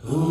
ကဟု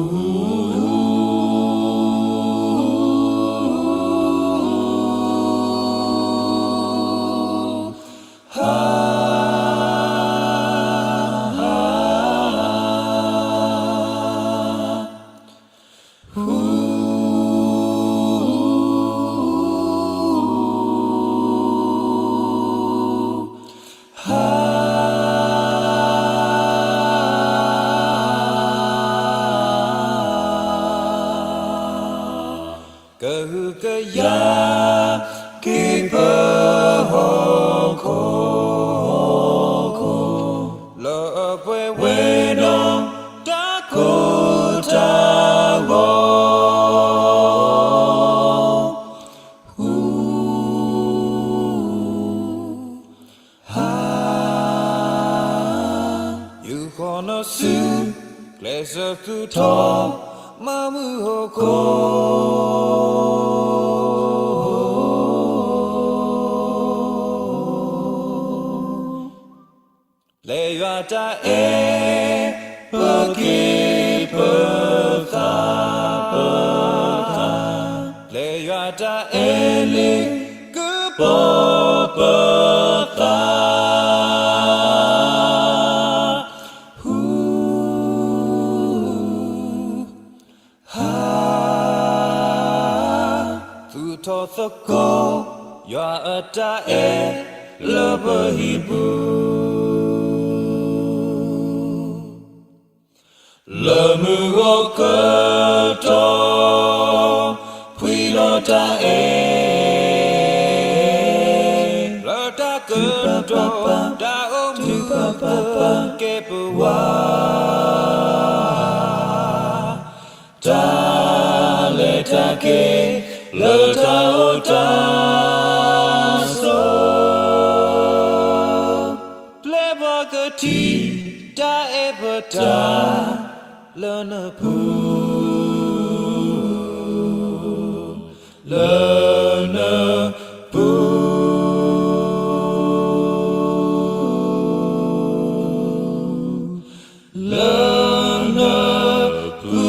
ကယာ်က့ၤပဟီၣ်ခိၣ်, လၢအပှဲၤဝဲဒီးတၢ်ကိၢ်တၢ်ဂီၤ, ဟါ, ယူာ်ဃီၤနစု ကျဲးစၢးသူၣ်ထီၣ် မၤမုာ်ဟီၣ်ခိၣ်, လၢယွၤတၢ်အဲၣ် ပက့ၤပသးပသး, လၢယွၤတၢ်အဲၣ်လံ ကပီၤပသး ဟူ, ဟါ, သူၣ်ထီၣ်သကိး ယွၤအတၢ်အဲၣ်လၢပဟံၣ်ပူၤ, လၢမုၢ်ဂီၤကတီၢ် ဖှံလီၤတၢ်အဲၣ်, လၢတၢ်ကတိၤ တၢ်အိၣ်မူ ကဲပဝး တၢ်လဲၤတၢ်က့ၤ လၢတၢ်အိၣ်တၢ်ဆိး, ပျဲၢ်ဘီကထံၣ် တၢ်အဲၣ်ပတၢ် လၢနပူၤ, လၢနပူၤ, လၢနပူၤ.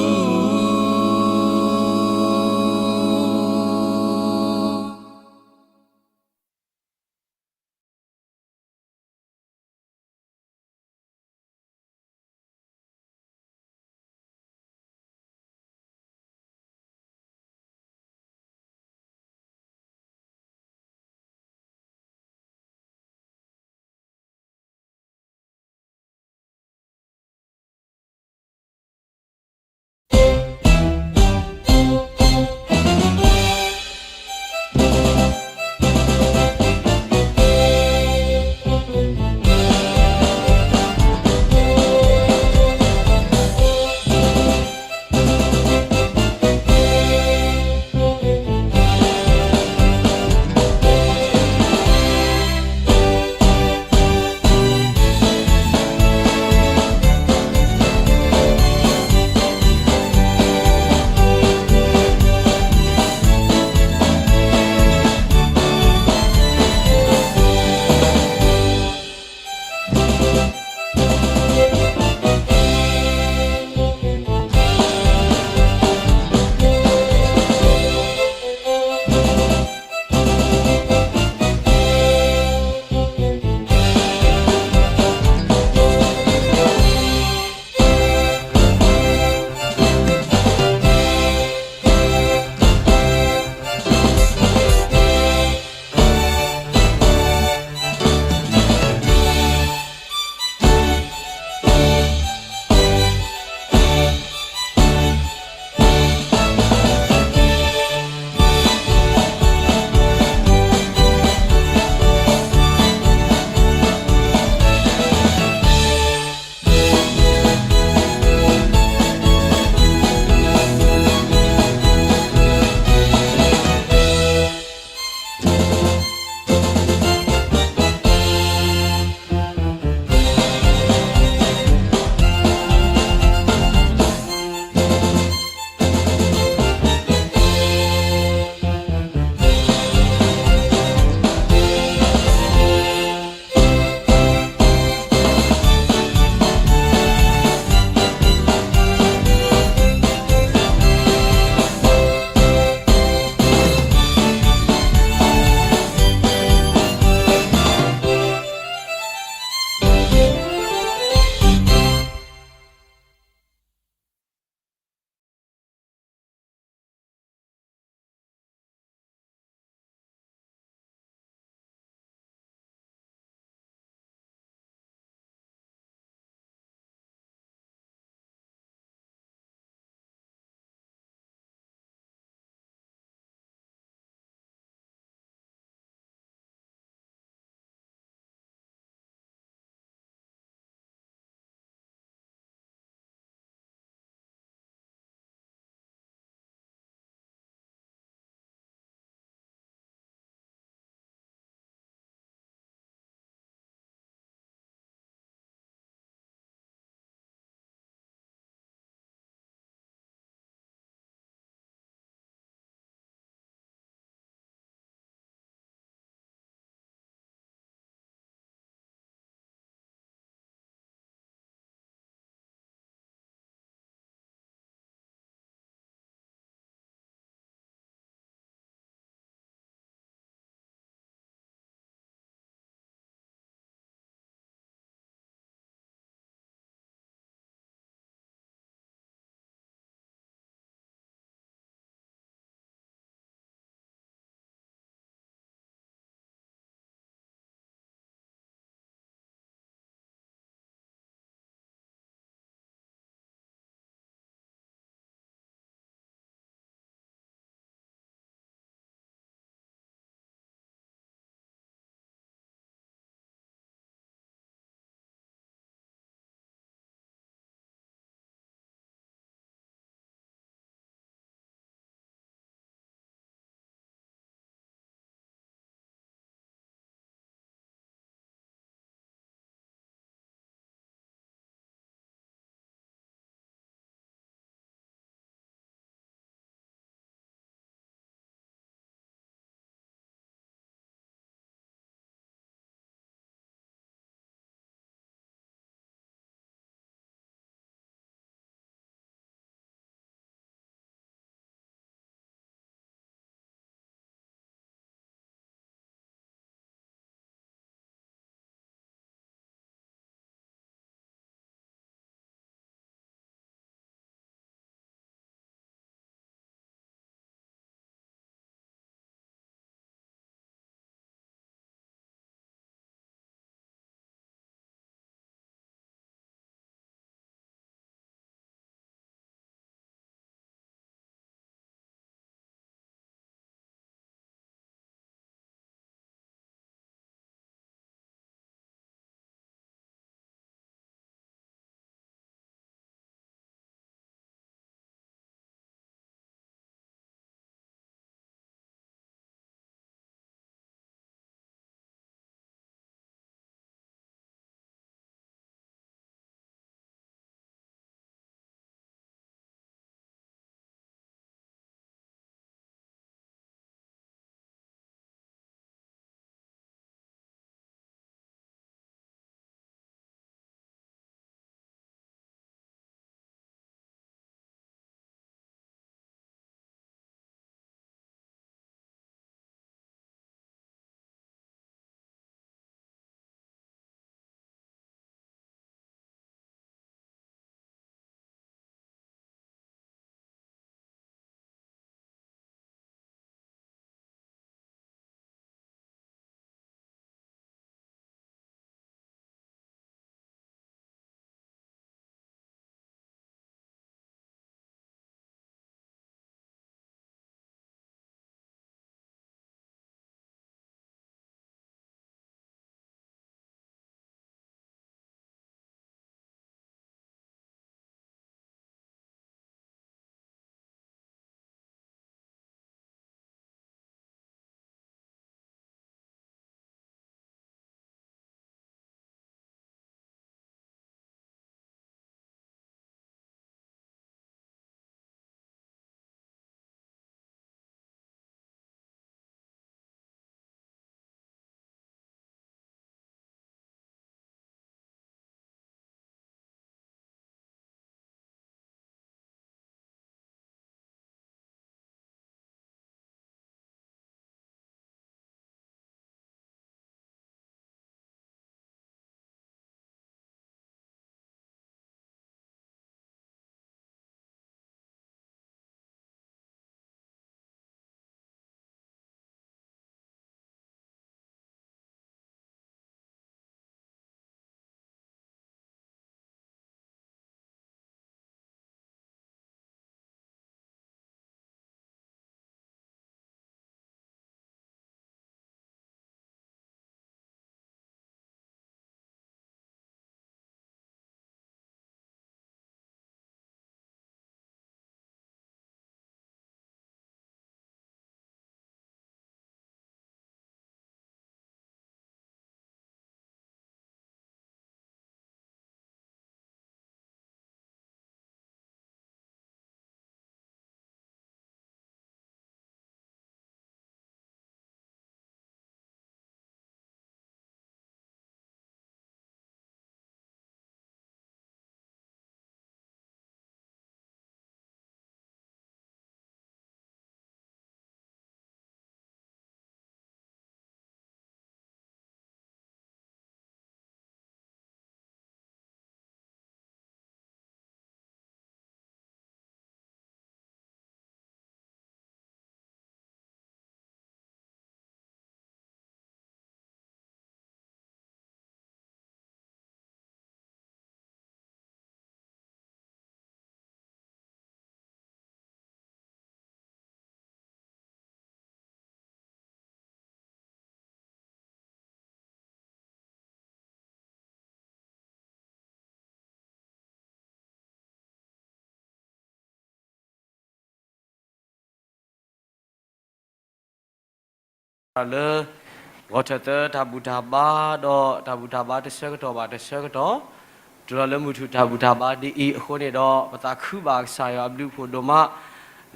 လၢ ဂီၤထၢၣ်သၢတၢ်ဘူၣ်တၢ်ဘါ ဒီးတၢ်ဘူၣ်တၢ်ဘါတဆၢကတီၢ်ဘၣ်တဆၢကတီၢ် တုၤလီၤလၢမုၢ်ထူၣ်တၢ်ဘူၣ်တၢ်ဘါဒ်အံၤအဃိန့ၣ်ဒီး ပသးခုဘၣ်ကစၢ်ယွၤအဘျုးအဖှိၣ်ဒိၣ်မး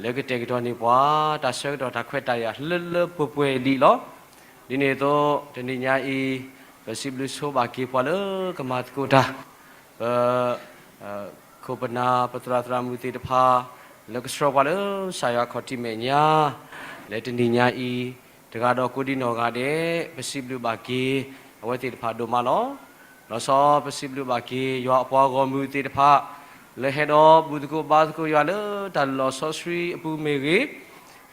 လၢကတဲာ်ကတီၤန့ၢ်ပှၤ တၢ်ဆၢကတီၢ်တၢ်ခွဲးတၢ်ယာ်လၢလၢပှဲၤပှဲၤဒ်အံၤလီၤ. ဒ်န့ၣ်အသိး တနံၤညါအံၤ ပစံးဘျုးဆိဘၣ်က့ၤပှၤလၢကမၤသကိးတၢ် ပ ခိၣ်ပနၢ်ပသရၣ်သရၣ်မုၣ်သ့ၣ်တဖၣ် လၢကဆှၢပှၤလၢကစၢ်ယွၤခီၣ်ထံးမဲာ်ညါ လၢတနံၤညါအံၤ တဂၤဒီးကိးဒံနီၢ်ဂၤဒဲး ပစံးဘျုးဘၣ်က့ၤ အဝဲသ့ၣ်တဖၣ်ဒိၣ်မးလီၤ. လီၤဆီပစံးဘျုးဘၣ်က့ၤ ယွၤအပှၤဂီၢ်မုၢ်သ့ၣ်တဖၣ် လၢဟဲဒီးဘူၣ်သကိးဘါသကိးယွၤလၢတၢ်လီၢ်စီဆှံအပူၤမ့ၢ်ဂ့ၤ,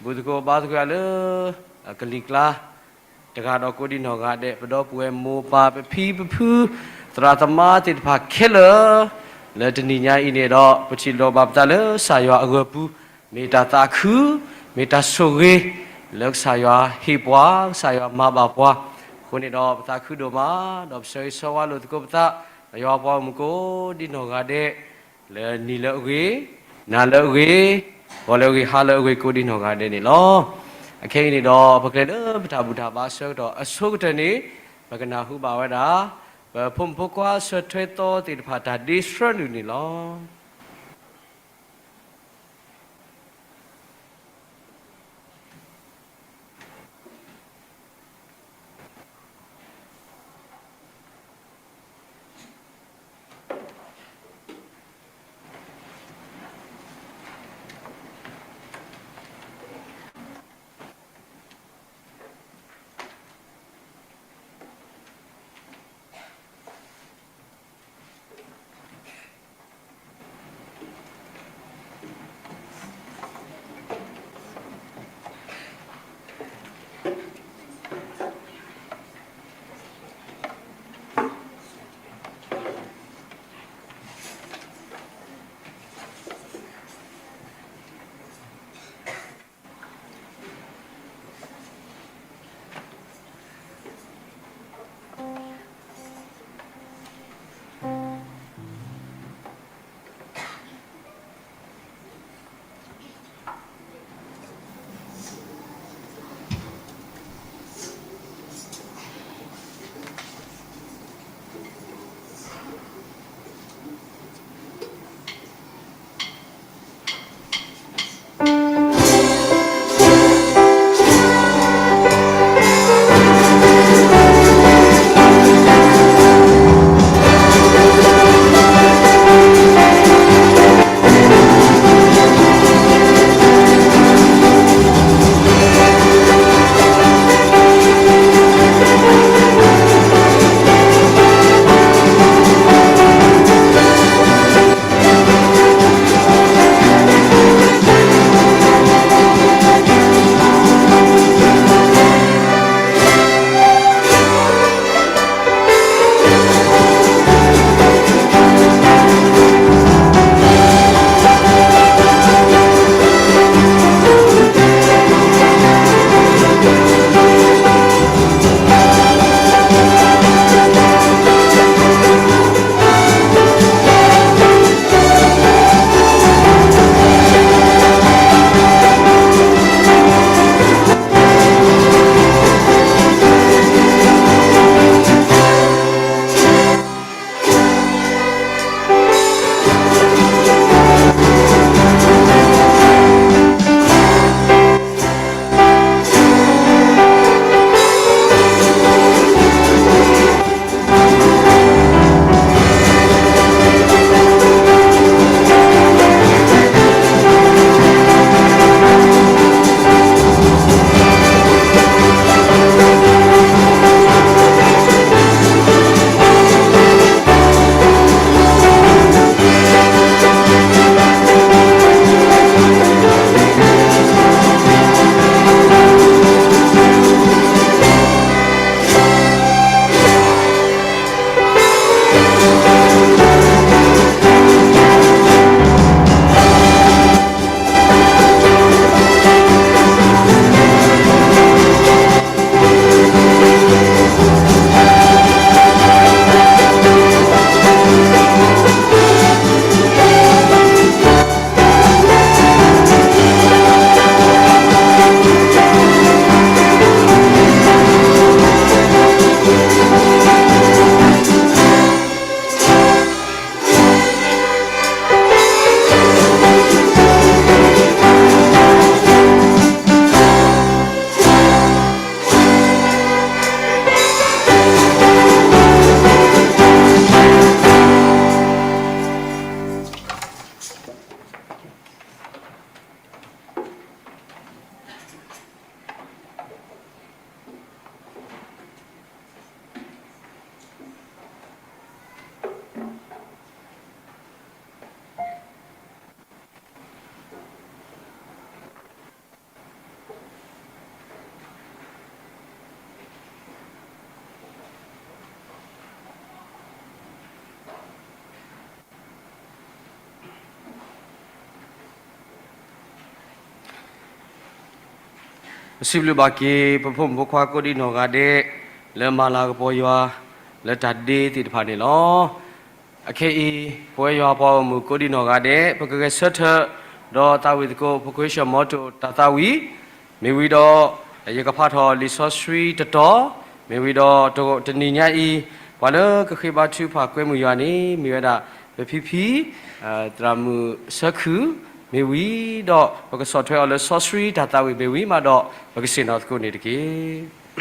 ဘူၣ်သကိးဘါသကိးယွၤလၢ ကလံၤကျါ တဂၤဒီးကိးဒံနီၢ်ဂၤဒဲး ပဒီပုၢ်ဝဲၢ်မိၢ်ပၢ်ပဖံပဖု သရၣ်သမါသ့ၣ်တဖၣ်ခဲလၢာ် လၢတနံၤညါအံၤန့ၣ်ဒီး ပထံၣ်လိာ်ဘၣ်ပသးလၢကစၢ်ယွၤအဂၢၢ်ပူၤ မ့ၢ်တၢ်သးခု မ့ၢ်တၢ်ဆိၣ်ဂ့ၤ လၢကစၢ်ယွၤဟ့ၣ်ပှၤ ကစၢ်ယွၤမၤဘၣ်ပှၤ အဃိန့ၣ်ဒီး ပသးခုဒိၣ်မး ဒီးပဆၢဂ့ၤဆၢဝါလိာ်သကိးပသး ဒီးယွၤအပှၤဂီၢ်မုၢ်ကိးဒံနီၢ်ဂၤဒဲး လၢနံၤလၢအဂ့ၤ, နၤလၢအဂ့ၤ, ဂီၤလၢအဂ့ၤ ဟါလၢအဂ့ၤ ကိးဒံနီၢ်ဂၤဒဲးန့ၣ်လီၤ. အခဲအံၤန့ၣ်ဒီး ပကလဲၤလၢပတၢ်ဘူၣ်တၢ်ဘါဆၢကတီၢ်အဆိကတၢၢ်န့ၣ် ပကနၢ်ဟူဘၣ်ဝဲဒၣ် ပဖိမုၣ်ဖိခွါဆၢထွဲသီသ့ၣ်တဖၣ်တၢ်ဒ့ဆှၢနုာ်န့ၣ်လီၤ. ပစံးဘျုးဘၣ်က့ၤ ပဖိမုၣ်ဖိခွါကိးဒံနီၢ်ဂၤဒဲး လၢမၤလၤကပီၤယွၤ လၢတၢ်ဒ့သ့ၣ်တဖၣ်န့ၣ်လီၤ. အခဲအံၤ ပဝဲယွၤပှၤဂီၢ်မုၢ်ကိးဒံနီၢ်ဂၤဒဲး ပကဂဲၤဆၢထၢၣ် ဒီးသးဝံၣ်သကိး ဖိခွ့ၡၢၣ်မီတိၢ်တၢ်သးဝံၣ် မ့ၢ်ဝံၤဒီး ယကဖးထီၣ်လံာ်စီဆှံတတီၤ မ့ၢ်ဝံၤဒီး တနံၤညါအံၤ ပှၤလၢကဃ့ဘါထုကဖၣ်ကွဲမုာ်ယွၤန့ၣ် မ့ၢ်ဝဲဒၣ် ပဖံဖံ သရၣ်မုၣ်ဆၢခုၣ် မ့ၢ်ဝံၤဒီး ပကဆီၣ်ထွဲအီၤလၢစီဆှံတၢ်သးဝံၣ်မ့ၢ်ဝံၤမးဒီး ပကဆ့ၣ်နီၤသကိးန့ၣ်တက့ၢ်. လ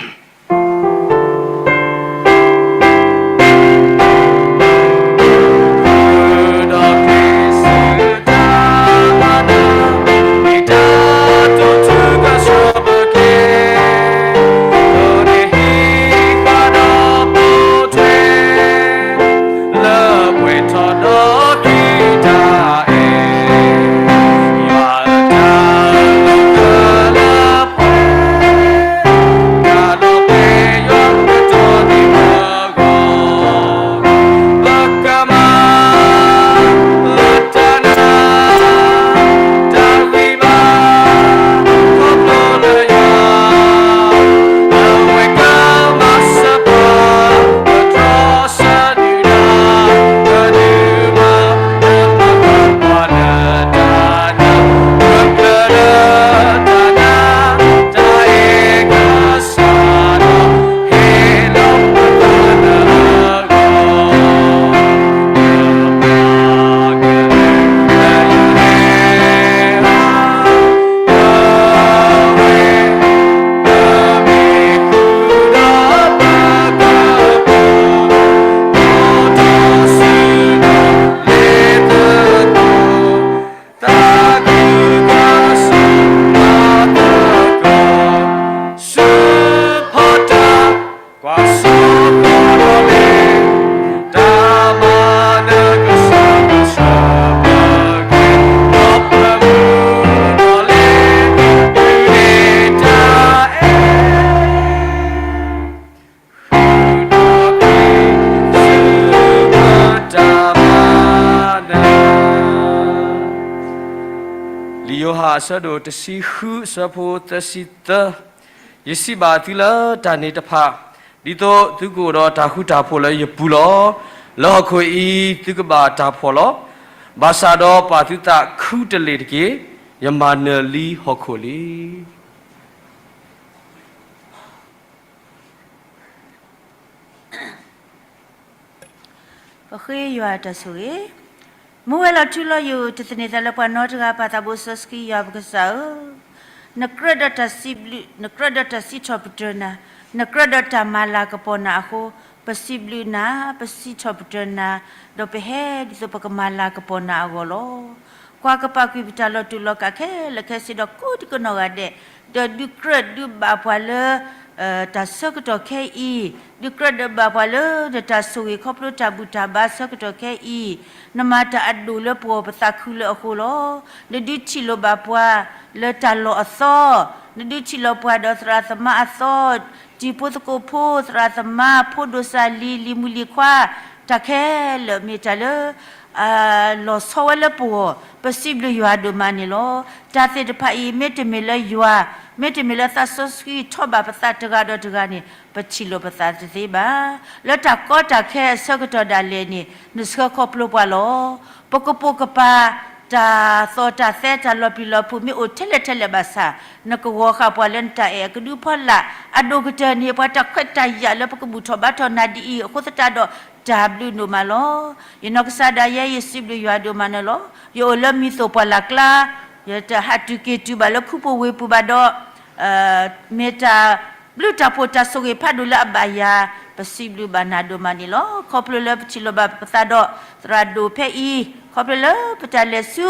ံာ်ယိၤဟၣ်အဆၢဒိၣ်တဆံဃု အဆၢဖိသၢဆံသၢ, ယစံးဘၣ်သုလၢတၢ်န့ၣ်တဖၣ်, ဒ်သိးသုကအိၣ်ဒီးတၢ်ဃူတၢ်ဖိးလၢယပူၤလီၤ. လၢဟီၣ်ခိၣ်အံၤ သုကဘၣ်တၢ်ဖှီၣ်လီၤ. ဘၣ်ဆၣ်ဒီးပာ်သုသးခူတလ့ၢ်တက့ၢ်. ယမၤနၢၤလံဟီၣ်ခိၣ်လံ. ပဃ့ယွၤတၢ်ဆိၣ်ဂ့ၤ, မူဝဲလီၤထူလီၤယိာ် တသန့ၤသးလၢပှၤနီတဂၤ ပၢ်သးဘိစီဆှံယွၤပကစၢ်ဧၢ, နကြၢးဒီးတၢ်စံးဘျုး နကြၢးဒီးတၢ်စံးထီၣ်ပတြၢၤနၤ, နကြၢးဒီးတၢ်မၤလၤကပီၤနၤအဃိ, ပစံးဘျုးနၤ, ပစံးထီၣ်ပတြၢၤနၤ, ဒီးပဟဲဒ်သိးပကမၤလၤကပီၤနၤအဂီၢ်လီၤ. ကွၢ်ကပာ်ကွံာ်ပတၢ်လီၤတူာ်လီၤကာ်ခဲလၢာ်ခဲဆ့ဒီးကိးဒံကနီၢ်ဂၤဒဲး, ဒီးဒုးကြၢးဒုးဘၣ်ပှၤလၢ တၢ်ဆၢကတီၢ်ခဲအံၤ, ဒုးကြၢးဒီးဘၣ်ပှၤလၢနတၢ်ဆိၣ်ဂ့ၤခီဖျိတၢ်ဘူၣ်တၢ်ဘါဆၢကတီၢ်ခဲအံၤ, နမၤတၢ်အဒိၣ်လၢပဂီၢ်ပသးခုလၢအဃိလီၤ. နဒုးထံၣ်လိာ်ဘၣ်ပှၤလၢတၢ်လီၢ်အသီ, နဒုးထံၣ်လိာ်ပှၤဒီးသရၣ်သမါအသီ, တံၤဖိသကိးဖိ, သရၣ်သမါ, ဖိဒိၣ်စၢ်လံၤ, လံၤမုၣ်လံၤခွါ, တၢ်ခဲလၢာ်မ့ၢ်တၢ်လၢ လီၤဆီဝဲလၢပဂီၢ်, ပစံးဘျုးယွၤဒိၣ်မးန့ၣ်လီၤ. တၢ်သ့ၣ်တဖၣ်အံၤ မ့တမ့ၢ်လၢယွၤ, မ့တမ့ၢ်လၢသးစီဆှံထီၣ်ဘၣ်ပသးတဂၤဒီးတဂၤန့ၣ် ပထံၣ်လိာ်ပသးတသ့ဘၣ်. လၢတၢ်ကီတၢ်ခဲအဆၢကတီၢ်ဒၣ်လဲာ်န့ၣ် နဆှၢခီဖျိပှၤလီၤ. ပကပိာ်ကပၤ တၢ်သီၣ်တၢ်သဲတၢ်လီၤပျံၤလီၤဖုးမ့ၢ်အိၣ်ထဲလဲၣ်ထဲလဲၣ်ဘၣ်ဆၣ်, နကဂီၤဃာ်ပှၤလၢနတၢ်အဲၣ်အကဒုဖီလာ်, အဒိၣ်ကတၢၢ်န့ၣ် ပှၤတၢ်ခွဲးတၢ်ယာ်လၢပကဘူၣ်ထီၣ်ဘါထီၣ်နၤဒ်အံၤ အဃိသတးဒီး တၢ်ဘျုးဒိၣ်မးလီၤ. ယနီၢ်ကစၢ်ဒၣ်ယဲ ယစံးဘျုးယွၤဒိၣ်မးန့ၣ်လီၤ. ယအိၣ်လၢမံၤသိၣ်ပှၢ်လၢ်ကျါ, ယတဟးတုၤက့ၤတုၤဘၣ်လၢခူပူၤဝ့ၢ်ပူၤဘၣ်ဒီး, မ့ၢ်တၢ်ဘျုးတၢ်ဖှိၣ်တၢ်ဆိၣ်ဂ့ၤဖးဒိၣ်လၢအဘၣ်ယၤ, ပစံးဘျုးဘၣ်နၤဒိၣ်မးန့ၣ်လီၤ. ခီဖျိလၢပထံၣ်လိာ်ဘၣ်ပသးဒီးသရၣ်ဒိၣ်ဖဲအံၤ, ခီဖျိလၢပတၢ်လဲၤဆူ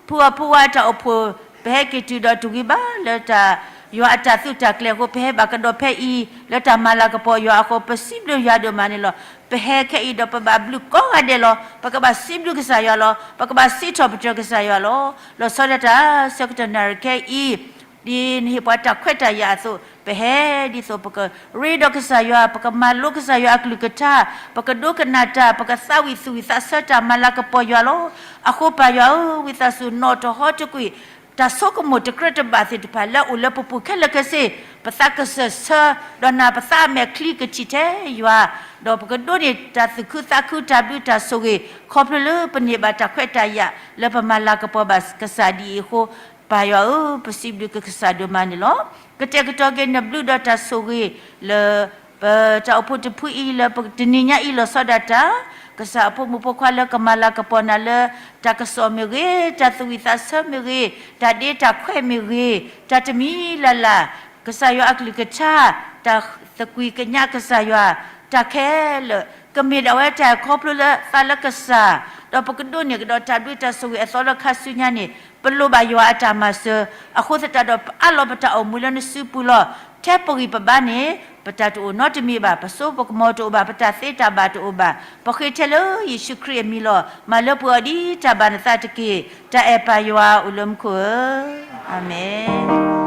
ဖုအီၣ်ဖုဝါအတၢ်အိၣ်ဖှိၣ်, ပဟဲက့ၤတုၤဒီးတဝံၤဘၣ်လၢတၢ် ယွၤအတၢ်သုးတၢ်ကျဲၤအဃိ ပဟဲဘၣ်ကဒီးဖဲအံၤ လၢတၢ်မၤလၤကပီၤယွၤအဃိ ပစံးဘျုးယွၤဒိၣ်မးန့ၣ်လီၤ. ပဟဲခဲအံၤဒီးပဘၣ်ဘျုးကိးဂၤဒဲးလီၤ. ပကဘၣ်စံးဘျုးကစၢ်ယွၤလီၤ. ပကဘၣ်စံးထီၣ်ပတြၢၤကစၢ်ယွၤလီၤ. လီၤဆီဒၣ်တၢ်ဆၢကတီၢ်နၣ်ရံၣ်ခဲအံၤ, ဒ်နဟ့ၣ်ပှၤတၢ်ခွဲးတၢ်ယာ်အသိး, ပဟဲဒ်သိးပကရ့ဒီးကစၢ်ယွၤ, ပကမၤလိကစၢ်ယွၤအကလုၢ်ကထါ, ပကဒိကနၣ်တၢ်, ပကသးဝံၣ်သူၣ်ဝံၣ်သးဆၢတၢ်မၤလၤကပီၤယွၤလီၤ. အဃိပၢ်ယွၤဧၢ, ဝံသးစူၤနီၣ်တဟီတကွံာ် တၢ်ဆိကမိၣ်တကြၢးတဘၣ်သ့ၣ်တဖၣ်လၢအိၣ်လၢပပူၤခဲလၢာ်ခဲဆ့, ပသးကစၢၢ်ဆၢ, ဒီးနာ်ပသးအမဲာ်ချံကထံၣ်ထဲယွၤ, ဒီးပကဒိးန့ၢ်တၢ်သူၣ်ခုသးခု တၢ်ဘျုးတၢ်ဆိၣ်ဂ့ၤ, ခီဖျိလၢပန့ၢ်ဘၣ်တၢ်ခွဲးတၢ်ယာ်လၢပမၤလၤကပီၤဘၣ်ကစၢ်ဒ်အံၤအဃိ, ပၢ်ယွၤဧၢ, ပစံးဘျုးက့ၤကစၢ်ဒိၣ်မးန့ၣ်လီၤ. ကတဲာ်ကတီၤက့ၤနဘျုးဒီးတၢ်ဆိၣ်ဂ့ၤလၢ ပတၢ်အိၣ်ဖှိၣ်တဖုအံၤလၢပတနံၤညါအံၤလီၤဆီဒၣ်တၢ်, ကစၢ်အဖိမုၣ်ဖိခွါလၢကမၤလၤကပီၤနၤလၢ တၢ်ကစီၣ်မ့ၢ်ဂ့ၤ, တၢ်သးဝံၣ်သးဆၢမ့ၢ်ဂ့ၤ, တၢ်ဒ့တၢ်ခွဲးမ့ၢ်ဂ့ၤ, တၢ်တမံၤလၢ်လၢ်, ကစၢ်ယွၤအကလုၢ်ကထါ, တၢ်သကွံၢ်ကညးကစၢ်ယွၤ, တၢ်ခဲလၢာ်, ကမ့ၢ်ဒၣ်ဝဲတၢ်ခီဖျိလၢသးလၢကစၢ်, ဒီးပကဒိးန့ၢ်ကဒီးတၢ်ဘျုးတၢ်ဆိၣ်ဂ့ၤအသီလၢခါဆူညါန့ၣ်, ပလိၣ်ဘၣ်ယွၤအတၢ်မၤစၢၤ, အဃိသတးဒီးပအးလီၤပတၢ်အိၣ်မူလၢနစုပူၤလီၤ. ထဲပဂံၢ်ပဘါန့ၣ် ပတၢ်တအိၣ်နီတမံၤဘၣ်, ပစိပကမီၤတအိၣ်ဘၣ်, ပတၢ်သ့တၢ်ဘၣ်တအိၣ်ဘၣ်, ပဃ့ထဲလၢယ့ၣ်ၡူးခရံာ်အမံၤလီၤ. မၤလၢပှဲၤအီၤဒ်တၢ်ဘၣ်နသးတက့ၢ်. တၢ်အဲၣ်ပၢ်ယွၤအိၣ်လၢမူခိၣ်ဧၢ, အၤမ့ၣ်.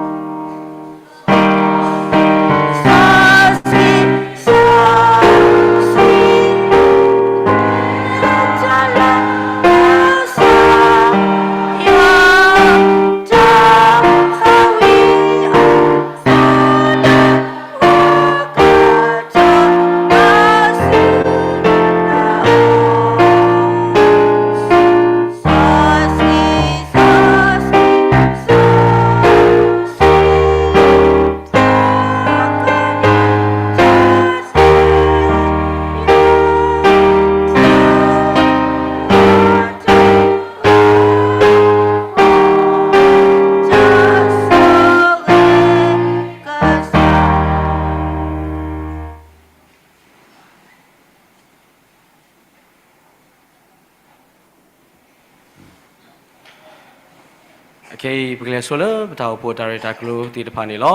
အခဲအံၤ ပကလဲၤဆိလၢပတၢ်အိၣ်ဖှိၣ်တၢ်ရဲၣ်တၢ်ကျဲၤသ့ၣ်တဖၣ်န့ၣ်လီၤ.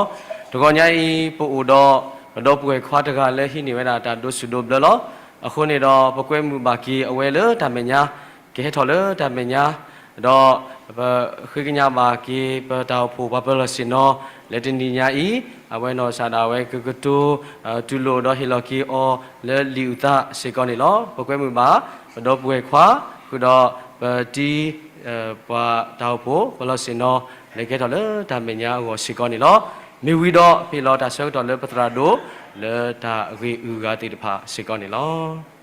တဂီၤညါအံၤ ပအိၣ်ဒီး ပဒီပုၢ်ဝဲၢ်ခွါတဂၤလၢဟံးန့ၢ်ဝဲဒၣ်တၢ်ဒိးဆူၣ်ဒိးဘျၢလီၤ. အဃိန့ၣ်ဒီး ပကွဲမုာ်ဘၣ်က့ၤအဝဲလၢတၢ်မဲာ်ညါ, ကဟဲထီၣ်လၢတၢ်မဲာ်ညါ, ဒီး ပဃ့ကညးဘၣ်က့ၤပတၢ်အိၣ်ဖှိၣ်ပှၤပၢၤလီၢ်ဆ့ၣ်နီၤ လၢတနံၤညါအံၤ, အဝဲနီၢ်ကစၢ်ဒၣ်ဝဲကကတိၤ တူၢ်လိာ်ဒီးဟ့ၣ်လီၤက့ၤအီၤလၢလံာ်အုၣ်သးစ့ၢ်ကီးန့ၣ်လီၤ. ပကွဲမုာ်ဘၣ် ပဒီပုၢ်ဝဲၢ်ခွါ ဃုာ်ဒီးပတံၤ ပှၤတၢ်အိၣ်ဖှိၣ်ပှၤလီၢ်ဆ့ၣ်နီၤ လၢကဟဲထီၣ်လၢတၢ်မဲာ်ညါအဂီၢ်စ့ၢ်ကီးန့ၣ်လီၤ. မ့ၢ်ဝံၤဒီး ဟ့ၣ်လီၤတၢ်ဆၢကတီၢ်လၢပသရၣ်ဒိၣ် လၢတၢ်ဂ့ၢ်အုၣ်အဂၤသ့ၣ်တဖၣ်စ့ၢ်ကီးန့ၣ်လီၤ.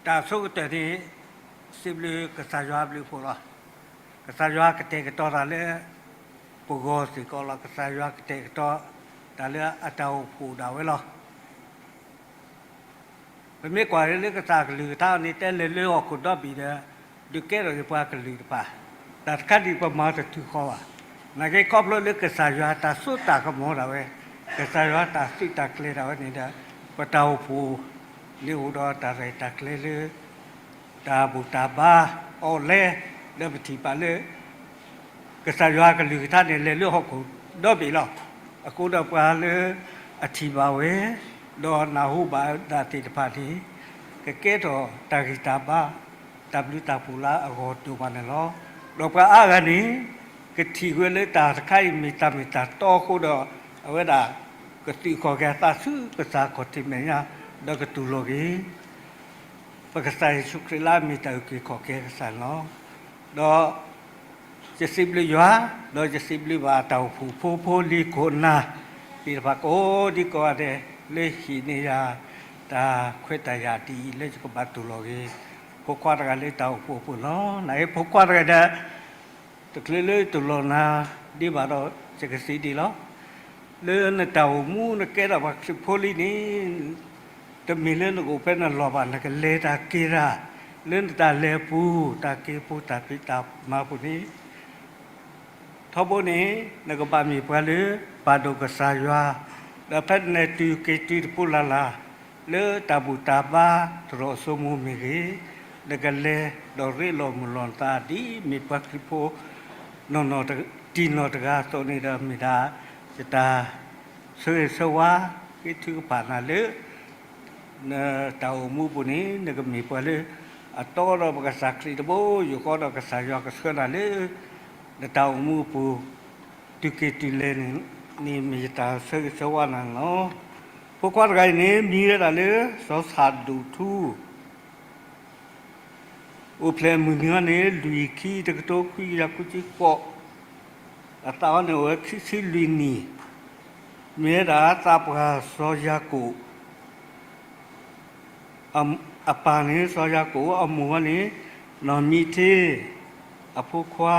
တၢ်ဆိကတၢၢ်န့ၣ် စံးဘျုးကစၢ်ယွၤအဘျုးအဖှိၣ်လီၤ. ကစၢ်ယွၤကတဲာ်ကတီၤတၢ်လၢပဂီၢ်စ့ၢ်ကီးလီၤ. ကစၢ်ယွၤကတဲာ်ကတီၤတၢ်လၢအတၢ်အိၣ်ဖှိၣ်ဒၣ်ဝဲလီၤ. ပမ့ၢ်ကွၢ်လၢကစၢ်ကလုၢ်ကထါန့ၣ် တဲလဲၤလၢဟီၣ်ခိၣ်ဒီဘ့ၣ်ဒီး ဒုးကဲထီၣ်က့ၤပှၤကလုာ်တဖၣ်, တၢ်တခါဒံးပမၤတတုၤဃီဘၣ်. နာ်က့ခီဖျိလၢကစၢ်ယွၤတၢ်စိတၢ်ကမီၤဒၣ်ဝဲ, ကစၢ်ယွၤတၢ်သုးတၢ်ကျဲၤဒၣ်ဝဲန့ၣ်ဒီး ပတၢ်အိၣ်ဖှိၣ်န့ၣ်အိၣ်ဒီးတၢ်ရဲၣ်တၢ်ကျဲၤလၢ တၢ်ဘူၣ်တၢ်ဘါ အီၣ်လဲ လၢပထံၣ်ဘၣ်လၢ ကစၢ်ယွၤကလုၢ်ကထါန့ၣ် လဲၤလၢဟီၣ်ခိၣ်ဒီဘ့ၣ်လီၤ. အဃိဒီးပှၤလၢအထံၣ်ဘၣ်ဝဲ ဒီးနၢ်ဟူဘၣ်ဒၣ်သ့ၣ်တဖၣ်န့ၣ် ကကဲထီၣ်တၢ်ဂံၢ်တၢ်ဘါ တၢ်ဘျုးတၢ်ဖှိၣ်လၢအဂီၢ်ဒိၣ်မးန့ၣ်လီၤ. ဒီးပှၤအါဂၤန့ၣ် ကထံၣ်ကွံာ်လၢတၢ်တခါအံၤမ့ၢ်တၢ်မ့ၢ်တၢ်တီအဃိဒီး အဝဲဒၣ်ကသုးခီၣ်က့ၤအသးဆူကစၢ်ခီၣ်ထံးမဲာ်ညါ ဒီးကတူၢ်လိာ်က့ၤ ပကစၢ်ယ့ၣ်ၡူးခရံာ်လၢအမ့ၢ်တၢ်အုၣ်က့ၤခီၣ်က့ၤအကစၢ်န့ၣ်လီၤ. ဒီးယစံးဘျုးယွၤ, ဒီးယစံးဘျုးဘၣ်တၢ်အိၣ်ဖှိၣ်ဖိဖိလံၤခိၣ်နၢ်သ့ၣ်တဖၣ်ကိးဒံကိးဂၤဒဲး လၢဟံးန့ၢ်ယၤ တၢ်ခွဲးတၢ်ယာ်ဒ်အံၤလၢယကဘၣ်တူၢ်လိာ်က့ၤ ဖိခွါတဂၤလၢတၢ်အိၣ်ဖှိၣ်အပူၤန့ၣ်လီၤ. နာ်က့ဖိခွါတဂၤဒီး တချုးလၢတူၢ်လိာ်နၤဒံးဘၣ်ဒီး ယကစံးဒ်အံၤလီၤ. လၢနတၢ်အိၣ်မူနကဲထီၣ်ပှၤခရံာ်ဖိလံန့ၣ် တမ့ၢ်လၢနကအိၣ်ဖဲနလီၢ်ဘၣ်, နကလဲၤတၢ်က့ၤတၢ်, လၢနတၢ်လဲၤအပူၤ တၢ်က့ၤအပူၤ တၢ်ဖံးတၢ်မၤအပူၤန့ၣ် ထီဘိန့ၣ် နကဘၣ်မ့ၢ်ပှၤလၢပာ်ဒိၣ်ကစၢ်ယွၤ, ဒီးဖဲနလဲၤတုၤက့ၤတုၤတပူၤလၢ်လၢ် လၢတၢ်ဘူၣ်တၢ်ဘါတရီးအစိမိၤမ့ၢ်ဂ့ၤ, နကလဲၤဒီးရ့လိာ်မုာ်လိာ်နသး ဒ်မ့ၢ်ပှၤခရံာ်ဖိ နီၢ်နီၢ်တံၢ်နီၢ်တဂၤအသိးန့ၣ်ဒီး မ့ၢ်ဒၣ် ယတၢ်ဆၢဂ့ၤဆၢဝါ ဃ့ထုကဖၣ်နၤလၢ နတၢ်အိၣ်မူအပူၤန့ၣ် နကမ့ၢ်ပှၤလၢ အတီဒီးပကစၢ်ခရံာ်တဘိယူၢ်ဃီဒီး ကစၢ်ယွၤကဆှၢနၤလၢ နတၢ်အိၣ်မူအပူၤ တုၤက့ၤတုၤလဲၤန့ၣ် မ့ၢ်ယတၢ်ဆၢဂ့ၤဆၢဝါနၤန့ၣ်လီၤ. ဖိခွါတဂၤအံၤန့ၣ် မံၤဝဲဒၣ်လၢ စီၤဆၣ်ဒိၣ်ထူ အိၣ်ဖျဲၣ်အမုၢ်နံၤအံၤန့ၣ် လွံၢ်ခံ တကထိခွံကယၤဃုဆံဃိး, အသးအံၤန့ၣ်အိၣ်ဝဲခံဆံလွံၢ်နံၣ်, မ့ၢ်ဝဲဒၣ်သးပှၢ်စီၤယၤကိာ် အပၢ်န့ၣ် စီၤယၤကိာ်, အမိၢ်ဝဲန့ၣ် နီၢ်မံထ့, အဖိခွါ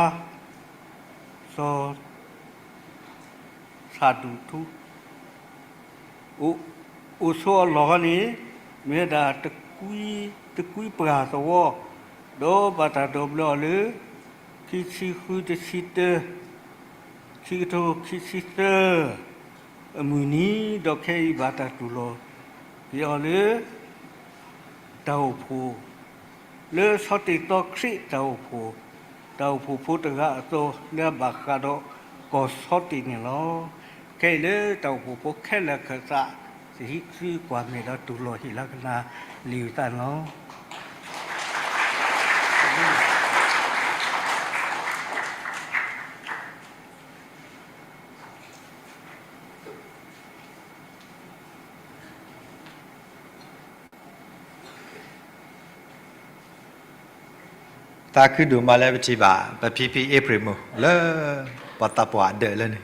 စီၤ ဆၣ်ဒိၣ်ထူ, အိၣ်ဆိးအလီၢ်န့ၣ် မ့ၢ်ဝဲဒၣ် တကွံပှၢ်သဝီ, ဒီးဘၣ်တၢ်ဒိးဘျၢအီၤလၢ ခံဆံဃု တဆံတၢ ခံကထိခံဆံသၢ အမုၢ်နံၤ, ဒီးခဲအံၤဘၣ်တၢ်တူၢ်လိာ်က့ၤအီၤလၢ တၢ်အိၣ်ဖှိၣ် လၢဆီတ့ၢ်သီခရံာ်တၢ်အိၣ်ဖှိၣ်, တၢ်အိၣ်ဖှိၣ်ဖိတဂၤအသိး လၢအဘၣ်ဃးဒီးကီၢ်ဆီတ့ၢ်န့ၣ်လီၤ. ခဲအံၤလၢတၢ်အိၣ်ဖှိၣ်ဖိခဲလၢာ်ခၢၣ်သး စဟံးစုကွၢ်မဲာ်ဒီးတူၢ်လိာ်ဟ့ၣ်လီၤကနၤလံာ်သးန့ၣ်လီၤ. သးခုဒိၣ်မးလၢပထံၣ်ဘၣ် ပဖံဖံအ့ဖြ့ၣ်မိၢ်လၢ ပှၤသးပှၢ်ဒၢးလၢန့ၣ်,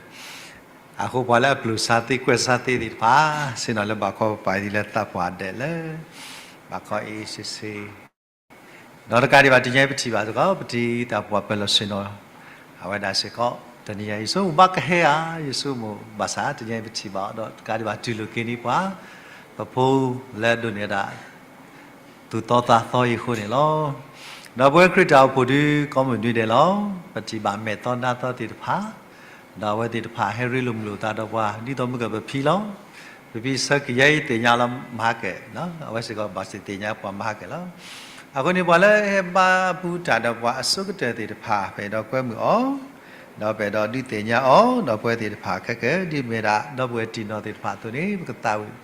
အဃိပှၤလၢအပျိၢ်ဆါသ့ကွဲးဆါသ့သ့ၣ်တဖၣ် ဆ့ၣ်နီၤလၢဘၣ်ခီပပာ်ဒ်လၢသးပှၢ်ဒၢးလၢ ဘၣ်ခီအ့ၣ်စ့ဆ့ ဒီးတကးဒံးဘၣ်တနံၤအံၤပထံၣ်ဘၣ်စ့ၢ်ကီး ပတံၤသးပှၢ်ပၢၤလီၢ်ဆ့ၣ်နီၤ အဝဲဒၣ်စ့ၢ်ကီး တနံၤအံၤ ယဆိကမိၣ်ဘၣ်ကဟဲဧါ, ယဆိကမိၣ်ဘၣ်ဆၣ် တနံၤအံၤပထံၣ်ဘၣ်အီၤဒီး တကးဒံးဘၣ်တူၢ်လိာ်က့ၤန့ၢ်ပှၤ ပဖိလၢအဒိးန့ၢ်ဝဲဒၣ် သူၣ်သီသးသီအံၤအဃိန့ၣ်လီၤ. ဒီးပဝဲခရံာ်တၢ်အိၣ်ဖှိၣ်ဒုး ကိးမုၢ်နွံဒဲးလီၤ. ပထံၣ်ဘၣ်မဲာ်သီနါသီသ့ၣ်တဖၣ် ဒီးအဝဲသ့ၣ်တဖၣ်ဟဲရ့လိာ်မုာ်လိာ်သးဒီးပှၤ ဒ်သိးမုၢ်ကပဖံလီၤ. ပဖံဆၢကယဲအံၤသ့ၣ်ညါလီၤမဟါကဲၣ်, အဝဲစ့ၢ်ကီးဘၣ်စ့ၢ်သ့ၣ်ညါပှၤမဟါကဲၣ်လီၤ. အဃိန့ၣ် ပှၤလၢဟဲဘါပူၤတၢ်ဒီးပှၤအဆိကတၢၢ်သ့ၣ်တဖၣ် ပအဲၣ်ဒိးကွဲမုာ်အီၤ, ဒီးပအဲၣ်ဒိးဒုးသ့ၣ်ညါအီၤ, ဒီးပဝဲသ့ၣ်တဖၣ်ခဲကဲ ဒ်မ့ၢ်ဒၣ်ဒီပုၢ်ဝဲၢ်တံၢ်နီၢ်သ့ၣ်တဖၣ်အသိးန့ၣ် ပကသးဝံၣ်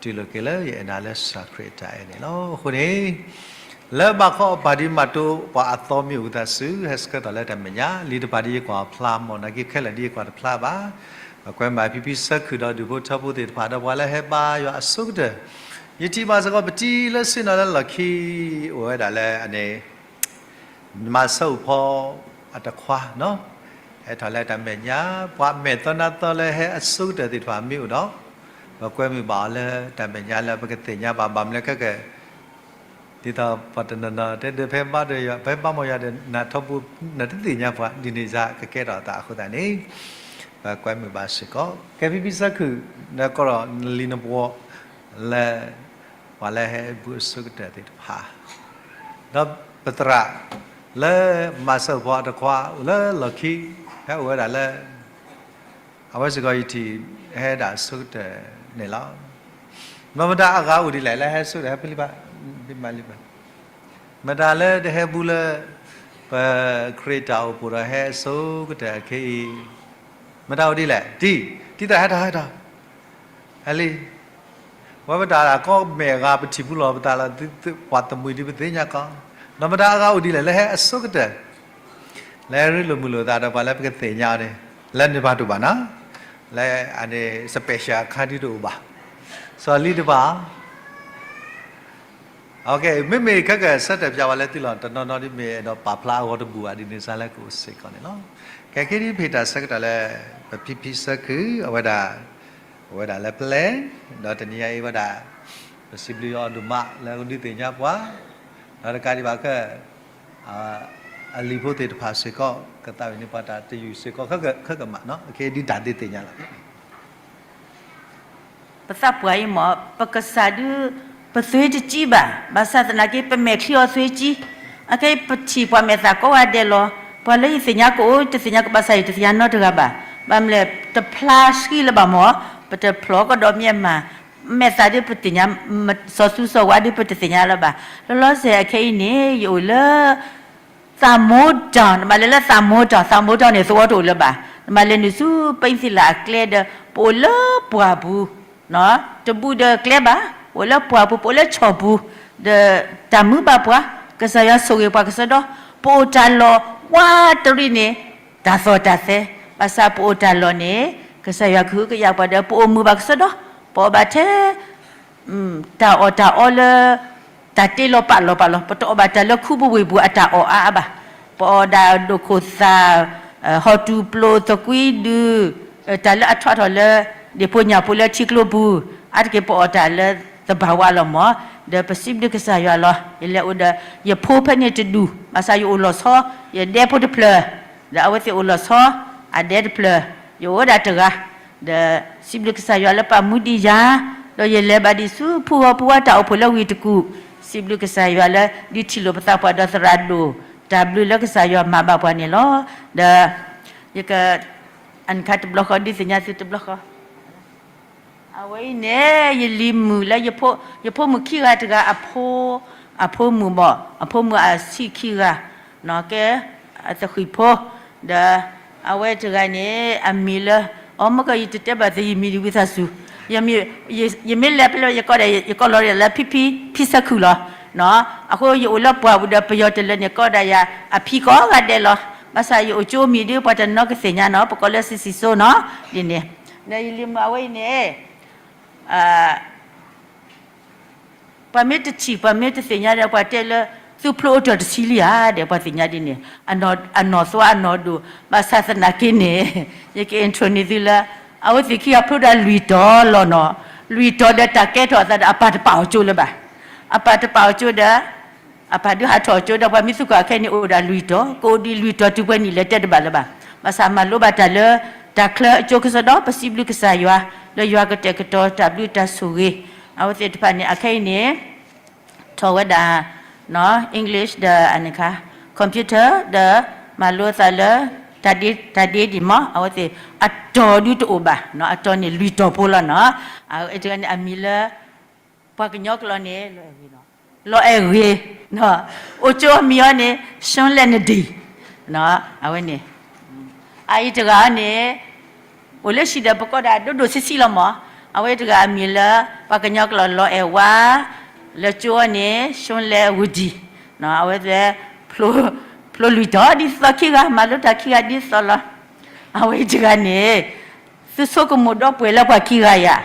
တူၢ်လိာ်က့ၤလၢယအဲၣ်နၤလၢကစၢ်ခရံာ်အတၢ်အဲၣ်န့ၣ်လီၤ. အဃိန့ၣ် လၢဘၣ်ခီအပၢ်ဒ်မးတိပှၤအသီမ့ၢ်အိၣ်သးဆူ ဟဲဆှၢထီၣ်လၢတၢ်မဲာ်ညါ လံာ်တဖၣ်ဒ်ယကွၢ်ဖျါမီၢ် နာ်က့ခဲလၢာ်ဒ်ယကွၢ်တဖျါဘၣ်. ပကွဲမုာ်ဖံဖံဆၢခုၣ်ဒီးဒူၣ်ဖိထၢဖိသ့ၣ်တဖၣ် ဒီးပှၤလၢဟဲဘါယွၤအဆိကတၢၢ်, ယထံၣ်ဘၣ်စ့ၢ်ကီးပတံၤလၢဆ့ၣ်နီၤလၢလီၢ်ခံ အိၣ်ဝဲဒၣ်လၢအန့ၣ် မၤစၢၤအိၣ်ဖီအတခွါ ဟဲထီၣ်လၢတၢ်မဲာ်ညါ ပှၤမဲာ်သီနါသီလၢဟဲအဆိကတၢၢ်သ့ၣ်တဖၣ်မ့ၢ်အိၣ်ဒီး ပကွဲမုာ်ဘၣ်အီၤလၢတၢ်မဲာ်ညါလၢပကသ့ၣ်ညါဘၣ် ဘၣ်မနုၤလဲၣ်ခဲကဲ ဒ်သိးပှၤတနီၤနီၤ တဲဒၢးဖဲဘါဒီးယွၤ ဖဲဘါမီၢ်ယွၤဒီး နၢ်ထီဘိ နတသ့ၣ်ညါပှၤ ဒ်န့ၣ်ယကကဲထီၣ်အသးအဃိသတးန့ၣ် ပကွဲမုာ်ဘၣ်စ့ၢ်ကီး ကဲဖံဖံဆၢခုၣ် နကီၢ်ဒီးနလံၤနပှီၢ် လၢ ပှၤလၢဟဲဘူးအဆိကတၢၢ်သ့ၣ်တဖၣ် ဒီးပသရၣ်လၢမၤစၢၤပှၤတခွါအိၣ်လၢလီၢ်ခံ ဟဲအိၣ်ဝဲဒၣ်လၢ အဝဲစ့ၢ်ကီးယထံၣ်ဟဲဒၣ်အဆိကတၢၢ်န့ၣ်လီၤ. မ့ၢ်မတၤအဂၤအိၣ်ဒ်လဲၣ် လၢဟဲဆိကတၢၢ် ဟဲပလံၤဘၣ် မၤလံဘၣ် မတၤလၢတဟဲဘူးလၢ ပခရံာ်တၢ်အိၣ်ဖှိၣ်ဒီးဟဲအဆိကတၢၢ်အခဲအံၤ မတၤအိၣ်ဒ်လဲၣ် တံၤ တံၤသးဟဲထီၣ်ဟဲထီၣ် ဟဲလံ ဝဲပတၢ်ကိးမဲာ်အဂၤပထံၣ်ဘူးလီၤပသးလီၤ ပှၤသမံၤဒ်ပသ့ၣ်ညါကီး ဒီးမတၤအဂၤအိၣ်ဒ်လဲၣ် လၢဟဲအဆိကတၢၢ် လၢဟဲရ့လိာ်မုာ်လိာ်သးဒီးပှၤလၢပကသ့ၣ်ညါအီၤန့ၣ် လၢန့ၣ်ဘၣ်တအိၣ်ဘၣ်နီၤ လၢအန့ၣ် special အခါဒ်တအိၣ်ဘၣ် စီၤလံတဖၣ် မ့မ့ၢ်ခဲကဲဆၢတဲာ်ပၠးဝဲလၢသုလီၢ်တနီၤနီၤဒ်မ့ၢ်အဲၣ်ဒိးပာ်ဖျါအဂီၢ်တဘူၣ်ဘၣ်ဒ်န့ၣ်စ့ၢ်ကီးလၢကအိၣ်စ့ၢ်ကီးန့ၣ်လီၤ. ခဲကနံၣ်အံၤပဟ့ၣ်တၢ်ဆၢကတီၢ်လၢ ပဖံဖံဆၢခုၣ် အဝဲဒၣ် အိၣ်ဝဲဒၣ်လၢပျဲၢ် ဒီးတနံၤညါအံၤဝဲဒၣ် ပစံးဘျုးယွၤအီၤဒိၣ်မးလၢကဒုးသ့ၣ်ညါပှၤ ဒီးတကးဒံးဘၣ်ခဲ အလံၤဖိသ့ၣ်တဖၣ်စ့ၢ်ကီး ကသးဝံၣ်န့ၢ်ပှၤတၢ်တယုၢ်စ့ၢ်ကီးခဲကမးနီၤ အခဲအံၤဒုးတၢ်ဒုးသ့ၣ်ညါလီၤ ပသးပှၢ်အံၤမ့ၢ် ပကစၢ်ဒုး ပသွ့တကံဘၣ်, ဘၣ်ဆၣ်သနာ်က့ ပမဲာ်ချံအီၤသွ့ကံ, အခဲအံၤပထံၣ်ပှၤမဲာ်သၣ်ကိးဂၤဒဲးလီၤ. ပှၤလၢယသ့ၣ်ညါကအိၣ် တသ့ၣ်ညါကဘၣ်ဆၣ် ယတသ့ၣ်ညါနီတဂၤဘၣ်. ဘၣ်မနုၤလဲၣ် တဖျါဆှံလၢၤဘၣ်မ့ၢ် ပတဖျိးကဒီးမ့ၢ်အမၤ, မဲာ်သၣ်ဒုးပသ့ၣ်ညါ, စီၤစုၤစီၤဝါဒုးပတသ့ၣ်ညါလၢၤဘၣ်. လီၤလီၤဆဲးအခဲအံၤန့ၣ် ယအိၣ်လၢ သးမိတီၤ, နဘၣ်လဲၤလၢသးမိတီၤ, သးမိတီၤန့ၣ် သဝီတအိၣ်လၢၤဘၣ်. နဘၣ်လဲၤနုာ်ဆူပအ့သ့လးအကျဲဒီး ပအိၣ်လၢပှၢ်ပူၤ, တဘူးဒီးကျဲဘၣ်, ပအိၣ်လၢပှၢ်ပူၤ, ပအိၣ်လၢဆီၣ်ပူၤ, ဒီးတၢ်မုာ်ဘၣ်ပှၤ, ကစၢ်ယွၤဆိၣ်ဂ့ၤပှၤကစီဒီ, ပအိၣ်တၢ်လီၢ်ဝးတရံးန့ၣ် တၢ်သီၣ်တၢ်သဲ, ဘၣ်ဆၣ်ပအိၣ်တၢ်လီၢ်န့ၣ် ကစၢ်ယွၤကဟုကယာ်ပှၤဒီး ပအိၣ်မုာ်ဘၣ်ကစီဒီ, ပအီၣ်ဘၣ်ထဲ တၢ်အီၣ်တၢ်အီလၢ တၢ်တ့လီၤပာ်လီၤပာ်လီၤ, ပတအီၣ်ဘၣ်တၢ်လၢခူပူၤဝ့ၢ်ပူၤအတၢ်အီၣ်အါအါဘၣ်. ပအီၣ်ဒၣ်ဒိၣ်ခိၣ်သၣ်, ဟီၣ်တူၢ်ပျိၣ်သကွံဒု, တၢ်လၢအထွးထီၣ်လၢ ဒ့ၣ်ဖိညၣ်ဖိလၢထံကျိပူၤ, အါတက့ၢ်ပအီၣ်တၢ်လၢသဘၣ်ဝါလီၤမၢ်, ဒီးပစံးဘျုးကစၢ်ယွၤလီၤ. ယလဲၤအိၣ်ဒီး ယဖိဖဲန့ၣ်တဒူၣ်, ဘၣ်ဆၣ်ယအိၣ်လီၤဆီ, ယဒဲဖိတဖျၢၣ်, ဒီးအဝဲသ့ၣ်အိၣ်လီၤဆီ, အဒဲတဖျၢၣ်, ယအိၣ်ဝဲဒၣ်တဂၤ ဒီးစံးဘျုးကစၢ်ယွၤလၢပာ်မူဒံးယၤ, ဒီးယလဲၤဘၣ်ဒံးဆူဖုဂီၤပူၤဝါတၢ်အိၣ်ဖှိၣ်လၢဝ့ၢ်တကူၣ်, စံးဘျုးကစၢ်ယွၤလၢဒုးထံၣ်လိာ်ပသးပှၤဒီးသရၣ်ဒိၣ်, တၢ်ဘျုးလၢကစၢ်ယွၤမၤဘၣ်ပှၤန့ၣ်လီၤ. ဒီး ယက အနခါတဘျီဃီ ဒုးသ့ၣ်ညါသုတဘျီဃီ အဝဲအံၤန့ၣ် ယလံၤမုၣ်လၢ ယဖိမုၣ်ခံဂၤတဂၤအဖိ, အဖိမုၣ်ဘၣ်, အဖိမုၣ်အဆံးခံဂၤ, ကဲ အသဃံၣ်ဖိ, ဒီးအဝဲတဂၤန့ၣ် အမံၤလၢ, အမ့ၢ်ကီး ယတတဲဘၣ်သု ယမံၤဒံးဝံသးစူၤ, ယမ့ၢ်လဲၤဖဲလဲၣ် ယကိးဒၣ် ယကိးလီၤဒၣ်လၢ ဖံဖံ ဖံဆၢခုၣ်လီၤ. အဃိယအိၣ်လၢပှၢ်ပူၤဒီး ပယီၤတလၢန့ၣ် ကိးဒၣ်ယၤအဖံကိးဂၤဒဲးလီၤ. ဘၣ်ဆၣ်ယအိၣ်ကၠိမံၤဒ် ပှၤတနီၤကသ့ၣ်ညါနီၤ, ပကိးလၢစံးစံးစိနီၤ, ဒ်န့ၣ်, ဒီးယလံၤမုၣ်အဝဲအံၤန့ၣ် ပှၤမ့ၢ်တထံၣ် ပှၤမ့ၢ်တသ့ၣ်ညါဒီး ပှၤတဲလၢ သုဖျိအိၣ်တ့ၢ်တဆံလံဧါဒီး ပှၤသ့ၣ်ညါဒ်န့ၣ်, အနီၢ်သွါအနီၢ်ဒိၣ်, ဘၣ်ဆၣ်သနာ်က့န့ၣ် ယက intro န့ၢ်သုလၢ အဝဲသ့ၣ်ခံဂၤဖျိဒၣ်လွံၢ်တီၤလီၤနီၤ, လွံၢ်တီၤဒီးတၢ်ကဲထီၣ်အသးဒီး အပၢ်တပာ်အီၤကၠိလၢၤဘၣ်, အပၢ်တပာ်အီၤကၠိဒီး အပၢ်ဒုးဟးထီၣ်အီၤကၠိဒီး ပှၤမ့ၢ်သူၣ်ကီၣ်အခဲအံၤန့ၣ် အိၣ်ဒၣ်လွံၢ်တီၤ, ကအိၣ်ဒံးလွံၢ်တီၤတုၤပှဲၤနံၣ်လဲၤတဲတဘၣ်လၢၤဘၣ်. ဘၣ်ဆၣ်မၤလိဘၣ်တၢ်လၢ တၢ်ချၢအကၠိကစီဒီ ပစံးဘျုးကစၢ်ယွၤ လၢယွၤကတဲာ်ကတီၤတၢ်ဘျုးတၢ်ဆိၣ်ဂ့ၤ အဝဲသ့ၣ်တဖၣ်န့ၣ် အခဲအံၤန့ၣ် ထီၣ်ဝဲဒၣ် English ဒီးအန့ၣ်ခါ computer ဒီး မၤလိအသးလၢ တၢ်ဒ့တၢ်ဒ့ဒံးမး အဝဲသ့ၣ် အတီၤဒုတအိၣ်ဘၣ်, အတီၤန့ၣ်လွံၢ်တီၤဖိလီၤနီၤ. အတဂၤန့ၣ်အမံၤလၢ ပှၤကညီကျိာ်န့ၣ် လီၤအဲၣ်ဂ့ၤ, အိၣ်ကၠိအမံၤအီၤန့ၣ် ရှုံးလဲနဒံၣ်, အဝဲန့ၣ် အအံၤတဂၤအီၤန့ၣ် အိၣ်လၢဟံၣ်ဒီးပကိးဒၣ်ဒိၣ်ဒိၣ်ဆံးဆံးလီၤမး, အဝဲတဂၤအမံၤလၢ ပှၤကညီကျိာ်လီၤအဲၣ်ဝါ, လၢကၠိအီၤန့ၣ် ရှုံးလဲဝဒံၣ်, အဝဲသ့ၣ် ဖျိလွံၢ်တီၤဒ်သိးခံဂၤ မၤလိတၢ်ခံဂၤဒ်သိးလီၤ. အဝဲအံၤတဂၤန့ၣ် သုဆိကမိၣ်ဒီပုၢ်ဝဲၢ်လၢပှၤခံဂၤယၤ,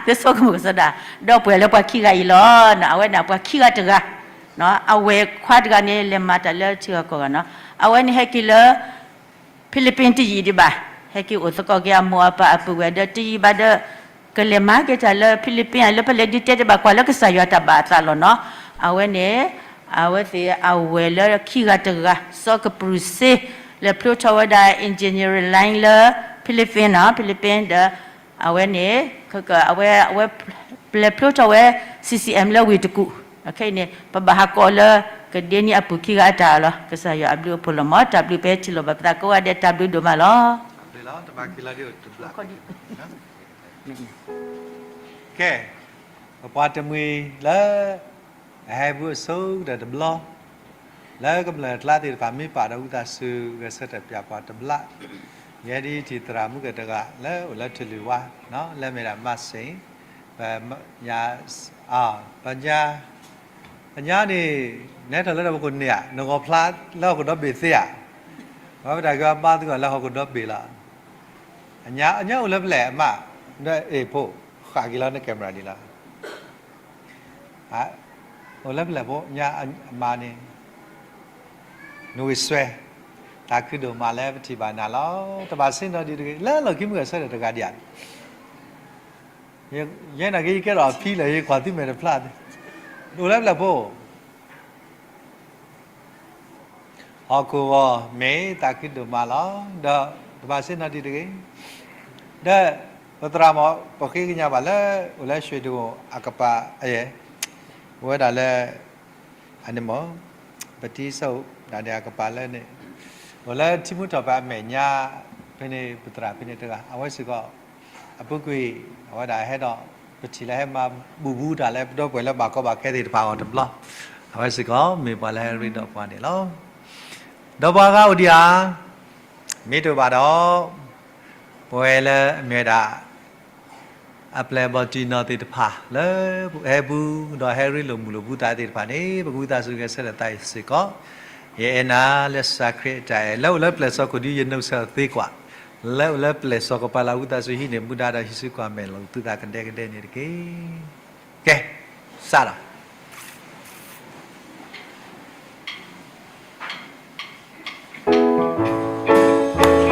သုဆိကမိၣ်ကစီဒီ ဒီပုၢ်ဝဲၢ်လၢပှၤခံဂၤအံၤလီၤ. အဝဲန့ၣ်ပှၤခံဂၤတဂၤ, အဝဲၢ်ခွါတဂၤန့ၣ် လဲၤမၤတၢ်လၢထံဂၤကီၢ်ဂၤနီၤ. အဝဲန့ၣ်ဟဲက့ၤလၢ ဖံလံးပံးတယံာ်ဒံးဘၣ်, ဟဲက့ၤအိၣ်သကိးက့ၤအမိၢ်အပၢ်အပုၢ်ဝဲၢ်ဒီးတယံာ်ဘၣ်ဒီး ကလဲၤမၤက့ၤတၢ်လၢဖံလံးပံး လၢပလဲၤဒုးတဲတဘၣ်ကွၢ်လၢကစၢ်ယွၤတၢ်ဘၣ်အသးလီၤနီၤ. အဝဲန့ၣ် အဝဲသ့ၣ်အဝဲၢ်လၢခံဂၤတဂၤ စီၤကပြုၢ်စ့ လဲၤဖျိထီၣ်ဝဲဒၣ် engineering line လၢ Philippines နီၤ, Philippines ဒီး အဝဲန့ၣ် အဝဲ အဝဲ လဲၤဖျိထီၣ်ဝဲ C C M လၢဝ့ၢ်တကူၣ်, ခဲအံၤန့ၣ် ပဘၣ်ဟးကိးလၢ ကဒ့နံၣ်အပူၤခံဂၤအတၢ်လီၤ. ကစၢ်ယွၤအဘျုးအဖှိၣ်လီၤမး, တၢ်ဘျုးဖဲထံၣ်လိာ်ဘၣ်ပသးကိးဂၤဒဲး တၢ်ဘျုးဒိၣ်မးလီၤ. ကဲ, ပပှၤတမှံၤလၢ အဟဲဘူးအဆိကတၢၢ်တဘျီ, လၢကမျၢၢ်အကျါသ့ၣ်တဖၣ်မ့ၢ်ပာ်ဒီးဝံသးစူၤ ဂဲၤဆၢထၢၣ်ပၠးပှၤတဘျီ, ယဲဒ်ထံၣ်သရၣ်မုၣ်ကတဂၤ လၢအိၣ်လၢထူၣ်လွံၢ်ဝါ, လၢမ့ၢ်ဒၣ် မၤစ့ၣ်, ပ, ပညါ, ပညါန့ၣ် နဟဲထီၣ်လၢတၢ်ဖီခိၣ်န့ၣ်ဧါ, နဂီၤဖျါလၢဟီၣ်ခိၣ်ဒီဘ့ၣ်သ့ဧါ, ပဝဲပတၢ်ဂ့ၤအမါသ့ၣ်ဂီၢ်လၢဟီၣ်ခိၣ်ဒီဘ့ၣ်လီၤ. အညါအိၣ်လၢဖဲလဲၣ်အမါ, ဒီးအ့ၣ်ဖိ, ဃၣ်က့ၤလီၤန camera ဒံးလီၤ. အိၣ်လၢဖဲလဲၣ်ဖိ, ညါအမါန့ၣ်, နဝ့ၢ်စွဲ, တၢ်ခုဒိၣ်မးလၢပထံၣ်ဘၣ်နၤလီၤ. တဘၣ်ဆ့ၣ်နီၤဒံးတဂ့ၤ, လၢလီၢ်ခံမုၢ်ဂဲၤဆၢထၢၣ်တဂၤဒံးဧါ. ယဲနာ်က့ ယကဲထီၣ်အဖံလၢာ် ယကွၢ်သုမဲာ်တဖျါ, အိၣ်လၢဖဲလဲၣ်ဖိ ဟီၣ်ခိၣ်ဂီၤမ့ၢ်တၢ်ခုဒိၣ်မးလီၤ. ဒီးတဘၣ်ဆ့ၣ်နီၤဒံးတဂ့ၤ. ဒီးပသရၣ်မုၣ် ပဃ့ကညးဘၣ်လၢ အိၣ်လၢ ရွှေတိဂုံ အကပၤ, အဝဲဒၣ်လၢ အန့ၣ်မ့ၢ် ပတံၤစၢ်အိၣ်ဒၣ်န့ၣ် အကပၤလၢန့ၣ်, အိၣ်လၢထံမူထီၣ်ပှၤအမဲာ်ညါ, ဖဲန့ၣ်ပသရၣ်ဖဲန့ၣ်တဂၤ အဝဲစ့ၢ်ကီး အပူၤကွံာ် အဝဲဒၣ်ဟဲဒီး ပထံၣ်လၢဟဲမၤဘူၣ်ဘူးတၢ်လၢပဒီပုၢ်ဝဲၢ်လၢဘၣ်ကီဘၣ်ခဲသ့ၣ်တဖၣ်အဂီၢ်တဘျီ, အဝဲစ့ၢ်ကီးမ့ၢ်ပှၤလၢဟဲရ့ဒီးပှၤန့ၣ်လီၤ. ဒီးပှၤဂၤအိၣ်ဒံးဧါ, မ့ၢ်တအိၣ်ဘၣ်ဒီး ပဝဲလၢအမ့ၢ်ဝဲဒၣ် အပျဲၢ်အဘီၣ်တံၢ်နီၢ်သ့ၣ်တဖၣ် လၢဟဲဘူး ဒီးဟဲရ့လိာ်မုာ်လိာ်ဘူးသးသ့ၣ်တဖၣ်န့ၣ် ပကဝံသးစူၤဂဲၤဆၢထၢၣ်သးအံၤစ့ၢ်ကီး, ယအဲၣ်နၤလၢစၢခရံာ်အတၢ်အဲၣ် လၢအိၣ်လၢပျဲၢ်စီၤကိၣ်ဒူ ယနီၢ်ကစၢ်သ့ကွၢ်, လၢအိၣ်လၢပျဲၢ်စီၤကပၤလၢ် ဝံသးစူၤဟံးန့ၢ်မူဒါဒီးဟံးစုကွၢ်မဲာ်လိာ်သုသးကဒဲကဒဲန့ၣ်တက့ၢ်. ကဲ, စးထီၣ်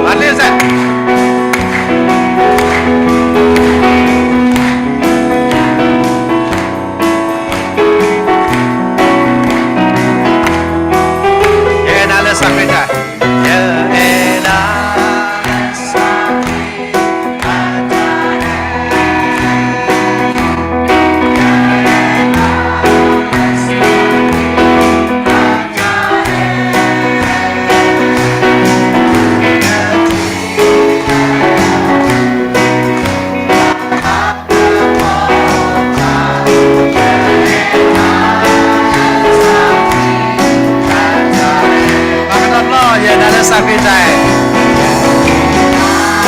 မၤလ့စဲ ယအဲၣ်နၤလၢစၢခရံာ်အတၢ်, ယအဲၣ်နၤ ပကနီၤပျီ ယအဲၣ်နၤလၢစၢခရံာ်အတၢ်အဲၣ် တၢ်ဘျုးဒိၣ်မးလီၤ.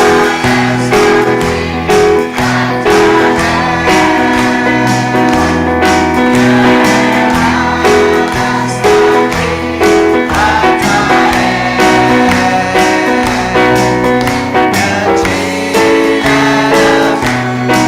တၢ်ဘျ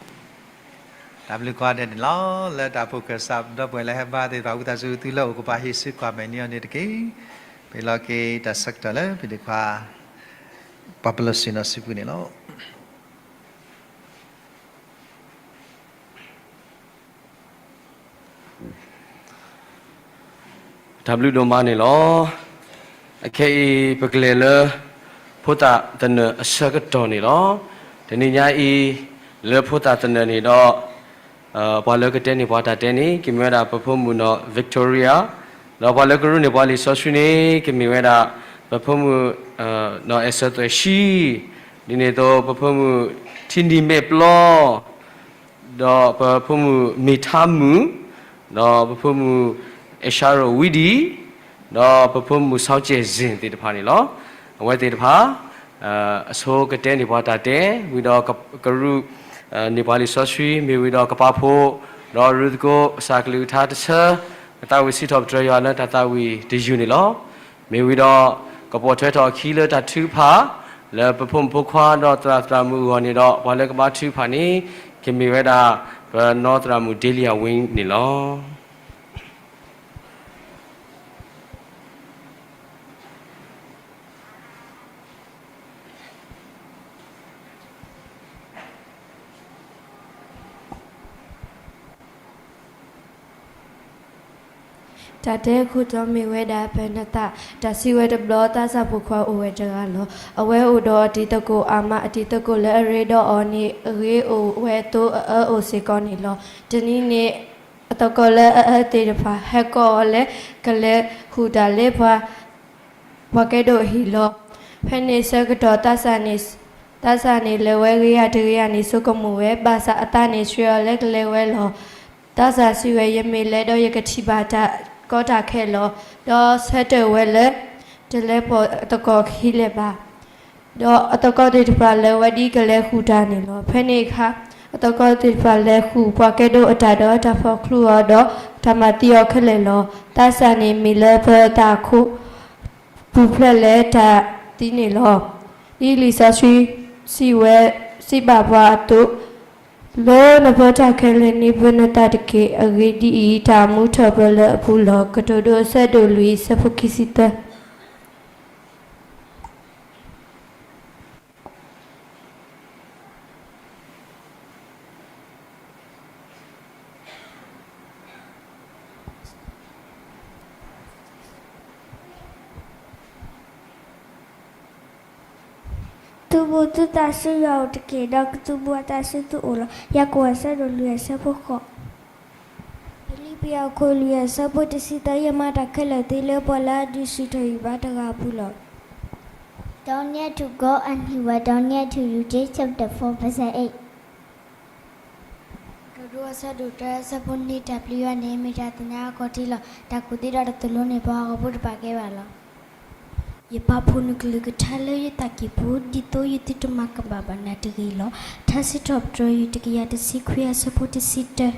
ုးကိးဂၤဒဲးန့ၣ်လီၤ. လၢတၢ်အိၣ်ဖှိၣ်ကစၢ် ဒီပုၢ်ဝဲၢ်လၢဟဲဘါသ့ၣ်တဖၣ် ဝံသးစူၤသုလၢအိၣ်ကပၤ ဟံးစုကွၢ်မဲာ်န့ၢ်အီၤန့ၣ်တက့ၢ်. ပဟ့ၣ်လီၤက့ၤတၢ်ဆၢကတီၢ်လၢ ဖံးဒ့ခွါ ပှၤပလီၢ်ဆ့ၣ်နီၤစုပူၤန့ၣ်လီၤ. တၢ်ဘျုးဒိၣ်မးန့ၣ်လီၤ. အခဲအံၤ ပကလဲၤလၢ ဖိသၣ်သနၢၣ်အဆၢကတီၢ်န့ၣ်လီၤ. တနံၤညါအံၤ လၢဖိသၣ်သနၢၣ်န့ၣ်ဒီး ပှၤလၢကတဲန့ၢ်ပှၤတၢ်တဲန့ၣ် ကမ့ၢ်ဝဲဒၣ်ပဖိမုၣ်နီၢ် Victoria, ဒီးပှၤလၢကရူၢ်န့ၢ်ပှၤလံာ်စီဆှံန့ၣ် ကမ့ၢ်ဝဲဒၣ် ပဖိမုၣ် နီၢ်အဲၣ်စၢၤသွဲၣ်ဆှံ, ဒ်န့ၣ်အသိး ပဖိမုၣ်ထံနံၤမဲာ်ပျီ ဒီးပဖိမုၣ်မ့ၢ်ထါမုၣ်, ဒီးပဖိမုၣ်အဲၣ်ဆါရိၣ်ဝံဒံ, ဒီးပဖိမုၣ်ဆီကဲၣ်စ့ၣ်သ့ၣ်တဖၣ်န့ၣ်လီၤ. အဝဲသ့ၣ်တဖၣ် အဆိကတဲန့ၢ်ပှၤတၢ်တဲ ဝံၤဒီးကရူၢ် န့ၢ်ပှၤလံာ်စီဆှံ မ့ၢ်ဝံၤဒီးကပာ်ဖှိၣ်, ဒီးရူၢ်သကိးကစၢ်ကလုၢ်ကထါတဆၢ, အသးဝံၣ်စံးထီၣ်ပတြၢၤယွၤလၢတၢ်သးဝံၣ်တယုၢ်န့ၣ်လီၤ. မ့ၢ်ဝံၤဒီး ကပိာ်ထွဲထီၣ်အခံလၢတၢ်ထုကဖၣ် လၢပဖိမုၣ်ဖိခွါဒီးသရၣ်သရၣ်မုၣ်အဂီၢ်န့ၣ်ဒီး ပှၤလၢကဘါထုကဖၣ်န့ၣ် ကမ့ၢ်ဝဲဒၣ် ပနီၢ်သရၣ်မုၣ် Delia Wing န့ၣ်လီၤ. တၢ်တဲအခိၣ်တီမ့ၢ်ဝဲဒၣ် ပနသး, တၢ်စံးဝဲတဘျီ သးစၢ်ဖိခွါအိၣ်ဝဲတဂၤလီၤ. အဝဲအိၣ်ဒီးအတံၤသကိးအါမး, အတံၤသကိးလၢအရ့ဒီးအီၤန့ၣ် အဂ့ၤအိၣ်ဝဲအသိး အအၢအိၣ်စ့ၢ်ကီးန့ၣ်လီၤ. တနံၤန့ၣ် အသကိးလၢအအၢသ့ၣ်တဖၣ် ဟဲကိးအီၤလၢ ကလဲၤဃုာ်တၢ်လၢပှၤ ပှၤကဲဒိၣ်အဟံၣ်လီၤ. ဖဲန့ၣ်ဆၢကတီၢ် သးစၢ်န့ၣ် သးစၢ်န့ၣ်လဲၤဝဲဂ့ၤဂ့ၤတဂ့ၤဂ့ၤန့ၣ် ဆိကမိၣ်ဝဲ, ဘၣ်ဆၣ်အသးန့ၣ်ဆှၢအီၤလၢကလဲၤဝဲလီၤ. သးစၢ်စံးဝဲ, ယမ့ၢ်လဲၤဒီးယကထံၣ်ဘၣ်တၢ်ကီတၢ်ခဲလီၤ. ဒီးဆၢတဲာ်ဝဲလၢ တလဲၤပိာ်အသကိးခံလဲၣ်ဘၣ်. ဒီးအသကိးသ့ၣ်တဖၣ်လဲၤဝဲဒ်ကလဲၤဃုာ်တၢ်န့ၣ်လီၤ. ဖဲန့ၣ်အခါ အသကိးသ့ၣ်တဖၣ်လဲၤဃုာ်ပှၤကဲဒိၣ်အတၢ်ဒီး တၢ်ဖီၣ်ချုးအီၤဒီး တၢ်မၤသံအီၤခဲလၢာ်လီၤ. သးစၢ်န့ၣ်မ့ၢ်လၢပသးခိၣ် ပူၤဖျဲးလၢတၢ်သံန့ၣ်လီၤ. ဒ်လံာ်စီဆှံစံးဝဲ, စံးဘၣ်ပှၤအသိး, လၢနပၢၤတၢ်ခဲလၢာ်န့ၣ် ပၢနသးတက့ၢ်. အဂ့ၢ်ဒ်အံၤ, တၢ်မူထီၣ်ပၢလၢအပူၤလီၤ. ကတိၤဒိအဆၢဒိၣ်လွံၢ် အဆၢဖိခံဆံသၢ. သုဘူးသုသးဆူယွၤအိၣ်တက့ၢ်, ဒီးကသုးဘူးအသးဆူသုအိၣ်လီၤ. ယၤကိာ်အဆၢဒိၣ်လွံၢ်အဆၢဖိဃိး. ဖံလံးပံးအခိၣ်လွံၢ်အဆၢဖိတဆံသၢ, ယမၤတၢ်ခဲလၢာ်သ့လၢပှၤလၢအဒုးဆူၣ်ထီၣ်ယဘါတဂၤအပူၤလီၤ. Draw near to God and he will draw near to you. James chapter four verse eight. ကတိၤဒိ အဆၢဒိၣ်တၢ အဆၢဖိနွံ တၢ်ပျံၤယွၤန့ၣ် မ့ၢ်တၢ်သ့ၣ်ညါအဂီၢ်တ့ၢ်လီၤ. တၢ်ကူၣ်သ့ဒီးတၢ်သိၣ်လိန့ၣ် ပှၤဟးဂီၤဖိတဖၣ်ကဲဘၣ်လီၤ. ယပာ်ဖှိၣ်နကလုၢ်ကထါလၢယသးကံၢ်ပူၤ, ဒ်သိးယသုတမၤကမၣ်ဘၣ်နၤတဂ့ၤလီၤ. ထါစံးထီၣ်ပတြၢၤ တကယၤတဆံခွံ အဆၢဖိတဆံတၢ.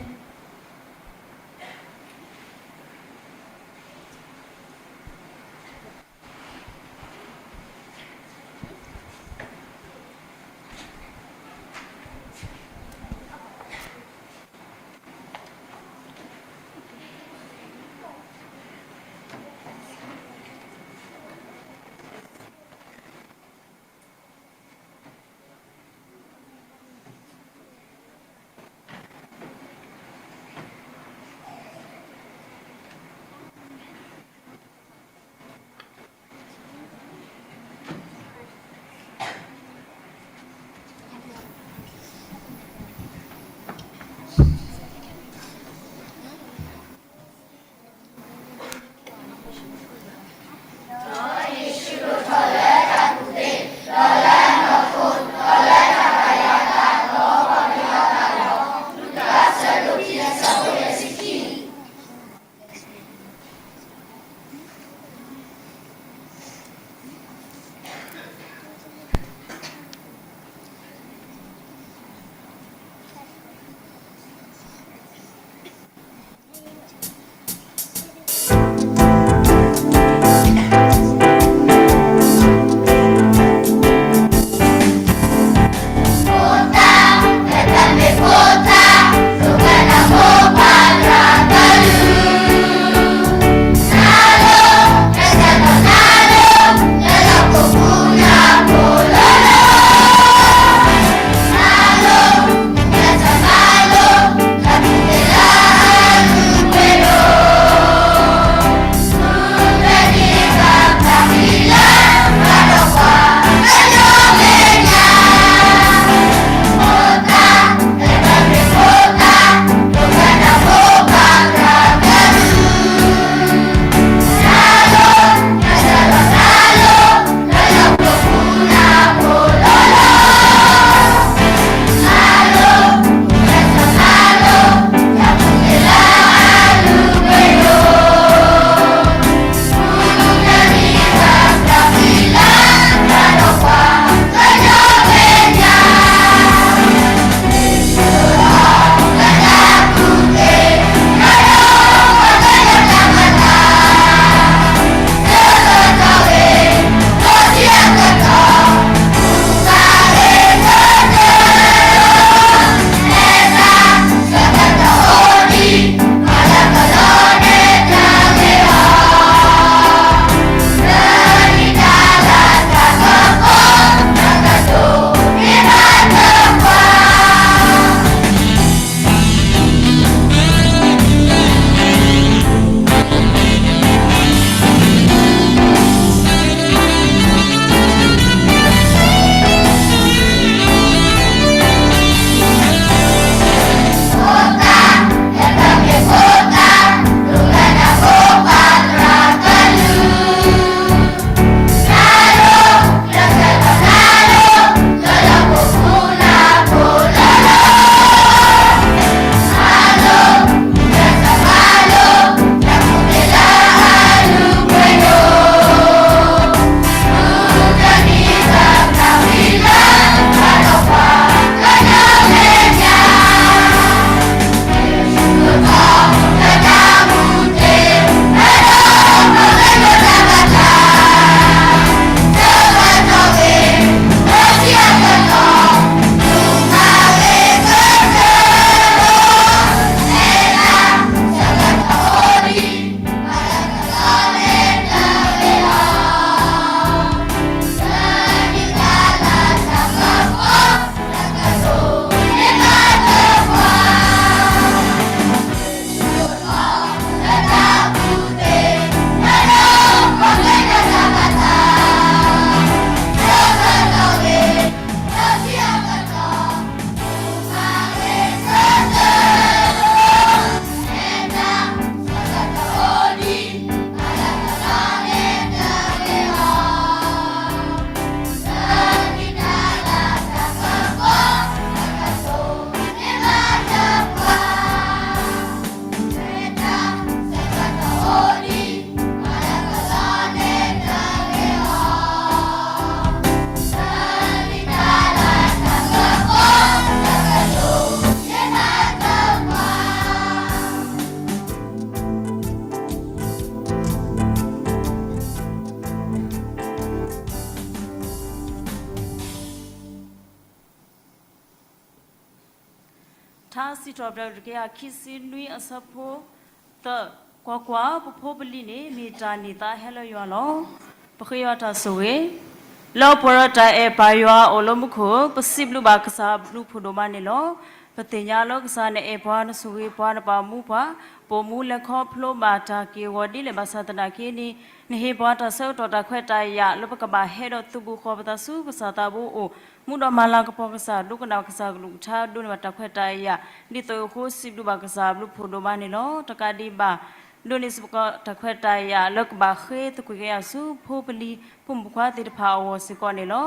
ထါစံးထီၣ်ပတြၢၤတကယၤခံဆံနွံအဆၢဖိသၢ, ကွၢ်ကွၢ်, ပဖိပလံၤန့ၣ် မ့ၢ်တၢ်န့ၢ်သါဟဲလၢယွၤလီၤ. ပဃ့ယွၤတၢ်ဆိၣ်ဂ့ၤ, လၢပှဲၤဒီးတၢ်အဲၣ်ပၢ်ယွၤအိၣ်လၢမူခိၣ်, ပစံးဘျုးဘၣ်ကစၢ်ဘျုးဖှိၣ်ဒိၣ်မးန့ၣ်လီၤ. ပသ့ၣ်ညါလၢကစၢ်နအဲၣ်ပှၤ နဆိၣ်ဂ့ၤပှၤ နပာ်မူပှၤ, ပိာ်မူလဲၤခီဖျိဘၣ်တၢ်က့ၢ်ဂီၤဒ်လဲၣ်ဘၣ်ဆၣ်သနာ်က့န့ၣ်, နဟ့ၣ်ပှၤတၢ်ဆၢကတီၢ်တၢ်ခွဲးတၢ်ယာ်လၢပကဘၣ်ဟဲဒီးသုးဘူးဃီၤပသးဆူကစၢ်သးဘိအအိၣ်, မူဒီးမၤလၤကပီၤကစၢ်, ဒိကနၣ်ကစၢ်ကလုၢ်ကထါ, ဒိးန့ၢ်ဘၣ်တၢ်ခွဲးတၢ်ယာ်, ဒ်သိးအဃိစံးဘျုးဘၣ်ကစၢ်ဘျုးဖှိၣ်ဒိၣ်မးန့ၣ်လီၤ. တကးဒံးဘၣ်, ဒိးန့ၢ်စ့ၢ်ကီးတၢ်ခွဲးတၢ်ယာ်လၢကဘၣ်ဃ့သကွံာ်ကယၤဆူဖိပလံၤ ဖိမုၣ်ဖိခွါသ့ၣ်တဖၣ်အဂီၢ်စ့ၢ်ကီးန့ၣ်လီၤ.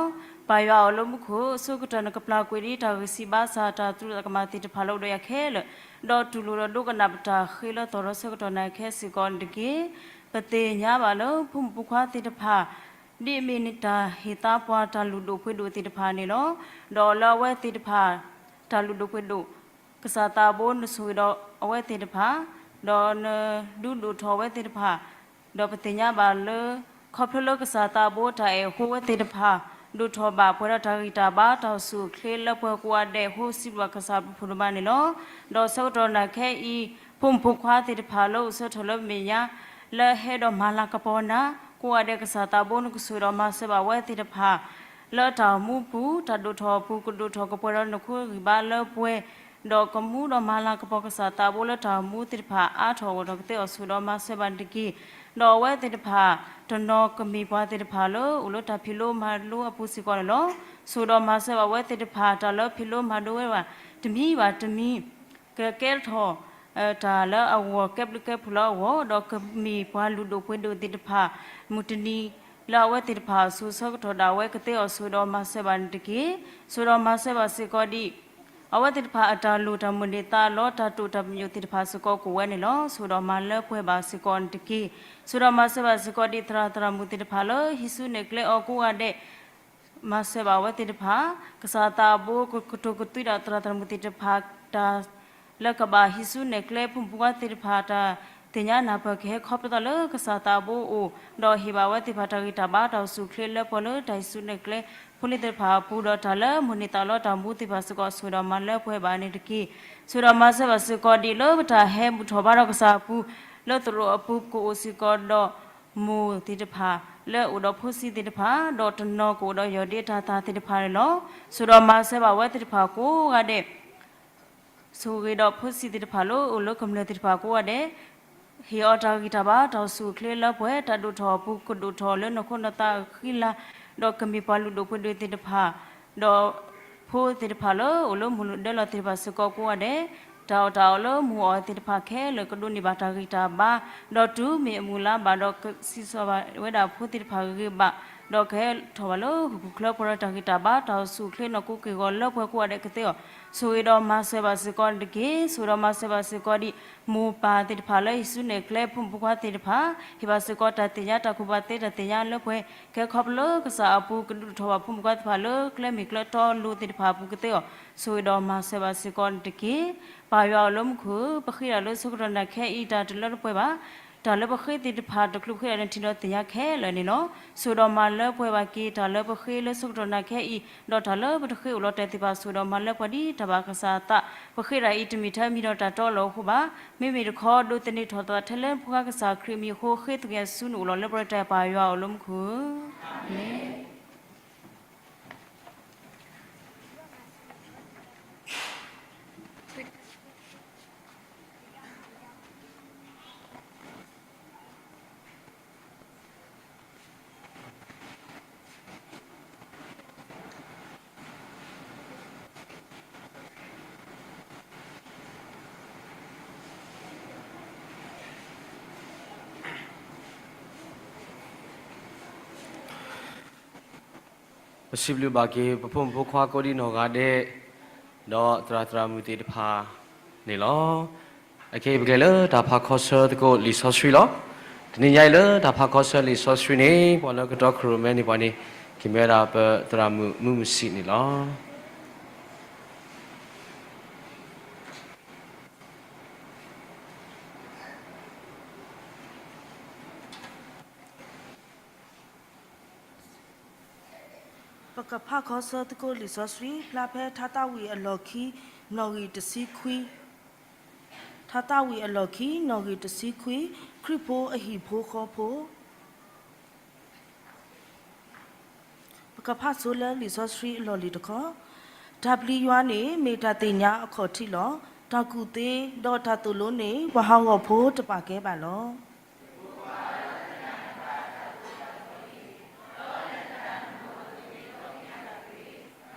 ပၢ်ယွၤအိၣ်လၢမူခိၣ်, အဆိကတၢၢ်နကပျၢ်ကွံာ်ဒ်တၢ်ဂံၢ်စၢ်ဘါစၢ် တၢ်သရူးတၢ်ကမၣ်သ့ၣ်တဖၣ်လၢအိၣ်ဒီးယၤခဲလၢာ်, ဒီးတူၢ်လိာ်ဒီးဒိကနၣ်ပတၢ်ဃ့လၢသီဒီးဆၢကတီၢ်နၤခဲစ့ၢ်ကီးန့ၣ်တက့ၢ်. ပသ့ၣ်ညါဘၣ်လၢဖိမုၣ်ဖိခွါသ့ၣ်တဖၣ် ဒ်အမ့ၢ်နတၢ်ဟ့ၣ်သါပှၤတၢ်လုၢ်ဒိၣ်ပှ့ၤဒိၣ်သ့ၣ်တဖၣ်န့ၣ်လီၤ. ဒီးလၢအဝဲသ့ၣ်တဖၣ် တၢ်လုၢ်ဒိၣ်ပှ့ၤဒိၣ်, ကစၢ်သးဘိနဆိၣ်ဂ့ၤဒီးအဝဲသ့ၣ်တဖၣ်, ဒီးနဒုးဒိၣ်ထီၣ်အဝဲသ့ၣ်တဖၣ်, ဒီးပသ့ၣ်ညါဘၣ်လၢ ခီဖျိလၢကစၢ်သးဘိတၢ်အဲၣ်အဃိ အဝဲသ့ၣ်တဖၣ် ဒိၣ်ထီၣ်ဘၣ်ပှဲၤဒီးတၢ်ဂံၢ်တၢ်ဘါ တၢ်အိၣ်ဆူၣ်အိၣ်ချ့လၢပှဲၤကိးဂၤဒဲးအဃိ စံးဘျုးဘၣ်ကစၢ်ဘျုးဖှိၣ်ဒိၣ်မးန့ၣ်လီၤ. ဒီးဆၢကတီၢ်နၤခဲအံၤ ဖိမုၣ်ဖိခွါသ့ၣ်တဖၣ်လၢအိၣ်ဆၢထၢၣ်လၢမဲာ်ညါ လၢဟဲဒီးမၤလၤကပီၤနၤ ကိးဂၤဒဲး ကစၢ်သးဘိနကဆိၣ်ဂ့ၤဒီးမၤစၢၤဘၣ်အဝဲသ့ၣ်တဖၣ် လၢတၢ်အိၣ်မူပူၤ တၢ်ဒိၣ်ထီၣ်အပူၤ ကဒိၣ်ထီၣ်ကပှဲၤဒီးနခိၣ်ဂံၢ်ဘါလၢပှဲၤ ဒီးကမူဒီးမၤလၤကပီၤကစၢ်သးဘိလၢတၢ်အိၣ်မူသ့ၣ်တဖၣ်အါထီၣ်အဂီၢ်ဒီးကသ့အီၤဆိၣ်ဂ့ၤဒီးမၤစၢၤဘၣ်နတက့ၢ်. ဒီးအဝဲသ့ၣ်တဖၣ် တနီၤကမ့ၢ်ပှၤသ့ၣ်တဖၣ်လၢအိၣ်လၢတၢ်ဖံးလိမၤဒိအပူၤစ့ၢ်ကီးန့ၣ်လီၤ. ဆိၣ်ဂ့ၤဒီးမၤစၢၤဘၣ်အဝဲသ့ၣ်တဖၣ် တၢ်လၢဖံးလိမၤဒိဝဲဘၣ် တမံၤဘၣ်တမံၤ ကကဲထီၣ် တၢ်လၢအဂီၢ်ကဲဘျုးကဲဖှိၣ်လၢအဂီၢ် ဒီးကမ့ၢ်ပှၤလုၢ်ဒိၣ်ပှ့ၤဒိၣ်သ့ၣ်တဖၣ် မုၢ်တနံၤလၢအဝဲသ့ၣ်တဖၣ်အစိၤဆၢကတီၢ်ဒၣ်ဝဲကသ့အီၤဆိၣ်ဂ့ၤဒီးမၤစၢၤဘၣ်န့ၣ်တက့ၢ်. ဆိၣ်ဂ့ၤဒီးမၤစၢၤဘၣ်စ့ၢ်ကီးဒံး အဝဲသ့ၣ်တဖၣ်အတၢ်လိၣ်တၢ်မုၢ်လၢ်သးလီ တၢ်တိာ်တၢ်ပညိၣ်သ့ၣ်တဖၣ်စ့ၢ်ကီးကိးဝဲန့ၣ်လီၤ. ဆိၣ်ဂ့ၤဒီးမၤလၢပှဲၤဘၣ်စ့ၢ်ကီးန့ၣ်တက့ၢ်. ဆိၣ်ဂ့ၤဒီးမၤစၢၤဘၣ်စ့ၢ်ကီးဒံးသရၣ်သရၣ်မုၣ်သ့ၣ်တဖၣ်လၢဟံးစုနဲၣ်ကျဲအီၤကိးဂၤဒဲး မၤစၢၤဘၣ်အဝဲသ့ၣ်တဖၣ် ကစၢ်သးဘိကကတိၤကသွံဒီးသရၣ်သရၣ်မုၣ်သ့ၣ်တဖၣ်တၢ် လၢကဘၣ်ဟံးစုနဲၣ်ကျဲဖိမုၣ်ဖိခွါသ့ၣ်တဖၣ်တၢ် သ့ၣ်ညါနၢ်ပၢၢ်ကဟဲခီဖျိသးလၢကစၢ်သးဘိအအိၣ် ဒီးဟ့ၣ်ဘၣ်အဝဲသ့ၣ်တဖၣ်တၢ်ဂံၢ်တၢ်ဘါတၢ်အိၣ်ဆူၣ်အိၣ်ချ့လၢပှဲၤလၢတၢ်ဟံးစုနဲၣ်ကျဲဖိလံၤသ့ၣ်တဖၣ်အပူၤ ဒီးတၢ်လၢမုၢ်န့ၢ်သးလီတၢ်မူသ့ၣ်တဖၣ်စ့ၢ်ကီး ဆိၣ်ဂ့ၤဒီးမၤလၢပှဲၤဘၣ်န့ၣ်တက့ၢ်. ဆိၣ်ဂ့ၤဒီးမၤစၢၤဘၣ်စ့ၢ်ကီးဒံးလၢပတၢ်ဟဲဘူၣ်ထီၣ်ဘါထီၣ်ကစၢ်အပူၤ လၢသရိာ်အပူၤကအိၣ်စ့ၢ်ကီးဒီး မိၢ်သ့ၣ်တဖၣ် လၢအအိၣ်ဒီးဖိဆံးသ့ၣ်တဖၣ် ဒီးတနီၤကအိၣ်ဒီးယီၢ်ဒ့တၢ်သၣ်သ့ၣ်တဖၣ်န့ၣ်လီၤ. ဆိၣ်ဂ့ၤဒီးမၤစၢၤဘၣ်အဝဲသ့ၣ်တဖၣ်ကိးဂၤဒဲး ဆိၣ်ဂ့ၤဒီးဖိဆံးသ့ၣ်တဖၣ်လၢအိၣ်လၢကမျၢၢ်သ့ၣ်တဖၣ်ကိးဂၤဒဲး ဟ့ၣ်အီၤတၢ်ဂံၢ်တၢ်ဘါတၢ်အိၣ်ဆူၣ်အိၣ်ချ့လၢပှဲၤ တၢ်ဒိၣ်ထီၣ်အပူၤကဒိၣ်ထီၣ်လၢနီၢ်ခိနီၢ်သးအဃံလၤ ဒီးကမ့ၢ်ပှၤလုၢ်ဒိၣ်ပှ့ၤဒိၣ်သ့ၣ်တဖၣ် ဒီးဖိသ့ၣ်တဖၣ်လၢအိၣ်လၢမိၢ်ဒၢလီၤသ့ၣ်တဖၣ်စ့ၢ်ကီးကိးဂၤဒဲး တၢ်အီၣ်တၢ်အီလၢမုၢ်အီၣ်သ့ၣ်တဖၣ်ခဲလၢာ်ကဒိးန့ၢ်ဘၣ်တၢ်ဂံၢ်တၢ်ဘါ ဒီးတုၤမ့ၢ်အမုၢ်လါဘၣ်ဒီးကစံးဆၢဘၣ်ဝဲဒၣ်ဖိသ့ၣ်တဖၣ်ဂ့ၤဂ့ၤဘၣ် ဒီးကဟဲထီၣ်ဘၣ်လၢဟီၣ်ခိၣ်ချၢပှဲၤဒီးတၢ်ဂံၢ်တၢ်ဘါတၢ်အိၣ်ဆူၣ်အိၣ်ချ့နီၢ်ကိးက့ၢ်ဂီၤလၢပှဲၤကိးဂၤဒဲးကသ့အီၤ ဆိၣ်ဂ့ၤဒီးမၤစၢၤဘၣ်စ့ၢ်ကီးန့ၣ်တက့ၢ်. ဆိၣ်ဂ့ၤဒီးမၤစၢၤဘၣ်စ့ၢ်ကီးဒံး မိၢ်ပၢ်သ့ၣ်တဖၣ်လၢဟံးစုနဲၣ်ကျဲ ဖိမုၣ်ဖိခွါသ့ၣ်တဖၣ် ဟ့ၣ်ဘၣ်စ့ၢ်ကီးတၢ်သ့ၣ်ညါတၢ်ကူၣ်ဘၣ်သ့တၢ်သ့ၣ်ညါလၢပှဲၤ ကဟဲခီဖျိကစၢ်အပူၤ ကဒုးထီၣ်ဘၣ်ဖိမုၣ်ဖိခွါသ့ၣ်တဖၣ်လၢကျဲမ့ၢ်ကျဲတီလိၤသ့ၣ်တဖၣ်အပူၤကသ့အီၤ ဆိၣ်ဂ့ၤဒီးမၤစၢၤဘၣ်စ့ၢ်ကီးန့ၣ်တက့ၢ်. ပၢ်ယွၤအိၣ်လၢမူခိၣ် ပဃ့တၢ်လၢဆၢကတီၢ်နၤခဲအံၤ တၢ်တလၢတပှဲၤဘၣ် တၢ်လၢပဃ့သ့ၣ်တဖၣ် တချုးပဃ့ဒၣ်န့ၣ်ထံၣ်ဒီးသ့ၣ်ညါခဲလၢာ်န့ၣ်လီၤ. ဆိၣ်ဂ့ၤဒီးမၤလၢပှဲၤဘၣ်က့ၤ တၢ်လၢပဃ့လၢဆၢကတီၢ်နၤခဲအံၤ ဒီးတၢ်လၢပတဃ့အိၣ်လီၤတဲာ်သ့ၣ်တဖၣ် ဆိၣ်ဂ့ၤဒီးမၤလၢပှဲၤဒ်တၢ်ဘၣ်ကစၢ်အသး ပဃ့တၢ်အံၤတမ့ၢ်ထဲမံၤဒီးတၢ်တီလီၤအဃိဘၣ်. မ့မ့ၢ်တခီ ဒိးသန့ၤထီၣ်သးထဲလၢပဃ့ကစၢ်ခရံာ်အမံၤအဃိ ဃ့သကွံာ်အစုနအိၣ်လီၤလၢပှဲၤတၢ် ပၢ်ယွၤအိၣ်လၢမူခိၣ် မ့ၢ်ပစံးဘျုးဘၣ်က့ၤ ပဖိမုၣ်ဖိခွါကိးဒံနီၢ်ဂၤဒဲး ဒီးသရၣ်သရၣ်မုၣ်သ့ၣ်တဖၣ်န့ၣ်လီၤ. အခဲအံၤပကလဲၤလၢတၢ်ဖးခီဆၢသကိးလံာ်စီဆှံလီၤ. တနံၤညါအံၤလၢတၢ်ဖးခီဆၢလံာ်စီဆှံန့ၣ် ပှၤလၢကတီၢ်ခိၣ်ရိၣ်မဲန့ၣ်ပှၤန့ၣ် ကမ့ၢ်ဝဲဒၣ်ပသရၣ်မုၣ်မုၢ်မုၢ်ဆံးန့ၣ်လီၤ. ပကဖးခီဆၢသကိးလံာ်စီဆှံ ဖျါဖဲထါသးဝံၣ်အလီၢ်ခံ နီၣ်ဂံၢ်တဆံခွံ, ထါသးဝံၣ်အလီၢ်ခံ နီၣ်ဂံၢ်တဆံခွံ, ခရံာ်ဖိအဟံၣ်ဖိဃီဖိ. ပကဖးဆိလၢလံာ်စီဆှံအလီၢ်လံၤတခီ, တၢ်ပျံၤယွၤန့ၣ် မ့ၢ်တၢ်သ့ၣ်ညါအခီၣ်ထံးလီၤ. တၢ်ကူၣ်သ့ဒီးတၢ်သိၣ်လိန့ၣ် ပှၤဟးဂီၤဖိတပာ်ကဲဘၣ်လီၤ.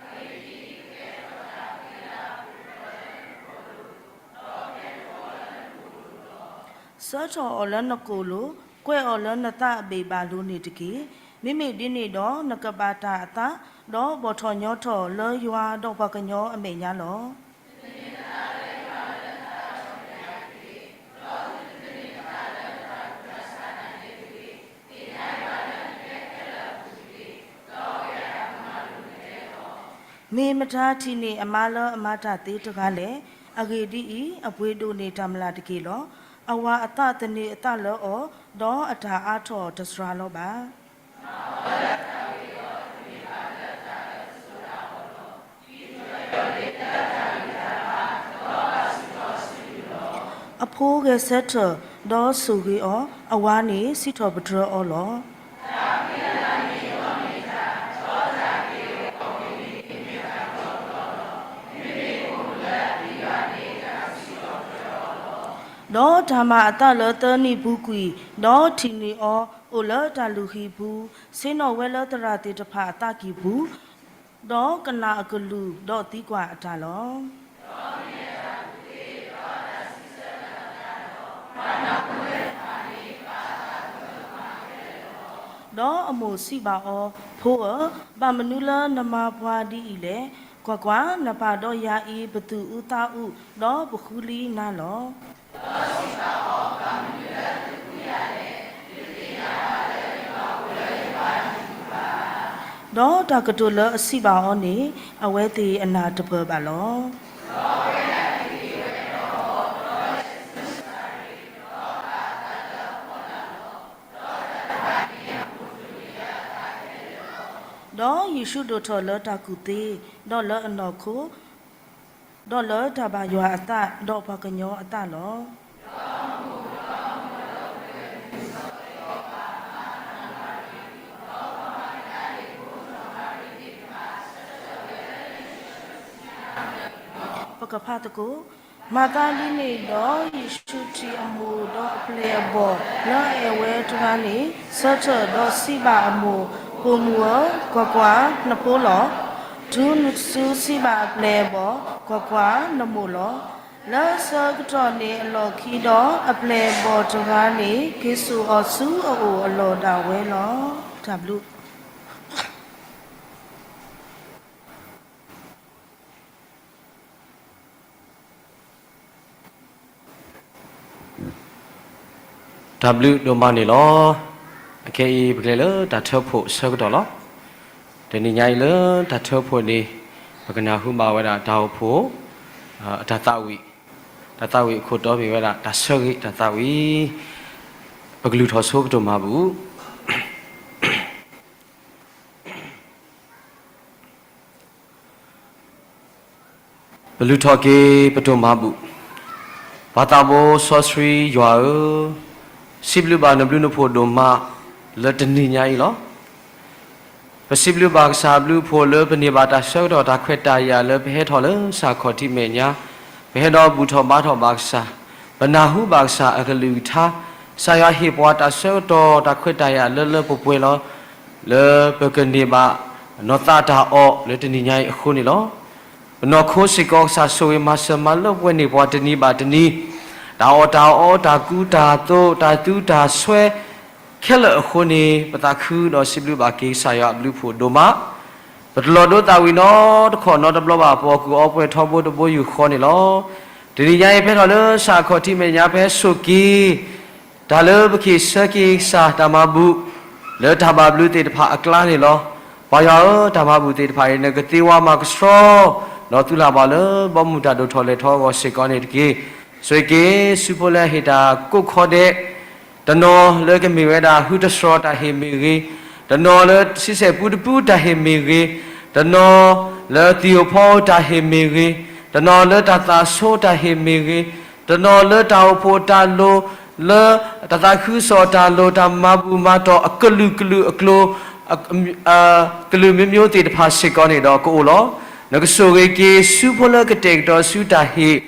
ဆှၢထီၣ်အီၤလၢနကိာ်လိၤ, ကွဲးအီၤလၢနသးအဘ့ၣ်ဘၣ်လိၤန့ၣ်တက့ၢ်. မ့မ့ၢ်ဒ်န့ၣ်ဒီး နကဘၣ်တၢ်အသး, ဒီးဘီၣ်ထီၣ်ညီထီၣ်လၢယွၤဒီးပှၤကညီအမဲာ်ညါလီၤ. မ့ၢ်မတၤထံၣ်န့ၢ်အမါလၢအမၤတၢ်သ့တဂၤလဲၣ်. အဂ့ၢ်ဒ်အံၤ, အပှ့ၤဒိၣ်န့ၢ်တၢ်မျၢ်တက့ၢ်လီၤ. အဝၤအသးသန့ၤအသးလၢအီၤ, ဒီးအတၢ်အါထီၣ်တစှၤလီၤဘၣ်. အဖိဂဲၤဆၢထၢၣ်, ဒီးဆိၣ်ဂ့ၤအီၤ, အဝၤန့ၣ်စံးထီၣ်ပတြၢၤအီၤလီၤ. ဒီးတၢ်မၤအသးလၢသၢနံၣ်ပူၤကွံာ်, ဒီးထံၣ်န့ၢ်အီၤအိၣ်လၢတၢ်လုၢ်ဟံၣ်ပူၤ, ဆ့ၣ်နီၤဝဲလၢသရၣ်သ့ၣ်တဖၣ်အသးကံၢ်ပူၤ, ဒီးကနၣ်အကလုၢ်, ဒီးသံကွၢ်အတၢ်လီၤ. ဒီးအမိၢ်စံးဘၣ်အီၤ, ဖိဧၢ, ဘၣ်မနုၤလၢနမၤပှၤဒ်အံၤလဲၣ်. ကွၢ်ကွၢ်, နပၢ်ဒီးယၤအံၤ ပသူၣ်အုးသးအုး, ဒီးပဃုလံနၤလီၤ. ဒီးတၢ်ကတိၤလၢအစံးဘၣ်အီၤန့ၣ်, အဝဲသ့ၣ်အနၢ်တပၢၢ်ဘၣ်လီၤ. ဒီးယ့ၣ်ၡူးဒိၣ်ထီၣ်လၢတၢ်ကူၣ်သ့, ဒီးလၢအနီၢ်ခိ, ဒီးလၢတၢ်ဘၣ်ယွၤအသး, ဒီးပှၤကညီအသးလီၤ. ပကဖးသကိး, မၤသးဒ်န့ၣ်ဒီး ယ့ၣ်ၡူးထံၣ်အမိၢ်ဒီးအပျဲၢ်အဘီၣ်လၢအအဲၣ်ဝဲတဂၤန့ၣ်, ဆၢထၢၣ်ဒီးစံးဘၣ်အမိၢ်, ပိာ်မုၣ်ဧၢ, ကွၢ်ကွၢ်, နဖိလီၤ. တုၤနုၤတစုစံးဘၣ်အပျဲၢ်အဘီၣ်, ကွၢ်ကွၢ်, နမိၢ်လီၤ. လၢအဆၢကတီၢ်န့ၣ်အလီၢ်ခံဒီး အပျဲၢ်အဘီၣ်တဂၤန့ၣ် က့ၤစိာ်အီၤဆူအအိၣ်အလီၢ်ဒၣ်ဝဲလီၤ. တၢ်ဘျုး တၢ်ဘျုးဒိၣ်မးန့ၣ်လီၤ. အခဲအံၤပကလဲၤလၢတၢ်ထၢဖှိၣ်အဆၢကတီၢ်လီၤ. တနံၤညါအံၤလၢတၢ်ထၢဖှိၣ်န့ၣ် ပကနၢ်ဟူဘၣ်ဝဲဒၣ်တၢ်အိၣ်ဖှိၣ် အတၢ်သးဝံၣ်, တၢ်သးဝံၣ်အခိၣ်တီမ့ၢ်ဝဲဒၣ် တၢ်ဆၢဂ့ၤတၢ်သးဝံၣ်, ပကလုၢ်ထီၣ်ဆိကတိၢ်မၤဘူၣ် ပလုၢ်ထီၣ်က့ၤပတိၢ်မၤဘူၣ်. ပၢ်သးဘိစီဆှံယွၤဧၢ, စံးဘျုးဘၣ်နဘျုးနဖှိၣ်ဒိၣ်မးလၢတနံၤညါအံၤလီၤ. ပစံးဘျုးဘၣ်ကစၢ်အဘျုးအဖှိၣ်လၢပန့ၢ်ဘၣ်တၢ်ဆၢကတီၢ်တၢ်ခွဲးတၢ်ယာ်လၢပဟဲထီၣ်လၢစၢ်ခီၣ်ထံးမဲာ်ညါ, ပဟဲဒီးဘူၣ်ထီၣ်ဘါထီၣ်ဘၣ်ကစၢ်, ပနၢ်ဟူဘၣ်ကစၢ်အကလုၢ်ကထါ, ကစၢ်ယွၤဟ့ၣ်ပှၤတၢ်ဆၢကတီၢ်တၢ်ခွဲးတၢ်ယာ်လၢလၢပှဲၤပှဲၤလီၤ. လၢပကန့ၢ်ဘၣ်နီၢ်သးတၢ်အီၣ်လၢတနံၤညါအံၤအဃိန့ၣ်လီၤ. ပနီၢ်ခိစ့ၢ်ကီး ကစၢ်ဆိၣ်ဂ့ၤမၤစၢၤမၤလၢပှဲၤန့ၢ်ပှၤတနံၤဘၣ်တနံၤ, တၢ်အီၣ်တၢ်အီ တၢ်ကူတၢ်သိး တၢ်သူတၢ်စွဲ ခဲလၢာ်အဃိန့ၣ် ပသးခုဒီးစံးဘျုးဘၣ်က့ၤကစၢ်ယွၤအဘျုးအဖှိၣ်ဒိၣ်မး, ပတလီၤဒိသးဝံၣ်နီတခီၣ်နီတဘျီဘၣ် ပအီၣ်ကူၣ်အီပှဲၤထီဘိတဘိယူၢ်ဃီန့ၣ်လီၤ. တနံၤညါအံၤဖဲထီၣ်လၢစၢ်ခီၣ်ထံးမဲာ်ညါ ပဟဲဆိၣ်က့ၤ တၢ်လၢပကဟ့ၣ်ဆၢက့ၤကစၢ်တၢ်မၤဘူၣ် လၢတၢ်ဘၣ်ဘျုးသ့ၣ်တဖၣ်အကျါန့ၣ်လီၤ. ပၢ်ယွၤဧၢ, တၢ်မၤဘူၣ်သ့ၣ်တဖၣ်အံၤ နကသ့ဝါမၤကဆှီ ဒီးသုလၢ်ဘၣ်လၢဘီမုၢ်တၢ်ဒိၣ်ထီၣ်လဲၤထီအဂီၢ်စ့ၢ်ကီးန့ၣ်တက့ၢ်. ဆိၣ်ဂ့ၤက့ၤဆူဖိလၢအဟ့ၣ်တၢ်ကိးခီဒဲး တနီၤလၢကမ့ၢ်ဝဲဒၣ် ဟုတစှီၤတၢ်ဟ့ၣ်မ့ၢ်ဂ့ၤ, တနီၤလၢဆံဆဲၣ်ပူတပူတၢ်ဟ့ၣ်မ့ၢ်ဂ့ၤ, တနီၤလၢသံၣ်ဧိၤဖီဧိၤတၢ်ဟ့ၣ်မ့ၢ်ဂ့ၤ, တနီၤလၢတၢ်သးဆိတၢ်ဟ့ၣ်မ့ၢ်ဂ့ၤ, တနီၤလၢတၢ်အိၣ်ဖှိၣ်တၢ်လိၤ, လၢတၢ်သးခုကစီၣ်တၢ်လိၤ တၢ်မၤဘူၣ်မၤတီၢ်အကလုာ်ကလုာ်အကျိၤ ကလုာ်မ့ၢ်မ့ၢ်သ့ၣ်တဖၣ်စ့ၢ်ကီးန့ၣ်ဒီးကအိၣ်လီၤ. နကဆိၣ်ဂ့ၤက့ၤဆူဖိလၢကတဲာ်ကတီၤဆူတၢ်ဟ့ၣ်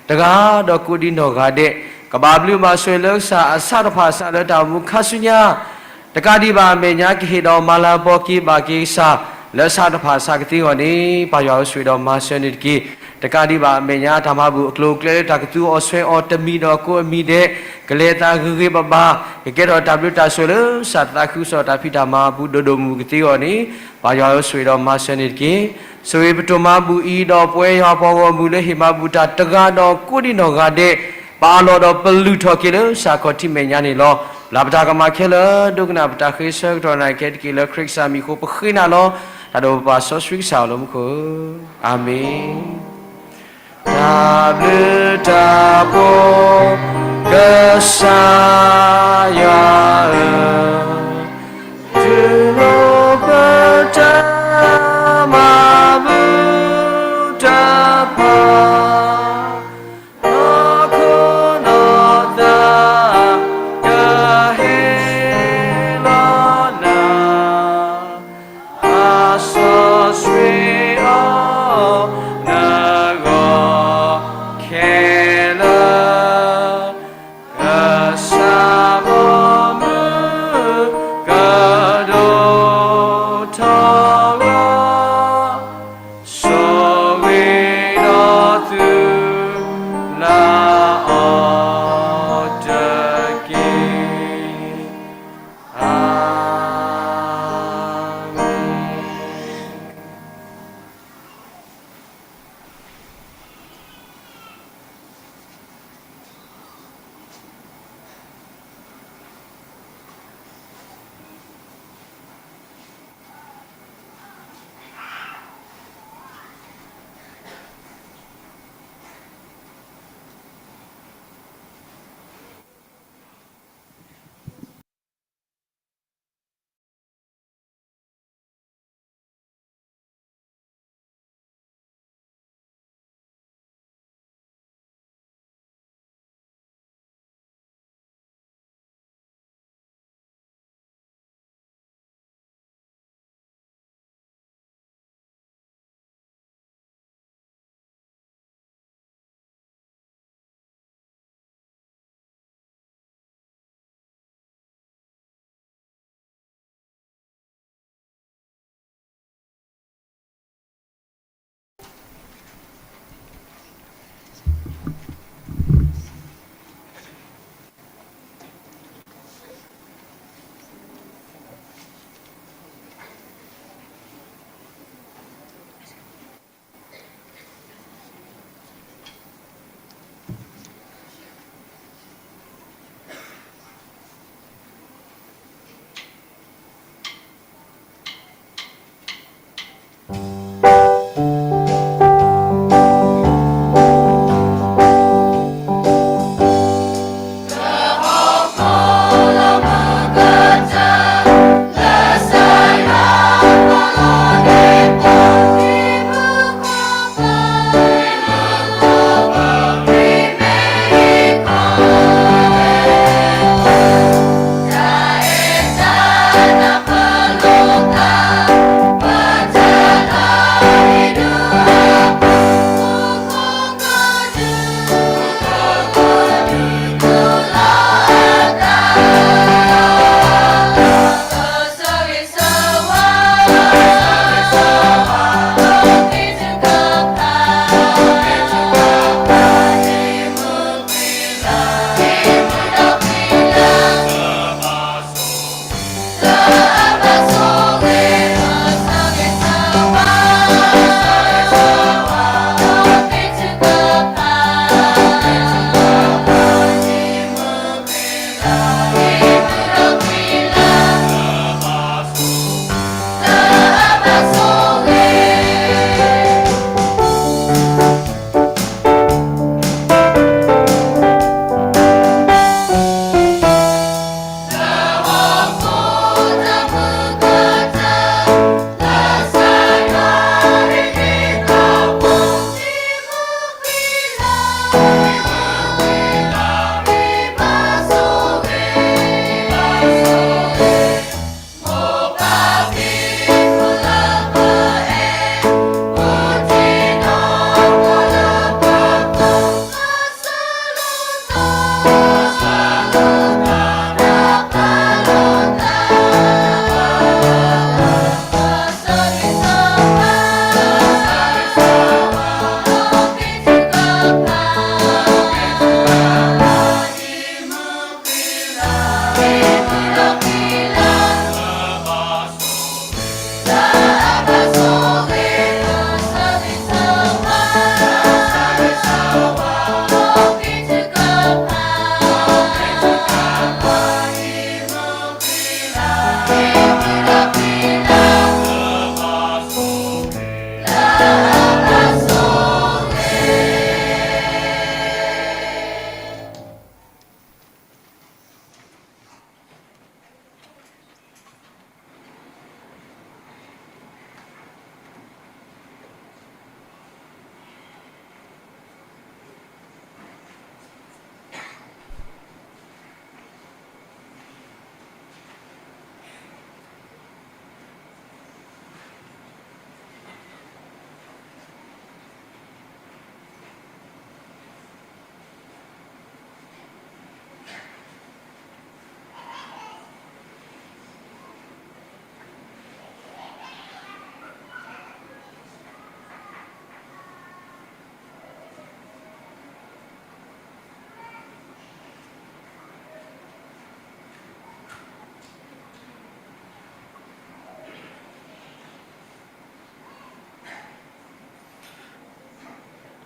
တဂၤဒီးကိးဒံနီၢ်ဂၤဒဲး, ကဘၣ်ဘျုးဘၣ်ဆိၣ်ဂ့ၤလၢကစၢ်အဆၣ်တဖၣ်ဆၣ်လၢတၢ်အိၣ်မူခါဆူညါ တကးဒံးဘၣ်အမဲာ်ညါ ကဟ့ၣ်ဒီးမၤလၤကပီၤက့ၤဘၣ်က့ၤကစၢ် လၢဆၣ်တဖၣ်ဆၣ်ကသ့အဂီၢ်န့ၣ် ပၢ်ယွၤဧၢ ဆိၣ်ဂ့ၤဒီးမၤစၢၤန့ၣ်တက့ၢ်. တကးဒံးဘၣ်အမဲာ်ညါ တၢ်မၤဘူၣ်အကျိၤအကျဲလၢတၢ်ကသူအီၤဆွဲအီၤတမံၤဒီးကိးအမံၤဒဲး ကလဲၤသးဂ့ၤဂ့ၤဘၣ်ဘၣ် ကကဲထီၣ်တၢ်ဘျုးတၢ်ဆိၣ်ဂ့ၤလၢ ကစၢ်သးခုကစီၣ်တၢ်ဖံးတၢ်မၤအပူၤဒိၣ်ဒိၣ်မုၢ်မုၢ်ကသ့အဂီၢ်န့ၣ် ပၢ်ယွၤဧၢ ဆိၣ်ဂ့ၤဒီးမၤစၢၤန့ၣ်တက့ၢ်. ဆိၣ်ဂ့ၤပတိၢ်မၤဘူၣ်အံၤဒီးပဝဲယွၤပှၤဂီၢ်မုၢ်လၢဟ့ၣ်မၤဘူၣ်တၢ်တဂၤဒီးကိးဒံနီၢ်ဂၤဒဲး ပအးလီၤဒီးပလုၢ်ထီၣ်က့ၤလၢ ဆၣ်ခီၣ်ထံးမဲာ်ညါန့ၣ်လီၤ. ဘျုးပတၢ်ကမၣ်ခဲလၢာ် ဒိကနၣ်ပတၢ်ဃ့ဆၢကတီၢ်နၢ်ကဲတက့ၢ်လၢခရံာ်ကစၢ်မံၤအဃိ ပဃ့နၤလီၤ. တၢ်ဒိၣ်ပပၢ်စီဆှံကစၢ်အလၢမူခိၣ်ဧၢ, အၤမ့ၣ်. တၢ်ဘျုးတၢ်ဖှိၣ် ကစၢ်ယွၤဧၢ, တူၢ်လိာ်ပတၢ်မၤဘူၣ်တဖၣ် နီၢ်ခိနီၢ်သး ကဟ့ၣ်လီၤနၤ အစီဆှံအီၤ နဂီၢ်ခဲလၢာ် ကစၢ်ဘီမုၢ်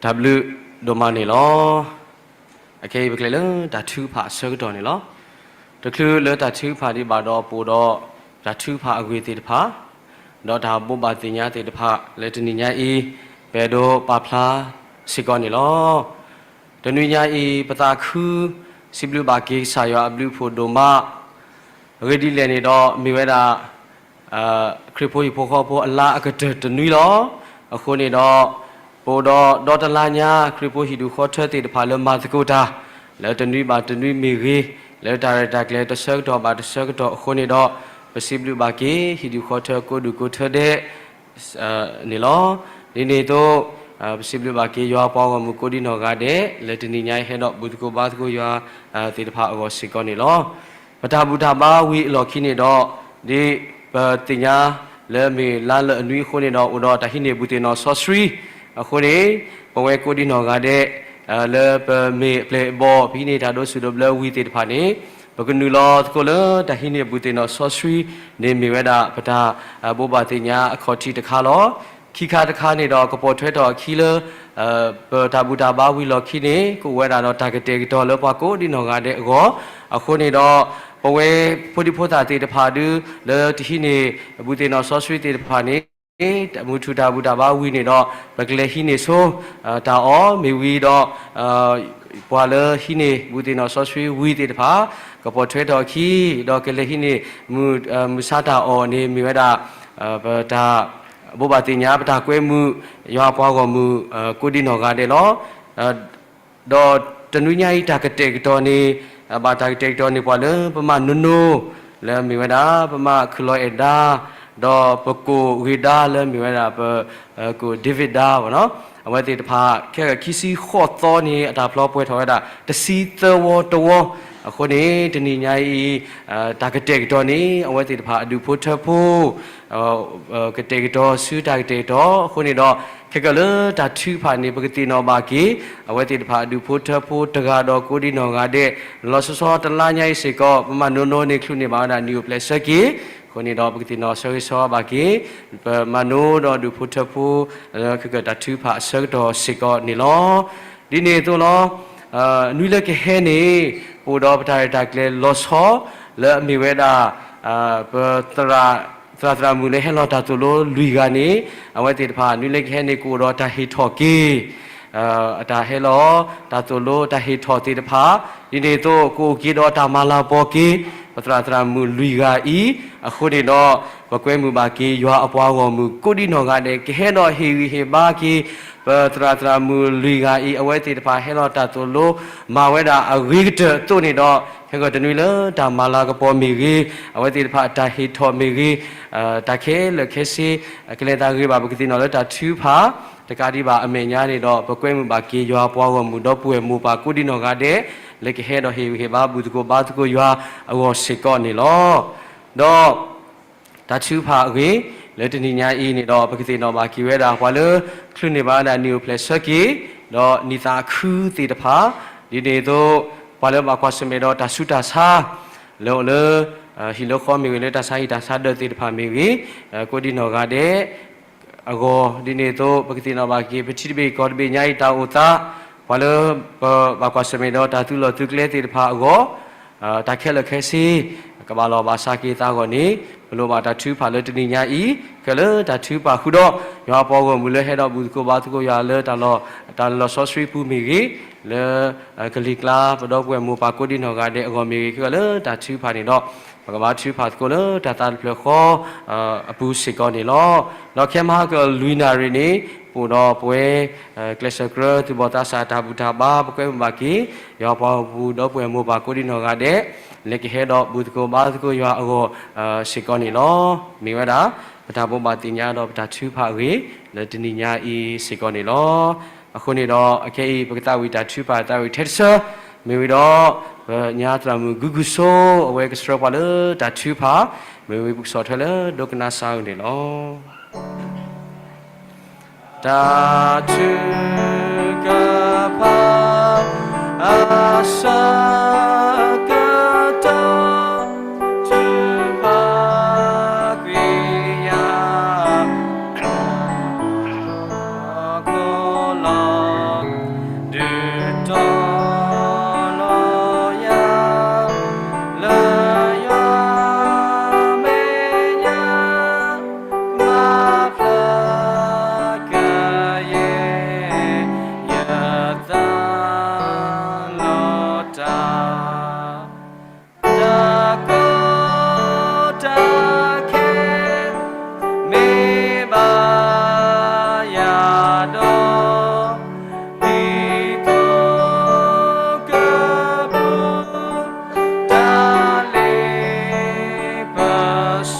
တၢ်ဘျုးဒိၣ်မးန့ၣ်လီၤ. အခဲအံၤပကလဲၤလၢတၢ်ထုကဖၣ်အဆၢကတီၢ်န့ၣ်လီၤ. တချုးလၢတၢ်ထုကဖၣ်ဒံးဘၣ်ဒီး ပအိၣ်ဒီးတၢ်ထုကဖၣ်အဂ့ၢ်သ့ၣ်တဖၣ် ဒီးတၢ်ဘိးဘၣ်သ့ၣ်ညါသ့ၣ်တဖၣ် လၢတနံၤညါအံၤ ပအဲၣ်ဒိးပာ်ဖျါစ့ၢ်ကီးန့ၣ်လီၤ. တနွံညါအံၤ ပသးခု စံးဘျုးဘၣ်က့ၤကစၢ်ယွၤအဘျုးအဖှိၣ်ဒိၣ်မး, အဂ့ၢ်ဒ်လဲၣ်န့ၣ်ဒီး မ့ၢ်ဝဲဒၣ် ခရံာ်ဖိဟံၣ်ဖိဃီဖိအလါအကတၢၢ်တနွံလီၤ. အဃိန့ၣ်ဒီး ပအိၣ်ဒီးဒီတလါညါ ခရံာ်ဖိဟံၣ်ဒူၣ်ဃီထၢသ့ၣ်တဖၣ်လၢမၤသကိးတၢ် လၢတနွံဘၣ်တနွံမ့ၢ်ဂ့ၤ, လၢတၢ်ရဲၣ်တၢ်ကျဲၤတဆၢကတီၢ်ဘၣ်တဆၢကတီၢ်အဃိန့ၣ်ဒီး ပစံးဘျုးဘၣ်က့ၤ ဟံၣ်ဒူၣ်ဃီထၢကိးဒူၣ်ကိးထၢဒဲး န့ၣ်လီၤ. ဒ်န့ၣ်အသိး ပစံးဘျုးဘၣ်က့ၤယွၤအပှၤဂီၢ်မုၢ်ကိးဒံနီၢ်ဂၤဒဲး လၢတနံၤညါအံၤဟဲဒီးဘူၣ်သကိးဘါသကိးယွၤသ့ၣ်တဖၣ်အဂီၢ်စ့ၢ်ကီးန့ၣ်လီၤ. ပတၢ်ဘူၣ်တၢ်ဘါဝံၤအလီၢ်ခံန့ၣ်ဒီး ဒ်ပသ့ၣ်ညါလၢမ့ၢ်လါလၢအနွံအဃိန့ၣ်ဒီး အိၣ်ဒီးတၢ်ဟံးန့ၢ်ဘူၣ်သ့ၣ်နီၣ်စီဆှံအဃိန့ၣ် ပဝဲကိးဒံနီၢ်ဂၤဒဲး လၢပမ့ၢ်အပျဲၢ်အဘီၣ် ပဟံးန့ၢ်တၢ်ဒိးဆူၣ်ဒိးဘျၢဝံၤသ့ၣ်တဖၣ်န့ၣ် ပကနုာ်လီၤသကိးလၢတၢ်ဟံးန့ၢ်ဘူၣ်သ့ၣ်နီၣ်စီဆှံန့ၣ် မ့ၢ်ဝဲဒၣ်ပတၢ်ဘိးဘၣ်သ့ၣ်ညါအခီၣ်ထံးတခါလီၤ. ခံခါတခါန့ၣ်ဒီး ကပိာ်ထွဲထီၣ်အခံလၢ ပတၢ်ဘူၣ်တၢ်ဘါဝံၤလီၢ်ခံန့ၣ် ကအိၣ်ဝဲဒၣ်ဒီးတၢ်ကတဲာ်ကတီၤလၢပှၤကိးဒံနီၢ်ဂၤဒဲးအဂီၢ်, အဃိန့ၣ်ဒီး ပဝဲဖိဒံဖိသၣ်သ့ၣ်တဖၣ်ဒု လၢတဟံးန့ၢ်ဘူၣ်သ့ၣ်နီၣ်စီဆှံသ့ၣ်တဖၣ်န့ၣ် မုၢ်ထူၣ်တၢ်ဘူၣ်တၢ်ဘါဝံၤန့ၣ်ဒီး ပကလဲၤဟံးန့ၢ်ဆိ တၢ်အီၣ်မ့ၢ်ဝံၤဒီး ပှၤလၢဟံးန့ၢ်ဘူၣ်သ့ၣ်နီၣ်စီဆှံဝံၤသ့ၣ်တဖၣ် ကပိာ်ထွဲထီၣ်အခံ ဒီးကလဲၤဟံးန့ၢ် မုၢ်ဆါတၢ်အီၣ်န့ၣ် မ့ၢ်ဝဲဒၣ် ပတၢ်ဘိးဘၣ်သ့ၣ်ညါ ပတၢ်ကွဲမုာ် ယွၤအပှၤဂီၢ်မုၢ် ကိးဒံနီၢ်ဂၤဒဲးလီၤ. ဒီးတနွံညါအံၤတၢ်ကတဲာ်ကတီၤန့ၣ် ဘၣ်တၢ်ကတဲာ်ကတီၤန့ၣ် ပှၤလၢပမၤနိနိ လၢမ့ၢ်ဝဲဒၣ် ပမၤခုၣ်လီၤအဲၣ်ဒါ ဒီးပကိၣ်ဂ့ၤဒါလၢမ့ၢ်ဝဲဒၣ် ပ ကိၣ် David ဒါ အဝဲသ့ၣ်တဖၣ် ခဲဂၤခံဆံဃိးသီန့ၣ် အတၢ်ဖျီပှဲၤထီၣ်ဝဲဒၣ် တဆံသၢဝီတဝီ, အဃိန့ၣ် တနံၤညါအံၤ တၢ်ကတဲာ်ကတီၤန့ၣ် အဝဲသ့ၣ်တဖၣ်အဒူၣ်ဖိထၢဖိ ကတဲာ်ကတီၤဆူတၢ်ကတဲာ်ကတီၤ အဃိန့ၣ်ဒီး ခဲကလၢတၢ်ထုကဖၣ်န့ၣ် ပကသ့ၣ်နီၣ်ဘၣ်က့ၤ အဝဲသ့ၣ်တဖၣ်အဒူၣ်ဖိထၢဖိတဂၤဒီးကိးဒံနီၢ်ဂၤဒဲး လီၤဆီဆီတလါညါအံၤစ့ၢ်ကီး ပမၤနိနိန့ၣ် ချုးန့ၢ်ဘၣ်ဝဲဒၣ်နံၣ်အိၣ်ဖျဲၣ်ဆၢက့ၤ, အဃိန့ၣ်ဒီး ပကသ့ၣ်နီၣ်ဆၢဂ့ၤဆၢဝါဘၣ်က့ၤ ပမၤနိဒီးဒူၣ်ဖိထၢဖိ လၢခဲကတၢၢ်တၢ်ထုကဖၣ်အဆၢကတီၢ်စ့ၢ်ကီးန့ၣ်လီၤ. ဒ်န့ၣ်အသိးလီၤ နွံလၢကဟဲန့ၣ် ပအိၣ်ဒီးပတၢ်ရဲၣ်တၢ်ကျဲၤလီၤဆီ လၢအမ့ၢ်ဝဲဒၣ် ပ သရၣ်သရၣ်မုၣ်လၢဟဲလီၤတၢ်သိၣ်လိလွံၢ်ဂၤန့ၣ် အဝဲသ့ၣ်တဖၣ် နွံလၢကဟဲန့ၣ် ကအိၣ်ဒီးတၢ်ဟ့ၣ်ထီၣ်က့ၤ အတၢ်ဟဲလီၤတၢ်သိၣ်လိတၢ်ဟ့ၣ်ထီၣ်သ့ၣ်တဖၣ်, ဒ်န့ၣ်အသိး ကအိၣ်က့ၤဒီးတၢ်မၤလၤကပီၤက့ၤ ပသရၣ်သရၣ်မုၣ်လွံၢ်ဂၤအံၤ, အဃိန့ၣ်ဒီး ပကွဲမုာ်ဘၣ်က့ၤယွၤအပှၤဂီၢ်မုၢ်ကိးဒံနီၢ်ဂၤဒဲး ကဟဲဒီးဟ့ၣ်ဂံၢ်ဟ့ၣ်ဘါက့ၤ ပသရၣ်သရၣ်မုၣ်လွံၢ်ဂၤအံၤ အဝဲသ့ၣ်တဖၣ်ဟဲလီၤတၢ်သိၣ်လိ မၤဝဲဒၣ်အဂ့ၤကတၢၢ်အသိးန့ၣ်ဒီး ခဲကတနွံလၢတၢ်မၤလၤကပီၤမ့ၢ်ဂ့ၤ, အဝဲသ့ၣ်တဖၣ်အတၢ်ဟ့ၣ်ထီၣ်မ့ၢ်ဂ့ၤ, တၢ်ခဲလၢာ်ခဲဆ့ ကလဲၤသးဂ့ၤဘၣ် ပကသ့ၣ်နီၣ်လၢတၢ်ထုကဖၣ် တကးဒံးဘၣ်အမဲာ်ညါန့ၣ်ဒီး ပကွဲမုာ်ဘၣ်က့ၤယွၤအပှၤဂီၢ်မုၢ်ဒီပုၢ်ဝဲၢ်မိၢ်ပၢ်ကိးဒံနီၢ်ဂၤဒဲး လၢကဟဲဒီးဟ့ၣ်ဂံၢ်ဟ့ၣ်ဘါဘူၣ်သကိးဘါသကိးယွၤအဂီၢ်စ့ၢ်ကီးန့ၣ်လီၤ. ဒီး တၢ်ထုကဖၣ်အဂ့ၢ် လၢတနံၤညါအံၤန့ၣ်ဒီး ပကသ့ၣ်နီၣ်ဘၣ်က့ၤဝဲဒၣ် ပှၤလၢချုးန့ၢ်ဘၣ်ဝဲဒၣ်နံၣ်အိၣ်ဖျဲၣ်ဆၢက့ၤ ဒီးနံၣ်သးခုသ့ၣ်တဖၣ်, ဒ်န့ၣ်အသိး ပှၤလၢဘၣ်ကွၢ်ဆၢၣ်မဲာ်ဒီးတၢ်ဆူးတၢ်ဆါ လၢအိၣ်လၢ ဟံၣ်လၢဃီမ့ၢ်ဂ့ၤ လၢတၢ်ဆါဟံၣ်တၢ်ဆါဒၢးသ့ၣ်တဖၣ်မ့ၢ်ဂ့ၤ, ကိးဒံနီၢ်ဂၤဒဲး အဂီၢ်, ဒ်န့ၣ်အသိး ပကသ့ၣ်နီၣ်ဘၣ်က့ၤ ပထံတဘ့ၣ်ကီၢ်တဘ့ၣ်ညါအံၤတၢ်အိၣ်သး, ပှၤလၢပဘၣ်ကွၢ်ဆၢၣ်မဲာ်ဒီးတၢ်သုးလီၢ်သုးကျဲသ့ၣ်တဖၣ်အဂီၢ်, တၢ်ခဲလၢာ်ခဲဆ့ ကဘၣ်လီၢ်ဘၣ်စးက့ၤသးအဂီၢ်န့ၣ် ပလိၣ်ဘၣ်တၢ်ထုကဖၣ်လၢတနံၤညါအံၤ, ခဲလၢတၢ်ထုကဖၣ်ဃုာ်ဒီး ယွၤအပှၤဂီၢ်မုၢ်လၢဟဲဒီးဘူၣ်သကိးဘါသကိးယွၤလၢ တၢ်လီၤစီဆှံပူၤမ့ၢ်ဂ့ၤ, လၢ ကလံၤကျါ ပဒီပုၢ်ဝဲၢ်မိၢ်ပၢ်ကိးဒံနီၢ်ဂၤဒဲးအဂီၢ်မ့ၢ်ဂ့ၤ, ခဲလၢတၢ်ထုကဖၣ်န့ၣ်ဒီး ပကဘၣ်ထုကဖၣ်သကိးလၢတၢ်သးတဖျၢၣ်ဃီ အပူၤစ့ၢ်ကီးန့ၣ်လီၤ. ဒီးခဲမဟါကလွံၢ်နၣ်ရံၣ်န့ၣ် ပအိၣ်ဒီးပဝဲ ကျဲးစၢးကြၢး သူၣ်ဘီၣ်သးစၢ်တၢ်ဘူၣ်တၢ်ဘါ ပကွဲမုာ်ဘၣ်က့ၤ ယွၤပှၤဂီၢ်မုၢ်ဒီပုၢ်ဝဲၢ်မိၢ်ပၢ်ကိးဒံနီၢ်ဂၤဒဲး လၢကဟဲဒီးဘူၣ်သကိးဘါသကိးယွၤအဂီၢ် စ့ၢ်ကီးန့ၣ်လီၤ. မ့ၢ်ဝဲဒၣ် ပတၢ်ဘိးဘၣ်သ့ၣ်ညါဒီးပတၢ်ထုကဖၣ်အဂ့ၢ် လၢတနံၤညါအံၤစ့ၢ်ကီးန့ၣ်လီၤ. အဃိန့ၣ်ဒီး အခဲအံၤ ပကသးဝံၣ်တၢ်ထုကဖၣ် သးဝံၣ်ထဲတဆၢ, မ့ၢ်ဝံၤဒီး ပညါသရၣ်မုၣ် ဂုၢ်ဂုၢ်စိ အဝဲကဆှၢပှၤလၢတၢ်ထုကဖၣ်, မ့ၢ်ဝံၤပကဆီၣ်ထွဲလၢ ဒိကနၣ်စၢ်အုၣ်န့ၣ်လီၤ. တၢ်ထုကဖၣ် အဆၢကတီၢ် ထုကဖၣ် ခရံာ်ယွၤ အခိၣ်လီၤ. မုၢ်တလီၤယၤ လၢယွၤမဲာ်ညါ မၤဖျါကယဲၢ် ယသးလီၤတၢ် တၢ်ကီတၢ်ခဲ မ့ၢ်ဘၣ်ယၤဒီး ဒ်သိးကဘၣ် တၢ်လ့ပစီ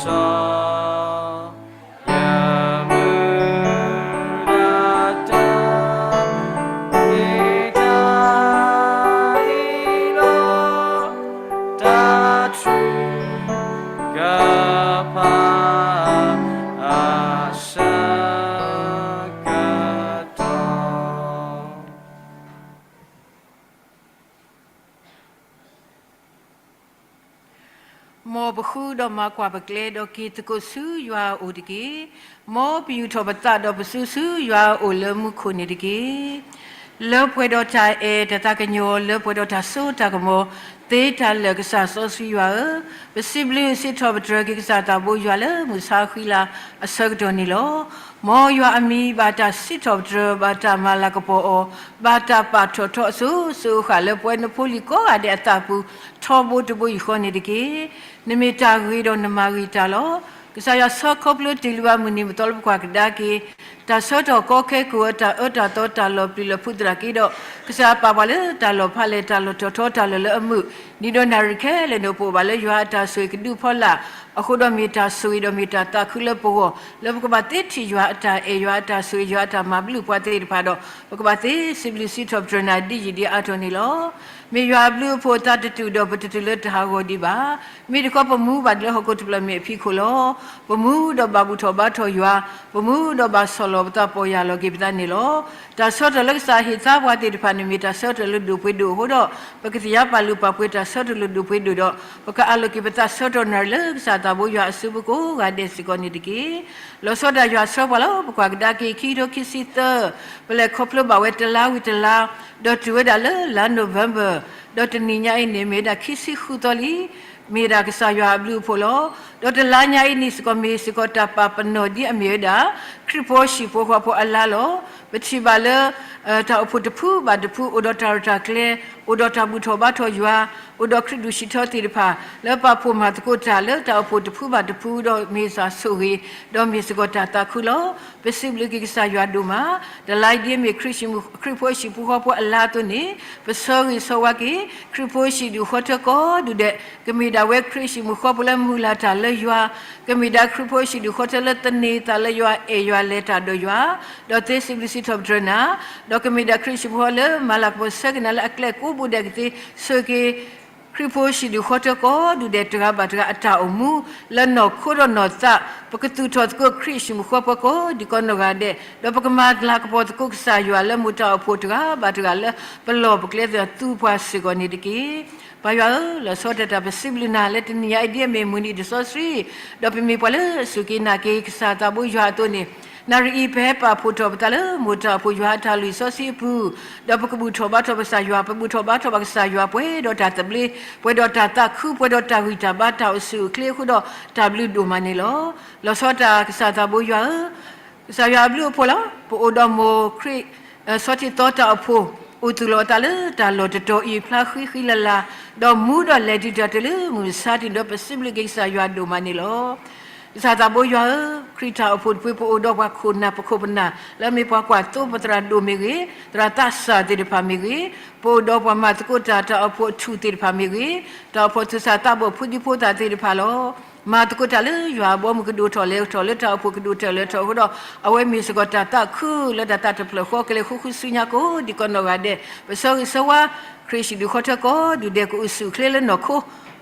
ယမုၢ်လၢ်တၢ် မ့ၢ်တၢ်ဟ့ၣ်လီၤ တၢ်ထုကဖၣ် အဆၢကတီၢ် မ်ပဃုဒီးမၤကွၢ်ပကျဲ ဒီးက့ၤသကိးဆူယွၤအအိၣ်တက့ၢ်. မ်ပယူာ်ထီၣ်ပသးဒီးပစုဆူယွၤအအိၣ်လၢမူခိၣ်န့ၣ်တက့ၢ်. လၢပှဲၤဒီးတၢ်အဲၣ်တၢ်သးကညီၤ လၢပှဲၤဒီးတၢ်စိတၢ်ကမီၤ သ့တၢ်လၢာ်ကစၢ်စီဆှံယွၤဧၢ, ပစံးဘျုးစံးထီၣ်ပတြၢၤက့ၤကစၢ်သးဘိယွၤလၢမုၢ်ဆါဃံလၤအဆၢကတီၢ်န့ၣ်လီၤ. မ်ယွၤအမံၤဘၣ်တၢ်စံးထီၣ်ပတြၢၤ ဘၣ်တၢ်မၤလၤကပီၤအီၤ, ဘၣ်တၢ်ပာ်ထီၣ်ထီအစိၤစိၤအဃၣ်လၢပဝဲနဖိလံၤကိးဂၤဒဲးအသးပူၤ ထီဘိတဘိယူၢ်ဃီန့ၣ်တက့ၢ်. နမ့ၢ်တၢ်ဂ့ၤဒီးနမၤဂ့ၤတၢ်လီၤ. ကစၢ်ယွၤဆှၢခီဖျိတ့ၢ်လံဘၣ်မုၢ်နံၤမသီလၢပကွၢ်ကဒါက့ၤ တၢ်ဆၢထီၣ်ကီခဲကိၣ်အၢ တၢ်အၢတၢ်သီ တၢ်လီၤပျံၤလီၤဖုးသရၣ်က့ဒီး ကစၢ်ပာ်ပှၤလၢတၢ်လီၢ်ဖးလဲၢ် တၢ်လီၢ်ထီၣ်ထီ တၢ်လီၢ်လၢအမုာ် နံၤဒီးနၣ်ရံၣ်ခဲလၢာ်န့ၣ်အိၣ်ပအိၣ်ဘၣ်လၢယွၤအတၢ်ဆိၣ်ဂ့ၤကဒုးဖီလာ် အဃိဒီးမ့ၢ်တၢ်ဆိၣ်ဂ့ၤဒီးမ့ၢ်တၢ်သးခုလၢပဂီၢ် လၢပကဘၣ်သ့ထံၣ်ယွၤအတၢ်အဲၣ် ယွၤအတၢ်ဆိၣ်ဂ့ၤ ယွၤအတၢ်မၤဘျုးပှၤသ့ၣ်တဖၣ်ဒီး ပကဘၣ်သ့စံးဘျုးစံးထီၣ်ပတြၢၤနၤဒ်ယံာ်ဒ်အါထီၣ်န့ၣ်လီၤ. မ့ၢ်ယွၤအဘျုးအဖှိၣ်အသးတတုာ်ဒီး ပတတုၤလၢတၢ်ဟးဂီၤဒံးဘၣ်. မ့ၢ်တခီပမူဘၣ်ဒၣ်လၢဟီၣ်ခိၣ်တဖျၢၣ်မ့ၢ်အဖံးခိၣ်လီၤ. ပမူဒီးဘၣ်ဘူၣ်ထီၣ်ဘါထီၣ်ယွၤ, ပမူဒီးဘၣ်ဆီၣ်လီၤပသးပီၢ်ယၢ်လီၤက့ၤပသးန့ၣ်လီၤ. တၢ်ဆၢထၢၣ်လၢကစၢ်ဟ့ၣ်သါပှၤသ့ၣ်တဖၣ်န့ၣ် မ့ၢ်တၢ်ဆၢထၢၣ်လၢဒိၣ်ပှ့ၤဒိၣ်အဃိဒီး ပကသ့ၣ်ညါပာ်လုၢ်ပာ်ပှ့ၤတၢ်ဆၢထၢၣ်လၢဒိၣ်ပှ့ၤဒိၣ်ဒီး ပကအးလီၤက့ၤပသးဆၢထီၣ်နၣ်ရံၣ်လၢကစၢ်သးဘိယွၤအစုပူၤကိးဂၤဒဲးစ့ၢ်ကီးန့ၣ်တက့ၢ်. လီၤဆီဒၣ်ယွၤဆှၢပှၤလီၤ. ပကွၢ်ကဒါက့ၤ ခံကထိခံဆံသၢ ပလဲၤခီဖျိဘၣ်ဝဲတလါဝံၤတလါ, ဒီးတုၤဝဲဒၣ်လၢလါ November, ဒီးတနံၤညါအံၤန့ၣ် မ့ၢ်ဝဲဒၣ်ခံဆံဃုသီလံ. မ့ၢ်ဒၣ်ကစၢ်ယွၤအဘျုးအဖှိၣ်လီၤ. ဒီးတလါညါအံၤန့ၣ်စ့ၢ်ကီး မ့ၢ်စ့ၢ်ကီးတၢ်ပာ်ပနီၣ်ဒ်အမ့ၢ်ဝဲဒၣ် ခရံာ်ဖိဟံၣ်ဖိဃီဖိအလါလီၤ. ပထံၣ်ဘၣ်လၢ တၢ်အိၣ်ဖှိၣ်တဖုဘၣ်တဖု အိၣ်ဒီးတၢ်ရဲၣ်တၢ်ကျဲၤ, အိၣ်ဒီးတၢ်ဘူၣ်ထီၣ်ဘါထီၣ်ယွၤ, အိၣ်ဒီးခရံာ်ဒူၣ်ဆံးထီသ့ၣ်တဖၣ် လၢပာ်ဖှိၣ်မၤသကိးတၢ်လၢတၢ်အိၣ်ဖှိၣ်တဖုဘၣ်တဖု ဒီးမ့ၢ်တၢ်ဆိၣ်ဂ့ၤ, ဒီးမ့ၢ်စ့ၢ်ကီးတၢ်သးခုလီၤ. ပစံးဘျုးက့ၤကစၢ်ယွၤဒိၣ်မး, တလါအံၤဒ်အမ့ၢ် ခရံာ်ဖိဟံၣ်ဖိဃီဖိအလါအသိးန့ၣ် ပဆၢဂ့ၤဆၢဝါက့ၤ ခရံာ်ဖိဟံၣ်ဒူၣ်ဃီထၢကိးဒူၣ်ဒဲး, ကမ့ၢ်ဒၣ်ဝဲခရံာ်ဟံၣ်မုၢ်ဃီဖိလၢမုၢ်လၢ်တၢ်လၢယွၤ, ကမ့ၢ်ဒၣ်ခရံာ်ဖိဟံၣ်ဒူၣ်ဃီထၢလၢသန့ၤသးလၢယွၤ အဲၣ်ယွၤလဲၤတၢ်ဒီးယွၤ, ဒီးသ့စံးဘျုးစံးထီၣ်ပတြၢၤနၤ, ဒီးကမ့ၢ်ဒၣ်ခရံာ်ဟံၣ်ဖိဃီလၢမၤလၤကပီၤဆၢက့ၤနၤလၢအကျဲကိးဘိဒဲးကသ့ ဆိၣ်ဂ့ၤက့ၤ ခရံာ်ဖိဟံၣ်ဒူၣ်ဃီထၢကိးဒူၣ်ဒဲးတဂၤဘၣ်တဂၤအတၢ်အိၣ်မူ လၢနီၢ်ခိဒီးနီၢ်သး, ပကသူၣ်ထီၣ်သကိးခရံာ်ဟံၣ်မုၢ်ဃီဖိကိးဒံးကိးနီၢ်ဂၤဒဲး, ဒီးပကမၤလၤကပီၤသကိးကစၢ်ယွၤလၢမိၢ်တၢ်အိၣ်ဖှိၣ်တဂၤဘၣ်တဂၤလၢပလီၢ်ပကျဲသ့ၣ်သူပှၤစ့ၢ်ကီးန့ၣ်တက့ၢ်. ပၢ်ယွၤဧၢ, လီၤဆီဒၣ်တၢ်ပစံးဘျုးနၤလၢတနံၤညါအံၤဒ်အမ့ၢ်မုၢ်နံၤတစီဆှံ, ဒီးပမ့ၢ်ပှၤလၢအစူၢ်က့ၤနာ်က့ၤကစၢ်သးဘိယွၤအသိးန့ၣ် နၣ်ရံၣ်အံၤပဟဲပာ်ဖှိၣ်ထီၣ်ပသးလၢမိၢ်တၢ်အိၣ်ဖှိၣ်ယွၤအတၢ်လုၢ်စီဆှံအပူၤ, ဒီးပကဘူၣ်ထီၣ်ဘါထီၣ်ပကစၢ်ယွၤ, ပဘူၣ်ထီၣ်ဘါထီၣ်ပကစၢ်ယွၤ ပှဲၤဒီးတၢ်သဘျ့, ပှဲၤဒီးတၢ်သးခု, ပှဲၤဒီးတၢ်ဂံၢ်တၢ်ဘါတၢ်အိၣ်ဆူၣ်အိၣ်ချ့အဃိဒီး တၢ်ဘျုးဒိၣ်မးန့ၣ်လီၤ. လီၤဆီတၢ်ကစၢ်သးဘိယွၤဧၢ, ကစၢ်ယွၤအဘျုးအဖှိၣ်လီၤ. ပအိၣ်ဒီးမိၢ်ခရံာ် ဆီထံသီတၢ်အိၣ်ဖှိၣ် အိၣ်သူၣ်လီၤအသးလၢတၢ်လီၢ်တတီၤအံၤ ဖျါဃံဃံလၤလၤ, ဒီးမူဒီးလဲၤတုၤတၢ်တုၤလၢမုၢ်မဆါတနံၤဒီး ပစံးဘျုးက့ၤကစၢ်ယွၤဒိၣ်မးန့ၣ်လီၤ. ကစၢ်သးဘိယွၤဧၢ, ခရံာ်တၢ်အိၣ်ဖှိၣ်တဖု ပအိၣ်ဒီးပှၤခိၣ်နၢ်ပခိၣ်ပနၢ် လၢအမ့ၢ်ပှၤကွၢ်သိပသရၣ်ဒိၣ်မ့ၢ်ဂ့ၤ, သရၣ်သးစၢ်သ့ၣ်တဖၣ်မ့ၢ်ဂ့ၤ, ပအိၣ်ဒီးပှၤမၤသကိးတၢ် တၢ်အိၣ်ဖှိၣ်အထူၣ်သ့ၣ်တဖၣ်မ့ၢ်ဂ့ၤ, တၢ်အိၣ်ဖှိၣ်သူၣ်စၢ်သးဘီၣ်ဖိဒံဖိသၣ်သ့ၣ်တဖၣ်လီၤ. မၤသကိးတၢ်လၢယွၤအဘီအမုၢ်ကဒိၣ်ထီၣ်လဲၤထီၣ် လၢတၢ်အိၣ်ဖှိၣ်ကဒိၣ်ထီၣ်လဲၤထီၣ်အဃိဒီး အဝဲမ့ၢ်စ့ၢ်ကီးတၢ်သးခုလၢတၢ်သးတဖျၢၣ်ဃီ ကလဲၤဃုဃုစုညါကိးဒံးကိးနီၢ်ဂၤဒဲး, ပဆၢဂ့ၤဆၢဝါ ခရံာ်ဟံၣ်ဒူၣ်ဃီထၢကိးဒူၣ်ဒဲး ကအိၣ်ဆူၣ်အိၣ်ချ့လၢနီၢ်ခိ,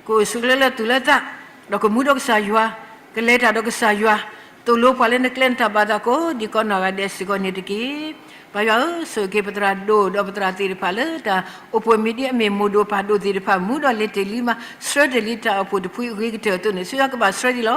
ကအိၣ်ဆူၣ်အိၣ်ချ့လၢသူၣ်လၢသး, ဒီးကမူဒီးကစၢ်ယွၤ, ကလဲၤတၢ်ဒီးကစၢ်ယွၤ, သိၣ်လိပှၤလၢနကျဲနတၢ်ဘၣ်သးကိးဒံးကိးနီၢ်ဂၤဒဲးစ့ၢ်ကီးန့ၣ်တက့ၢ်. ပၢ်ယွၤဧၢ, ဆိၣ်ဂ့ၤက့ၤပသရၣ်ဒိၣ်ဒီးပသရၣ်သ့ၣ်တဖၣ်လၢတၢ်အိၣ်ဖှိၣ်မံၤဒ်အမ့ၢ်မိၢ်ဒိၣ်ပၢ်ဒိၣ်သ့ၣ်တဖၣ် မူဒီးလဲၤတ့ၢ်လံမး ဆှၢတ့ၢ်လံတၢ်အိၣ်ဖှိၣ်တဖုအဂ့ၤကတၢၢ်အသိးန့ၣ် ဆူညါကဘၣ်ဆှၢဒံးလီၤ.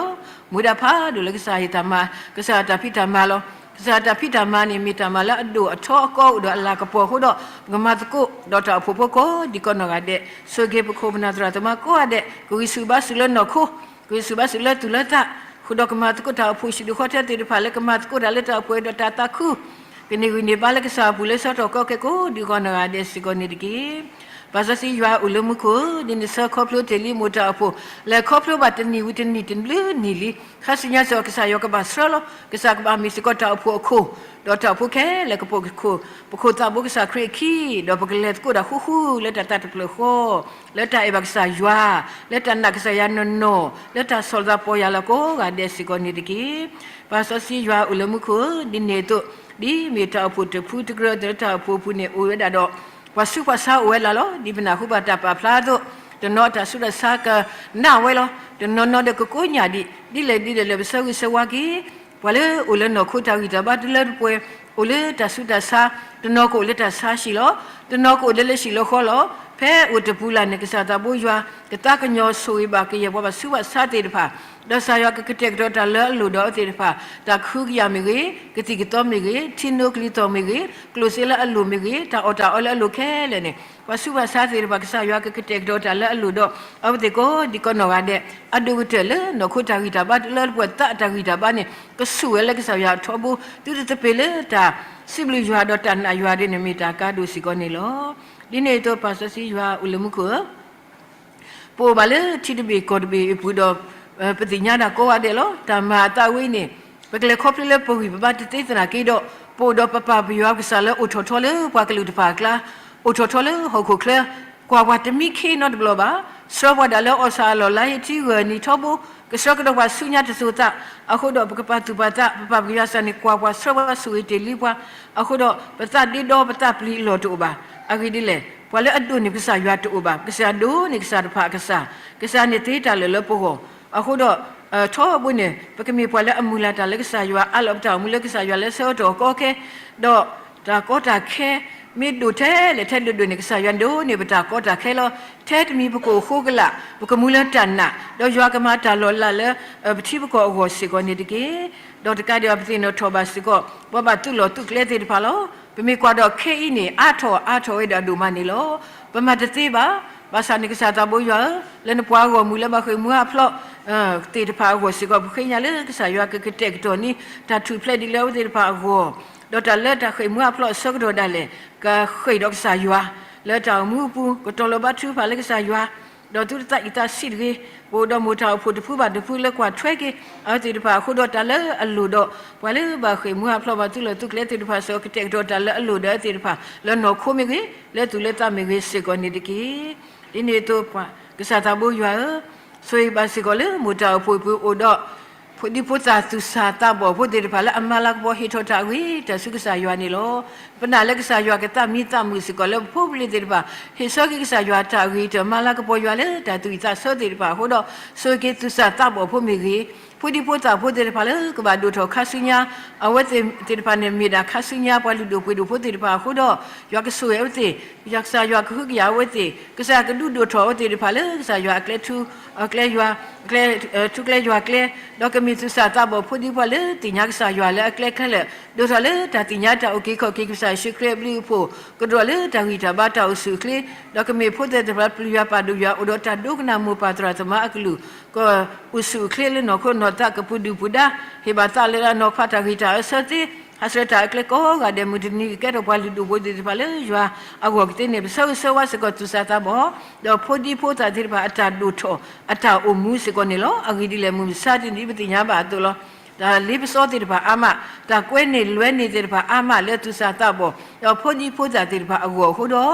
မူဒါဖးဒိၣ်လၢကစၢ်ယွၤတၢ်မၤ, ကစၢ်ယွၤတၢ်ဖံးတၢ်မၤလီၤ. ကစၢ်တၢ်ဖံးတၢ်မၤန့ၣ် မ့ၢ်တၢ်မၤလၢအဒိၣ်အထီအကီအိၣ်ဒီးအလၤကပီၤအဃိဒီး ပကမၤသကိးဒီးတၢ်အိၣ်ဖှိၣ်ဖိကိးဒံးကိးနီၢ်ဂၤဒဲး, ဆိၣ်ဂ့ၤပခိၣ်ပနၢ်သရၣ်သမါကိးဂၤဒဲး, ကဂံၢ်ဆူၣ်ဘါဆူၣ်လၢနီၢ်ခိ, ကဂံၢ်ဆူၣ်ဘါဆူၣ်လၢသူၣ်လၢသး, ဃုာ်ဒီးကမၤသကိးတၢ်အိၣ်ဖှိၣ်ဟံၣ်ဒူၣ်ဃီထၢသ့ၣ်တဖၣ်လၢကမၤသကိးတၢ်လၢတၢ်အိၣ်ဖှိၣ်ဒီးတၢ်သးခု ကန့ၢ်ဂံၢ်န့ၢ်ဘါလၢကစၢ်အပူၤလၢဆၢကတီၢ်ကီခဲကိးဒံးကိးနီၢ်ဂၤဒဲးစ့ၢ်ကီးန့ၣ်တက့ၢ်. ပၢ်စီဆှံယွၤအိၣ်လၢမူခိၣ်, ဒ်နဆှၢခီဖျိတ့ၢ်လံမိၢ်တၢ်အိၣ်ဖှိၣ် လဲၤခီဖျိဘၣ်တနံၣ်ဝံၤတနံၣ်တဘျုးနံၣ်လံ, ခါဆူညါစ့ၢ်ကီးကစၢ်ယွၤကဘၣ်ဆှၢလီၤ, ကစၢ်ကဘၣ်မ့ၢ်စ့ၢ်ကီးတၢ်အိၣ်ဖှိၣ်အခိၣ်, ဒီးတၢ်အိၣ်ဖှိၣ်ခဲလၢာ်ကပိာ်ခိၣ်, ပခိၣ်သးဘိကစၢ်ခရံာ်အခံ, ဒီးပကလဲၤသကိးတၢ်ဃူဃူလၢတၢ်သးတဖျၢၣ်ဃီ လၢတၢ်အဲၣ်ဘၣ်ကစၢ်ယွၤ, လၢတၢ်နာ်ကစၢ်ယွၤနီၢ်နီၢ်, လၢတၢ်ဆီၣ်လီၤသးပီၢ်ယၢ်လီၤကိးဂၤဒဲးစ့ၢ်ကီးန့ၣ်တက့ၢ်. ပၢ်စီဆှံယွၤအိၣ်လၢမူခိၣ်, ဒ်န့ၣ်အသိး, ဒ်မ့ၢ်တၢ်အိၣ်ဖှိၣ်တဖုတကရၢလၢတၢ်အိၣ်ဖှိၣ်အပူၤန့ၣ် အိၣ်ဝဲဒၣ်ဒီး ပှၤဆူးပှၤဆါအိၣ်ဝဲလၢ်လီၤ. ဒ်ပနၢ်ဟူဘၣ်တၢ်ပာ်ဖျါအသိး, တနီၤတၢ်ဆူးတၢ်ဆါကနၣ်ဝဲလီၤ, တနီၤနီၤဒီးကကိးညၣ်ဒံး, ဒ်လဲၣ်ဒ်လဲၣ်လၢပဆၢဂ့ၤဆၢဝါက့ၤ ပှၤလၢအိၣ်လၢနီၢ်ခိတၢ်ဂံၢ်တၢ်ဘါတလၢတပှဲၤ, အိၣ်လၢတၢ်ဆူးတၢ်ဆါ, တနီၤကအိၣ်လၢတၢ်ဆါဟံၣ်လီၤ, တနီၤကအိၣ်လၢလၢဟံၣ်လၢဃီလီၤ. ဖဲအိၣ်တပူၤလၢ်န့ၣ် ကစၢ်သးဘိယွၤ ကသးကညီၤဆိၣ်ဂ့ၤဘၣ်ကယဲၢ်ပှၤဘၣ်ဆူးဘၣ်ဆါသ့ၣ်တဖၣ်, ဒီးကစၢ်ယွၤကကတဲာ်ကတီၤတၢ်လၢအလိၣ်ဒီးအဝဲသ့ၣ်တဖၣ်, တၢ်ကဟုကယာ်မ့ၢ်ဂ့ၤ, ကသံၣ်ကသီမ့ၢ်ဂ့ၤ, ထံနိကလံၤသီၣ်မ့ၢ်ဂ့ၤ, ကျိၣ်စ့လၢအလိၣ်မ့ၢ်ဂ့ၤ, တၢ်အီၣ်တၢ်အီလၢအလိၣ်ခဲလၢာ်န့ၣ်, ပှၤဆူးပှၤဆါသ့ၣ်တဖၣ် ကစၢ်ယွၤကကတဲာ်ကတီၤတၢ်လၢအလိၣ်ဒီး အဝဲသ့ၣ်ကိးဒံးကိးနီၢ်ဂၤဒဲး, အဒိၣ်ကတၢၢ်လၢနီၢ်ခိတၢ်ဂံၢ်တၢ်ဘါတလၢတပှဲၤသးအတၢ်ဂံၢ်တၢ်ဘါန့ၣ် ကဆူၣ်ဝဲလၢကစၢ်ယွၤအထီဘိ, သုတသပ့ၤလၢတၢ်စံးဘျုးယွၤဒီးတၢ်နာ်ယွၤဒ်န့ၣ် မ့ၢ်တၢ်ကါဒိၣ်စ့ၢ်ကီးန့ၣ်လီၤ. ဒ်န့ၣ်အသိး ပၢ်စီဆှံယွၤအိၣ်လၢမူခိၣ်ဧၢ, ပအိၣ်ဘၣ်လၢထံတဘ့ၣ်ကီၢ်တဘ့ၣ်အပူၤဒီး ပသ့ၣ်ညါတၢ်ကိးဂၤဒဲးလီၤ. တၢ်မၤအသးဝဲအံၤန့ၣ် ပကလဲၤခီဖျိလၢပဂံၢ်ပဘါတသ့သနာ်က့ဒီး, ပအိၣ်ဒီးပပၢ်ပယွၤကစၢ်လၢအိၣ်ထီၣ်ထီလၢပှၤကလုာ်တဖၣ်အကျါ, အိၣ်ထီၣ်ထီလၢဟီၣ်ခိၣ်ချၢ, ကွၢ်ပှၤတမံခ့နီတဘျီဘၣ်, ဆှၢပှၤဒၣ်လၢအီၣ်ဆၣ်အလီၢ်လါဟ့ထံဂၢၢ်နံၤထီဘိ, ကဆှၢကဒီးပှၤဆူညါတစိၤသး, အဃိဒီးပကပာ်သူၣ်ပာ်သး, ပပၢ်ပယွၤကစၢ်န့ၣ် ကွၢ်ပှၤဆှၢပှၤဆိၣ်ဂ့ၤတ့ၢ်လံပှၤ, အဃိဒီးပသးဒ့ဒီပသးပျံၤအလီၢ်တအိၣ်ဘၣ်. အဂ့ၢ်ဒ်လဲၣ်, ပှၤလၢအဒိးန့ၢ်ကစၢ်ယွၤတအိၣ်ဘၣ်, ကစၢ်ဒိးန့ၢ်ကစၢ်တဖၣ်အကစၢ်, ကစၢ်န့ၣ်သ့တၢ်လၢာ်လၢပဂီၢ်, အဃိဒီး ထီဘိန့ၣ် ပကမ့ၢ်ပှၤလၢအမုၢ်လၢ်တၢ်လၢကစၢ်ယွၤ အးလီၤပတၢ်အိၣ်မူလၢကစၢ်ယွၤလၢဆၢကတီၢ်ကီခဲ, ဒီးတၢ်ကီတၢ်ခဲ မ့ၢ်ဒိၣ်ထဲလဲၣ်ထဲဒိၣ်ဒိၣ်န့ၣ် ကစၢ်ယွၤဒိးန့ၢ်ပတၢ်ကီတၢ်ခဲလီၤ. ထဲတမံၤပကအိၣ်ဃိကလာ်, ပကမူလၢတၢ်နာ်, ဒီးယွၤကမၤတၢ်လီၤလးလၢ ပထံပကီၢ်အဂီၢ်စ့ၢ်ကီးန့ၣ်တက့ၢ်. ဒီးတကးဒံးဘၣ်ပသ့ၣ်နီၣ်ထီၣ်ဘၣ်စ့ၢ်ကီး ပှၤဘၣ်သုးလီၢ်သုးကျဲသ့ၣ်တဖၣ်လီၤ. ပမ့ၢ်ကွၢ်ဒီးခဲအံၤန့ၣ် အါထီၣ်အါထီၣ်ဝဲဒၣ်ဒိၣ်မးန့ၣ်လီၤ. ပမၤတသ့ဘၣ်. ဘၣ်ဆၣ်န့ၣ်ကစၢ်သးဘိယွၤဧၢ, လၢနပှၤဂီၢ်မုၢ်လၢဘၣ်ဃ့ၢ်မှံဟးဖျိး သ့ၣ်တဖၣ်အဂီၢ်စ့ၢ်ကီး ပဃ့ညါလၢကစၢ်ယွၤကကတဲာ်ကတီၤန့ၢ် တၢ်ထူၣ်ဖျဲးဒ်လၢအဝဲသ့ၣ်တဖၣ်အဂီၢ်, ဒီးတၢ်လၢတၢ်ဃ့ၢ်မှံဟးဖျိးအဆၢကတီၢ်ဒၣ်လဲာ် ကဃ့ၢ်ဒီးကစၢ်ယွၤ လၢတၢ်အိၣ်မူအပူၤ ကတီၤလီၤဘါထုကဖၣ်လၢကစၢ်ယွၤ, ဒီးသုတသးအံၤသးဆံးတဂ့ၤ, ပအိၣ်ဒီးမိၢ်တၢ်အိၣ်ဖှိၣ်တဖုဘၣ်တဖုလၢကွၢ်ထွဲက့ၤ အဝဲသ့ၣ်တဖၣ်အဃိဒီးတၢ်လၢအလိၣ်ဒီး ပှၤလၢဘၣ်ဃ့ၢ်မှံဟးဖျိးဘၣ်သုးလီၢ်သုးကျဲသ့ၣ်တဖၣ်စ့ၢ်ကီး ကတဲာ်ကတီၤတၢ်လၢအလိၣ်ဒီးအဝဲသ့ၣ်တဖၣ် လၢနီၢ်ခိမ့ၢ်ဂ့ၤ, လၢသူၣ်လၢသးမ့ၢ်ဂ့ၤစ့ၢ်ကီးန့ၣ်တက့ၢ်. ဒ်န့ၣ်အသိး ကစၢ်သးဘိယွၤဧၢ, ဆိၣ်ဂ့ၤဘၣ်စ့ၢ်ကီးလၢမိၢ်တၢ်အိၣ်ဖှိၣ်အပူၤအိၣ်ဒီး ဖိဒံဖိသၣ်သူၣ်စၢ်သးဘီၣ်ဖိသ့ၣ်တဖၣ်လၢအမၤလၤကပီၤဟ့ၣ်ထီၣ်တၢ်အဂ့ၤတၢ်ဆူကစၢ်ယွၤန့ၣ်လီၤ. ပနာ်လၢကစၢ်ယွၤကသးမံသးမုာ်စ့ၢ်ကီးလၢပဖိပလံၤသ့ၣ်တဖၣ် ဟ့ၣ်ဆၢက့ၤကစၢ်ယွၤတၢ်အဂ့ၤတၢ်မၤလၤကပီၤယွၤလၢတၢ်သူၣ်ဝံၣ်သးဆၢသ့ၣ်တဖၣ်အဃိဒီး ဆိၣ်ဂ့ၤက့ၤသူၣ်စၢ်သးဘီၣ်ဖိမ့ၢ်ဂ့ၤ, ဖိဒံဖိသၣ်ဖိသ့ၣ်တဖၣ်လၢကဘၣ်ဒိၣ်ထီၣ်ခါဆူညါ အဝဲသ့ၣ်တဖၣ်န့ၣ်မ့ၢ်ဒၣ်ခါဆူညါပှၤလုၢ်ဒိၣ်ပှ့ၤဒိၣ်ဖိသ့ၣ်တဖၣ်အဃိဒီး ယွၤကဆိၣ်ဂ့ၤအဝဲသ့ၣ်, ကစၢ်ယွၤကဟုကယာ်အဝဲသ့ၣ်, ကစၢ်ယွၤကဒုးဒိၣ်ထီၣ်အဝဲသ့ၣ်တဖၣ်လၢကစၢ်ယွၤအကျဲထူ, အကျဲယွၤ, ထူကျဲယွၤကျဲ, ဒီးကမ့ၢ်သူၣ်စၢ်သးဘီၣ်ဖိဒံဖိသၣ်လၢသ့ၣ်ညါကစၢ်ယွၤလၢအကျဲခဲလၢာ်, ဒိၣ်ထီၣ်လၢတၢ်သ့ၣ်ညါတၢ်အုၣ်က့ၤခီၣ်က့ၤကစၢ်ယ့ၣ်ၡူးခရံာ်အဘျုးအဖှိၣ်, ကဒိၣ်လၢတၢ်ဂံၢ်တၢ်ဘါတၢ်အိၣ်ဆူၣ်အိၣ်ချ့, ဒီးကမ့ၢ်ဖိသ့ၣ်တဖၣ်ပျံၤယွၤပာ်ဒိၣ်ယွၤ အိၣ်ဒီးတၢ်ဒိကနၣ်မိၢ်ပၢ်သရၣ်သမါအကလုၢ် ကအိၣ်ဆူၣ်အိၣ်ချ့လၢနီၢ်ခိနီၢ်သး ကပူၤဒုၣ်ပူၤဒါ, ဟ့ၣ်ဘၣ်သးလၢအနီၢ်ဖးတၢ်ဂံၢ်တၢ်အၢဆၢသ့, ဟးဆှဲးတၢ်အကျဲကိးဂၤဒဲး မုၢ်တနံၤကကဲထီၣ်ပှၤလုၢ်ဒိၣ်ပှ့ၤဒိၣ်သ့ၣ်တဖၣ်လၢယွၤအဂီၢ်ကသ့န့ၣ် ပဆၢဂ့ၤဆၢဝါစ့ၢ်ကီးသူၣ်စၢ်သးဘီၣ်, ဒီးဖိဒံဖိသၣ်သ့ၣ်တဖၣ်အတၢ်ဒိၣ်ထီၣ် အတၢ်အိၣ်မူစ့ၢ်ကီးန့ၣ်လီၤ. အဂ့ၢ်ဒ်လဲၣ် မုၢ်မဆါတနံၤပသ့ၣ်ညါဘၣ်အသိးလီၤ. တၢ်လ့ပစီသ့ၣ်တဖၣ်အါမး, တၢ်ကွဲန့ၢ်လွဲန့ၢ်သ့ၣ်တဖၣ်အါမးလၢသူၣ်စၢ်သးဘီၣ် ဒီးဖိဒံဖိသၣ်သ့ၣ်တဖၣ်အဂီၢ်အဃိဒီး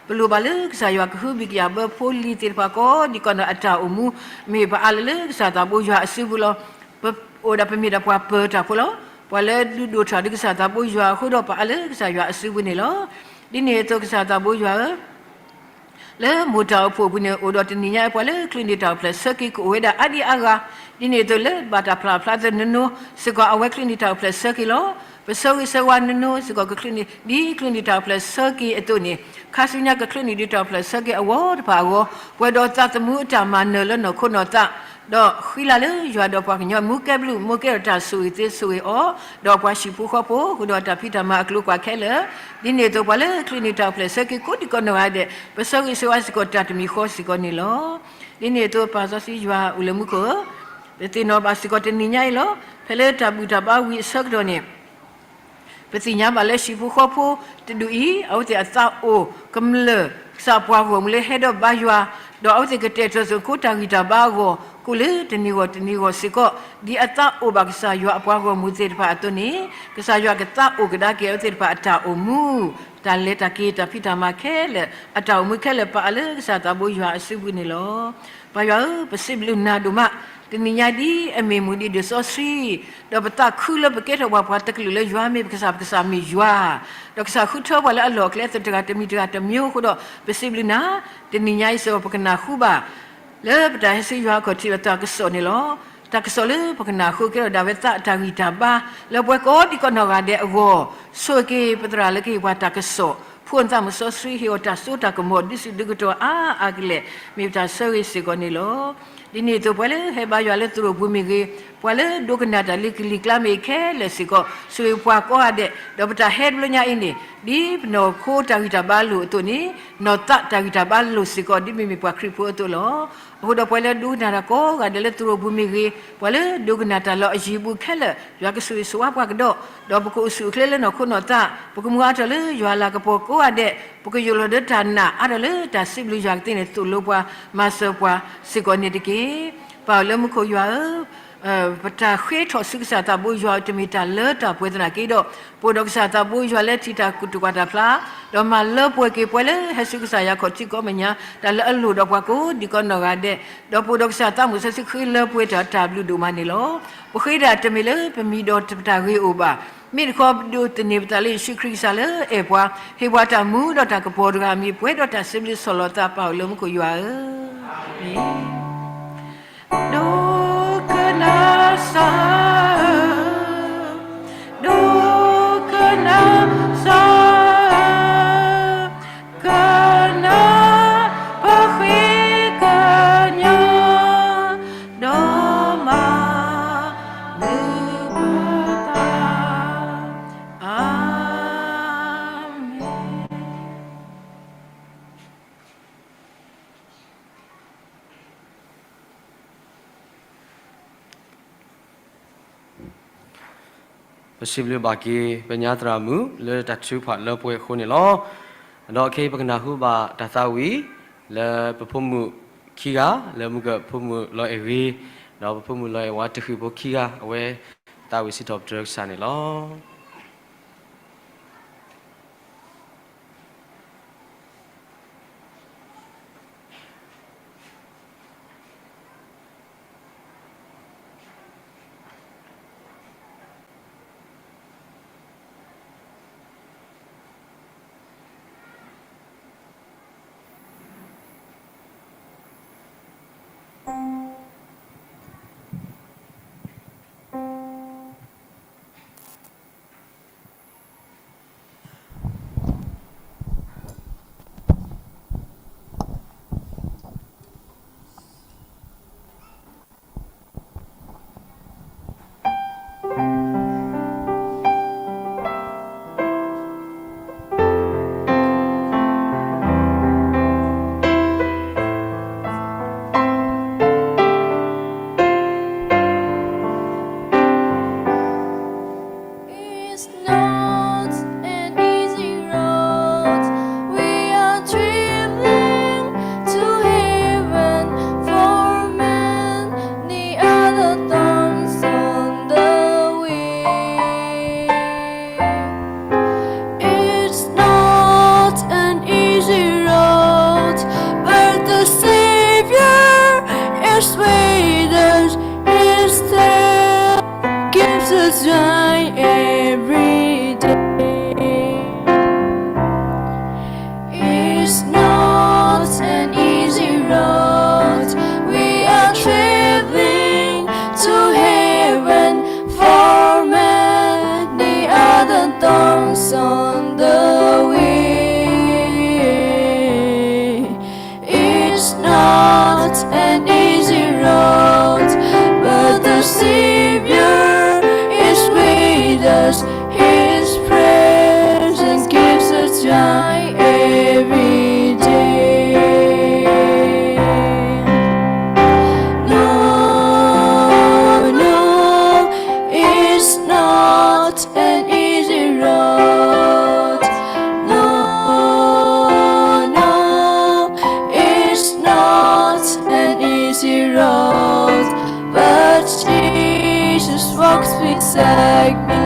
ပလိၣ်ဘၣ်လၢကစၢ်ယွၤကဟုဘံၣ်ကယာ်ဘၢဖိလံၤသ့ၣ်တဖၣ်ကိးဒံးကိးနီၢ်အတၢ်အိၣ်မူ, မ့ၢ်ပအါလၢလၢကစၢ်သးဘိယွၤအစုပူၤလီၤ. ပအိၣ်ဒၣ်ပမ့ၢ်ဒၣ်ပှၤပၢၤတၢ်ဖိလီၤ. ပှၤလၢဒုးဒိၣ်ထီၣ်ဒီးကစၢ်သးဘိယွၤအဃိဒီး ပအါလၢကစၢ်ယွၤအစုပူၤန့ၣ်လီၤ. ဒ်န့ၣ်အသိးကစၢ်သးဘိယွၤဧၢ, လၢမိၢ်တၢ်အိၣ်ဖှိၣ်အပူၤန့ၣ် အိၣ်ဒီးတနံၤညါအံၤ ပှၤလၢကချုးန့ၢ်တၢ်အိၣ်ဖျဲၣ်ဆၢက့ၤကအိၣ်ဝဲဒၣ်အါဒံအါဂၤ, ဒ်န့ၣ်အသိးလၢဘၣ်တၢ်ပျၢ်ဖျါသ့ၣ်နနီၤစ့ၢ်ကီး အဝဲကချုးန့ၢ်တၢ်အိၣ်ဖျဲၣ်ဆၢက့ၤလီၤ. ပဆၢဂ့ၤဆၢဝါနနီၤစ့ၢ်ကီး ကချုးန့ၢ် ဒ်ချုးန့ၢ်တၢ်အိၣ်ဖျဲၣ်ဆၢက့ၤအသိးန့ၣ်, ခါဆူညါကချုးန့ၢ်ဒံးတၢ်အိၣ်ဖျဲၣ်ဆၢက့ၤအဂီၢ်တဖၣ်အဂီၢ်, ပှဲၤဒီးသးသမူအတၢ်မၤနၢၤလၢနီၢ်ခိနီၢ်သး ဒီးဃံလၤလၢယွၤဒီးပှၤကညီမူကဲဘျုး မိၢ်ကဲဒီးတၢ်ဆိၣ်ဂ့ၤသ့ဆိၣ်ဂ့ၤအီၤ, ဒီးပှၤဟံၣ်ဖိဃီဖိ ဃုာ်ဒီးတၢ်ဖံးတၢ်မၤအကျိၤကွၢ်ခဲလၢာ်, ဒ်န့ၣ်အသိးပှၤလၢချံးန့ၢ်တၢ်အိၣ်ဖျဲၣ် ဆၢက့ၤကိးဒံးကီးနီၢ်ဂၤဒဲး ပဆၢဂ့ၤဆၢဝါစ့ၢ်ကီးတၢ်တမံၤဃီစ့ၢ်ကီးန့ၣ်လီၤ. ဒ်န့ၣ်အသိးပၢ်စီဆှံယွၤအိၣ်လၢမူခိၣ်ဧၢ, ပသ့ၣ်နီၣ်ဘၣ်စ့ၢ်ကီးတနံၤညါအံၤလီၤ. ဖဲလၢတၢ်ဘူၣ်တၢ်ဘါဝံၤအဆၢကတီၢ်န့ၣ် ပသ့ၣ်ညါဘၣ်လၢဟံၣ်ဖိဃီဖိတဒူၣ်အံၤ အဝဲသ့ၣ်အသးအိၣ်ကမျၢၢ် ကစၢ်ပှၤဂီၢ်မုၢ်လၢဟဲဒီးဘါယွၤ, ဒီးအဝဲသ့ၣ်ကတဲာ်ကတီၤစ့ၢ်ကီးကိးတၢ်ဂံၢ်တၢ်ဘါအဂီၢ် ကိးလၢတနံၤဂီၢ်တနံၤဂီၢ်စ့ၢ်ကီး, ဒ်အသးအိၣ်ဘၣ်ကစၢ်ယွၤအပှၤဂီၢ်မုၢ်သ့ၣ်တဖၣ်အသိးန့ၣ် ကစၢ်ယွၤကသးအိၣ်ကဒါက့ၤအဝဲသ့ၣ်တဖၣ်အတၢ်အိၣ်မူ, တၢ်လဲၤတၢ်က့ၤ တၢ်ဖံးတၢ်မၤခဲလၢာ် အတၢ်အိၣ်မူခဲလၢာ်ပာ်အါလၢကစၢ်သးဘိယွၤအစုပူၤန့ၣ်လီၤ. ပၢ်ယွၤဧၢ, ပစံးဘျုးနၤဒိၣ်မး, တနံၤညါဒ်အမ့ၢ်မုၢ်နံၤဒိၣ်စီဆှံ, ဒီးပသးခုလၢပကဲထီၣ်ပှၤ ပှၤတကလုာ်လၢယွၤမ့ၢ်ပကစၢ် ပကစၢ်မ့ၢ်ယွၤ, ဒီးကစၢ်ဃုထၢပှၤလၢအလီၢ်အကျဲသ့ၣ်တဂၤတမံၤတဂၤတမံၤအဃိဒီး ပစံးဘျုးနၤ, တနံၤညါအံၤစ့ၢ်ကီးပကနၢ်ဟူဘၣ် လၢပတၢ်ဟဲဆူယွၤအခီၣ်ထံးလီၤတၢ်ကစီၣ်န့ၣ်လီၤ. တၢ်ကစီၣ်လၢပကနၢ်ဟူကဲထီၣ်ဒၣ်ဝဲသးအတၢ်ဂံၢ်တၢ်ဘါ လၢပှၤကိးဒံးကီးနီၢ်ဂၤဒဲးအဂီၢ်, ဆိၣ်ဂ့ၤက့ၤပသရၣ်လၢကဟ့ၣ်ပှၤတၢ်ကစီၣ်, ဖိသၣ်မုၣ်စီဆှံဟ့ၣ်အီၤတၢ်စိတၢ်ကမီၤ ဒုးဆူၣ်ဒုးကတီၤအါအါကလဲာ် မ့ၢ်ပတၢ်ဆၢဂ့ၤစ့ၢ်ကီးန့ၣ်လီၤ. ဒ်န့ၣ်အသိးပှၤလၢဟဲဘါယွၤလၢသရိာ်ပူၤမ့ၢ်ဂ့ၤ, ပှၤလၢဒိကနၣ်တၢ်လၢကလံၤကျါမ့ၢ်ဂ့ၤခဲလၢာ်စ့ၢ်ကီး ဆိၣ်ဂ့ၤပှၤကိးဂၤဒဲး, ဒီးပတၢ်ဟဲတဘျီညါအံၤန့ၣ် ဒ်ပနီၢ်ခိတၢ်ဂံၢ်တၢ်ဘါလိၣ်အသိးန့ၣ် နီၢ်သးတၢ်ဂံၢ်တၢ်ဘါလိၣ်စ့ၢ်ကီး ဒ်မ့မ့ၢ်ပှၤခရံာ်ဖိအသိးလီၤ. အဃိဒီးပှၤလၢဒိကနၣ်တၢ်ကိးဂၤဒဲးလၢသရိာ်ပူၤမ့ၢ်ဂ့ၤ, ပှၤလၢဒိကနၣ်တၢ်လၢအယံၤပူၤခဲလၢာ် ယွၤကဆိၣ်ဂ့ၤဆိၣ်ဝါပှၤကဒီး, ဒီးပကအိၣ်ဆူၣ်အိၣ်ချ့လၢနီၢ်ခိနီၢ်သး, ပကမူအါထီၣ်လၢယွၤအလၤကပီၤကိးဂၤဒဲး, ပကယိၣ်လီၤဒၢတၢ်နာ်အါထီၣ်လၢတၢ်စံးဘျုးယွၤကသ့န့ၣ် သိၣ်လိပှၤ မၤစၢၤပှၤစ့ၢ်ကီးန့ၣ်တက့ၢ်. ပၢ်လၢမူခိၣ်ယွၤဧၢ, ပတၢ်ဃ့ထီၣ်ဆူကစၢ်သးဘိယွၤ တမ့ၢ်တၢ်လၢတၢ်ပှဲၤသနာ်က့ဒီး, ပအိၣ်ဒီးကစၢ်သးဘိယွၤလၢထံၣ်တၢ်ကူၣ်တၢ်ကွၢ်တၢ်ဖျါ, ဒီးမၤလၢပှဲၤက့ၤပှၤလၢဟဲဆူကစၢ်ယွၤခီၣ်ထံးကိးမဲာ်ညါ တၢ်လၢအလိၣ်ဒီးပှၤကိးဒံးကီးနီၢ်ဂၤဒဲး, ဒီးပအိၣ်ဒီးကစၢ်သးမုၣ်စီဆှံဃ့လၢပှဲၤတၢ်တၢ်ဘျုးဒိၣ်မးန့ၣ်လီၤ. ပဃ့ဒၣ်တမ့ၢ်လၢပမံၤဒီးပတၢ်ဂ့ၤအိၣ်ဘၣ်, မ့ၢ်တခီပဒိးသန့ၤပသးလၢယ့ၣ်ၡူးခရံာ်ကစၢ်လၢအဲၣ်ပှၤ, ဟ့ၣ်ပှၤတၢ်မူဒီးတၢ်ကပီၤတဂၤအမံၤ ပှဲၤဒီးတၢ်စံးဘျုးဆီၣ်လီၤသး ပၢ်အိၣ်လၢမူခိၣ်ယွၤဧၢ, အၤမ့ၣ်. ဒိကနၣ်စၢ်ဧၢ, ဒိကနၣ်စၢ်ဧၢ, ကနၣ်ပဃ့ကညး, ဒီးမၤနၢၤပသး, အၤမ့ၣ်. ပစံးဘျုးဘၣ်က့ၤ ပညါသရၣ်မုၣ် လၢတၢ်ထုကဖၣ်လၢပှဲၤအဃိန့ၣ်လီၤ. ဒီးခဲအံၤပကနၢ်ဟူဘၣ်တၢ်သးဝံၣ် လၢပဖိမုၣ်ခံဂၤ လၢမုၢ်ကၢၢ်ဖိမုၣ်လီၤအဲၣ်ဂ့ၤ, ဒီးပဖိမုၣ်လီၤအဲၣ်ဝါတဃံၢ်ဖိခံဂၤ အဝဲသးဝံၣ်စံးထီၣ်ပတြၢၤကစၢ်န့ၣ်လီၤ. It's not an easy road we are traveling to heaven, for many are the thorns on the way. It's not an easy road, but the Savior is with us. His strength gives us joy every day. It's not an easy road we are traveling to heaven, for many are the thorns on the way. It's not an easy road like me,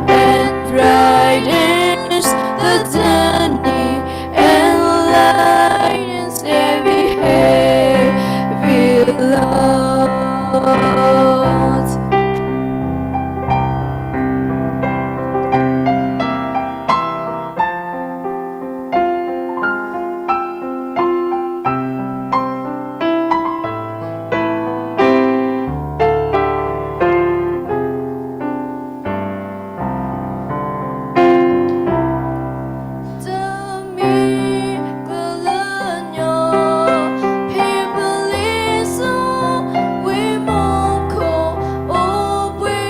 and brightens the journey, and lightens every heavy load. တမံၤကျၢၤလၢညီ, ဖံးပလ့ၤစိဝ့ၢ်မူခိၣ်, အိၣ်ဘှံး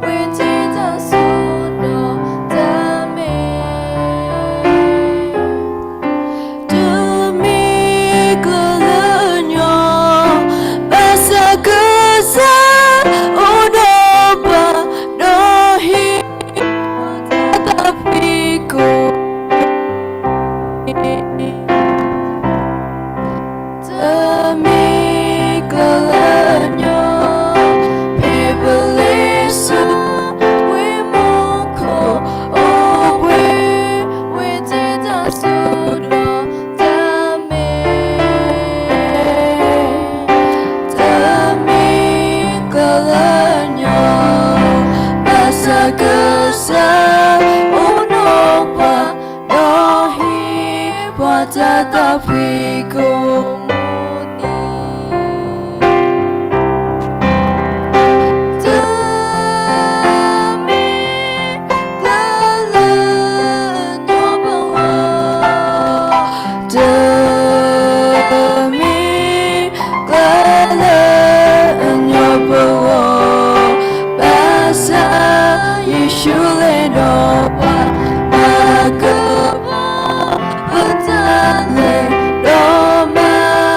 ဝ့ၢ်တ့တၢ်စိဒီးတၢ်မဲာ် တမံၤကျၢၤလၢညီ, ဘၣ်ဆၣ်ကစၢ်အိၣ်ဒီးပှၤ, ဒီးဟံးတၢ်သးဖှံကိး တမံၤကျၢၤလၢညီ, ဖံးပလ့ၤစိဝ့ၢ်မူခိၣ်, အိၣ်ဘှံးဝ့ၢ်တ့တၢ်စိဒီးတၢ်မဲာ်, တမံၤကျၢၤလၢညီ, ဘၣ်ဆၣ်ကစၢ်အိၣ်ဒီးပှၤ, ဒီးဟံးပှၤတၢ်သးဖှံကိးမုၢ်နံၤ တမံၤကျၢၤလၢညီပဂီၢ်, တမံၤကျၢၤလၢညီပဂီၢ်, ဘၣ်ဆၣ်ယ့ၣ်ၡူးလဲၤဒီးပှၤ, မၤကပီၤပတၢ်လဲၤ, ဒီးမၤဖှံ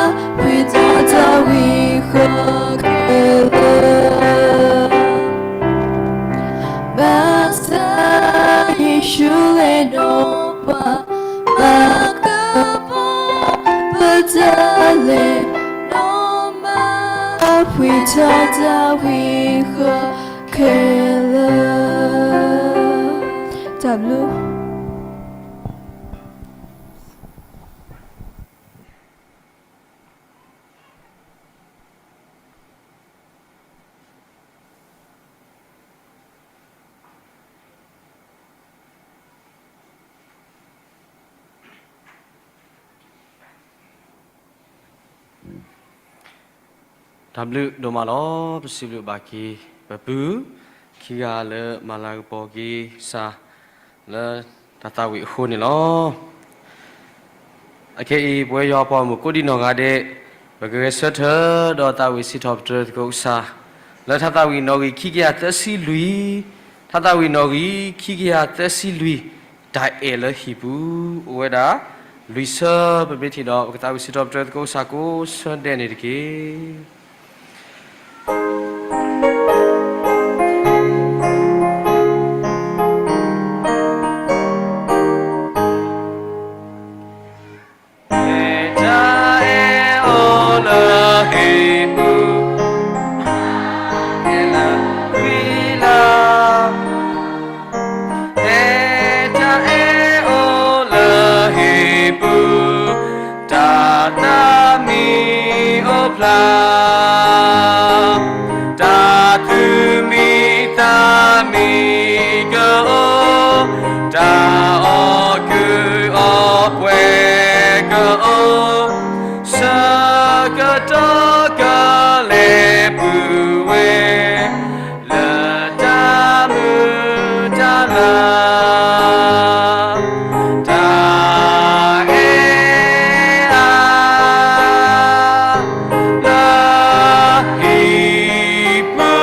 ထီၣ်တၢ်ဝံၤဃီခဲလၢာ် ဘၣ်ဆၣ်ယ့ၣ်ၡူးလဲၤဒီးပှၤ, မၤကပီၤပတၢ်လဲၤ, ဒီးမၤဖှံထီၣ်တၢ်ဝံၤဃီခဲလၢာ်. တၢ်ဘျုး တၢ်ဘျုးဒိၣ်မးလီၤ. ပစံးဘျုးဘၣ်က့ၤ ပပုၢ် ခံဂၤလၢမၤလၤကပီၤက့ၤကစၢ် လၢတၢ်သးဝံၣ်အဃိန့ၣ်လီၤ. အခဲအံၤ ပဝဲယွၤပှၤမုၣ်ကိးဒံနီၢ်ဂၤဒဲး ပကဂဲၤဆၢထၢၣ်ဒီးသးဝံၣ်စံးထီၣ်ပတြၢၤသကိးကစၢ် လၢထါသးဝံၣ်နီၣ်ဂံၢ်ခံကယၤသၢဆံလွံၢ်, ထါသးဝံၣ်နီၣ်ဂံၢ်ခံကယၤသၢဆံလွံၢ်, တၢ်အဲၣ်လၢဟံၣ်ပူၤ, အိၣ်ဝဲဒၣ်လွံၢ်ဆၢ, ပမ့ၢ်ထံၣ်ဒီး ပကသးဝံၣ်စံးထီၣ်ပတြၢၤသကိးကစၢ်ကိးဆၢဒဲးန့ၣ်တက့ၢ်. ဖဲတၢ်အဲၣ်အိၣ်လၢဟံၣ်ပူၤ, ဖဲတၢ်အဲၣ်အိၣ်လၢ ဟံၣ်ပူၤ, တၢ်သးမံအိၣ်ဖျါ, တၢ်သူၣ်မံသးမံကအိၣ်, တၢ်အီၣ်ကုၢ်အီၣ်ပှဲၤကအိၣ်, ဆၢကတီၢ်ကလဲၤပူၤဝဲ လၢတၢ်မုာ်တၢ်လၤ, တၢ်အဲၣ်အါ လၢဟံၣ်ပူ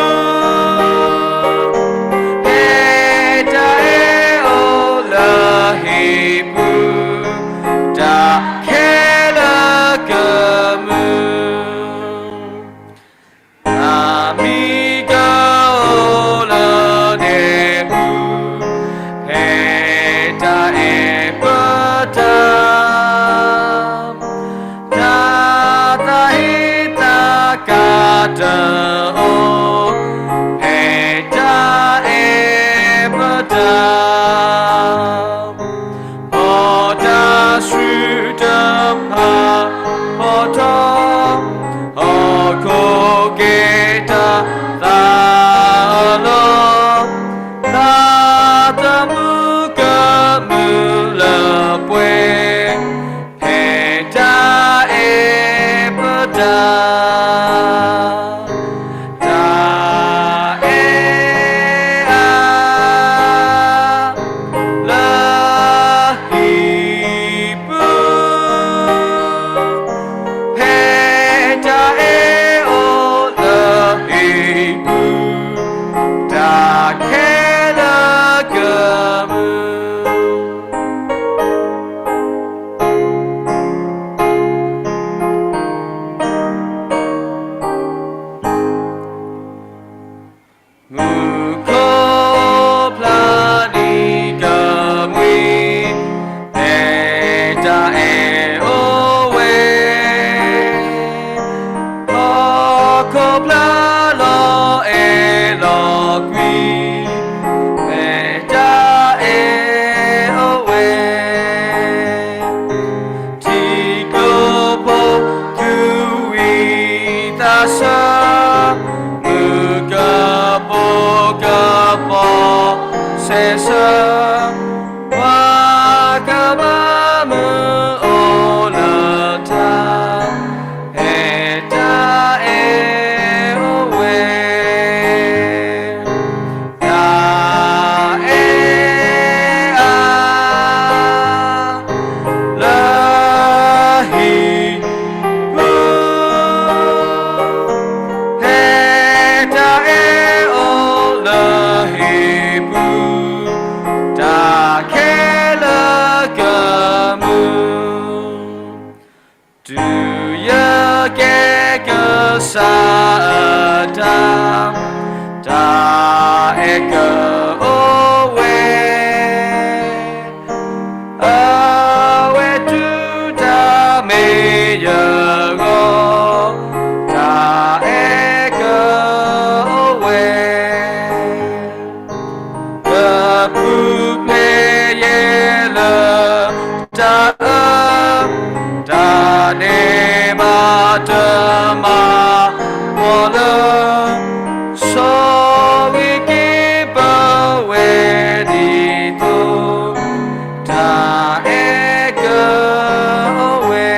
ၤ, ဖဲတၢ်အဲၣ်အိၣ်လၢဟံၣ်ပူၤ, တၢ်ခဲလၢာ်ကမုာ် သးမံကအိၣ်လၢဒဲပူၤ, ဖဲတၢ်အဲၣ်ပတၢ်, တၢ်သးဟ့သးကါတအိၣ်, ဖဲတၢ်အဲၣ် တၢ်အဲၣ်အါ လၢဟံၣ်ပူၤ, ဖဲတၢ်အဲၣ်အိၣ်လၢဟံၣ်ပူၤ, တၢ်ခဲလၢာ်ကမုာ် မူခိၣ်ဖျါဒံးကမှံ, ဖဲတၢ်အဲၣ်အိၣ်ဝဲ, ဟီၣ်ခိၣ်ဖျါလီၤအဲၣ်လီၤကွံ, ဖဲတၢ်အဲၣ်အိၣ်ဝဲ ထံကျိဖိ သူၣ်ဝံၤသးဆၢ, မုၢ်ကပိာ်ကပီၤစဲးဆၢ, ပှၤကဘၣ်မုာ်အိၣ်လၢတၢ်, ဖဲတၢ်အဲၣ်အိၣ်ဝဲ တၢ်အဲၣ်အါ လၢဟံၣ်ပူၤ, ဖဲတၢ်အဲၣ်အိၣ်လၢဟံၣ်ပူၤ, တၢ်ခဲလၢာ်ကမုာ် တုၤယကဲကစၢ်အတၢ်, တၢ်အဲၣ်ကအိၣ်ဝဲ, အဝဲတုၤတၢ်မ့ၢ်ယဂီၢ်, တၢ်အဲၣ်ကအိၣ်ဝဲ ပပူၤဖျဲးယဲလၢတၢ်အၢ, တၢ်ဒဲးဘးတမၤပှီၤလၢ, ဆီဝံၤက့ၤပဝဲဒ်သိး, တၢ်အဲၣ်ကအိၣ်ဝဲ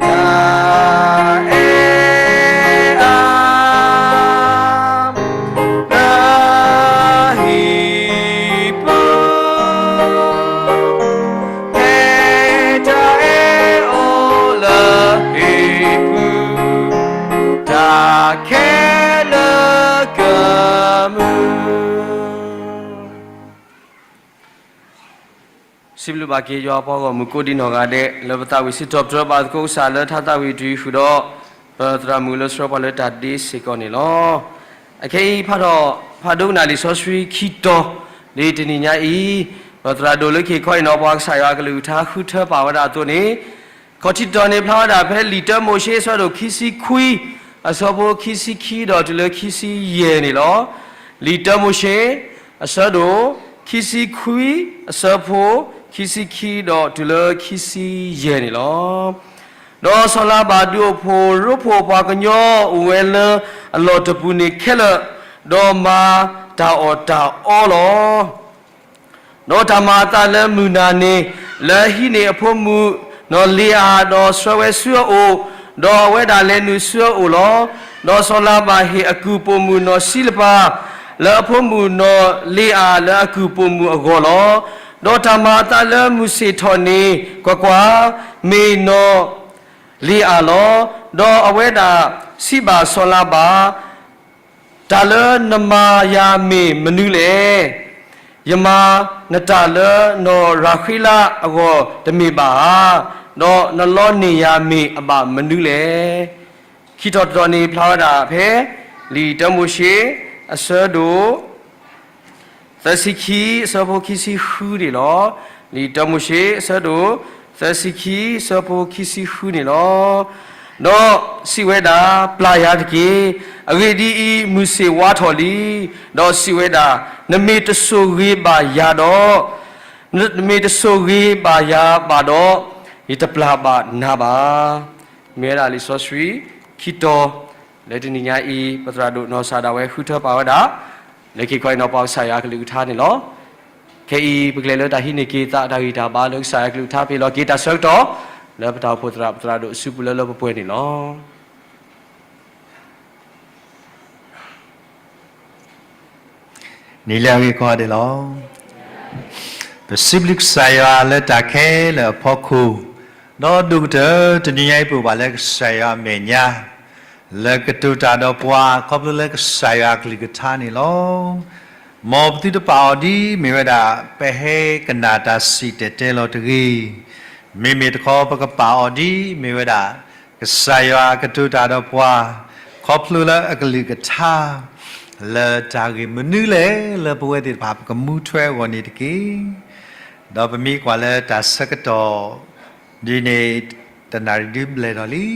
တၢ်အဲၣ်အါ လၢဟံၣ်ပူၤ, ဖဲတၢ်အဲၣ်အိၣ်လၢဟံၣ်ပူၤ, တၢ်ခဲလၢာ်ကမုာ် စံးဘျုးဘၣ်က့ၤယွၤပှၤဂီၢ်မုၢ်ကိးဒံနီၢ်ဂၤဒဲး လၢပသးဝံၣ်စံးထီၣ်ပတြၢၤဘၣ်သကိးကစၢ်လၢထါသးဝံၣ်တယုၢ်ဃုာ်ဒီး ပသရၣ်မုၣ်လၢဆှၢပှၤလၢတၢ်ဒ့စ့ၢ်ကီးန့ၣ်လီၤ. အခဲအံၤဖးထီၣ် ဖးဒိကနၣ်လံာ်စီဆှံခံတီၤ လၢတနံၤညါအံၤ ပသရၣ်ဒိၣ်လၢခံခီအံၤနီၤ ပှၤကစၢ်ယွၤအကလုၢ်ကထါဃုထၢပာ်ဝဲဒၣ်အသိးန့ၣ် ခီၣ်ထံးတီၤန့ၣ်ဖျါဝဲဒၣ်ဖဲလံာ်တၢမိၤၡ့အဆၢဒိၣ်ခံဆံခွံ အဆၢဖိခံဆံခံဒီးတုၤလၢခံဆံယဲၢ်န့ၣ်လီၤ. လံာ်တၢမိၤၡ့ အဆၢဒိၣ်ခံဆံခွံ အဆၢဖိခံဆံခံဒီးတုၤလၢခံဆံယဲၢ်န့ၣ်လီၤ. ဒီးစီၤလၤဘၣ်ဒုးအိၣ်ဖှိၣ်ရိဖှိၣ်ပှၤကညီအိၣ်ဝဲလၢအလီၢ်တပူၤန့ၣ်ခဲလၢာ်, ဒီးမၤတၢ်အီၣ်တၢ်အီလီၤ. ဒီးတၢ်မၤအသးလၢမုၢ်နၤန့ၣ် လၢဟံးန့ၢ်အဖိမုၣ်နီၢ်လ့ၤအၤ ဒီးဆှၢဝဲဆူအအိၣ်, ဒီးအဝဲဒၣ်လဲၤနုာ်ဆူအအိၣ်လီၤ. ဒီးစီၤလၤဘၣ်ဟ့ၣ်အကုၢ်ပိာ်မုၣ်နီၢ်စံလပၤ လၢအဖိမုၣ်နီၢ်လ့ၤအၤလၢအကုၢ်ပိာ်မုၣ်အဂီၢ်လီၤ. ဒီးတၢ်မၤအသးလၢမုၢ်ဆ့ၣ်ထီၣ်န့ၣ် ကွၢ်ကွၢ်, မ့ၢ်နီၢ်လ့ၤအၤလီၤ. ဒီးအဝဲဒၣ်စံးဘၣ်စီၤလၤဘၣ်, တၢ်လၢနမၤယၤမ့ၢ်မနုၤလဲၣ်. ယမၤနတၢ်လၢနီၢ်ရၤဃ့လးအဂီၢ်တမ့ၢ်ဘၣ်ဧါ. ဒီးနလီန့ၢ်ယၤမ့ၢ်အဘၣ်မနုၤလဲၣ်. ခံထီၣ်တတီၤန့ၣ်ဖျါဝဲဒၣ်ဖဲ လံာ်တၢမိၤၡ့ အဆၢဒိၣ် သၢဆံခံ အဆၢဖိခံဆံဃုန့ၣ်လီၤ. လံာ်တၢမိၤၡ့ အဆၢဒိၣ် သၢဆံခံ အဆၢဖိခံဆံဃုန့ၣ်လီၤ. ဒီးစံးဝဲဒၣ်, ပျၢ်ယၤတက့ၢ်. အဂ့ၢ်ဒ်အံၤ, မုၢ်ဆ့ၣ်ဝါထီၣ်လံ. ဒီးစံးဝဲဒၣ်, နမ့ၢ်တဆိၣ်ဂ့ၤဘၣ်ယၤဒီး, နမ့ၢ်တဆိၣ်ဂ့ၤဘၣ်ယၤဘၣ်ဒီး, ယတပျၢ်ဘၣ်နၤဘၣ်. မ့ၢ်ဝဲဒၣ်လံာ်စီဆှံခံတီၤ လၢတနံၤညါအံၤ ပသရၣ်ဒိၣ်နီၢ်ကစၢ်ဒၣ်ဝဲဃုထၢပာ်ဝဲဒၣ် လၢခံခီအံၤနီၤ ပှၤကစၢ်ယွၤအကလုၢ်ကထါန့ၣ်လီၤ. ခဲအံၤ ပကလဲၤလၢတၢ်ဟံးန့ၢ်က့ၤသးတၢ်ဂံၢ်တၢ်ဘါလၢကစၢ်ယွၤအကလုၢ်ကထါ ပဟ့ၣ်လီၤက့ၤတၢ်ဆၢကတီၢ် လၢပတၢ်အိၣ်ဖှိၣ်သရၣ်ပသရၣ်ဒိၣ်အစုပူၤလၢလၢပှဲၤပှဲၤန့ၣ်လီၤ. နံၤလၢအဂ့ၤကိးဂၤဒဲးလီၤ. ပစံးဘျုးကစၢ်ယွၤလၢတၢ်ခဲလၢာ်အဖီခိၣ်, ဒီးဒိၣ်ကတၢၢ်တနံၤညါအံၤ ပအိၣ်ဘၣ်လၢကစၢ်ယွၤအမဲာ်ညါ လၢကတိၤတၢ်ဒီးပှၤ ခီဖျိလၢကစၢ်ယွၤအကလုၢ်ကထါန့ၣ်လီၤ. မ်ပသုတပာ်အီၤဒ်မ့ၢ်ဝဲဒၣ် ပဟဲကနၣ်တၢ်စံၣ်တဲၤတဲလီၤတဂ့ၤ. မ့မ့ၢ်တခီ ပကပာ်အီၤဒ်မ့ၢ်ဝဲဒၣ် ကစၢ်ယွၤကတိၤတၢ်ဒီးပှၤ ခီဖျိလၢအကလုၢ်ကထါ လၢတၢ်ဂ့ၢ်မနုၤလဲၣ် လၢပဝဲသ့ၣ်တဖၣ် ပကမူထွဲအဂီၢ်န့ၣ်တက့ၢ်. ဒီးပမ့ၢ်ကွၢ်လၢတၢ်ဆၢကတီၢ် ဒ်န့ၣ် တနၣ်ရံၣ်ဒုဘျဲၣ်ထီၣ်လံ.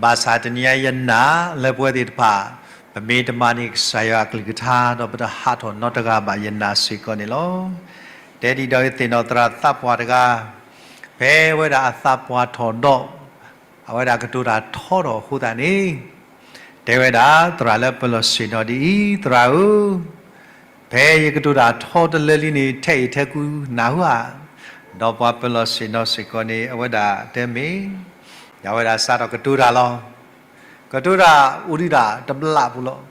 ဘၣ်ဆၣ်တနံၤညါယနာ်လၢပဝဲသ့ၣ်တဖၣ် ပမ့ၢ်တမၤန့ၢ်ကစၢ်ယွၤအကလုၢ်ကထါ ဒီးပတဟးထီၣ်နီတဂၤဘၣ် ယနာ်စ့ၢ်ကီးန့ၣ်လီၤ. တဲဒ်ဒီးယသ့ၣ်နီၣ်သရၣ်သးပှၢ်တဂၤ ဖဲဝဲဒၣ်အသးပှၢ်ထီၣ်ဒီး အဝဲဒၣ်ကတိၤတၢ်ထီထီၣ်အဃိသတးန့ၣ် တဲဝဲဒၣ်သရၣ်လၢပလီၢ်ဆ့ၣ်နီၤဒ်အံၤ, သရၣ်ဧၢ, ဖဲယကတိၤတၢ်ထီတလၢလံန့ၣ် ထဲအံၤထဲကူနၢ်ဟူဧါ. ဒီးပှၤပလီၢ်ဆ့ၣ်နီၤစ့ၢ်ကီးန့ၣ် အဝဲဒၣ်တဲမ့ၢ်, ဒီးအဝဲဒၣ်စးထီၣ်ကတိၤတၢ်လီၤ. ကတိၤတၢ်အိၣ်ဒံးဒၣ်တဘျီပူၤလီၤ.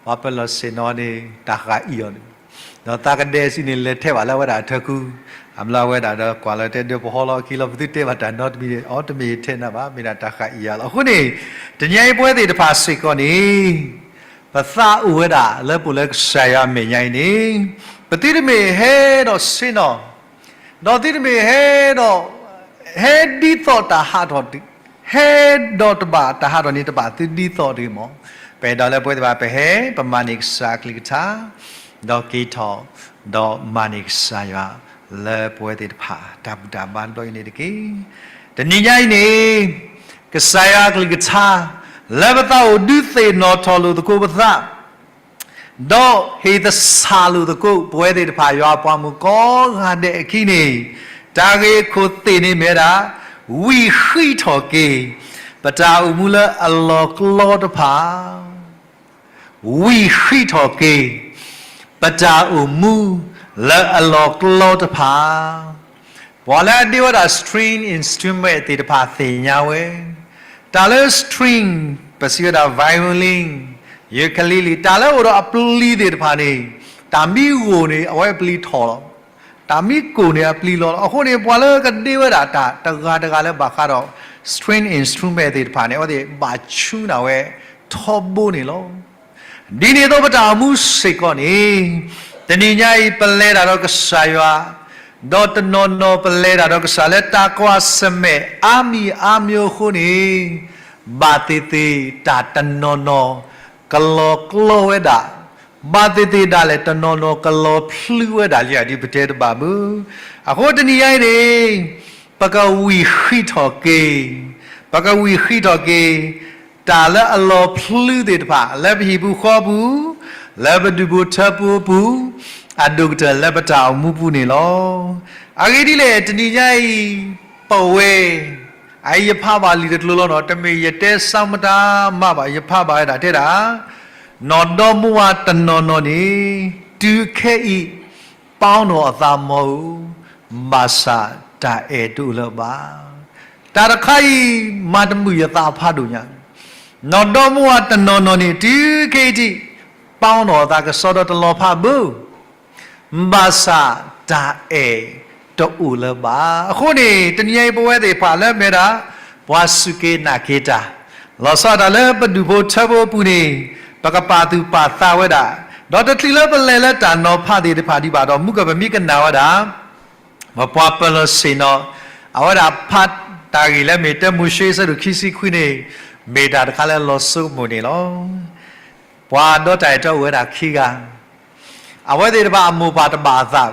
ပှၤပလီၢ်ဆ့ၣ်နီၤန့ၣ် တၢ်ဃၣ်အံၤအီၤန့ၣ် ဒီးသးကဒဲးစံးန့ၣ် လဲၤထဲဘၣ်လၢအဝဲဒၣ်အထၢၣ်ကူ, အမ့ၢ်လၢအဝဲဒၣ်ဒီးကွၢ်လီၤတဲဒၢပဟီလီၤအခံလီၤ ပသုတဲဘၣ်တၢ်နီတမံၤန့ၣ် အီၤတမ့ၢ်ထဲနၤဘၣ် မ့ၢ်ဒၣ်တၢ်ဃၣ်အံၤယၤလီၤ. အဃိန့ၣ် တနံၤအံၤပဝဲသ့ၣ်တဖၣ်စ့ၢ်ကီးန့ၣ် ပသးအိၣ်ဝဲဒၣ်လၢပအိၣ်လၢကစၢ်ယွၤအမဲာ်ညါအံၤန့ၣ် ပသုတမ့ၢ်ဟဲဒီးဆ့ၣ်နီၤ ဒီးသုတမ့ၢ်ဟဲဒီး ဟဲဒ်သိးတၢ်ဟးထီၣ်, ဟဲဒီးတဘၣ်တၢ်ဟးထီၣ်န့ၣ် တဘၣ်သုဒ်သိးတဂ့ၤမး. ပအဲၣ်ဒိးလၢပဝဲသ့ၣ်တဖၣ် ပဟဲပမၤန့ၢ်ကစၢ်အကလုၢ်ကထါ, ဒီးက့ၤထီၣ်, ဒီးမၤန့ၢ်ကစၢ်ယွၤလၢပဝဲသ့ၣ်တဖၣ် တၢ်ဘူၣ်တၢ်ဘါတဘျီအံၤန့ၣ်တက့ၢ်. တနံၤညါအံၤန့ၣ် ကစၢ်ယွၤအကလုၢ်ကထါ လၢပသးအိၣ်ဒုးသ့ၣ်နီၣ်ထီၣ်လိာ်သကိးပသး ဒီးဟ့ၣ်သဆၣ်လိာ်သကိး ပဝဲသ့ၣ်တဖၣ် ယွၤအပှၤမုၣ်ကိးဂၤဒဲးအခံန့ၣ်, တၢ်ဂ့ၢ်ခိၣ်သ့ၣ်န့ၣ်မ့ၢ်ဝဲဒၣ် ဝံၢ်ဃံးထီၣ်က့ၤ ပတၢ်အိၣ်မူလၢအလီၤကျီတဖၣ်, ဝံၢ်ဃံးထီၣ်က့ၤ ပတၢ်အိၣ်မူလၢအလီၤကျီတဖၣ်. ပှၤလၢအဒ့ဝဲဒၣ် string instrument သ့ၣ်တဖၣ်သ့ၣ်ညါဝဲ, တၢ်လၢ string ပစံးဝဲဒၣ် violin, ukulele တၢ်လၢအိၣ်ဒီးအပျံၤသ့ၣ်တဖၣ်န့ၣ်, တၢ်မံဂိၢ်န့ၣ် အဝဲအပျံၤထီၣ်လီၤ. တၢ်မံကိၢ်န့ၣ်အပျံၤလီၤလီၤ. အဃိန့ၣ် ပှၤလၢကဒ့ဝဲဒၣ်တၢ်တဂၤတဂၤလၢဘၣ်ဃးဒီး string instrument သ့ၣ်တဖၣ်န့ၣ် အဝဲသ့ၣ်ဘၣ်ဆူနၢ်ဝဲထီဘိန့ၣ်လီၤ. ဒ်န့ၣ်အသိးပတၢ်အိၣ်မူစ့ၢ်ကီးန့ၣ်, တနံၤညါအံၤပလဲၤတၢ်ဒီးကစၢ်ယွၤ, ဒီးတနီၤနီၤပလဲၤတၢ်ဒီးကစၢ်လၢတၢ်ကွၢ်ဆၢၣ်မဲာ်အါမံၤအါမံၤအဃိန့ၣ်, ဘၣ်သ့ၣ်သ့ၣ်တၢ်တနီၤနီၤ ကလီၤကျီဝဲဒၣ်, ဘၣ်သ့ၣ်သ့ၣ်ဒၣ်လဲာ်တနီၤနီၤကလီၤဖျုးဝဲဒၣ်လံဒ်ပတဲတဘၣ်မုၢ်. အဃိတနံၤညါအံၤန့ၣ် ပကဝံၢ်ဃံးထီၣ်က့ၤ, ပကဝံၢ်ဃံးထီၣ်က့ၤ တၢ်လၢအလီၤဖျုးသ့ၣ်တဖၣ် လၢပဟံၣ်ပူၤဃီပူၤ, လၢပဒူၣ်ဖိထၢဖိအပူၤ, အဒိၣ်ကတၢၢ်လၢပတၢ်အိၣ်မူပူၤန့ၣ်လီၤ. အဂ့ၢ်ဒ်လဲၣ် တနံၤညါအံၤ ပဝဲ အအံၤယဖးဘၣ်လံာ်တကျိၤလီၤနီၤ, တမ့ၢ်ယတဲစၢမတၤမးဘၣ်, ယဖးဘၣ်ဝဲဒၣ်တဲဒၣ်, နီၢ်ဒီမါဝၤတနီၤနီၤန့ၣ် တုၤခဲအံၤ ပီၣ်နီၣ်အသးမီၤဧိၤ, ဘၣ်ဆၣ်တၢ်အဲၣ်တအိၣ်လၢၤဘၣ်. တၢ်တခါအံၤ မၤတမုာ်ယသးဖးဒိၣ်ညါ, နီၢ်ဒီမါဝၤတနီၤနီၤန့ၣ် တုၤခဲအံၤထံး ပီၣ်နီၣ်အသးကစီဒီတလီၤဖးဘၣ် ဘၣ်ဆၣ်တၢ်အဲၣ်တအိၣ်လၢၤဘၣ်. အဃိန့ၣ် တနံၤညါအံၤပဝဲသ့ၣ်တဖၣ်လၢမ့ၢ်ဝဲဒၣ် ပှၤစူၢ်က့ၤနာ်က့ၤတၢ်, လီၤဆီဒၣ်တၢ်လၢပဒူၣ်ဖိထၢဖိအပူၤန့ၣ် ပကပာ်သူၣ်ပာ်သးဝဲဒၣ်, ဒီးတချုးလၢပလဲၤလၢတၢ်နီၤဖးသ့ၣ်တဖၣ်ဒံးဘၣ်ဒီး မုၢ်ကပမံကနၣ်ဝဲဒၣ် ပပှၤပၢၤလီၢ်ဆ့ၣ်နီၤ အဝဲဒၣ်ဖးတၢ်ဂ့ၢ်လၢမ့ၢ်တၢမိၤၡ့အဆၢဒိၣ်ခံဆံခွံန့ၣ် မ့ၢ်တၢ်တခါလၢလီၤဆိကမိၣ်န့ၣ်လီၤ. ပှၤဒီတၢ်အဲၣ်တီအိၣ်ဝဲဒၣ်ခံဂၤ, အဝဲသ့ၣ်တဖၣ်အမိၢ်ပၢ်တဘၣ်အသး,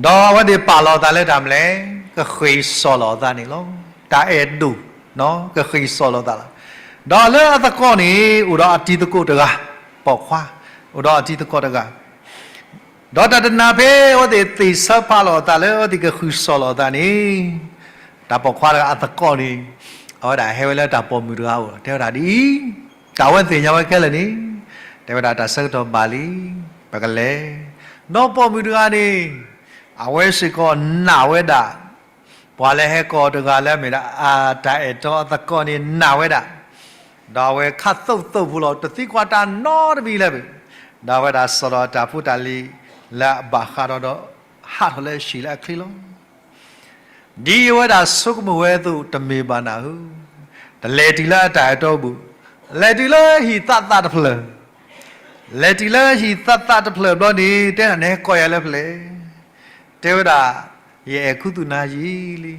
ဒီးအဝဲသ့ၣ်ပာ်လီၤအသးလၢတၢ်မနုၤလဲၣ်, ကဃ့ၢ်စီၣ်လီၤအသးန့ၣ်လီၤ. တၢ်အဲၣ်ဒိၣ်, ကဃ့ၢ်စီၣ်လီၤအသးလီၤ. ဒီးလၢအသကိးန့ၣ် အိၣ်ဒီးအတံၤသကိးတဂၤ, ပိာ်ခွါ, အိၣ်ဒီးအတံၤသကိးတဂၤ ဒီးတၢ်တနၤဖဲအဝဲသ့ၣ်သ့ၣ်ဆၢဖးလီၤအသးလၢအဝဲသ့ၣ်ကဃ့ၢ်စီၣ်လီၤအသးန့ၣ်, တၢ်ပိာ်ခွါတဂၤအသကိးန့ၣ် အဝဲဒၣ်ဟဲဝဲလၢတၢ်ပိာ်မုၣ်တဂၤအအိၣ် တဲဝဲဒၣ်ဒ်အံၤ, တၢ်ဝဲသ့ၣ်ညါဝဲခဲလၢာ်န့ၣ်, တဲဝဲဒၣ်တၢ်ဆၢကတီၢ်ဘၣ်လံ, ပကလဲၤ, ဒီးပိာ်မုၣ်တဂၤန့ၣ် အဝဲစ့ၢ်ကီးနာ်ဝဲဒၣ် ပှၤလၢဟဲကိးတဂၤလၢအမ့ၢ်ဒၣ်အတၢ်အဲၣ်တီအသကိးန့ၣ်နာ်ဝဲဒၣ်, ဒီးအဝဲခးသိးသိးဖိလီၤ တသံကွၢ်တၢ်နီတမံၤလၢၤဘၣ်, ဒီးအဝဲဒၣ်စိာ်ဒီးတၢ်ဖိတၢ်လံၤလၢအဘၣ်ဃးဒီး ဟးထီၣ်လၢဟံၣ်လၢအချ့လီၤ. ဒ်အဝဲဒၣ်ဆိကမိၣ်ဝဲအသိးတမ့ၢ်ဘၣ်နၢ်ဧၢ, တလဲၤတုၤလၢအတၢ်အဲၣ်တီအပူၤ, လဲၤတုၤလၢဟံၣ်သးသးတဖျၢၣ်, လဲၤတုၤလၢဟံၣ်သးသးတဖျၢၣ်ဘျီန့ၣ် တဲဒၣ်နဟဲကိးယၤလၢဖဲလဲၣ်, တဲဝဲဒၣ် ယအဲၣ်ခူသူၣ်နၤယံာ်လံ,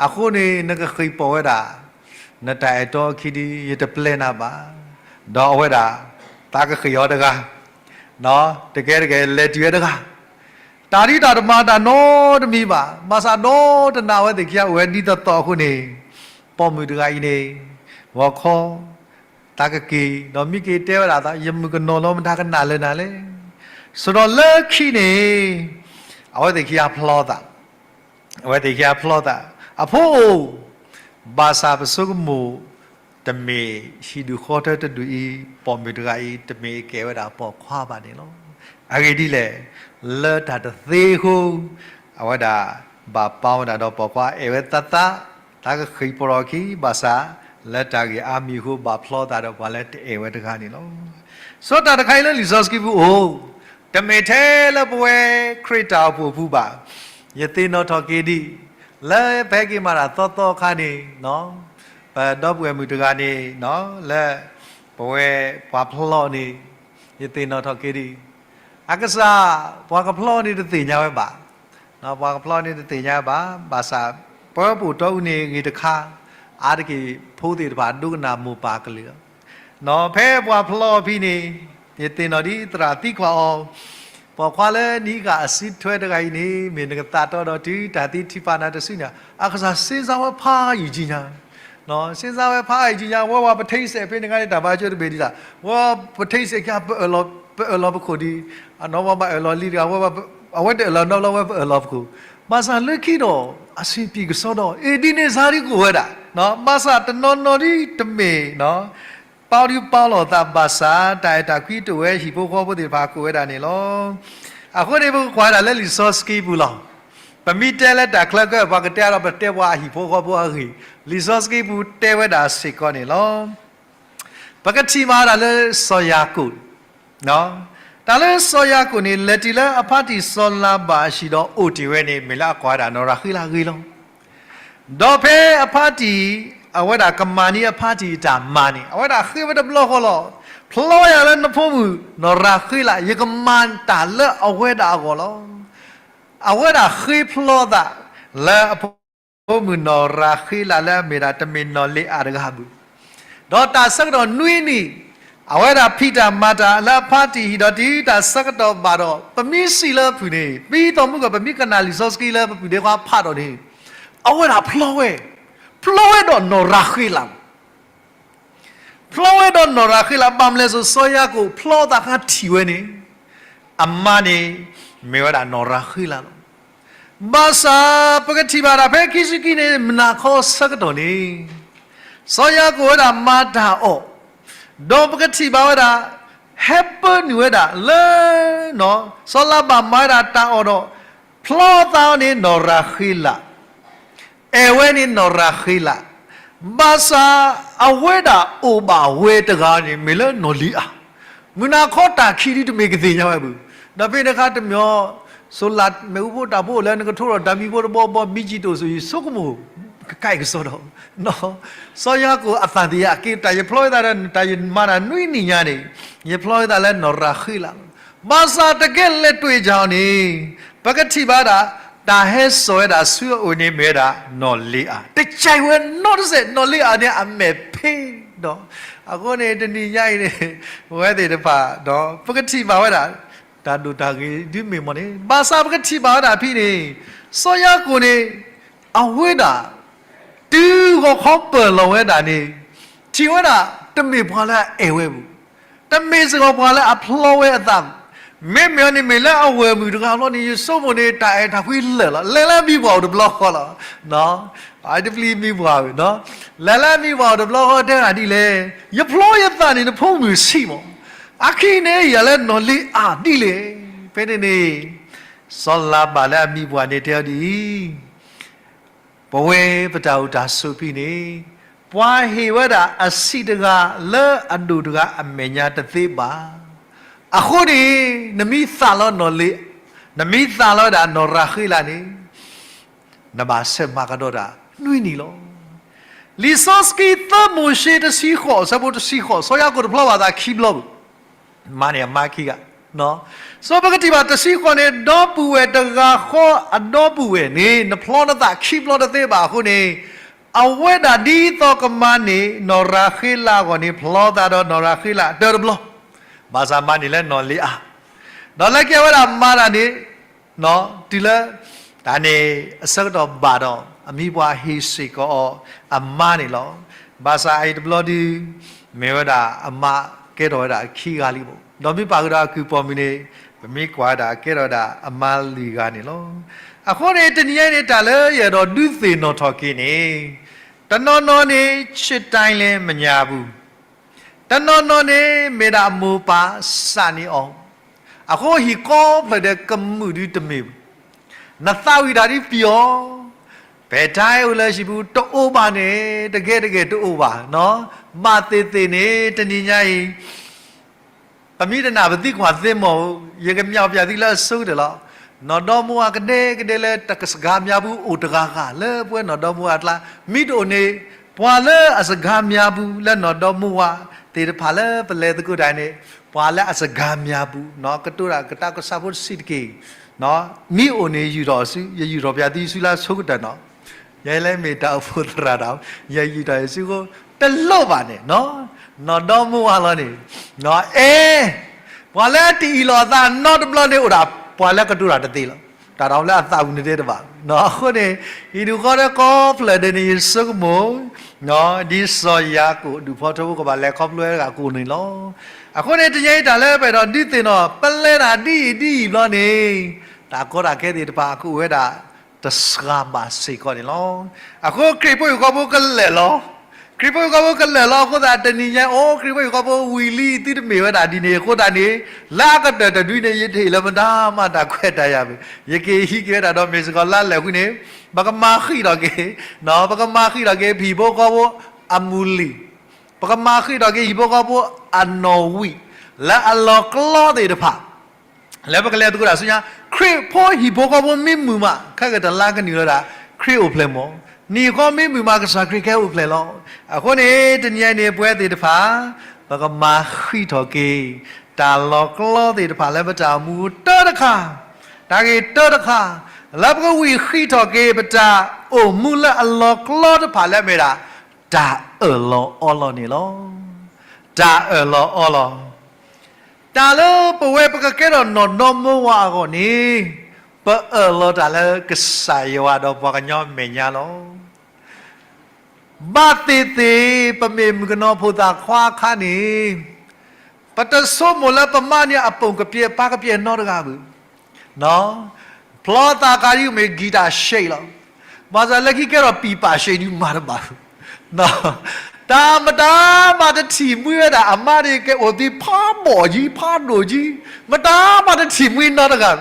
အဃိန့ၣ် နကဃ့ၢ်ပီၢ်ဝဲဒၣ် နတၢ်အဲၣ်တီအခံဒီး ယတပျဲနၤဘၣ်, ဒီးအဝဲဒၣ် သးကဃ့ၢ်အီၤတဂၤ, တကဲတကဲလဲၤတုၤဝဲတဂၤ, တၢ်ဒ်တၢ်တမၤတၢ်နီတမံၤဘၣ်, ဘၣ်ဆၣ်ဒီတနၤအဝဲသ့ၣ်ခံဂၤအိၣ်ဝဲဒ်သိးသိးအဃိန့ၣ်, ပိာ်မုၣ်တဂၤအံၤန့ၣ် ဂီၤခီ သးကက့ၤ ဒီးမ့ၢ်က့ၤတဲဝဲဒၣ်သး ယမုၣ်ကနီၤလီၤမတၤကနၣ်လၢနၤလဲၣ်, စိာ်ဒီးလၢခံန့ၣ် အဝဲသ့ၣ်ခံဂၤဖျီသး, အဝဲသ့ၣ်ခံဂၤဖျီသး, အဖိအိၣ်, ဘၣ်ဆၣ်ပဆိကမိၣ် တမ့ၢ်ဟံၣ်ဒူၣ်ဃီထၢတဒူၣ်အံၤ ပိာ်မုၣ်တဂၤအံၤ တမ့ၢ်ကဲဝဲဒၣ်ပိာ်ခွါဘၣ်န့ၣ်လီၤ. အဂ့ၢ်ဒ်လဲၣ်, လၢတၢ်တသ့အဃိ, အဝဲဒၣ်ဘၣ်ပာ်ဝဲဒၣ်ဒီးပိာ်ခွါ အဲၣ်ဝဲသးသး, သးကဃ့ၢ်ပီၢ်ထီၣ်အခံ, ဘၣ်ဆၣ် လၢတၢ်ဂ့ၢ်အါမံၤအဃိ ဘၣ်ဖျီသးဒီးပှၤလၢတအဲၣ်ဝဲတဂၤန့ၣ်လီၤ. စီၤတၢ်တခါအံၤလၢလံာ်စီဆှံပူၤအိၣ်, တမ့ၢ်ထဲလၢပဝဲခရံာ်တၢ်အိၣ်ဖှိၣ်အပူၤဘၣ်, ယသ့ၣ်နီၣ်ထီၣ်က့ၤဒံး, လၢပဟဲက့ၤမၤတၢ်သီသီအခါန့ၣ်, ပဒီပုၢ်ဝဲၢ်မုၣ်တဂၤန့ၣ်, လၢပဝဲပှၤဖျီန့ၣ်, ယသ့ၣ်နီၣ်ထီၣ်က့ၤဒံး, အကစၢ် ပှၤကဖျီန့ၣ်တသ့ၣ်ညါဝဲဘၣ်, ပှၤကဖျီန့ၣ်တသ့ၣ်ညါဘၣ်, ဘၣ်ဆၣ် ပၢပူၣ်တီအူန့ၣ်ဂ့ၤတခါ, အါတက့ၢ် ဖိသ့ၣ်တဖၣ်ဒိကနၣ်မိၢ်ပၢ်ကလုၢ်လီၤ. ဖဲပှၤဖျီအီၤဖဲန့ၣ်, ယသ့ၣ်နီၣ်ဒ်သရၣ်သံကွၢ်အီၤ, ပိာ်ခွါလၢနံၣ်ကၣ်အစုထွဲတဂၤအံၤန့ၣ် မ့ၢ်နကသးတီဒီးတုၤတၢ်သံထုးဖးနၤတစုန့ၣ်, အကစၢ်စ့စါဝဲဖးယံာ်ကံညါ, စ့စါဝဲဖးယံာ်ကံညါ, ဝဲဝဲပထံစဲးဖဲန့ၣ်ခါန့ၣ် တၢ်ဘါကၠိတဘ့ၣ်ဒ်လဲၣ်, ဝဲပထံစဲးခံဂၤ ပအၢၣ်လီၤပခိၣ်ဒံး, အနီၢ်ဝဲဘၣ်အၢၣ်လီၤလံတဂၤ, ဝဲဘၣ်, အဝဲတအၢၣ်လီၤနီတဘျီ ဝဲပအၢၣ်လီၤပခိၣ်, ဘၣ်ဆၣ်လၢခံဒီး အဆင်ပြေကစီဒီး အ့ၣ်ဒ်န့ၣ်စါဒ်ကအိၣ်ဝဲဒၣ်, ဘၣ်ဆၣ်တနီၤနီၤဒ်တမ့ၢ် ပာ်ဒုးပာ်လီၤသးဘၣ်ဆၣ် တၢ်အဲၣ်တၢ်ကွံတအိၣ်ဝဲ ဟံၣ်ဖိဃီဖိသ့ၣ်တဖၣ်ကအိၣ်ဝဲဒၣ်န့ၣ်လီၤ. အဃိန့ၣ် ပကကွၢ်ဝဲဒၣ်လၢလံာ်စီဆှံပူၤလီၤ. ပမ့ၢ်တဲလၢတၢ်ချၢကၢ ပှၤကတဲဒီးပတဲပှၤအဟံၣ်ဖိဃီဖိအဂ့ၢ်, လံာ်စီဆှံပူၤတဲဝဲဒၣ်စ့ၢ်ကီးန့ၣ်လီၤ. ပကထံၣ်ဘၣ်ဝဲဒၣ်လၢစီၤယၤကိာ်, တၢ်လၢစီၤယၤကိာ်န့ၣ် လဲၤတုၤလၢအဖါတံၢ်စီၤလၤဘၣ်အဟံၣ်ဒီးအိၣ်တ့ၢ်ဝဲန့ၣ် မ့ၢ်လၢအကွၢ်ဝဲဒၣ်နီၢ်ရၤဃ့လးအဂ့ၢ်လီၤ. ဒီးဖဲအဖါတံၢ်, အဝဲဒၣ်ကမၤန့ၢ်အဖါတံၢ်အတၢ်မၤန့ၣ် အဝဲဒၣ်ဃ့ဝဲတဘျီဃီလီၤ. ဖျီယၤလၢနဖိမုၣ်နီၢ်ရၤဃ့လး, ယကမၤတၢ်လၢအဝဲဒၣ်အဂီၢ်လီၤ. အဝဲဒၣ်ဃ့ဖျီသးလၢအဖိမုၣ်နီၢ်ရၤဃ့လးလၢအမ့ၢ်ဒၣ်တမ့ၢ်နီၢ်လ့ၤအၤတဂၤအပူၤ, ဒီးတၢ်ဆၢကတီၢ်နွံနံၣ်, အဝဲဒၣ်ဖံးတၢ်မၤတၢ်လၢအဖါတံၢ်ဟံၣ်ဒီးတုၤတၢ်ဆၢကတီၢ်ဘၣ်ဒီး ပမ့ၢ်စံးလၢအဖုၣ်န့ၣ် ပံသီမုၣ်ကီၢ် ပမ့ၢ်ကနၣ်လံာ်စီဆှံလၢပပုၢ်ဒ့ခွါဖးဒီးန့ၣ်, အဝဲဒၣ်ဖျီဝဲ, ဖျီဝဲဒီးနီၢ်ရၤဃ့လးလီၤ. ဖျီဝဲဒီးနီၢ်ရၤဃ့လး ဘၣ်မနုၤလဲၣ်စိၤ စီၤယၤကိာ်ဖျီသးခါထံၣ်ဝဲန့ၣ်, အမါန့ၣ် မ့ၢ်ဝဲဒၣ်နီၢ်ရၤဃ့လးလီၤ. ဘၣ်ဆၣ် ပကထံၣ်ဘၣ်ဒၣ်ဖဲခံဆံခံန့ၣ် မုၢ်နၤခီဆၢကတီၢ်န့ၣ်, စီၤယၤကိာ်ဝဲဒၣ်မၤတၢ်အီၣ်, ဒီးပကထံၣ်ဘၣ်ဝဲဒၣ် ဟဲပၢနုာ်ဝဲဒၣ်လၢ စီၤလၤဘၣ်မၤဝဲဒၣ်တၢ်အီၣ်ဒီး ဖျီသးအီၤန့ၣ်နီၢ်ရၤဃ့လး အဲၣ်ဝဲန့ၣ်နီၢ်ရၤဃ့လး, ဘၣ်ဆၣ် အဝဲဒၣ်အိၣ်ဘၣ်ဝဲတဂၤန့ၣ် မ့ၢ်လၢနီၢ်လ့ၤအၤ, မုၢ်နၤခီတၢ်ခံဒုတမ့ၢ်ကသ့ၣ်ညါဝဲဘၣ်. ဒီးဖဲန့ၣ်အခါတမံၤ စိၤလးမ့ၣ်အူဖိတၢ်ဖိအိၣ်လၢနကထိဒီးတၢ်မံဖိတဘီဘီ မံကံတိာ်ဆိၣ် ယဆိကမိၣ် ကကဲကစီဒီး စီၤယၤကိာ်အသးသ့ၣ်ညါ အက့တၢ်ယဖျီဝဲသးဒီး တၢ်ယမၤတၢ်နွံနံၣ်ညါန့ၣ် ယဖျီဝဲသးလၢနီၢ်ရၤဃ့လးလီၤ. ဘၣ်ဆၣ်တကဲလဲၤတွ့ၣ်ကၢ်အီၤန့ၣ် ပကထံၣ်ဘၣ်ဒၣ် တၢ်ဟဲစိာ်ဝဲဒၣ်ဆူအအိၣ်န့ၣ်မ့ၢ်ဝဲဒၣ်နီၢ်လ့ၤအၤ, တကဲဝဲနီတစဲး နီၢ်လ့ၤအၤန့ၣ်အမဲာ်ဖ့ဒီး, အဃိန့ၣ် တနံၤညါအံၤန့ၣ် ပဝဲသ့ၣ်တဖၣ်ဒီး ပကထံၣ်ဘၣ်ဝဲဒၣ် တၢ်ဒိၣ်တၢ်ဂ့ၤဒုးမ့ၢ်မ့ၢ်န့ၣ် ဘၣ်ဆၣ်ပကထံၣ်ဘၣ်ဝဲဒၣ်ဖဲန့ၣ် စီၤယၤကိာ်န့ၣ် အဝဲဒၣ် တုၤဂီၤခီပၢၢ်လီၤဝဲဒၣ်န့ၣ် ထံၣ်ဝဲဒၣ် တမ့ၢ်ပှၤလၢအအဲၣ်ဝဲဘၣ်, တမ့ၢ်စ့ၢ်ကီးပှၤလၢအဖျီဝဲအသးဘၣ်, မ့မ့ၢ်အီၤန့ၣ်မ့ၢ်လၢအဝဲၢ်မုၣ်တဂၤလီၤန့ၣ် ယဆိကမိၣ်န့ၣ် တၢ်အဲၣ်တၢ်ကွံလၢာ်လီၤ. လဲၤလၢအမံၤပှၢ်အိၣ်တဘျီဃီလီၤ. အတပျံၤမံၤပှၢ်ဝဲ, လဲၤလၢအမံၤပှၢ်အိၣ်တဘျီဃီတဲဒၣ်ဒ်လဲၣ်, ယဖျီယသးန့ၣ် နဖိမုၣ်ဆံးမး, အခံန့ၣ်ယၤလၢနီၢ်လ့ၤအၤဒ်လဲၣ်. ဖဲန့ၣ်န့ၣ် စီၤလၤဘၣ်လၢအမံၤပှၢ်န့ၣ်တဲအီၤဒ်အံၤ ပဝဲပတၢ်အိၣ်တၢ်ဆိးပံန့ၣ်, ပှၤဟ့ၣ်ဝဲဒၣ်အဆံးတဂၤလၢအဒိၣ်တဂၤအမဲာ်ညါတသ့ဘၣ်. အဃိန့ၣ်, နမ့ၢ်သးလီနီၢ်လ့, နမ့ၢ်သးလီဝဲဒၣ်နီၢ်ရၤဃ့လးန့ၣ်, နဘၣ်ဆဲးမၤကဒီးတၢ်နွံနံၤလီၤ. လံာ်စီဆှံသၢမိၤၡ့တဆံဃိး အဆၢဖိတဆံဃိး, စီၤယၤကိာ်တဖျီဘၣ်သးခံဘျီဘၣ် မါန့ၣ်အမါခံဂၤ, စီၤပကထံၣ်ဘၣ်တဆံဃိးန့ၣ်, ဒီပုၢ်ဝဲၢ်တဂၤဃီအဒီပုၢ်ဝဲၢ်န့ၣ် နဖျီနသးခံဘျီတသ့ဘၣ်အဃိန့ၣ်, အဝဲဒၣ်ဒ်သိးကမၤန့ၢ်နီၢ်ရၤဃ့လးအဂီၢ်န့ၣ် ဖျီသးဒီးနီၢ်ရၤဃ့လးတၢတဘျီ, ဘၣ်ဆၣ်မၤန့ၢ်လၢနီၢ်လ့အါ, ဒီးလၢခံအဝဲဒၣ်မၤတၢ်န့ၣ် တုၤလၢ တၢ်န့ၣ်အဆၢကတီၢ်ဘၣ်ဒီး အမံၤပှၢ်ဟ့ၣ်စ့ၢ်ကီးအီၤအမါန့ၣ်လီၤ. ဘၣ်ဆၣ်အအံၤတဘျီဒု မ့ၢ်ဝဲဒၣ်အမါကဲထီၣ်ဝဲဒၣ်ခံဂၤလံမး, ဒီးမ့ၢ်ပာ်ဃုာ်ဒီးအကုၢ်ပိာ်မုၣ်န့ၣ်, ပမ့ၢ်ကွၢ်ဝဲဒၣ်ကဲထီၣ်ဝဲဒၣ်အမါလွံၢ်ဂၤန့ၣ်လီၤ. အဃိန့ၣ် တနံၤညါအံၤန့ၣ် တၢ်လၢယအဲၣ်ဒိးဒုးသ့ၣ်နီၣ်ထီၣ်က့ၤန့ၣ်, တနီၤနီၤန့ၣ် ဆ့တၢ်လဲၣ်မညါပူၤ တနီၤနီၤန့ၣ် မ့ၢ်ဒၣ်အမိၢ်ပၢ်စးန့ၢ်အီၤ, အဃိဟံၣ်ကိးဖျၢၣ်ဒဲးကမုာ်ဒုတမ့ၢ်ဘၣ်. နသးဝံၣ်တၢ်ဒ်ပံၤအီၤ, ပဲာ်ထံအိၣ်လၢဟံၣ်ပူၤတအိၣ်ဘၣ်န့ၣ် တဂ့ၤတဂ့ၤတအိၣ်ဘၣ်, ဘၣ်သ့ၣ်သ့ၣ်န့ၣ် တနံၤညါအံၤ ပမ့ၢ်တနာ်ပသံကွၢ်သ့မီၢ်ဧိၤ, ယကမျၢ်ပၠးသုလၢအဆိကတၢၢ်လီၤ. နီၢ်ဒီမါဝၤကဒဲကဒဲလၢတၢ်စကားများပူၤအိၣ်တဂၤဂၤ လၢပဝဲနီၢ်ဒီမါဝၤအကျါ, မ့ၢ်တအိၣ်န့ၣ်, ပှၤလၢအစကားများပူၤ လၢနီၢ်ဒီမါဝၤသ့ၣ်တဖၣ်လၢပလဲၤသကိးတၢ်န့ၣ်, ပှၤလၢအစကားများပူၤ ကတိၤတၢ်ကတၢ်ကစီၣ်ဖိတဆံးတက့ၢ်, မ့ၢ်အိၣ်န့ၣ် ယုၢ်ထီၣ်အီၤဆူ, ယယုၢ်ထီၣ်ပၠးသုဆူလၢအဆိကတၢၢ်နီၤ. ယဲလၢမ့ၢ်တၢ်အိၣ်ဖှိၣ်သရၣ်တၢ်, ယယုၢ်ထီၣ်အီၤဆူဃိ, တလိၣ်ဘၣ်န့ၣ်, နီၢ်ဒီမါဝၤလီၤန့ၣ်, အဲ ပှၤလၢတအံၣ်လိာ်အသးနီတဘျီန့ၣ် အိၣ်ဒၣ်ပှၤလၢကတိၤတၢ်တသ့လီၤ. တၢ်ဒီးလၢအသးပူၤန့ၣ်တဲတဘၣ်. အဃိန့ၣ်, ဟံၣ်ဒူၣ်ဃီဒီးကိးဖျၢၣ်ဒဲးန့ၣ် ယဆိကမိၣ် ဒ်စီၤယၤကိာ်ဒူၣ်ဖီထီဖိကဘၣ်လဲၤခီဖျိဝဲတဂၤကိးန့ၣ်လီၤ. အဃိန့ၣ် တနံၤညါအံၤတၢ်လၢပအဲၣ်ဒိးဒုးသ့ၣ်နီၣ် ပလဲၤတၢ်ဒ်အံၤဒ်အံၤဘျီန့ၣ်, တၢ်ကီတၢ်ခဲသ့ၣ်တဖၣ်ကအိၣ်ဝဲဒၣ် တစှၤဘၣ်စ့ၢ်ကီးန့ၣ်လီၤ. အဃိခရံာ်ဖိဟံၣ်ဖိဃီဖိကလဲာ်လီၤ. ခရံာ်ဖိဟံၣ်ဖိဃီဖိကလဲာ်လီၤအဃိသတး တနံၤညါအံၤ အိၣ်ခရံာ်ဖိဟံၣ်ဖိဃီဖိဝံၤလံ သုတမ့ၢ်ဝဲဒၣ်ဒ်န့ၣ်အဃိသတးန့ၣ်, လၢအကတၢၢ်တဒုန့ၣ် ယတဟ့ၣ်လၢၤမတၤမးတၢ်ခွဲးတၢ်ယာ်ဘၣ်. ယကဟံးက့ၤဝဲဒၣ်ဒီးမ့ၢ်စ့ၢ်ကီးလါလဲၣ်ဃုန့ၣ်, ပကမၤဃံးထီၣ်က့ၤ, ပကမၤဃံးထီၣ်က့ၤ ပဟံၣ်ဖိဃီဖိအမူလံၤ, ပကမၤဃံးထီၣ်က့ၤဟံၣ်ဖိဃီဖိအနီၣ်ဝံာ်, လၢအလီၤကျီသ့ၣ်တဖၣ် လၢပကလဲၤသကိးတၢ်ဆူညါ, ခရံာ်ဖိဟံၣ်ဖိဃီဖိမ့ၢ်မုာ်မး ခဲကတလါကနံၣ်လၢဒၣ် ခရံာ်အိၣ်ဖျဲၣ်မး, နံၣ်ဃီမ့ၢ်မုာ်မး ကစၢ်ခရံာ်ကဟဲအိၣ်ဖျဲၣ်လီၤ. အဃိန့ၣ် တနံၤညါအံၤန့ၣ် ပဝဲသ့ၣ်တဖၣ် ပကမၤဃံးထီၣ်က့ၤ တၢ်လီၤကျီသ့ၣ်တဖၣ်လၢပတၢ်အိၣ်မူတၢတခါ, တၢ်ဂ့ၢ်တၢတခါ, လၢပကဝံၣ်ဃံးထီၣ်က့ၤ ပတၢ်အိၣ်မူလၢအလီၤကျီတဖၣ်လၢအမ့ၢ်ဒၣ် တၢ်အၢၣ်လီၤအီလီၤန့ၣ်လီၤ. တၢ်အၢၣ်လီၤအီလီၤ တၢ်လၢပဝဲပကကဲထီၣ်နီၢ်ဒီမါဝၤအဂီၢ်န့ၣ်, ပအၢၣ်လီၤတၢ်လၢကစၢ်ယွၤဒီးပှၤကညီမဲာ်ညါလီၤ. ဘၣ်သ့ၣ်သ့ၣ် ပမ့ၢ်မုၣ်ကနီၤဖိသၣ်ခွါအခါန့ၣ်, ပတဆိကမိၣ်လၢပမါန့ၣ်အပိာ်ကပျဲၢ်ပာ်ကပျဲၢ်နီတဂၤဘၣ်. ဖျီသးခါဒ်အမ့ၢ် guitar shake လီၤ. ဘၣ်ဆၣ်လၢခံကဲထီၣ် ပံာ်ပာ် shake ဒုးမၤတဘၣ်ဘၣ်. တၢ်မတၤမးတထံၣ်မှံဝဲဒၣ်အမါန့ၣ် ကဲအိၣ်သ့ဖးဘီၣ်ကံ ဖးဒိၣ်ကံ, မတၤမးတထံၣ်မှံနီတဂၤဘၣ်.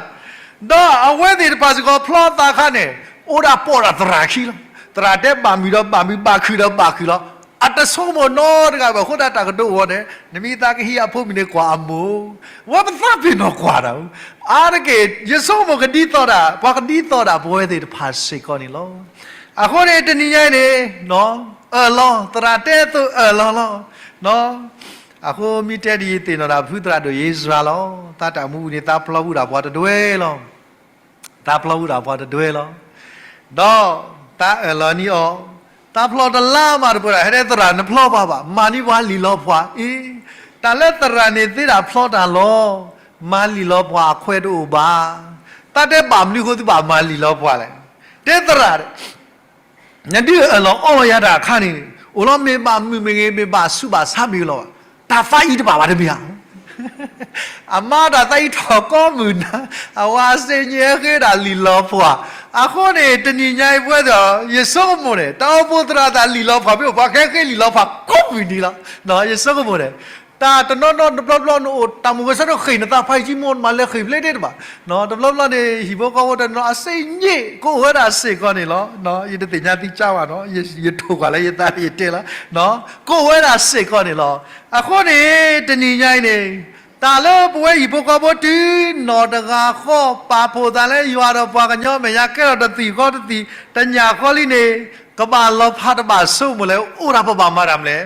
ဒီးအဝဲသ့ၣ်တဖၣ်စ့ၢ်ကီး ဖျီသးခါန့ၣ် အိၣ်ဒၣ်ပိာ်ဒၣ်သရၣ်ခံလီၤ. သရၣ်တဲဘၣ်မုာ်ဒီးဘၣ်မုာ်, ဘၣ်ခုၣ်ဒီးဘၣ်ခုၣ်လီၤ. အတဆိကမိၣ်နီတဂၤဘၣ်. အဃိသတးတၢ်ကတိၤအဂီၢ်န့ၣ် နမ့ၢ်သးကဟံးအဖိမုၣ်န့ၣ် ကွၢ်အမိၢ်, ဝဲပသးပ့ၤနီၣ်ကွၢ်တၢ်, အါတက့ၢ် ယဆိကမိၣ်ကဒ်သိးဒၣ် ပှၤကဒ်သိးဒၣ်ပဝဲသ့ၣ်တဖၣ်စ့ၢ်ကီးန့ၣ်လီၤ. အဃိန့ၣ် တနံၤညါအံၤန့ၣ် အၢၣ်လီၤ, သရၣ်တဲအသိးအၢၣ်လီၤလီၤ. အဃိမ့ၢ်တဲဒ်အံၤ သ့ၣ်နီၣ်ဒၣ်ဖုသရၣ်ဒိၣ်အ့စြၤလီၤ. သးတၢ်မူပူၤန့ၣ် သးဖျီဝံၤဒၣ်ပှၤတဒွဲလီၤ. သးဖျီဝံၤဒၣ်ပှၤတဒွဲလီၤ. ဒီးသးအၢၣ်လီၤန့ၢ်အီၤ, သးဖျီတလါမးတပှဲၤဒၣ် ဟဲတဲသရၣ် နဖျီပှၤဘၣ်, မၤန့ၢ်ပှၤလံာ်လီၤပှၤအံၤ, တၢ်လၢသရၣ်န့ၣ်သ့ဒၣ်ဖျီတၢ်လီၤ. မၤလံာ်လီၤပှၤအခွဲးတအိၣ်ဘၣ်. သးတဲဘၣ်မနုၤအဃိသုဘၣ်မၤလံာ်လီၤပှၤလဲၣ်. တဲသရၣ် နဒုးအၢၣ်လီၤအီလီၤယၤတၢ်အခါန့ၣ်, အိၣ်လီၤမ့ၢ်ဘၣ်မုာ်မ့ၢ်ဂ့ၤ မ့ၢ်ဘၣ်ဆူးဘၣ်ဆါမ့ၢ်ဂ့ၤလီၤ. တၢ်သးအံၤတဘၣ်ဘၣ်တမ့ၢ်ဧါ. အမါတၢ်သးအံၤထီၣ်ကိးမုၢ်နၤ, အဝၤစ့ၣ်ညါဃ့ဒၣ်လံာ်လီၤပှၤ. အဃိန့ၣ် တနံၤညါအံၤပဝဲသ့ၣ်, ယဆိကမိၣ်န့ၣ် တၢ်အိၣ်ဖှိၣ်သရၣ်သးလံာ်လီၤပှၤ မ့ၢ်အိၣ်ပှၤကဟဲဃ့လံာ်လီၤပှၤကိးမုၢ်နံၤလီၤ. ယဆိကမိၣ်န့ၣ် တၢ်တနီၤနီၤတဘျီဘျီနအိၣ်တၢ်မူဂဲၤဆၢထၢၣ်ဃ့ၣ်နသးဖးယံာ်မ့ၢ်နမၤလဲၤဃ့ၣ်ဖျ့တ့ၢ်တဘၣ်, တဘျီဘျီန့ၣ် ဟံၣ်ဖိဃီဖိတနီၤအစ့ည့ၣ် ကအိၣ်ဝဲဒၣ်စ့ၢ်ကီးန့ၣ်လီၤ. ယတသ့ၣ်ညါသံကၢ်ဘၣ်နီၤ, ယထိၣ်ကွၢ်လၢယသးန့ၣ်ယတဲလီၤ, ကအိၣ်ဝဲဒၣ်စ့ၢ်ကီးန့ၣ်လီၤ. အဃိန့ၣ် တနံၤညါအံၤန့ၣ် တၢ်လၢပဝဲဟံၣ်ဖိဃီဖိတုၤနီၢ်တဂၤဃီ ပာ်ဖှိၣ်သးလၢယွၤဒီးပှၤကညီမဲာ်ညါ ကဲထီၣ်တသံၣ်ဃီတသံၣ် တညၣ်ဃီလံန့ၣ် ကဘၣ်လီၤဖးတဘၣ်ဆိကမိၣ်လဲၣ်, အိၣ်ဒၣ်ပဘၣ်မၤတၢ်မနုၤလဲၣ်,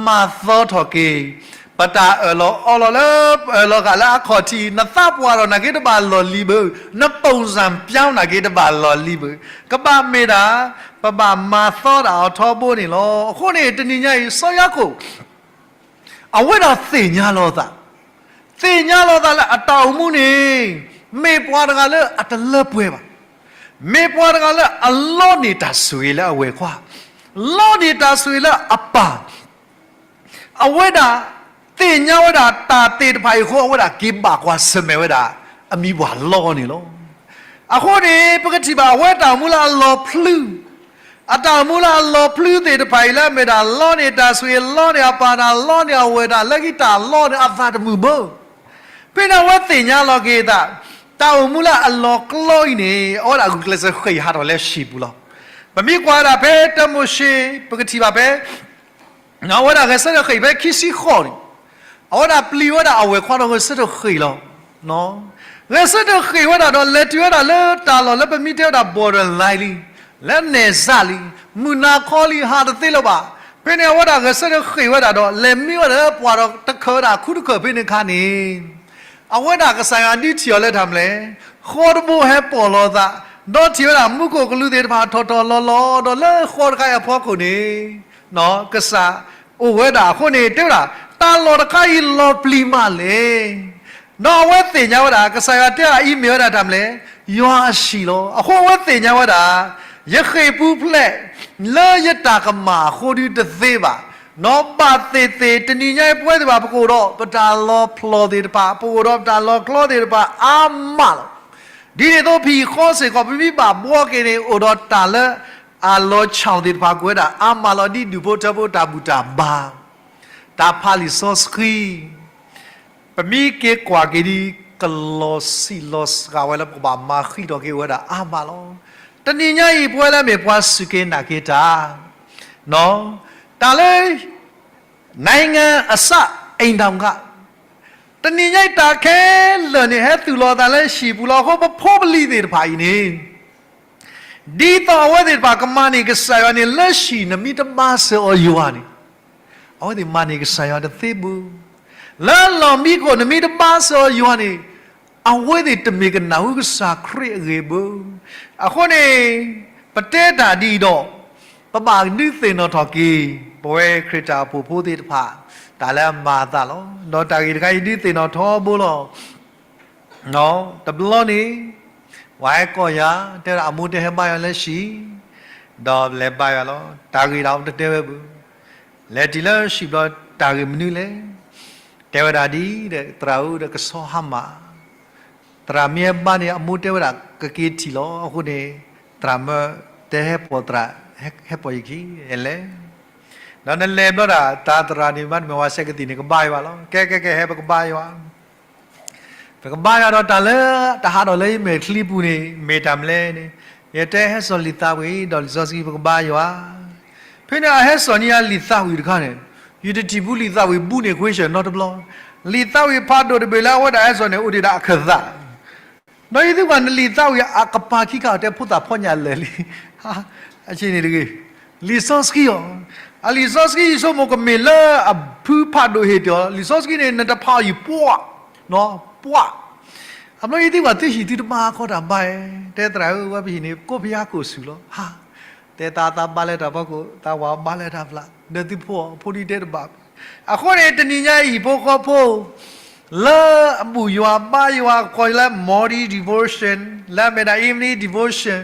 မၤသီထီၣ်က့ၤ ပတၢ်အၢၣ်လီၤအီလီၤလၢပအၢၣ်လီၤဃာ်လၢအခီၣ်ထံး, နသးပှၢ်ထီၣ်နာ်က့တဘၣ်လီၢ်လံၤဘၣ်, န ပုံစံပြောင်း နာ်က့တဘၣ်လီၢ်လံၤဘၣ်, ကဘၣ်မ့ၢ်ဒၣ် ပဘၣ်မၤသီဒၣ်အီၤထီဘိန့ၣ်လီၤ. အဃိန့ၣ် တနံၤညါအံၤ စီၤယၤကိာ် အဝဲဒၣ်သ့ၣ်ညါလီၤသး, သ့ၣ်ညါလီၤသးလၢအတၢ်အိၣ်မူန့ၣ် မ့ၢ်ပှၤတဂၤလၢအတလၢပှဲၤဘၣ်, မ့ၢ်ပှၤတဂၤလၢအလီန့ၢ်တၢ်ဆိၣ်ဂ့ၤလၢအဝဲၢ်ခွါ, လီန့ၢ်တၢ်ဆိၣ်ဂ့ၤလၢအပၢ်, အဝဲဒၣ်သ့ၣ်ညါဝဲဒၣ်တၢ်သ့ၣ်တဖၣ်အံၤအဃိ အဝဲဒၣ်က့ၤဘၣ်ကွၢ်ဆၢၣ်မဲာ်ဝဲဒၣ် အမံၤပှၢ်လီန့ၣ်လီၤ. အဃိန့ၣ် ပကထံၣ်ဘၣ်အဝဲတၢ်အိၣ်မူလၢအလီၤဖျူ, အတၢ်အိၣ်မူလၢအလီၤဖျူသ့ၣ်တဖၣ်အံၤလၢအမ့ၢ်ဒၣ်လီန့ၢ်တၢ်ဆိၣ်ဂ့ၤ လီန့ၢ်အပၢ်တၢ် လီန့ၢ်အဝဲၢ်တၢ် လၢခံတၢ်လီန့ၢ်အသးတမုာ်ဘၣ်. ဖဲန့ၣ်အဝဲသ့ၣ်ညါလီၤက့ၤအသး တၢ်အိၣ်မူလၢအလီၤကျီအံၤန့ၣ် အဝဲဒၣ်ဂုာ်ကျဲးစၢးဃ့ၢ်ဟးထီၣ်လၢဟံၣ်ပူၤလီၤ. ပမ့ၢ်ကွၢ်ဝဲဒၣ်ဖဲတၢမိၤၡ့ ပကထံၣ်ဘၣ်ဖဲ အဝဲဒၣ်ဂဲၤဆၢထၢၣ်ဃ့ၢ်ဖဲခံဆံဃိးန့ၣ်, အဝဲဒၣ်ပျံၤဝဲဒၣ်အဝဲၢ်ခွါဒီးဂဲၤဆၢထၢၣ်ဃ့ၢ်လီၤ. ဂဲၤဆၢထၢၣ်ဃ့ၢ်ဝဲဒၣ်ဒီး လဲၤတုၤဝဲဒၣ်လၢတၢ်လီၢ်လၢပမ့ၢ်တဲဝဲဒၣ် borderline လံ, လၢနဲၣ်စးလံ, မုၢ်နၤခီလံ ဟးတသ့လၢၤဘၣ်. ဖဲန့ၣ်အဝဲဒၣ်ဂဲၤဆၢထၢၣ်ဃ့ၢ်ဝဲဒၣ်ဒီး လဲၤမံဝဲဒၣ်လၢပှၤဒီးတခၢၣ်ဝဲဒၣ်ခူတခၢၣ်ဖဲန့ၣ်အခါန့ၣ် အဝဲဒၣ်ကစၢ်ယွၤဒုးထံၣ်အီၤလၢတၢ်မနုၤလဲၣ်, ဃီတဘိဟဲပိာ်လီၤသး, ဒီးထံၣ်ဝဲဒၣ်မူခိၣ်ကလူးသ့ၣ်တဖၣ်ထီၣ်ထီၣ်လီၤလီၤ, ဒီးလၢဃီတခါအံၤအဖီခိၣ်န့ၣ် ကစၢ်အိၣ်ဝဲဒၣ်အဃိန့ၣ် တဲဝဲဒၣ် တၢ်လီၢ်တခါအံၤလီၤပျံၤမးလဲၣ်. ဒီးအဝဲသ့ၣ်ညါဝဲဒၣ် ကစၢ်ယွၤတဲအီၤအံၤမ့ၢ်ဝဲဒၣ်တၢ်မနုၤလဲၣ်, ယွၤအဟံၣ်လီၤ. အဃိအဝဲသ့ၣ်ညါဝဲဒၣ် ယဃ့ၢ်ပူၤဖျဲး လၢယတၢ်ကမၣ်အဃိဒုတသ့ဘၣ်, နီၢ်ဘၣ်သ့ၣ်သ့ၣ် တနံၤညါအံၤပဝဲသ့ၣ်တဖၣ် ပကအိၣ်ဒီးပတၢ်လီၤဖျိးသ့ၣ်တဖၣ် ပကအိၣ်ဒီးပတၢ်လီၤကျီသ့ၣ်တဖၣ်အါမးလီၤ. ဒ်န့ၣ်အသိး ပဟံၣ်ဃီစ့ၢ်ကီး ပမ့ၢ်ဘၣ်ဘှီက့ၤန့ၣ် အိၣ်ဒီးတၢ်လၢအလီၤဆီၣ်သ့ၣ်တဖၣ် ကအိၣ်ဝဲဒၣ်အါမးလီၤ. ဒ်ဒူၣ်ဖိထၢဖိတၢ်ဘူၣ်တၢ်ဘါ, တၢ်ဖးလံာ်စီဆှံ ပမ့ၢ်က့ၤကွၢ်က့ၤဒ် ကလီၤဆံးလီၤစှၤဝဲလၢပကဘၣ်မၤဃံးထီၣ်က့ၤဝဲဒၣ်အါမးလီၤ. တနံၤညါအံၤ ပဝဲလၢအမ့ၢ်ပှၤစူၢ်က့ၤနာ်က့ၤတၢ်, တၢ်လၢ နိုင်ငံအစ အိမ်ထောင်က တနံၤညါအံၤတၢ်ခဲလၢာ်န့ၣ် ဟဲသုးလီၤအသးလၢဟံၣ်ပူၤလီၤ. အဃိပဖိပလံၤသ့ၣ်တဖၣ်အံၤန့ၣ် ဒ်သိးအဝဲသ့ၣ်တဖၣ်ကမၤန့ၢ်ကစၢ်ယွၤန့ၣ် လၢဟံၣ်နမ့ၢ်တဘါစၢၤအီၤယွၤန့ၣ် အဝဲသ့ၣ်မၤန့ၢ်ကစၢ်ယွၤတသ့ဘၣ်. လၢလီၢ်မံခိၣ်နမ့ၢ်တဘါစၢၤအီၤယွၤန့ၣ် အဝဲသ့ၣ်တမ့ၢ်ကနၣ်ဟူကစၢ်ခရံာ်အဂ့ၢ်ဘၣ်. အဃိန့ၣ် ပတဲတၢ်ဒ်အံၤဒီး ပဘၣ်ဒုးသ့ၣ်နီၣ်ထီၣ်က့ၤ ပဝဲခရံာ်တၢ်အိၣ်ဖှိၣ်ဖိသ့ၣ်တဖၣ် တၢ်လၢအမၤအသးလီၤ. ဒီးတၢ်ဂ့ၢ်တခါအံၤဒုးသ့ၣ်နီၣ်ထီဘိလီၤ. တဘျီန့ၣ် ပှၤဟဲကိးယၤ တဲဝဲဒၣ်အမိၢ်တဲဟဲဘါယွၤလၢဟံၣ်, ဒီးလဲၤဘါယွၤလီၤ. တၢ်ဂ့ၢ်ဒၣ်တတဲဝဲဘၣ်. လဲၤတုၤလၢဟံၣ်ဘျီ တၢ်ဂ့ၢ်မနုၤလဲၣ်. တဲဝဲဒၣ်ဒ်ဒီး သရၣ်ဧၢဒီးကဆီဟါမၢ် သရၣ်မ့ၢ်ဟဲဘါန့ၣ် အမိၢ်တဲဝဲဒၣ်ကက့ၤထံၣ်လီၤ. အဃိန့ၣ် သရၣ်မၢတဲဟဲပိာ်သရၣ် ဟဲပိာ်ယခံ လဲၤ. ဒီးနလဲၤဘျီဒၣ် တၢ်သရၣ်န့ၣ် ဘၣ်တမ့ၢ်ဝဲစဲးကသံၣ်န့ၣ် ကဘါယွၤလီၤ. ကဲကဲကဲ ဟဲပကဘါယွၤ ပကဘါယွၤဒီးတၢ်လၢတဟးထီၣ်လၢယမဲာ်ချံပူၤန့ၣ် မ့ၢ်တၢ်မနုၤလဲၣ်န့ၣ် ယတဲဟဲစိာ်လံာ်သးဝံၣ်ဒီးလံာ်စီဆှံပကဘါယွၤ. ဖဲန့ၣ်အဟဲစိာ်န့ၢ်ယၤလံာ်သးဝံၣ်တခါန့ၣ် ယတထံၣ်ဘူးလံာ်သးဝံၣ်ဘူးန့ၣ် question နီတဘျီ. လံာ်သးဝံၣ်ဖးဒိၣ်တဘ့ၣ်လၢအဝဲဒၣ်ဟဲစိာ်န့ၣ် အိၣ်ဒံးဒၣ်အခၢၣ်သး ဒီးယသံကွၢ်နလံာ်သးဝံၣ်အကပၤခံခါအီၤ တဲဖိသၣ်ဖီညၣ်လၢာ်လံ. အဆ့န့ၣ်တဂ့ၤ, လံာ်စီဆှံအီၤ, အလံာ်စီဆှံယဆိကမိၣ်ကမ့ၢ်လၢအဖုဖးဒိၣ်ဟ့ၣ်တ့ၢ်အီၤ, လံာ်စီဆှံန့ၣ် နတဖးအီၤယံၤပှၢ်, ပှၢ်. အဘျီယသံကွၢ်သုဟံၣ်သုတဘါခီတၢ်ဘါဧါ, တဲသရၣ်ဧၢ ဝဲပဟံၣ်န့ၣ် ကိးဖဲယါကိၣ်ဆူၣ်လီၤ. ဟါ, တဲသးသးဘါလၢတၢ်ဖီခိၣ်, သးဝၤဘါလၢတၢ်ဖျး, ဒီးသုဖိအီၤ ဖိဒ်တဲတဘၣ် အဃိန့ၣ် တနံၤညါအံၤ ဟံၣ်ဖိဃီဖိ လၢအဘူၣ်ယွၤဘါယွၤ ကိးလၢ morning devotion လၢအမ့ၢ်ဒၣ် evening devotion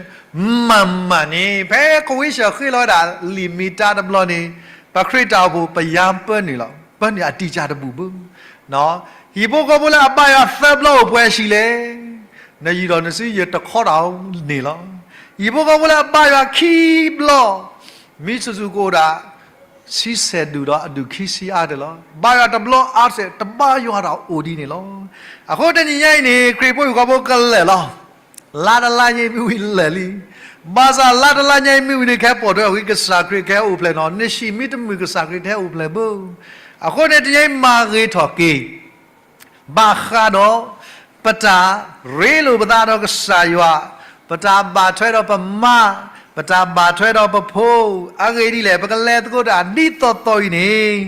မၤမၤန့ၣ် ဖဲကဝံၡၢၣ်ဃ့လီၤဝဲဒၣ် လံာ်မံတၢ်တဘျီန့ၣ် ပခရံာ်တၢ်အိၣ်ဖှိၣ် ပယါပၢနုာ်လီၤ. ပၢနုာ်အတံာ်စၢ်တဘူၣ်ဘၣ်. ဟံၣ်ဖိဃီဖိလၢအဘါယွၤသၢဘျီအိၣ်ပှဲၤဆံးလဲၣ်. နယံာ်ဒီးနစုယတခီတၢ်န့ၣ်လီၤ. ဟံၣ်ဖိဃီဖိလၢအဘါယွၤခံဘျီ မ့ၢ်စူၤစူၤကအိၣ်ဒၣ် ဆံဆဲးဒူၣ်ဒီးအဒူၣ်ခံဆံအါတလီၤ. ဘါယွၤတဘျီအါစဲး တဘါယွၤဒီးအိၣ်ဒ်န့ၣ်လီၤ. အဃိတနံၤညါအံၤန့ၣ် ခရံာ်ဖိဟံၣ်ဖိဃီဖိကလဲၤလီၤ. လါတလါညါအံၤမ့ၢ်ဝံၤလဲၤလံ. ဘၣ်ဆၣ်လါတလါညါအံၤမ့ၢ်ဝံၤန့ၣ် ကဟဲပိာ်ထွဲအဂ့ၢ် ကစၢ်ခရံာ်ကဟဲအိၣ်ဖျဲၣ်နီၤ, နဟံၣ်မ့ၢ်တမုာ် ကစၢ်ခရံာ်တဟဲအိၣ်ဖျဲၣ်ဘၣ်. အဃိန့ၣ် တနံၤညါအံၤမၤဂ့ၤထီၣ်က့ၤ ဘၣ်ဃးဒီး ပတၢ်ရ့လိာ်ပသးဒီးကစၢ်ယွၤ, ပတၢ်ဘၣ်ထွဲဒီးပမါ, ပတၢ်ဘၣ်ထွဲဒီးပဖိ, အဂ့ၢ်ဒ်လဲၣ် ပကလဲၤသကိးတၢ်ဒ်သိးသိးအံၤန့ၣ်,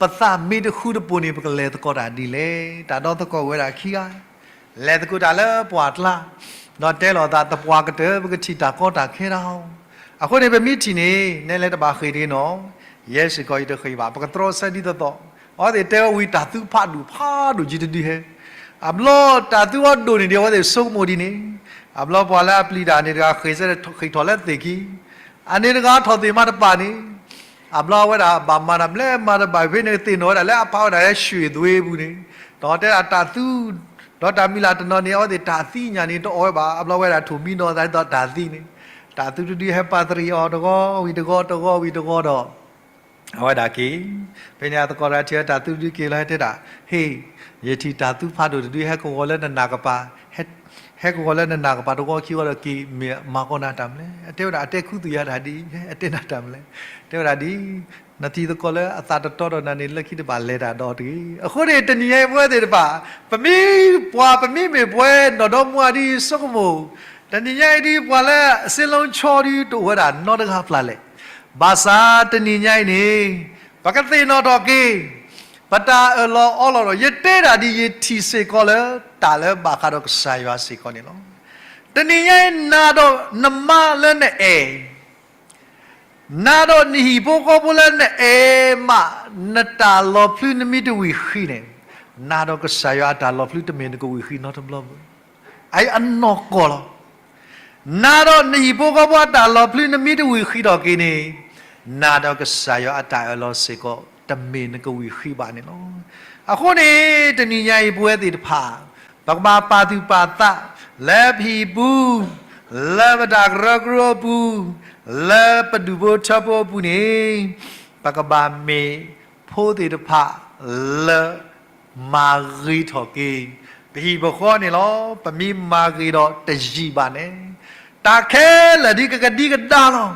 ပသးမ့ၢ်တဃူတပိာ်န့ၣ် ပကလဲၤသကိးတၢ်ဒ်လဲၣ်. တၢ်ဒီသကိးဝဲဒၣ်ခံဂၤ လဲၤသကိးတၢ်လၢပှၢ်ကျါ, ဒီးတဲလိာ်သးသပှၢ်ကတၢၢ် ပကထံၣ်တၢ်ကီတၢ်ခဲတၢ်အီၤ. အဃိန့ၣ် ပမ့ၢ်ထံၣ်န့ၣ် နဲလဲၤတဘၣ်ဃ့ၢ်တဂ့ၤနီၤ, ယဲစ့ၢ်ကီးယတဃ့ၢ်ဘၣ်, ပကတြီဆၢဒ်သိးသိး. အဝဲသ့ၣ်တဲဝဲဝံၤတၢ်သူဖးဒိၣ်ဖးဒိၣ်က့ၤတဒုဟဲ, အဘျီတၢ်သူအီၤဒိၣ်န့ၣ်ဒီး အဝဲသ့ၣ်ဆိကမိၣ်ဒ်န့ၣ်, အဘျီပှၤလၢအပျံၤတၢ်န့ၣ်တဂၤ ဃ့ၢ်ဆၢဃ့ၢ်ထီၣ်လၢသ့ၣ်ခံ, အန့ၣ်တဂၤထီၣ်သ့ၣ်မးတပာ်န့ၣ်, အဘျီဝဲဒၣ်ဘၣ်မၤတၢ်ဘျဲမၤတဘၣ်ဖဲန့ၣ် သ့ၣ်နီၣ်ဝဲဒၣ်လၢအဖးဝဲဒၣ်လၢရွှ့ၣ်သွ့ပူၤန့ၣ်, ဒီးတဲဒၣ်တၢ်သူ, ဒီးတၢ်မံၤလၢ်တနီၤန့ၣ် အဝဲသ့ၣ်တၢ်သံညါန့ၣ်တအိၣ်ဝဲဘၣ်, အဘျီဝဲဒၣ်ထိၣ်မံနီၤသးဒ်သိးတၢ်သံန့ၣ်, တၢ်သူတဒုဟဲပာ်တရံးအီၤတဂီၤဝံၤတဂီၤ တဂီၤဝံၤတဂီၤဒီး အဝဲဒၣ်က့ၤ, ဖဲန့ၣ်အသကိးတဂၤထံၣ်ဝဲတၢ်သူတဒုက့ၤလီၤ ဟဲတဲဒၣ်, ဟ့ၣ်, ယထံၣ်တၢ်သူဖးဒိၣ်တဒု ဟဲကဝီၤလၢနနၢ်ကပၤ, ဟဲကဝီၤလၢနနၢ်ကပၤတဝီခံဝီဒီးက့ၤမၤကီးနၤတၢ်မနုၤလဲၣ်, အတဲဝဲဒၣ်အတဲခူသူၣ်ယၤတၢ်ဒ်အံၤ, အတဲနၤတၢ်မနုၤလဲၣ်, တဲဝဲဒၣ်ဒ်အံၤ, နထံၣ်သကိးလၢအသးတတီဒီးနၤန့ၣ် လၢခံတဘၣ်လဲၤတၢ်ဒီးတဂ့ၤ. အဃိန့ၣ် တနံၤညါအံၤပဝဲသ့ၣ်တဖၣ်, ပမ့ၢ်ပှၤ ပမ့ၢ်မ့ၢ်ပှၤနီၢ်ဒီမါဒ်ဆိကမိၣ်, တနံၤညါအံၤဒ်ပှၤလၢအစ့လီၤဆီဒ်တအိၣ်ဝဲဒၣ်နီတဂၤဖျါလဲၣ်. ဘၣ်ဆၣ်တနံၤညါအံၤန့ၣ်, ပကသ့ၣ်နီၣ်ထီၣ်က့ၤ ပတၢ်အၢၣ်လီၤအီလီၤဒီး ယတဲဒၣ်ဒ်ယထံၣ်စ့ၢ်ကီးလၢတၢ်လၢဘၣ်ဃးဒီးကစၢ်ယွၤစ့ၢ်ကီးန့ၣ်လီၤ. တနံၤညါအံၤ နၤဒီးနမါလၢနအဲၣ် နၤဒီးနဟံၣ်ဖိဃီဖိလၢနအဲၣ်မး နတၢ်လီၤဖျုးနမ့ၢ်တဝံၢ်ဃံန့ၣ်, နၤဒီးကစၢ်ယွၤအတၢ်လီၤဖျုးတမ့ၢ်နကဝံၢ်ဃံနီတဘျီဘၣ်. အအနီၢ်ကီၢ်လီၤ. နၤဒီးနဟံၣ်ဖိဃီဖိအတၢ်လီၤဖျုးနမ့ၢ်တဝံၢ်ဃံထီၣ်က့ၤန့ၣ်, နၤဒီးကစၢ်ယွၤအတၢ်အၢၣ်လီၤစ့ၢ်ကီး တမ့ၢ်နကဝံၢ်ဃံဘၣ်န့ၣ်လီၤ. အဃိန့ၣ် တနံၤညါအံၤပဝဲသ့ၣ်တဖၣ် ပကဘၣ်ပာ်သူၣ်ပာ်သး လၢပဟံၣ်ပူၤ, လၢပတၢ်ကရၢကရိအပူၤ, လၢပဒူၣ်ဖိထၢဖိအပူၤန့ၣ်, ပကဘၣ်မ့ၢ်ဖိသ့ၣ်တဖၣ်လၢ မၤဂ့ၤထီၣ်က့ၤ ပဟံၣ်ပဃီန့ၣ်လီၤ. ပမ့ၢ်မၤဂ့ၤဒီးတယံာ်ဘၣ်န့ၣ်, တၢ်ခဲလၢာ်ဒ်ကကဒံကဒါလီၤ.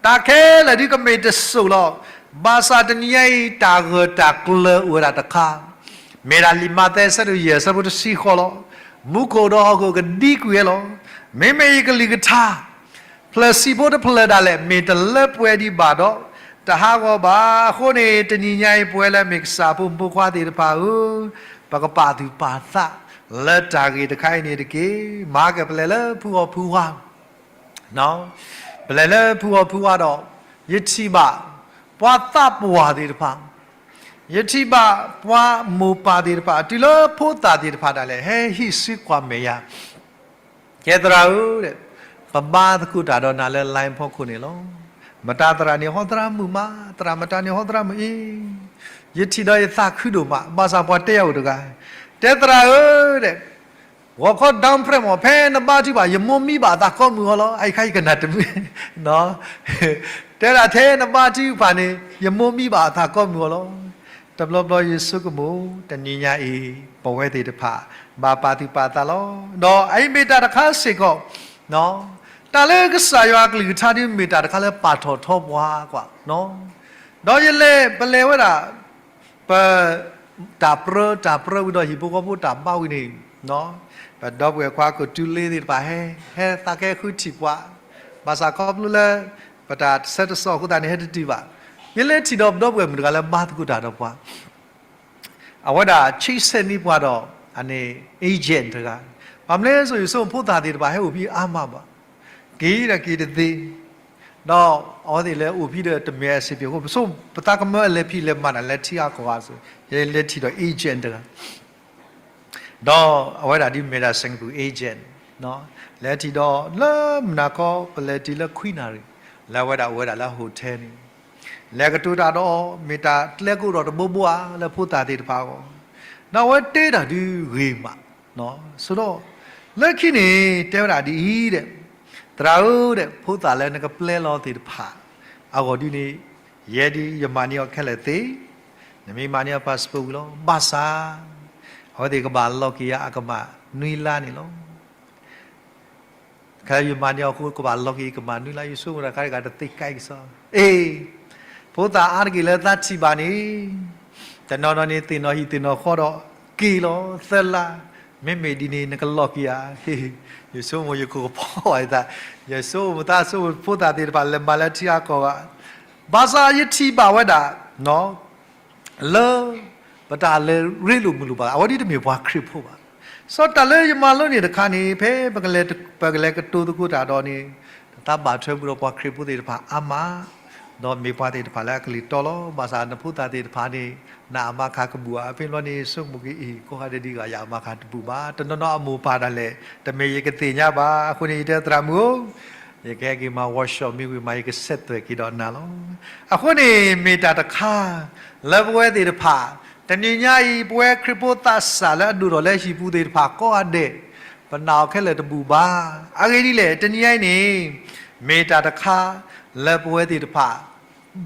တၢ်ခဲလၢာ်ဒ်ကမ့ၢ်တစိၢ်လီၤ. ဘၣ်ဆၣ်တနံၤညါအံၤ တၢ်ဂၢၢ်တၢ်ကျၢၤအိၣ်ဝဲဒၣ်တခါ, မ့ၢ်ဒၣ်လံာ်မးသဲအဆၢဒိၣ်ယဲၢ်အဆၢဖိတဆံဃိးလီၤ. မူခိၣ်ဒီးဟီၣ်ခိၣ်ကဒံကွံာ်ဝဲလီၤ. မ့မ့ၢ်ယကလုၢ်ကထါ ဖျၢၣ်ဆံးဖိတဖျၢၣ်ဒၣ်လဲာ် မ့ၢ်တလၢပှဲၤဒံးဘၣ်ဒီး တဟးဂီၤဘၣ်. အဃိန့ၣ် တနံၤညါအံၤ ပဝဲလၢမ့ၢ်ကစၢ်ဖိမုၣ်ဖိခွါသ့ၣ်တဖၣ်ဧၢ, ပကပာ်သူၣ်ပာ်သး လၢတၢ်ဂ့ၢ်တခါအံၤန့ၣ်တက့ၢ်. မၤကပလဲၤလၢဖုဂီၢ်ဖုဝါ, ပလဲၤလၢဖုဂီၢ်ဖုဝါဒီး ယထံၣ်ဘၣ် ပှၤသးပှၢ်သ့ၣ်တဖၣ်, ယထံၣ်ဘၣ်ပှၤမိၢ်ပၢ်သ့ၣ်တဖၣ် တုၤလၢဖိသၣ်သ့ၣ်တဖၣ်ဒၣ်လဲာ် ဟဲဟံးစုကွၢ်မဲာ်ယၤ ကဲသရၣ်ဧၢ, ပဘါသကိးတၢ်ဒီးနၤလၢ line ဖီခိၣ်န့ၣ်လီၤ. မတၤသရၣ်န့ၣ်ဟီသရၣ်မုၣ်မး, သရၣ်မတၤန့ၣ်ဟီသရၣ်မုၣ်အံၤ, ယထံၣ်ဒီးယသးခုဒိၣ်မး, ဘၣ်ဆၣ်ပှၤတဲယၤအိၣ်တဂၤ, တဲသရၣ်ဧၢ, ဂီၤခီ down ဖရဲမး ဖဲနဘါထုကဖၣ် ယမိၢ်မံဘၣ် အသးကိးမုၢ်အီၤလီၤ. အအံၤခါယကနၣ်တမုာ်, တဲဒၣ်ထဲနဘါထုကဖၣ်န့ၣ် ယမိၢ်မံဘၣ်အသးကိးမုၢ်အီၤလီၤ. တဘျီဘျီယဆိကမိၣ် တနံၤညါအံၤ ပဝဲသ့ၣ်တဖၣ် ဘၣ်ပာ်သူၣ်ပာ်သးလီၤ. ဒီးအအံၤမ့ၢ်တၢ်တခါစ့ၢ်ကီး, တၢ်လၢကစၢ်ယွၤအကလုၢ်ကထါဒ်မ့ၢ်တၢ်တခါလၢပာ်ထီၣ်ထီပှၤကွၢ်, ဒီးယလဲၤ ပလဲၤဝဲဒၣ် ပ တၢ်ပြၢ တၢ်ပြၢဝံၤဒီးဟံၣ်ဖိဃီဖိတၢ်ဘါဝံၤန့ၣ်, ပဒီပုၢ်ဝဲၢ်ခွါကတူၤလ့သ့ၣ်တဖၣ်ဟဲ, ဟဲသးကဲဃုထံၣ်ပှၤ, ဘၣ်ဆၣ်ခီဖျိလၢ ပတၢ်ဆၢတစီၣ်အဃိသတးန့ၣ် ဟဲတတုၤဘၣ်. ယလဲၤထံၣ်ဒီးပဒီပုၢ်ဝဲၢ်မုၣ်တဂၤလၢဘါသကိးတၢ်ဒီးပှၤ, အဝဲဒၣ်ဆံးဆဲးန့ၢ်ပှၤဒီး အန့ၣ် agent တဂၤ, ဘၣ်မနုၤလဲၣ် ယဆိကမိၣ်ဖိသၣ်သ့ၣ်တဖၣ်ဟဲအိၣ်ဖဲအါမးဘၣ်, က့ၤဒီးက့ၤတသ့ ဒီးအဝဲသ့ၣ်လၢအိၣ်ဖဲဒီးတမ့ၢ်အဆံးပျိၣ်အဃိ ပဆိကမိၣ်ပသးကမၢအလဲၤဖံးလဲၤမၤတၢ်လၢထံအါကီၢ်ဂၤစ့ၢ်, ယလဲၤထံၣ်ဒီး agent တဂၤ, ဒီးအဝဲဒၣ်ဒ်မ့ၢ်ဒၣ် Singapore agent, လဲၤထံၣ်ဒီးလၢမုၢ်နၤခီ ပလဲၤတုၤလၢခွံနၣ်ရံၣ်, လၢအဝဲဒၣ်အိၣ်ဝဲဒၣ်လၢ hotel န့ၣ်, လဲၤကတိၤတၢ်ဒီးအီၤ မ့ၢ်တၢ်ကျဲကအိၣ်ဒီးတဘိဘိဧါလၢဖိသၣ်သ့ၣ်တဖၣ်အဂီၢ်, ဒီးအဝဲတဲတၢ်ဒုးဂ့ၤမး, ဆိဒီး လၢခံန့ၣ် တဲဝဲဒၣ်ဒ်အံၤဒီး, သရၣ်ဧၢ, ဖိသၣ်လၢနကပျဲလီၤသ့ၣ်တဖၣ် အဂီၢ်ဒ်န့ၣ်, ယဲဒၣ်ယမၤန့ၢ်အီၤခဲလၢာ်သ့, နမ့ၢ်မၤန့ၢ်အီၤ passport ဝံၤလီၤ. ဘၣ်ဆၣ် အဝဲသ့ၣ်ကဘၣ်လီၤက့ၤယၤအကမၣ်နွံလါန့ၣ်လီၤ. ခဲယမၤန့ၢ်အီၤအဃိ ကဘၣ်လီၤက့ၤယကမၣ်နွံလါ, ယဆိကမိၣ်တၢ်ခါတဂၤတသ့ကဲကစီ, အ့, ဖိသၣ်အါတက့ၢ်လၢသးထံၣ်ဘၣ်န့ၣ်, တနီၤနီၤန့ၣ် သ့ၣ်နီၣ်ဟံၣ်သ့ၣ်နီၣ်ဃီဒီး က့ၤလီၤသၢလါ, မ့မ့ၢ်ဒ်န့ၣ် နကလီၤက့ၤဧါ. ယဆိကမိၣ်ယကဖီဝဲသး, ယဆိကမိၣ်သးဆိကမိၣ်ဖိသၣ်သ့ၣ်တဖၣ်လဲၤမၤလၢထံအါကီၢ်ဂၤ, ဘၣ်ဆၣ်ယထံၣ်ဘၣ်ဝဲဒၣ် လၢ ပတၢ်လဲၤရ့လိာ်မုာ်လိာ်ဘၣ် အဝဲဒ်တမ့ၢ်ပှၤခရံာ်ဖိဘၣ်. စီၤတၢ်လၢယမၤလိန့ၣ်တခါန့ၣ် ဖဲ ပကလဲၤကတိၤသကိးတၢ်ဒီးန့ၣ်, တၢ်ဘၣ်ထွဲမုာ်ဒီးပှၤခရံာ်ဖိသ့ၣ်တဖၣ်အါမး, ဒီးမ့ၢ်ပှၤသ့ၣ်တဖၣ်လၢအကလုၢ်တီလီၤ. ဘၣ်ဆၣ်နဖိသၣ်သ့ၣ်တဖၣ်န့ၣ် နအမါခါကဘူၣ်ဧါ, ဖဲဘျီန့ၣ် ဆိကမိၣ်က့ၤအံၤ ကိးဂၤဒဲးဒ်ဂၤ ယအမါခါတဘူၣ်ဘၣ်, တနီၤနီၤအမိၢ်ပၢ်ဒၣ်လဲာ် တမ့ၢ်ယကသ့ၣ်ညါဘၣ်. အဃိန့ၣ် ယတဲသရၣ်မုၣ်ဧၢ, ယကဟဲက့ၤမၤ workshop မ့ၢ်ဝံၤမး ယကဆဲးသွဲၣ်က့ၤဒီးနၤလီၤ. အဃိန့ၣ် မ့ၢ်တၢ်တခါ လၢပဝဲသ့ၣ်တဖၣ် တနံၤညါအံၤ ပဝဲခရံာ်ဖိသးစၢ်လၢအဒိၣ်ထီၣ်လၢဟံၣ်ပူၤသ့ၣ်တဖၣ်ကိးဂၤဒဲး ပနာ်အီၤခဲလၢာ်တဘူၣ်ဘၣ်. အဂ့ၢ်ဒ်လဲၣ် တနံၤညါအံၤန့ၣ် မ့ၢ်တၢ်တခါ လၢပဝဲသ့ၣ်တဖၣ်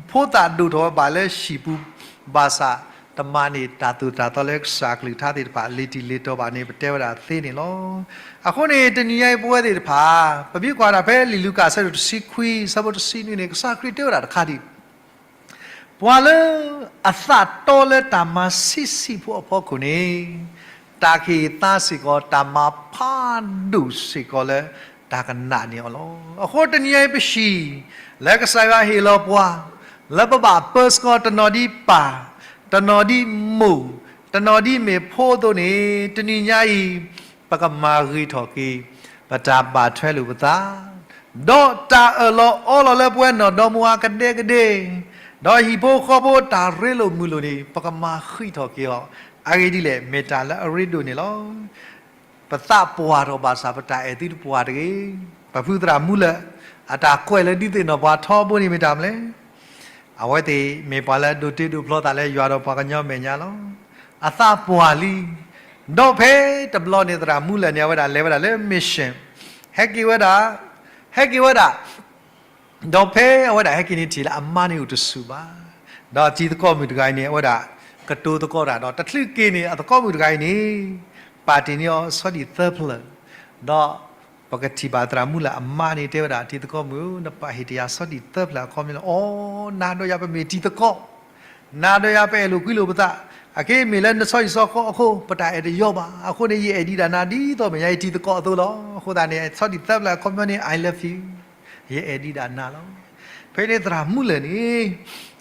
ဖိသၣ်ဒိၣ်ထီၣ်ဝဲဘၣ်လၢဟံၣ်ပူၤ ဘၣ်ဆၣ် တမၤန့ၢ်တၢ်သိၣ်တၢ်သီလၢကစၢ်အကလုၢ်ကထါသ့ၣ်တဖၣ် လ့ၤတံၢ်လ့ၤတီၤဘၣ်န့ၣ် ပတဲဝဲဒၣ်သ့န့ၣ်လီၤ. အဃိန့ၣ် တနံၤညါအံၤပဝဲသ့ၣ်တဖၣ် ပမ့ၢ်ကွၢ်ဒၣ်ဖဲလံာ်လူၤကၣ်အဆၢဒိၣ်တဆံခွံ အဆၢဖိတဆံနွံန့ၣ် ကစၢ်ခရံာ်တဲဝဲဒၣ်တခါဒံး ပှၤလၢအသးတီလၢတၢ်မၤဆံးဆံးဖိအဖီခိၣ်န့ၣ် တၢ်ကဟ့ၣ်သါစ့ၢ်ကီး တၢ်မၤဖးဒိၣ်စ့ၢ်ကီးလၢတၢ်ကနးန့ၣ်အီၤလီၤ. အဃိတနံၤညါအံၤပဟံၣ် လၢကစၢ်ယွၤဟ့ၣ်လီၤပှၤ လၢပဘၣ်ပၢဆှၢတနီၤဒ်ပၢ်, တနီၤဒ်မိၢ်, တနီၤဒ်မ့ၢ်ဖိအသိးန့ၣ် တနံၤညါအံၤ ပကမၤဂ့ၤထီၣ်က့ၤ ပတၢ်ဘၣ်ထွဲလိာ်ပသး ဒီးတၢ်အၢၣ်လီၤအီလီၤလၢပဝဲနီၢ်ဒီမါဝၤကဒဲကဒဲ, ဒီးဟံၣ်ဖိဃီဖိတၢ်ရ့လိာ်မုာ်လိာ်န့ၣ် ပကမၤဃံးထီၣ်က့ၤအီၤ, အဂ့ၢ်ဒ်လဲၣ် မ့ၢ်တၢ်လၢအရ့ဒိၣ်န့ၣ်လီၤ. ပသးပှၢ်ထီၣ်ဘၣ်ဆၣ် ပတၢ်အဲၣ်သုတပှၢ်တဂ့ၤ. ပဖုသရၣ်မူလၢာ် အတၢ်ကွဲးလၢဒုးသ့ၣ်နီၣ်ပှၤထီဘိန့ၣ်မ့ၢ်တၢ်မနုၤလဲၣ်. အဝဲသ့ၣ်မ့ၢ်ပှၤလၢအဒိးတ့ဒိးဖျီသးလၢယွၤဒီးပှၤကညီမဲာ်ညါလီၤ. အသးပှၢ်လံ. ဒီးဖဲတဘျီန့ၣ် သရၣ်မူလၢာ်န့ၣ် အဝဲဒၣ်လဲၤဝဲဒၣ်လၢ mission, ဟဲက့ၤဝဲဒၣ်, ဟဲက့ၤဝဲဒၣ် ဒီးဖဲအဝဲဒၣ်ဟဲက့ၤန့ၣ်ထံၣ်လၢအမါန့ၣ်အိၣ်တဆူၣ်ဘၣ်. ဒီးတံၤသကိးမုၣ်တဂၤအံၤန့ၣ် အဝဲဒၣ်ကတိၤသကိးတၢ်ဒီး တချုးက့ၤန့ၣ် အသကိးမုၣ်တဂၤအံၤန့ၣ် ပာ်တ့ၢ်န့ၢ်အီၤဆီဒံၣ်သၢဖျၢၣ်, ဒီးပကထံၣ်ဘၣ်သရၣ်မူလၢာ်အမါန့ၣ် တဲဝဲဒၣ် တံၤသကိးမုၣ်ဧၢ, နပာ်ဟ့ၣ်တယၤဆီဒံၣ်သၢဖျၢၣ်အခီပညီလၢ အိ, နၤဒီးယၤပမ့ၢ်တံၤသကိး, နၤဒီးယၤပအဲၣ်လိာ်ကွံလိာ်ပသး, အက့မ့ၢ်လၢနဆီဒံၣ်ဆီဃီအဃိ ပတၢ်အဲၣ်တယီဘၣ်. အဃိန့ၣ် ယအဲၣ်ဒံးဒၣ်နၤဒ်သိးမဲာ်ညါအံၤတံၤသကိးအသိးလီၤ. အဃိသတးန့ၣ် ဆီဒံၣ်သၢဖျၢၣ်အခီပညီန့ၣ် I love you, ယအဲၣ်ဒံးဒၣ်နၤလီၤ. ဖဲန့ၣ်သရၣ်မူလၢာ်န့ၣ်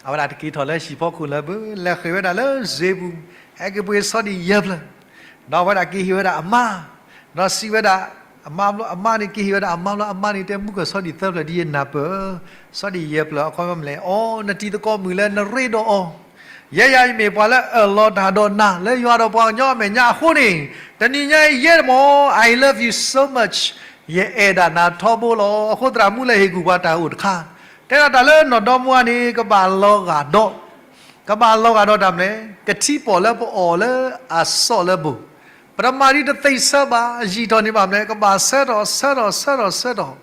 အဝဲဒၣ်တက့ၤထီၣ်လၢဟံၣ်ဖီခိၣ်လၢၤဘၣ်, လဲၤဃ့ၢ်ဝဲဒၣ်လၢစ့ပူၤ, ဟဲက့ၤပှ့ၤဆီဒံၣ်ယဲၢ်ဖျၢၣ်, ဒီးအဝဲဒၣ်က့ၤဟ့ၣ်ဝဲဒၣ်အမါ, ဒီးစံးဝဲဒၣ်, အမါ, အမါန့ၣ်က့ၤဟ့ၣ်ဝဲဒၣ်အမါဘျီ အမါန့ၣ်တဲ မူကၢၢ်ဆီဒံၣ်သၢဖျၢၣ်ဒ်ယနၢ်ပၢၢ်ဧၢ, ဆီဒံၣ်ယဲၢ်ဖျၢၣ်အခီပညီမနုၤလဲၣ်. အိ, နတံၤသကိးမုၣ်လၢနရ့ဒီးအီၤ, ယဲယၤအံၤမ့ၢ်ပှၤလၢအအၢၣ်လီၤတၢ်ဒီးနၤ လၢယွၤဒီးပှၤကညီအမဲာ်ညါအဃိန့ၣ်, တနံၤညါအံၤယဲတမီၢ် I love you so much, ယအဲၣ်ဒၣ်နၤထီဘိလီၤ. အဃိသရၣ်မူလၢာ်ဟ့ၣ်ကူၣ်ပှၤတၢ်အိၣ်တခါ, တဲဒၣ်တၢ်လၢနီၢ်ဒီမါဝၤန့ၣ် ကဘၣ်လီၤဂာ်ဒီး ကဘၣ်လီၤဂာ်ဒီးတၢ်မနုၤလဲၣ်, ကထံပီၣ်လၢပအီၣ်လၢအစီၣ်လၢဘိၣ်, ပတမၤဒ်တသ့ဆၢဘၣ်, ယံာ်ထီၣ်န့ၣ်ဘၣ်မနုၤလဲၣ်, ကဘၣ်ဆၢထီၣ်ဆၢထီၣ်ဆၢထီၣ်,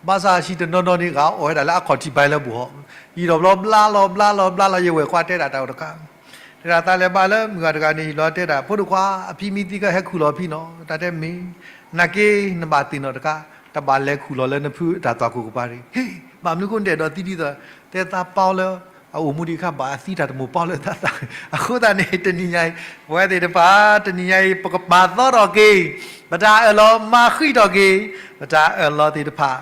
ဘၣ်ဆၣ်ဟံၣ်တနီၤနီၤန့ၣ် ဂၤအီၣ်ဝဲဒၣ်လၢအခီၣ်ထံးဘဲလၢဘိၣ်ဟီ, ယံာ်ထီၣ်ဘျီဘျါလီၤဘျါလီၤဘျါလီၤ ယဝဲၢ်ကွၢ်တဲဒၣ်တၢ်အိၣ်တခါ, တဲဒၣ်သးလဲၤဘၣ်လၢမုၢ်ဂၤတဂၤန့ၣ် ယံာ်လီၤတဲဒၣ် ဖိဒိၣ်ခွါ အဖံမံသံခါ ဟဲခူၣ်လီၤဖံနီၤ, တၢ်တဲမ့ၢ်, နာ်က့ နဘၣ်သ့ၣ်နီၣ်တခါ, တဘၣ်လဲၤခူၣ်လီၤလၢနဖုတၢ်သွၣ်ခိၣ်ကပၤတဂ့ၤ, ဟ့ၣ်, ဘၣ်မနုၤဃိနတအဲၣ်ဒိးသံဒ်သိး, တဲသးပာ်အီၤလၢ အအိၣ်မူဒံးအခါ ဘၣ်အသံတၢ်တမိၣ်ပာ်အီၤလၢသးသး, အဃိသတးန့ၣ် တနံၤညါအံၤ ပဝဲသ့ၣ်တဖၣ် တနံၤညါအံၤ ပကပာ်သီထီၣ်က့ၤ ပတၢ်အၢၣ်လီၤမၤဃံးထီၣ်က့ၤ ပတၢ်အၢၣ်လီၤသ့ၣ်တဖၣ်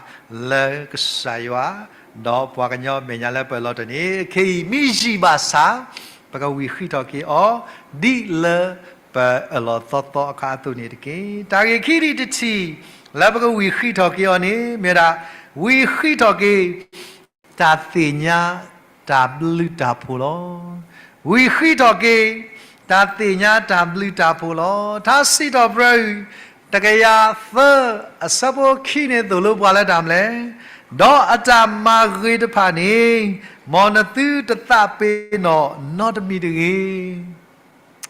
လၢကစၢ်ယွၤ ဒီးပှၤကညီမဲာ်ညါလၢပအၢၣ်လီၤတၢ်န့ၣ် ခဲအံၤမ့ၢ်ယံာ်ဘၣ်ဆၣ် ပကဝံၢ်ဃံးထီၣ်က့ၤအီၤ ဒ်လၢပအၢၣ်လီၤသီသီအခါအသိးန့ၣ်တက့ၢ်. တၢ်ဂ့ၢ်ခံထံၣ်တထံၣ် လၢပကဝံၢ်ဃံးထီၣ်က့ၤအီၤန့ၣ် မ့ၢ်ဝဲဒၣ် ဝံၢ်ဃံးထီၣ်က့ၤ တၢ်သ့ၣ်ညါ တၢ်ဘျုးတၢ်ဖှိၣ်လီၤ. ဝံၢ်ဃံးထီၣ်က့ၤ တၢ်သ့ၣ်ညါတၢ်ဘျုးတၢ်ဖှိၣ်လီၤ. ထါစံးထီၣ်ပတြၢၤ တကယၤသၢ အဆၢဖိခံန့ၣ်သိၣ်လိပှၤလၢတၢ်မနုၤလဲၣ်, ဒီးအတၢ်မၤဂ့ၤတဖၣ်န့ၣ် မ်နသုတသးပ့ၤနီၣ်နီတမံၤတဂ့ၤ.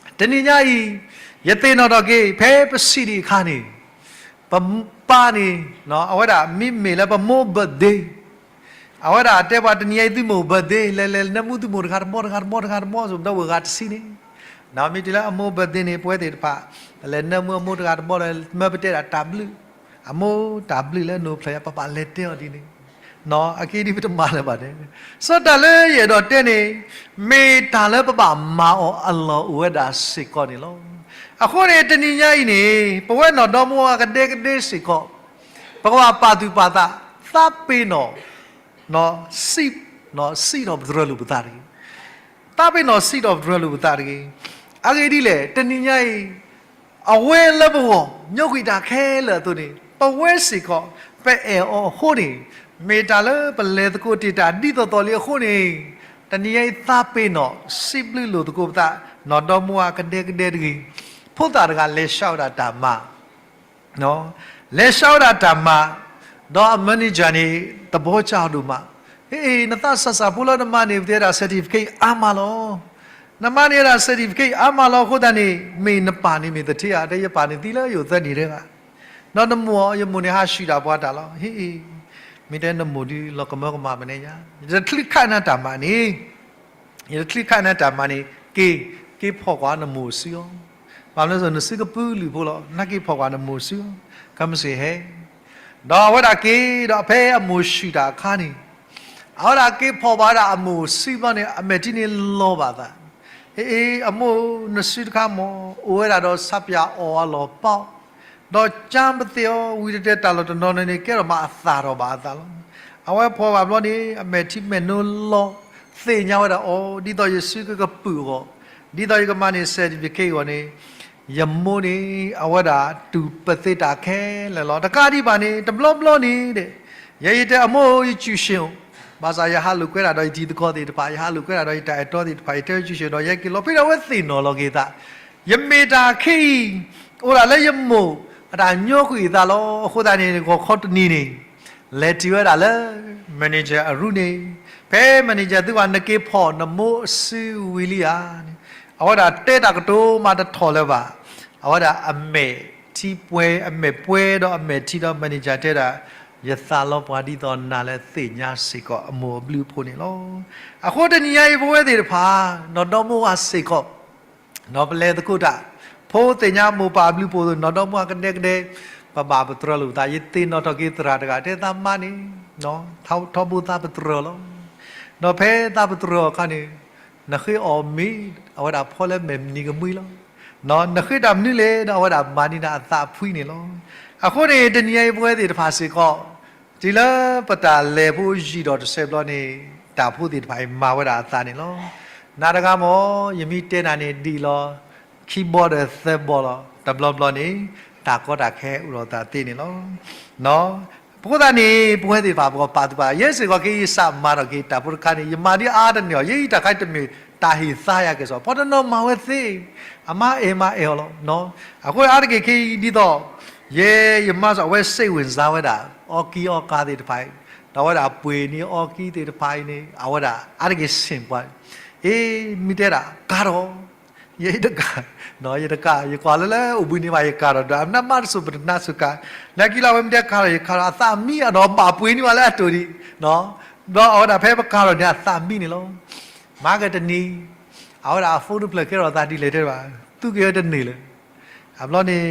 တနံၤညါအံၤ ယသ့ၣ်နီၣ်ထီၣ်က့ၤ ဖဲပစံးဒံးအခါန့ၣ် ပပၢ်န့ၣ် အဝဲဒၣ်မ့မ့ၢ်လၢပမိၢ် birthday, အဝဲဒၣ်တဲပှၤတနံၤညါအံၤသုမိၢ် birthday လဲၤလဲၤနၢမူသုမိၢ်တဂၤတဘီတဂၤတဘီတဂၤတဘီ စိၤဒီးဝ့ၢ်ဂၤတဆံန့ၣ်, မ့ၢ်တုၤလၢအမိၢ် birthday န့ၣ် ပဝဲသ့ၣ်တဖၣ် လဲၤနၢမူအမိၢ်တဂၤတဘီလၢ မၢပတဲဒၣ်တၢ်ဘျုး, အမိၢ်တၢ်ဘျုးလၢနအိၣ်ဖျဲၣ်ယၤ ပဘၣ်လဲၤတဲအီၤဒ်န့ၣ်, အက့ဒ်ပတမၤလၢၤဘၣ်န့ၣ်, စီၤတၢ်လၢယအဲၣ်ဒိးတဲန့ၣ် မ့ၢ်တၢ်လၢပဘၣ်မၤအီၤအလီၢ်အိၣ်ဝဲဒၣ်စ့ၢ်ကီးန့ၣ်လီၤ. အဃိန့ၣ် တနံၤညါအံၤန့ၣ် ပဝဲနီၢ်ဒီမါဝၤကဒဲကဒဲစ့ၢ်ကီး ပကဘၣ်ပာ်သူၣ်ပာ်သး သးပ့ၤနီၣ် စံးထီၣ်ပတြၢၤလိာ်ပသးတဂ့ၤ. သးပ့ၤနီၣ်စံးထီၣ်ပတြၢၤလိာ်ပသးတဂ့ၤ. အဂ့ၢ်ဒ်လဲၣ် တနံၤညါအံၤ အဝဲလၢပဂီၢ် ညိကွံာ်တၢ်ခဲလၢာ်အသိးန့ၣ် ပဝဲစ့ၢ်ကီး ပအဲၣ်အီၤအဃိန့ၣ် မ့ၢ်တၢ်လၢပလဲၤသကိးတ့ၢ်တၢ်ဒ်သိးသိးလံအဃိန့ၣ် တနံၤညါအံၤ သးပ့ၤနီၣ်စံးဘျုးလိာ်သကိးပသး နီၢ်ဒီမါဝၤကဒဲကဒဲတဂ့ၤ. ဖိသၣ်တဂၤလဲၤဆှၢဝဲဒၣ်တၢ်မၤ လဲၤဆှၢဝဲဒၣ်တၢ်မၤ, ဒီးအ manager န့ၣ် သဘီကၢ်အီၤဒိၣ်မး, ဟ့ၣ် နသးစၢ်စၢ်ဖိလၢနမၤန့ၢ်ပသ့ဝဲဒၣ် certificate အါမးလီၤ. နမၤန့ၢ်ဝဲဒၣ် certificate အါမးလီၤအဃိသတးန့ၣ် မ့ၢ်နပၢ်န့ၣ်မ့ၢ်သထ့ဧါ, ဒီးယပၢ်န့ၣ်သံလၢယအိၣ်သၢနံၣ်တဂၤ, ဒီးနမိၢ်အီၤ ယမိၢ်န့ၣ်ဟးဆှံၣ်တၢ်ပှၤတၢ်လီၤ. ဟ့ၣ် မ့ၢ်တဲနမိၢ်ဒုးလီၤကမၢကမၣ်မနုၤညါ, ယတချုးခးနၤတၢ်မၤန့ၣ် ယတချုးခးနၤတၢ်မၤန့ၣ် က့ၤ က့ၤဖီၣ်ကွၢ်နမိၢ်စုအီၤ, ဘၣ်မနုၤစိၤ နစုကပုာ်လုၢ်ဖိလီၤ, နက့ၤဖီၣ်ကွၢ်နမိၢ်စုအီၤ, ကမ့ၢ်စ့ၢ်ဟဲ ဒီးအဝဲဒၣ်က့ၤ ဒီးဖဲအမိၢ်ဆှံၣ်တၢ်အခါန့ၣ် အဝဲဒၣ်က့ၤဖီၣ်ဘၣ်ဝဲဒၣ်အမိၢ်စုဘျီန့ၣ် အမဲာ်ထံန့ၣ်လီၤဘၣ်သး, ဟ့ၣ် အမိၢ်နစုတခါမ့ၢ် အိၣ်ဝဲဒၣ်ဒီးဆးပၠးအီၣ်အလီၢ်ပီ, ဒီးကၢပသ့ၣ်အီၤ ဝံၤတတဲတၢ်လီၢ်တနီၤန့ၣ် ကဲထီၣ်မးအသၣ်ထီၣ်ဘၣ်အသးလီၤ. အဝဲဖီၣ်ဘၣ်ဘျီန့ၣ် အမဲာ်ထံမဲာ်နိလီၤ, သ့ၣ်ညါဝဲဒၣ်အီၤ ဒ်သိးယစုကကပုာ်အဂီၢ်, ဒ်သိးယကမၤန့ၢ် certificate အဂီၢ်န့ၣ် ယမိၢ်န့ၣ် အဝဲဒၣ်တူၢ်ပသ့တၢ်ခဲလၢာ်လီၤ. တကးဒံးဘၣ်န့ၣ် တဘျီဘျီန့ၣ်ဒီး ယဲယတဲအမိၢ်ဧၢ ယစူၢ်ၡ့ၣ်အိၣ်, ဘၣ်ဆၣ်ယဟးလိာ်ကွဲဒၣ်ဒီးယတံၤသကိးသ့ၣ်တဖၣ်, ယဟးလိာ်ကွဲဒၣ်ဒီးယတၢ်အဲၣ်တီသ့ၣ်တဖၣ်, ယတဲယစူၢ်ၡ့ၣ်ဒီး ယဟဲက့ၤလီၤဖဲဒီး အဝဲသ့ၣ်နီၣ်လီၤက့ၤသး, ယမ့ၢ်တၢ်ခဲအံၤ အိၣ်ဒၣ်လၢယမိၢ်အတၢ်ညိကွံာ်အသးလီၤ. အဃိသတးန့ၣ် ဂီၤခီတနံၤန့ၣ် လဲၤတုၤဝဲဒၣ်လၢ manager အရူၢ်န့ၣ်, ဖဲ manager သုဝဲ နက့ၤဖီၣ်နမိၢ်အစုဝံၤလံဧါန့ၣ်, အဝဲဒၣ်တဲတၢ်ကတိၤမးတထီၣ်လၢၤဘၣ်. အဝဲဒၣ်အမဲာ်ထံပှဲၤ, အမဲာ်ပှဲၤဒီးအမဲာ်ထံဒီး manager တဲဒၣ်, ယသးလီပှၤဒ်သိးနၤလၢသ့ၣ်ညါစ့ၢ်ကီးအမိၢ်အဘျုးအဖှိၣ်န့ၣ်လီၤ. အဃိတနံၤညါအံၤ ပဝဲသ့ၣ်တဖၣ် နီၢ်ဒီမါဝၤစ့ၢ်ကီး ဒီးပလဲၤသကိးတၢ်, ဖိသ့ၣ်ညါမိၢ်ပၢ်အဘျုးအဖှိၣ် နီၢ်ဒီမါဝၤကဒဲကဒဲ, ပဘၣ်ပတြၢၤလိာ်ပသး, ယသ့ၣ်နီၣ်ထီၣ်က့ၤသရၣ်တဂၤ တဲသးမါန့ၣ် ထီဘိသးပတြၢၤလီၤ. ဒီးဖဲသးပတြၢၤအခါန့ၣ် နဃ့အီၣ်မ့ၤ, အဝဲဒၣ်ဖီလၢမဲာ်မနံၤကမှံလီၤ. နဃ့တၢ်မနုၤလဲၣ်ဒီး အဝဲဒၣ်မၤန့ၢ်နၤအသးဖှံန့ၣ်လီၤ. အဃိန့ၣ် တနံၤညါအံၤပဝဲသ့ၣ်တဖၣ်စ့ၢ်ကီး တုၤလၢပတၢ်လဲၤဖိယံာ်ဒီးတစဲးဘျီန့ၣ် တၢ်ဖိသ့ၣ်တဖၣ်အံၤမၤဝဲဒၣ်အသးန့ၣ်လီၤ. နၤတဂၤမ့ၢ် ယမ့ၢ်တဲနၤန့ၣ်ဒ်လီၤ, ခံဘီဒီးသၢဘီလီၤ, တဘျီဘျီန့ၣ် တၢ်ကီတၢ်ခဲအိၣ်ဒီးသးသ့န့ၣ်လီၤ. အဃိသတးန့ၣ် ပဝဲသ့ၣ်တဖၣ်ပကပာ်သူၣ်ပာ်သး, ယဲစ့ၢ်ကီးက့ၤယစးမၤထီၣ်က့ၤတၢ်ဖိတခါန့ၣ် ယမၤဒ်အါတန့ၢ်အီၤ, ယဲအံၤတၢ်ခါတမ့ၢ်တၢ်ဟ့ၣ်သါယၤက့ၤစီၤ, ပှၤတနီၤမၤဝဲသ့, အမါအဲၣ်မၤအဲၣ်အီၤလီၤ. အဃိအါတက့ၢ်ခဲအံၤဒ်သိး ယဲယမါစီၤ အဝဲစ့ၣ်ဝ့ၢ်စါဝဲဒၣ် အီကံအီကၤသ့ၣ်တဖၣ်အံၤ, ဒီးအဝဲဒၣ်ပှ့ၤန့ၢ်အီကံသ့ၣ်တဖၣ်အံၤန့ၣ် အဝဲဒၣ်အါတက့ၢ်ဆ့ၣ်ပှၤ, အ့ မ့ၢ်တဲဒၣ်ကၤထီၣ်, ယဲယတကၤ, ယတကၤ, ယကွၢ်လၢလၢအိၣ်ဘှံးန့ၣ်ဘၣ်ယကၤထီၣ်ဒီး အမနၢ်မါတစိၢ်ပတနါစိၢ်ကၤ, လၢခံလီၤဝဲမ့ၢ်တဲကၤထီၣ်ယကၤထီၣ် အသးမံအဒီးဘၣ်ပှ့ၤန့ၢ်ဝဲလၢအတိၢ်ဒံး, ဒီးအဝဲဒၣ်ဖဲပကၤထီၣ်န့ၣ်အသးမံန့ၣ်လီၤ. မၤကတနံၤ အဝဲဒၣ်အဖိတဖျၢၣ်ကဲထီၣ်သးဒ်လဲၣ်တဲဘၣ်, သူက့ၤဝဲတန့ၢ်လၢၤ. အဘျီန့ၣ်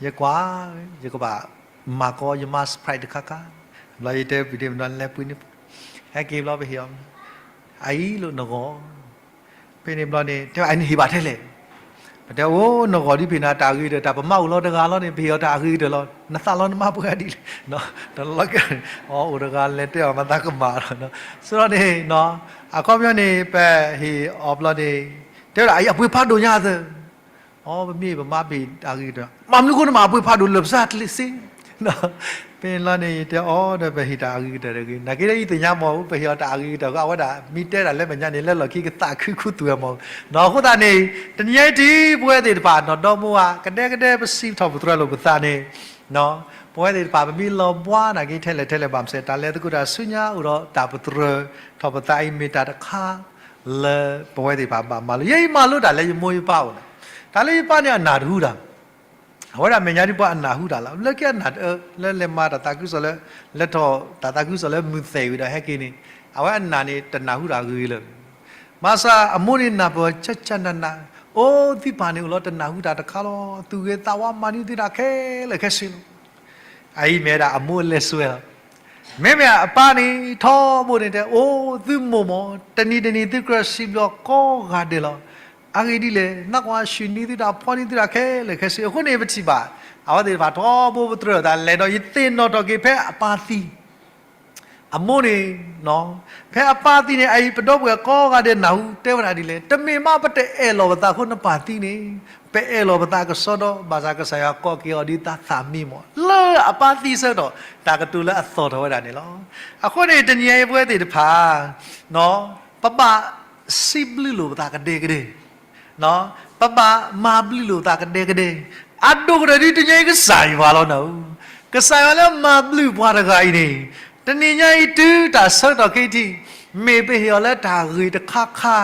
ယကွၢ် ယကဘၣ်မၤကီယမါ surprise တခါခါ, ဘျီယတဲပှၤဒ့မနီၤလဲၤပှ့ၤန့ၢ်, ဟဲက့ၤဘျီပဟ့ၣ်အီၤ, အအံၤလိာ်နဂီၢ်, ဖဲန့ၣ်ဘျီန့ၣ် တဲဘၣ်အန့ၣ်ဟ့ၣ်ဘၣ်ထဲလဲၣ်, ပတဲအိၣ်နဂီၢ်ဒ်ဖဲန့ၣ် တၢ်အဂ့ၤကတၢၢ် တၢ်ပမါအိၣ်လီၤတဂၤလီၤန့ၣ် ပဟ့ၣ်အီၤတၢ်အဂ့ၤကတၢၢ်လီၤ, နသးလီနမါပှဲၤဒ်လဲၣ်, တလီၤကဲ, အိၣ်တဂၤလဲၤတဲအီၤမၤသးကမၣ်လီၤ, ဆိဒီးန့ၣ် အခီပညီန့ၣ် ပဟ့ၣ်အီၤဘျီန့ၣ် တဲဝဲဒၣ်အံၤအပှ့ၤဖးဒိၣ်ညါသၢ အီ ပမ့ၢ်ပမါပဟ့ၣ်တၢ်အဂ့ၤကတၢၢ်, မ့ၢ်မနုၤအဃိန့ၣ်မး အပှ့ၤဖးဒိၣ်လၢာ်ပစၢ်တလ့ၣ်စ့, ဖဲန့ၣ်လီၤန့ၣ် ယတဲအီၤဒီးပဟ့ၣ်တၢ်အဂ့ၤကတၢၢ်တဂ့ၤ, နာ်က့ဒီးယသ့ၣ်ညါမ့ၢ် ပဟ့ၣ်အီၤတၢ်အဂ့ၤကတၢၢ် အဝဲဒၣ်မ့ၢ်တဲဒၣ်လၢမဲာ်ညါန့ၣ် လၢလီၢ်ခံကသးခုခူသူၣ်ဝဲမ့ၢ်, အဃိသတးန့ၣ် တနံၤညါအံၤ ပဝဲသ့ၣ်တဖၣ် နီၢ်ဒီမါဝၤ ကဒဲကဒဲပစံးထီၣ်ပတြၢၤလိာ်ပသးန့ၣ် ပဝဲသ့ၣ်တဖၣ် ပမ့ၢ်လီၤဘှါနာ်က့ထဲလဲၣ်ထဲလဲၣ်ဘၣ်မစဲး တၢ်လဲၤသကိးတၢ်ဆူညါအိၣ်ဒီးတၢ်ပတြၢၤထီၣ်ပသးအံၤမ့ၢ်တၢ်တခါ လၢပဝဲသ့ၣ်တဖၣ်ဘၣ်မၤလိ, ယဲယမၤလိတၢ်လၢယမိၢ်ယပၢ်အိၣ်န့ၣ်, တၢ်လၢယပၢ်န့ၣ်အနၢ်တဟူတၢ်, အဝဲဒၣ်မဲာ်ညါဒ်ပှၤအနၢ်ဟူတၢ်လီၤ. လၢခံအနၢ်တအၢ လၢလဲၤမၤတၢ်သးခုကစီၣ်လၢ လဲၤထီၣ်တၢ်သးခုကစီၣ်လၢမုၢ်သဲၣ်ဝံၤဒီးဟဲက့ၤန့ၣ် အဝဲအနၢ်န့ၣ်တနၢ်ဟူတၢ်ဂ့ၤလၢၤ. ဘၣ်ဆၣ်အမိၢ်န့ၣ်နၢ်ပၢၢ်ဆၢဆၢနးနး, အိၣ်သုပၢ်န့ၣ်အိၣ်လီၤတနၢ်ဟူတၢ်တခါလီၤ. သူၣ်ဂ့ၤသးဝါမၤန့ၢ်သုတၢ်ခဲလၢာ်ခဲဆ့လီၤ. အအံၤမ့ၢ်ဝဲဒၣ်အမိၢ်အလဲၤစွဲလီၤ. မ့မ့ၢ်အပၢ်န့ၣ် ထီဘိန့ၣ်တဲ အိၣ်သုမိၢ်မး တနံၤတနံၤသုကြၢးစံးဘျုးကိးဂၤဒဲးလီၤ. အဂ့ၢ်ဒ်လဲၣ် နကွၢ်ဆှုၣ်န့ၢ်သုတၢ်ဖှီၣ်န့ၢ်သုတၢ်ခဲလၢာ်ခဲဆ့ အဃိန့ၣ်ပထံၣ်ဘၣ် အဝဲသ့ၣ်တဖၣ်ထီဘိပတြၢၤအသးလဲၤဒီး ယသ့ၣ်နီၣ်ထီၣ်က့ၤဖဲအပၢ်သံ အမိၢ်န့ၣ် ဖဲအပၢ်သံန့ၣ် အအံၤပဒီပုၢ်ဝဲၢ်ကိးဂၤဒဲးနၢ်ဟူတဲဝဲဒၣ်ဒ်လဲၣ်, တမ့ၢ်မးပတအဲၣ်လီၤပသးအဃိနပၢ်သံန့ၣ်, ပအဲၣ်လီၤပသးကစီဒီ ဘၣ်ဆၣ်ကစၢ်ယွၤကိးက့ၤအီၤဒ်သးသးမံမး လၢအပၢ်သံဆၢကတီၢ် တၢ်ကတိၤလၢအသီၣ်ထီၣ်ဝဲဒၣ်န့ၣ်လီၤ. အဃိန့ၣ် တနံၤအံၤပဝဲသ့ၣ်တဖၣ် ပဘၣ်စံးဘျုးလိာ်ပသးကဒဲကဒဲ ပဘၣ်မၤဘျုးလိာ်သးကဒဲကဒဲ, အဒိၣ်ကတၢၢ်ဒ်တနံၤအံၤကစၢ်ယွၤလီၤနၤဧၢ, ကစၢ်ယွၤလၢမၤဘျုးပှၤတဂၤအံၤန့ၣ်, တနံၤညါအံၤတုၤတၢ်ဆၢကတီၢ်ခဲအံၤထံး, မ့ၢ်ပဟ့ၣ်အီၤလၢတၢ်ဂ့ၤတခါခါ,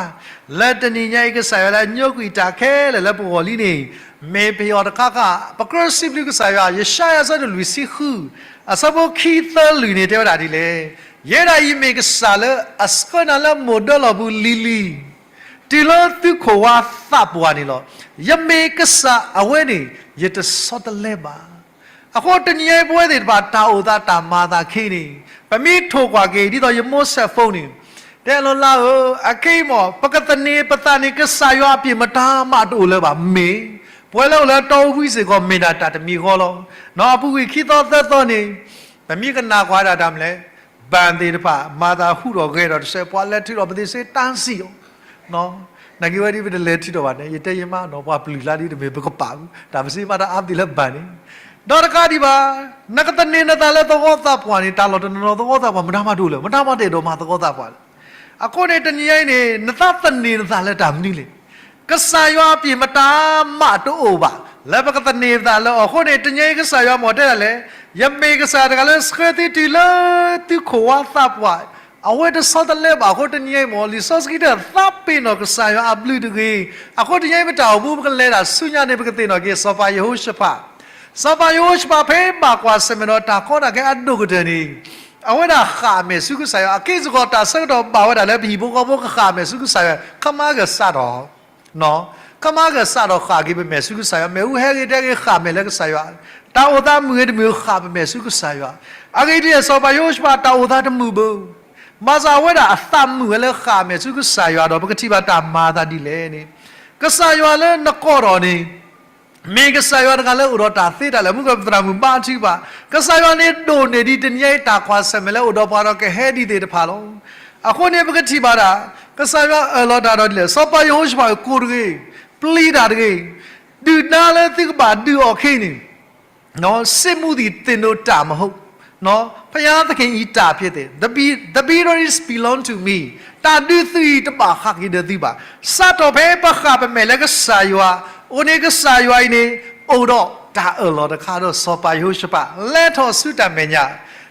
လၢတနံၤညါအံၤကစၢ်ယွၤလၢအညိကွံာ်တၢ်ခဲလၢာ်လၢပဂီၢ်လံန့ၣ်, မ့ၢ်ပဟ့ၣ်အီၤတခါခါ, ပကြၢးစံးဘျုးကစၢ်ယွၤ, ယၡါယၤအဆၢဒိၣ်လွံၢ်ဆံဃု, အဆၢဖိခံသၢလွံၢ်န့ၣ် တဲဝဲဒၣ်ဒ်လဲၣ်, ယဲဒၣ်အံၤမ့ၢ်ကစၢ်လၢအဆှၢနၤလၢမိၢ်ဒၢလီၢ်ပူၤလံၤလံၤ တုၤလၢသုခိၣ်ဝါသးပှၢ်န့ၣ်လီၤ. ယမ့ၢ်ကစၢ်အဝဲန့ၣ် ယတဆီတလဲဘၣ်. အဃိတနံၤအံၤပဝဲသ့ၣ်တဖၣ်တၢ်အိၣ်သးတၢ်မၤသးခဲအံၤန့ၣ်, ပမ့ၢ်ထိၣ်ကွၢ်က့ၤ ဒ်သိးယမိၢ်ဆဲးဖိန့ၣ်, တဲလီၤလၢဧၢ, အခဲအံၤမ့ၢ် ပကသန့ၤပသးန့ၣ် ကစၢ်ယွၤအပျ့ၤမတၤမးတအိၣ်လၢၤဘၣ်. မ့ၢ် ပဝဲလၢအိၣ်လၢတီအူကွံစ့ၢ်ကီး မ့ၢ်ဒၣ်တၢ်တမံၤဃီလီၤ. နီၢ်အပူၤကွံာ်ခံသီသၢသီန့ၣ်, ပမ့ၢ်ကနၣ်ကွၢ်ဒၣ်တၢ်မနုၤလဲၣ်, ဘၣ်သ့ၣ်တဖၣ် မၤသးဟူးထီၣ်ဂဲၤထီၣ်တစဲး ပှၤလဲၤထုးထီၣ်ပသ့ၣ်စ့တၢ်စံၣ်အီၤ, နာ်က့ဝဲဒ်ပတလဲၤထုးထီၣ်ဘၣ်န့ၣ် ယတဲယမါနီၤ ပှၤပျုၢ်လၢဒ်တမ့ၢ်ပကပာ်ဘူး တၢ်ပစံးမးတၢ်အါပသ့ၣ်လၢဘၣ်န့ၣ်, ဒီးတကးဒံးဘၣ်, နကသန့ၤနသးလၢသဝီသးပှၢ်န့ၣ် တၢ်လီၢ်တနီၤနီၤသဝီသးပှၢ် မတၤမးတအိၣ်လၢၤ မတၤမးတအဲၣ်ဒိးမၤသဝီသးပှၢ်လၢၤ. အဃိန့ၣ် တနံၤညါအံၤန့ၣ် နသးသန့ၤနသးလၢတၢ်မနုၤလဲၣ်. ကစၢ်ယွၤအပျ့ၤမတၤမးတအိၣ်ဘၣ် လၢပကသန့ၤပသးလၢအီၤ. အဃိန့ၣ် တနံၤအံၤကစၢ်ယွၤမ့ၢ်တဲဒ်လဲၣ်, ယမ့ၢ်ကစၢ်တဂၤလၢဆှၢသုတုၤလၢသုခိၣ်ဝါသးပှၢ်, အဝဲတဆီတလဲဘၣ်. အဃိတနံၤအံၤမ့ၢ် လံာ်စီဆှံတဲသးပ့ၤနီၣ်ကစၢ်ယွၤအဘျုးတဂ့ၤ. အဃိတနံၤအံၤပတၢ်အိၣ်မူပကလဲၤတၢ်ဆူညါန့ၣ် ပကသ့ၣ်နီၣ်က့ၤ စီၤပၤယဟိၤၡဖး စီၤပၤယဟိၤၡဖးဖဲဘၣ်ကွၢ်ဆၢၣ်မဲာ်ဒီးတၢ်ကီတၢ်ခဲအဒိၣ်ကတၢၢ်န့ၣ်, အဝဲဒၣ်ဃၣ်အမဲာ်ဆူကစၢ်ယွၤ အက့ၢ်စ့ၢ်ကီးတၢ်ဆၢကတီၢ်ဘၣ်ဝဲဒၣ်လၢပဟံၣ်ဖိဃီဖိကဃၣ်အမဲာ်ဆူကစၢ်ယွၤ ခမါဂဲၤစးထီၣ် ခမါဂဲၤစးထီၣ်ဃၣ်က့ၤပမဲာ်ဆူကစၢ်ယွၤ မ့ၣ်အူဟဲဂ့ၤတဲဂ့ၤဃၣ်မဲာ်လၢကစၢ်ယွၤ, တၢ်အိၣ်သးမုာ်ဂ့ၤတမုာ်ဃၣ်ပမဲာ်ဆူကစၢ်ယွၤ, အဂ့ၢ်ဒ်လဲၣ် စီၤပၤယဟိၤၡဖးတၢ်အိၣ်သးတမုာ်ဘၣ်, ဘၣ်ဆၣ်အဝဲဒၣ်အသးမုာ်ဝဲလၢဃၣ်မဲာ်ဆူကစၢ်ယွၤဒီး ပကထံၣ်ဘၣ်တၢ်မၤအသးဒ်လဲၣ်န့ၣ်, ကစၢ်ယွၤလၢနကိးထီၣ်န့ၣ် မ့ၢ်ကစၢ်ယွၤတဂၤလၢအိၣ်ဒီးတၢ်သ့တၢ်လၢာ် မုၢ်ကပသရၣ်မုၣ်ဘါထုကဖၣ်, ကစၢ်ယွၤန့ၣ်ဒိၣ်န့ၢ်ဒံးတနံၤအံၤတၢ်ကွၢ်ဆၢၣ်မဲာ်လၢအိၣ်ဒီးပှၤဒီးကဟဲဒ်သ့ၣ်တဖၣ်လီၤ. အဃိန့ၣ်ပကထံၣ်ဘၣ်ဒၣ် ကစၢ်ယွၤအၢၣ်လီၤတၢ်ဒီးဒ်လဲၣ်, စီၤပၤယဟိၤၡဖးကိးတဂ့ၤ, ပျံၤတၢ်တဂ့ၤ, ဒုၣ်ဒါလၢသုကဘၣ်ဒုးအီၤခဲအံၤန့ၣ် စစ်မှုသည်သင်တို့တမဟုတ်, ဘုရားသခင်၏တၢ်ဖြစ်သည်, the victories belong to me, တၢ်ဒုးသုအံၤတဘၣ်ဃၣ်က့ၤဒီးသုဘၣ်, စးထီၣ်ဖဲပဃၣ်ပမဲာ်လၢကစၢ်ယွၤ, အဃိန့ၣ်ကစၢ်ယွၤအံၤန့ၣ် အိၣ်ဒီးတၢ်အၢၣ်လီၤတခါဒီးစီၤပၤယဟိၤၡဖး လဲၤထီၣ်ဆူတၢ်မဲာ်ညါ,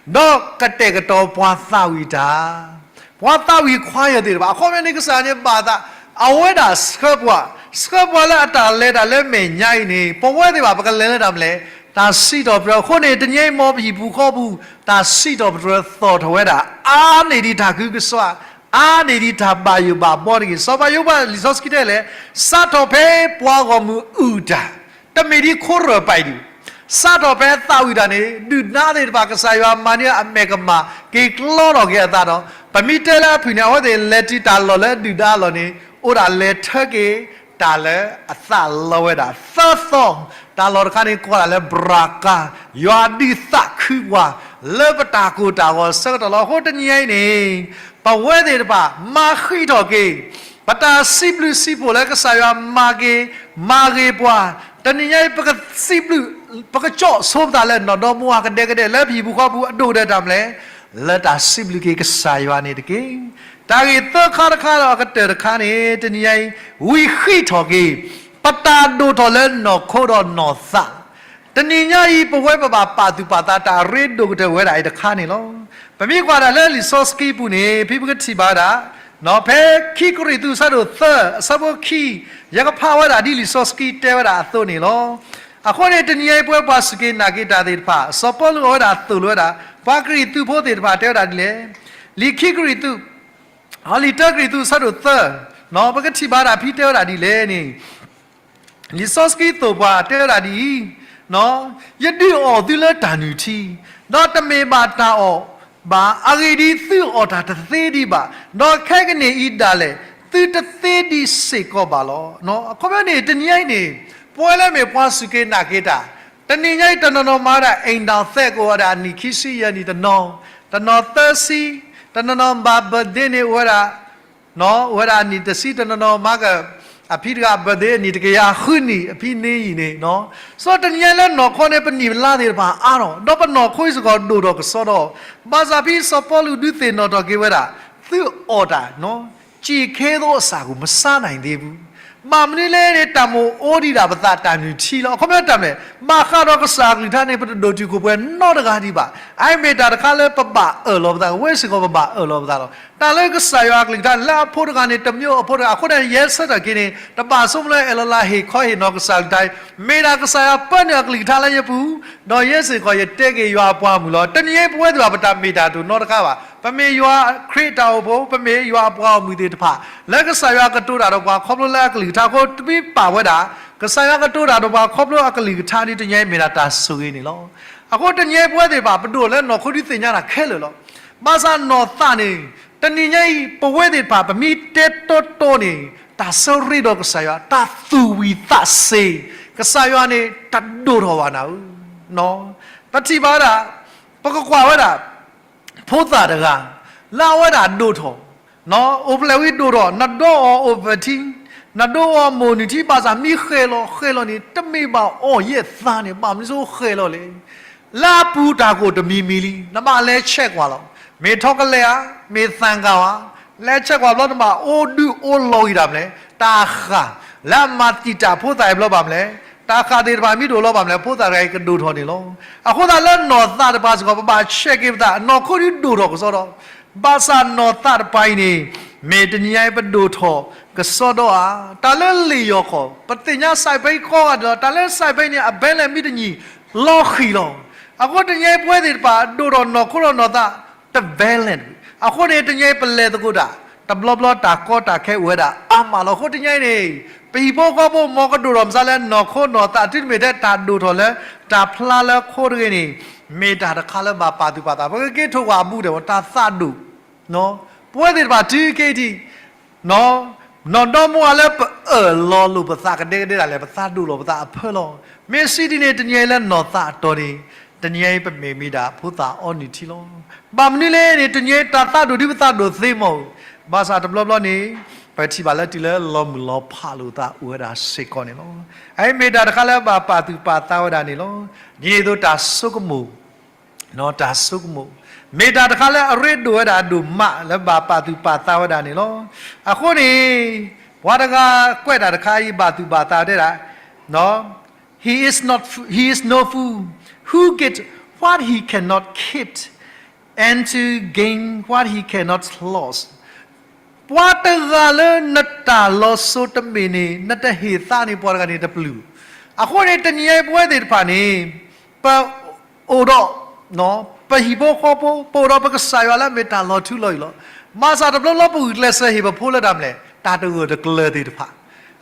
ဒီးကတဲာ်ကတီၤပှၤသးဝံၣ်တၢ် ပှၤသးဝံၣ်ခွါယၢၢ်သ့ၣ်တဖၣ် အခီပညီန့ၣ် ကစၢ်ယွၤန့ၣ်ဘၣ်သး အဝဲဒၣ်ဆှၢပှၤ, ဆှၢပှၤလၢအတၢ်လဲၤတၢ်လၢမဲာ်ညါအံၤန့ၣ် ပဝဲသ့ၣ်တဖၣ် ပကလဲၤလၢတၢ်မနုၤလဲၣ်, တၢ်စံးထီၣ်ပတြၢၤအဃိန့ၣ် တနံၤအံၤမ်ပဟံၣ်ပူၤဃီပူၤ တၢ်စံးထီၣ်ပတြၢၤသီၣ်ထီၣ်ဝဲဒၣ် အါန့ၢ်ဒံးတၢ်ဂုာ်ကစှၤ, အါန့ၢ်ဒံးတၢ်ဘၣ်ယိၣ်ဘၣ်ဘီတဂ့ၤ. စီၤပၤယိၤဘးလံာ်စီဆှံတဲလဲၣ်, စးထီၣ်ဖဲပှၤဂီၢ်မုၢ်အုၣ်တၢ် တမ့ၢ်ဒ်ခိရၢၢ်ပာ်ဒံး, စးထီၣ်ဖဲသးဝံၣ်တၢ်န့ၣ် ဒုၣ်ဒါသ့ၣ်တဖၣ် ကစၢ်ယွၤမၤန့ၢ်အမဲာ်ကမၣ် က့ၤကျီထီၣ်က့ၤအသးဒီး ပမ့ၢ်တဲလၢအဖုၣ်န့ၣ် အဝဲသ့ၣ်လဲၤတုၤတၢ်လီၢ်လၢဒုၣ်ဒါအလီၢ်န့ၣ် အိၣ်ဒၣ်လဲၤထၢက့ၤ တၢ်လၢအသးလီဝဲဒၣ် သၢသီ, တၢ်လီၢ်တခါန့ၣ် ကိးဒၣ်လၢဘြၤကါ, ယွၤဒုးသးခုပှၤ လၢပတၢ်ကိၢ်တၢ်ဂီၤဆၢကတီၢ်လီၤ. အဃိတနံၤအံၤန့ၣ် ပဝဲသ့ၣ်တဖၣ် မၤဃံးထီၣ်က့ၤ ပတၢ်စံးဘျုးစံးဖှိၣ်လၢကစၢ်ယွၤမၤက့ၤ မၤဂ့ၤပှၤ, တနံၤညါအံၤ ပကစံးဘျုး ပကကၠီၣ်ဆိပသးလၢနီၢ်ဒီမါဝၤကဒဲကဒဲ လၢပဟံၣ်ပူၤဃီပူၤအဒိၣ်ကတၢၢ်တၢ်မနုၤလဲၣ်, လၢတၢ်စံးဘျုးက့ၤကစၢ်ယွၤန့ၣ်တက့ၢ်. တၢ်ဂ့ၢ်သၢခါတခါဒီးအကတၢၢ်တခါန့ၣ် တနံၤညါအံၤ ဝံၤဃံးထီၣ်က့ၤ ပတၢ်ဒိၣ်ထီၣ်လၢနီၢ်ခိဒီးနီၢ်သး တနံၤညါအံၤ ပဝဲပဘၣ်ပာ်သူၣ်ပာ်သးတၢ်ရ့ဒိၣ်ကတၢၢ်ဝဲဒၣ်အံၤတခါန့ၣ်လီၤ. ပမ့ၢ်ကွၢ်ဒၣ်လၢလံာ်စီဆှံပူၤန့ၣ် ဖဲပကထံၣ်ဘၣ်ဝဲဒၣ် ဖဲခံကရံၣ်သူးအဆၢဒိၣ်သၢ အဆၢဖိခံ ယကဖးဝဲဒၣ်ဒ်လံာ်စီဆှံတဲဝဲဒၣ်အသိးန့ၣ်လီၤ. အဃိန့ၣ် တနံၤညါအံၤ ပဝဲပှၤစူၢ်က့ၤနာ်က့ၤတၢ်သ့ၣ်တဖၣ် စီၤပီလူးအဝဲဒၣ်သိၣ်လိဝဲဒၣ် ပှၤကရံၣ်သူးဖိသ့ၣ်တဖၣ်တဲဝဲဒၣ်ဒ်လဲၣ်. လံာ်ခံကရံၣ်သူး လံာ်တၢကရံၣ်သူးအဆၢဒိၣ်သၢ, ပကထံၣ်ဘၣ်ဒၣ်ဖဲတဲဝဲဒၣ်ဒ်လဲၣ်န့ၣ် လံာ်စီဆှံသိၣ်ပှၤတဲဝဲဒၣ်ဒ်အံၤ, ယဒုးအီၣ်သုလၢတၢ်နုၢ်ထံ, ဒီးတမ့ၢ်ဘၣ်တၢ်အီၣ်ဘၣ်, အဂ့ၢ်ဒ်အံၤ, သုအီၣ်တၢ်တသ့ဒံးဘၣ်, ဒီးခဲကနံၣ်အံၤဒၣ်လဲာ် သုတသ့ဒံးစ့ၢ်ကီးဘၣ်လီၤ. အခီပညီန့ၣ် တနံၤညါအံၤန့ၣ် ပဝဲလၢမ့ၢ်ပှၤစူၢ်က့ၤနာ်က့ၤတၢ် တနံၤညါအံၤ တနီၤနီၤမၤဝဲဒၣ် အိမ်ထောင်သစ် ကအိၣ်ဝဲဒၣ်အနံၣ်ခံဆံယဲၢ်နံၣ်တနီၤ, တနီၤသၢဆံ, တနီၤနီၤဘၣ် birthday န့ၣ် အိၣ်ဝဲဒၣ် အိၣ်ဝဲဒၣ်အနံၣ်တဆံ, တနီၤနီၤမၤက အဖံတဂၤ birthday အနံၣ်တကယၤဃုနံၣ်, အဖံန့ၣ်အံၤန့ၣ်, စီၤတနံၤညါအံၤလၢနီၢ်ခိန့ၣ် ပနံၣ်ပလါသ့ၣ်တဖၣ်အါထီၣ်, ဒီးပနီၢ်ခိစ့ၢ်ကီးဒိၣ်ထီၣ်ကစီဒီ, ဘၣ်ဆၣ်ဖဲစီၤပီလူးဒုးသ့ၣ်နီၣ်ထီၣ်က့ၤဝဲဒၣ် သုအီၣ်တၢ် ကျိန်ကဲသောအစာကို မစားနိုင်သေးဘူး. ဘၣ်မနုၤလဲၣ်န့ၣ် တၢ်မ့ၢ်အိၣ်ဒံးဒၣ်ပသးတၢ်နုၢ်ထံလီၤ. အခီပညီတၢ်မနုၤလဲၣ်, ဘၣ်ဃးဒီးကစၢ်အကလုၢ်ကထါန့ၣ် ပတဒိၣ်တုာ်ခိၣ်ပှဲၤနီတဂၤဒံးဘၣ်. အအံၤမ့ၢ်တၢ်တခါလၢပဘၣ်အၢၣ်လီၤပသး, ဝဲစ့ၢ်ကီးပဘၣ်အၢၣ်လီၤပသးလီၤ. တၢ်လၢကစၢ်ယွၤအကလုၢ်ကထါန့ၣ် လၢအဖိတဂၤန့ၣ် တမံၤအဖိတဂၤ, အဃိန့ၣ် ယဲဆၢထၢၣ်က့ၤန့ၣ် တဘၣ်ဆိကမိၣ်လၢအဲၣ်လီၤလၢဟ့ၣ်ခီဟ့ၣ်နီၤကစၢ်အကလုၢ်ကထါအံၤ, မ့ၢ်ဒၣ်ကစၢ်ယွၤပၢနုာ်အကလုၢ်ကထါလၢယပူၤ, ဒီးယဲစ့ၢ်ကီးယတဲက့ၤယွၤအပှၤအမုၢ်လီၤ. တနံၤအံၤပဝဲသ့ၣ်တဖၣ် ပတၢ်မ့ၢ်တၢ်တအိၣ်နီတခါဘၣ်. ပမ့ၢ်ယွၤခရံာ်တၢ်အိၣ်ဖှိၣ်, ပမ့ၢ်ယွၤအပှၤဂီၢ်မုၢ်သ့ၣ်တဖၣ်, လၢကစၢ်ယွၤကတိၤတၢ်ဒီးပှၤခီဖျိလၢအကလုၢ်ကထါအဃိ တမ့ၢ်ပာ်ဝဲဒၣ် ကစၢ်ယွၤကတိၤတၢ်ဒီးပှၤခီဖျိအကလုၢ်ကထါဒီး တနံၤအံၤမ့ၢ်ဒၣ်တၢ်ဆိၣ်ဂ့ၤန့ၣ်လီၤ. အဃိတနံၤအံၤပဝဲသ့ၣ်တဖၣ် ပဒိၣ်လၢနီၢ်ခိဒုးသ့ၣ်ညါတၢ်ခဲလၢာ်လီၤ. ဘၣ်ဆၣ်နီၢ်သးန့ၣ် တနံၤညါအံၤ ပဝဲသ့ၣ်တဖၣ် ပမ့ၢ်တဲတီတီန့ၣ် တၢ်ဆၢရ့ဒီးကစၢ်ယွၤ, တၢ်သူၣ်ဝံၣ်သးစ့ၤ ကစၢ်ယွၤန့ၣ် တဒိၣ်ထီၣ်ဘၣ်နၤဧၢ. ပထံၣ်ဘၣ်ဝဲဒၣ်, ပကကွၢ်ဝဲဒၣ် ဖိသၣ်တဂၤ လၢအဝဲဒၣ်ဒိၣ်ထီၣ်, အိၣ်ဖျဲၣ်ဝံၤဒိၣ်ထီၣ်, နဒိအီၤအိၣ်ဖျဲၣ်ထံ, နဒိအီၤမိၢ်နုၢ်ထံ, ဘၣ်ဆၣ်မ့ၢ်ဃဲၤလီၤဃဲၤလီၤန့ၣ် တမ့ၢ်ဘၣ်အီၣ်ယဲၢ်သးန့ၣ် ဘၣ်မနုၤဃဲၤလီၤလဲၣ်. လၢအပူၤတၢ်ကိၢ်တမံၤမံၤလံ, နဘၣ်လဲၤဆဲးကွၢ်လီၤ. မ့ၢ်ထီကလဲၤဧါ, မ့ၢ်သၣ်ကၣ်ဧါ, လဲၤဆဲးကွၢ်ဘျီ နဘၣ်အိၣ်ဒုးအိၣ်လီၤဂံၢ်တၢ်မနုၤလဲၣ်, တၢ်ဃၢ်, လၢအမၤတံာ်တာ်ဖိသၣ်အံၤဘျီဘၣ်မနုၤလဲၣ်, တၢ်ဃၢ်သ့ၣ်တဖၣ်မ့ၢ်ဒိၣ်လီၤဘၣ်မနုၤလဲၣ်, ဖိသၣ်တဂၤအံၤကဒိၣ်ထီၣ်န့ၣ်လီၤ. အဃိသတးလၢနီၢ်သးတပၤစ့ၢ်ကီး ပဘၣ်ဆဲးက့ၤပသး, နီၢ်ခိဒုးဒိၣ်ထီၣ်ကစီဒီ, ဘၣ်ဆၣ်နီၢ်သးတပၤအံၤန့ၣ် မ့ၢ်တနံၤညါအံၤပဒိၣ်ထီၣ်ကစီဒီဧါ. တၢ်လၢလံာ်ယိၤကီၢ် ပသ့ၣ်ညါစဲးဖဲအံၤကိးဂၤဒဲးလီၤ. တၢ်လၢစဲးဖဲအံၤန့ၣ် အဘဲလဲၣ်မ့ၢ်တနံၤ လီၤဃံၤလီၤ. အဃိတနံၤညါအံၤပဝဲသ့ၣ်တဖၣ် ဒိၣ်ထီၣ်နီၢ်ခိဒီးနီၢ်သး တဘဲလဲၣ်. အဃိန့ၣ် တနံၤအံၤပလဲၤသကိးတၢ် တဘျီဘျီတၢ်ကီတၢ်ခဲအိၣ်ဝဲဒၣ်အါမးလီၤ. အဃိတနံၤအံၤန့ၣ် ပဟံၣ်ဖိဃီဖိ မ်ကဒိၣ်ထီၣ်မးစ့ၢ်လၢနီၢ်ခိနီၢ်သး တုၤမ့ၢ်ထဲတၢ်ဒိၣ်ထီၣ်လၢ တၢ်ဖျါလၢခိတဂ့ၤန့ၣ် မ့ၢ်တၢ်တခါလၢဘၣ်ပာ်သူၣ်ပာ်သး, ပကက့ၤထိၣ်ကွၢ်အဘူးဒီး တၢ်သးဒိၣ် ပဝဲသ့ၣ်တဖၣ်တုၤခဲအံၤထံး နီၢ်ဒီမါဝၤလၢပအၢၣ်လီၤလိာ်ပသးကဒဲကဒဲဒၣ်လဲာ် ပသးဒိၣ်လီၤပသးအဖၢလီၤ. မ့ၢ်စံးဒ်န့ၣ် တနံၤအံၤလၢနီၢ်သးအတီၢ်န့ၣ် တနံၤအံၤပမ့ၢ်မ့ၢ်ဒၣ်ဖိသၣ်အီနုၢ်ထံလီၤ. ဘၣ်မနုၤလဲၣ်န့ၣ် တနံၤအံၤတၢ်သးဒိၣ်ဒ်ပသးဒိၣ်သ့မီၢ်ဧိၤ, ဘၣ်ဆၣ်တဘျီဘျီန့ၣ် ပထံၣ်ဘၣ်လၢတုၤလၢလီၤမုၢ်လီၤဖးလိာ်သးအိၣ်ဝဲဒၣ်စ့ၢ်ကီးန့ၣ်လီၤ. အအံၤမ့ၢ်တၢ်တခါလၢဘၣ်ပာ်သူၣ်ပာ်သးဝဲဒၣ်န့ၣ်လီၤ. ဒ်န့ၣ်အသိးတၢ်ဆိကမိၣ် တၢ်ဆိကမိၣ် မ့ၢ်တၢ်တခါလၢအရ့ဒိၣ်ဝဲဒၣ်ဒိၣ်မးလၢဘၣ်ပာ်သူၣ်ပာ်သးဝဲဒၣ်န့ၣ်လီၤ. အဃိန့ၣ် ပှၤတဂၤကွဲးတၢ်တခါအံၤဘၣ်သူၣ်ဘၣ်သးတဲဒၣ် He is not, he is no fool who get what he cannot keep and to gain what he cannot lose. ပှၤတဂၤလၢနတၢ်လီၤစိၤတမ့ၢ်န့ၣ် နတဟ့ၣ်သးန့ၣ် ပှၤတဂၤန့ၣ်တပျုၢ်. အဃိန့ၣ် တနံၤအံၤပဝဲသ့ၣ်တဖၣ်န့ၣ် ပအိၣ်ဒီး ပဟံၣ်ဖိဃီဖိ ပအိၣ်ဒီးပကစၢ်ယွၤလၢအမ့ၢ်တၢ်လီၤထူလီၤယိာ်လီၤ. ဘၣ်ဆၣ်တဘျီဘျီပဂုာ်ကျဲးစၢးဟ့ၣ်ပဖိလၢတၢ်မနုၤလဲၣ် တၢ်တဂၢၢ်တကျၢၤသ့ၣ်တဖၣ်.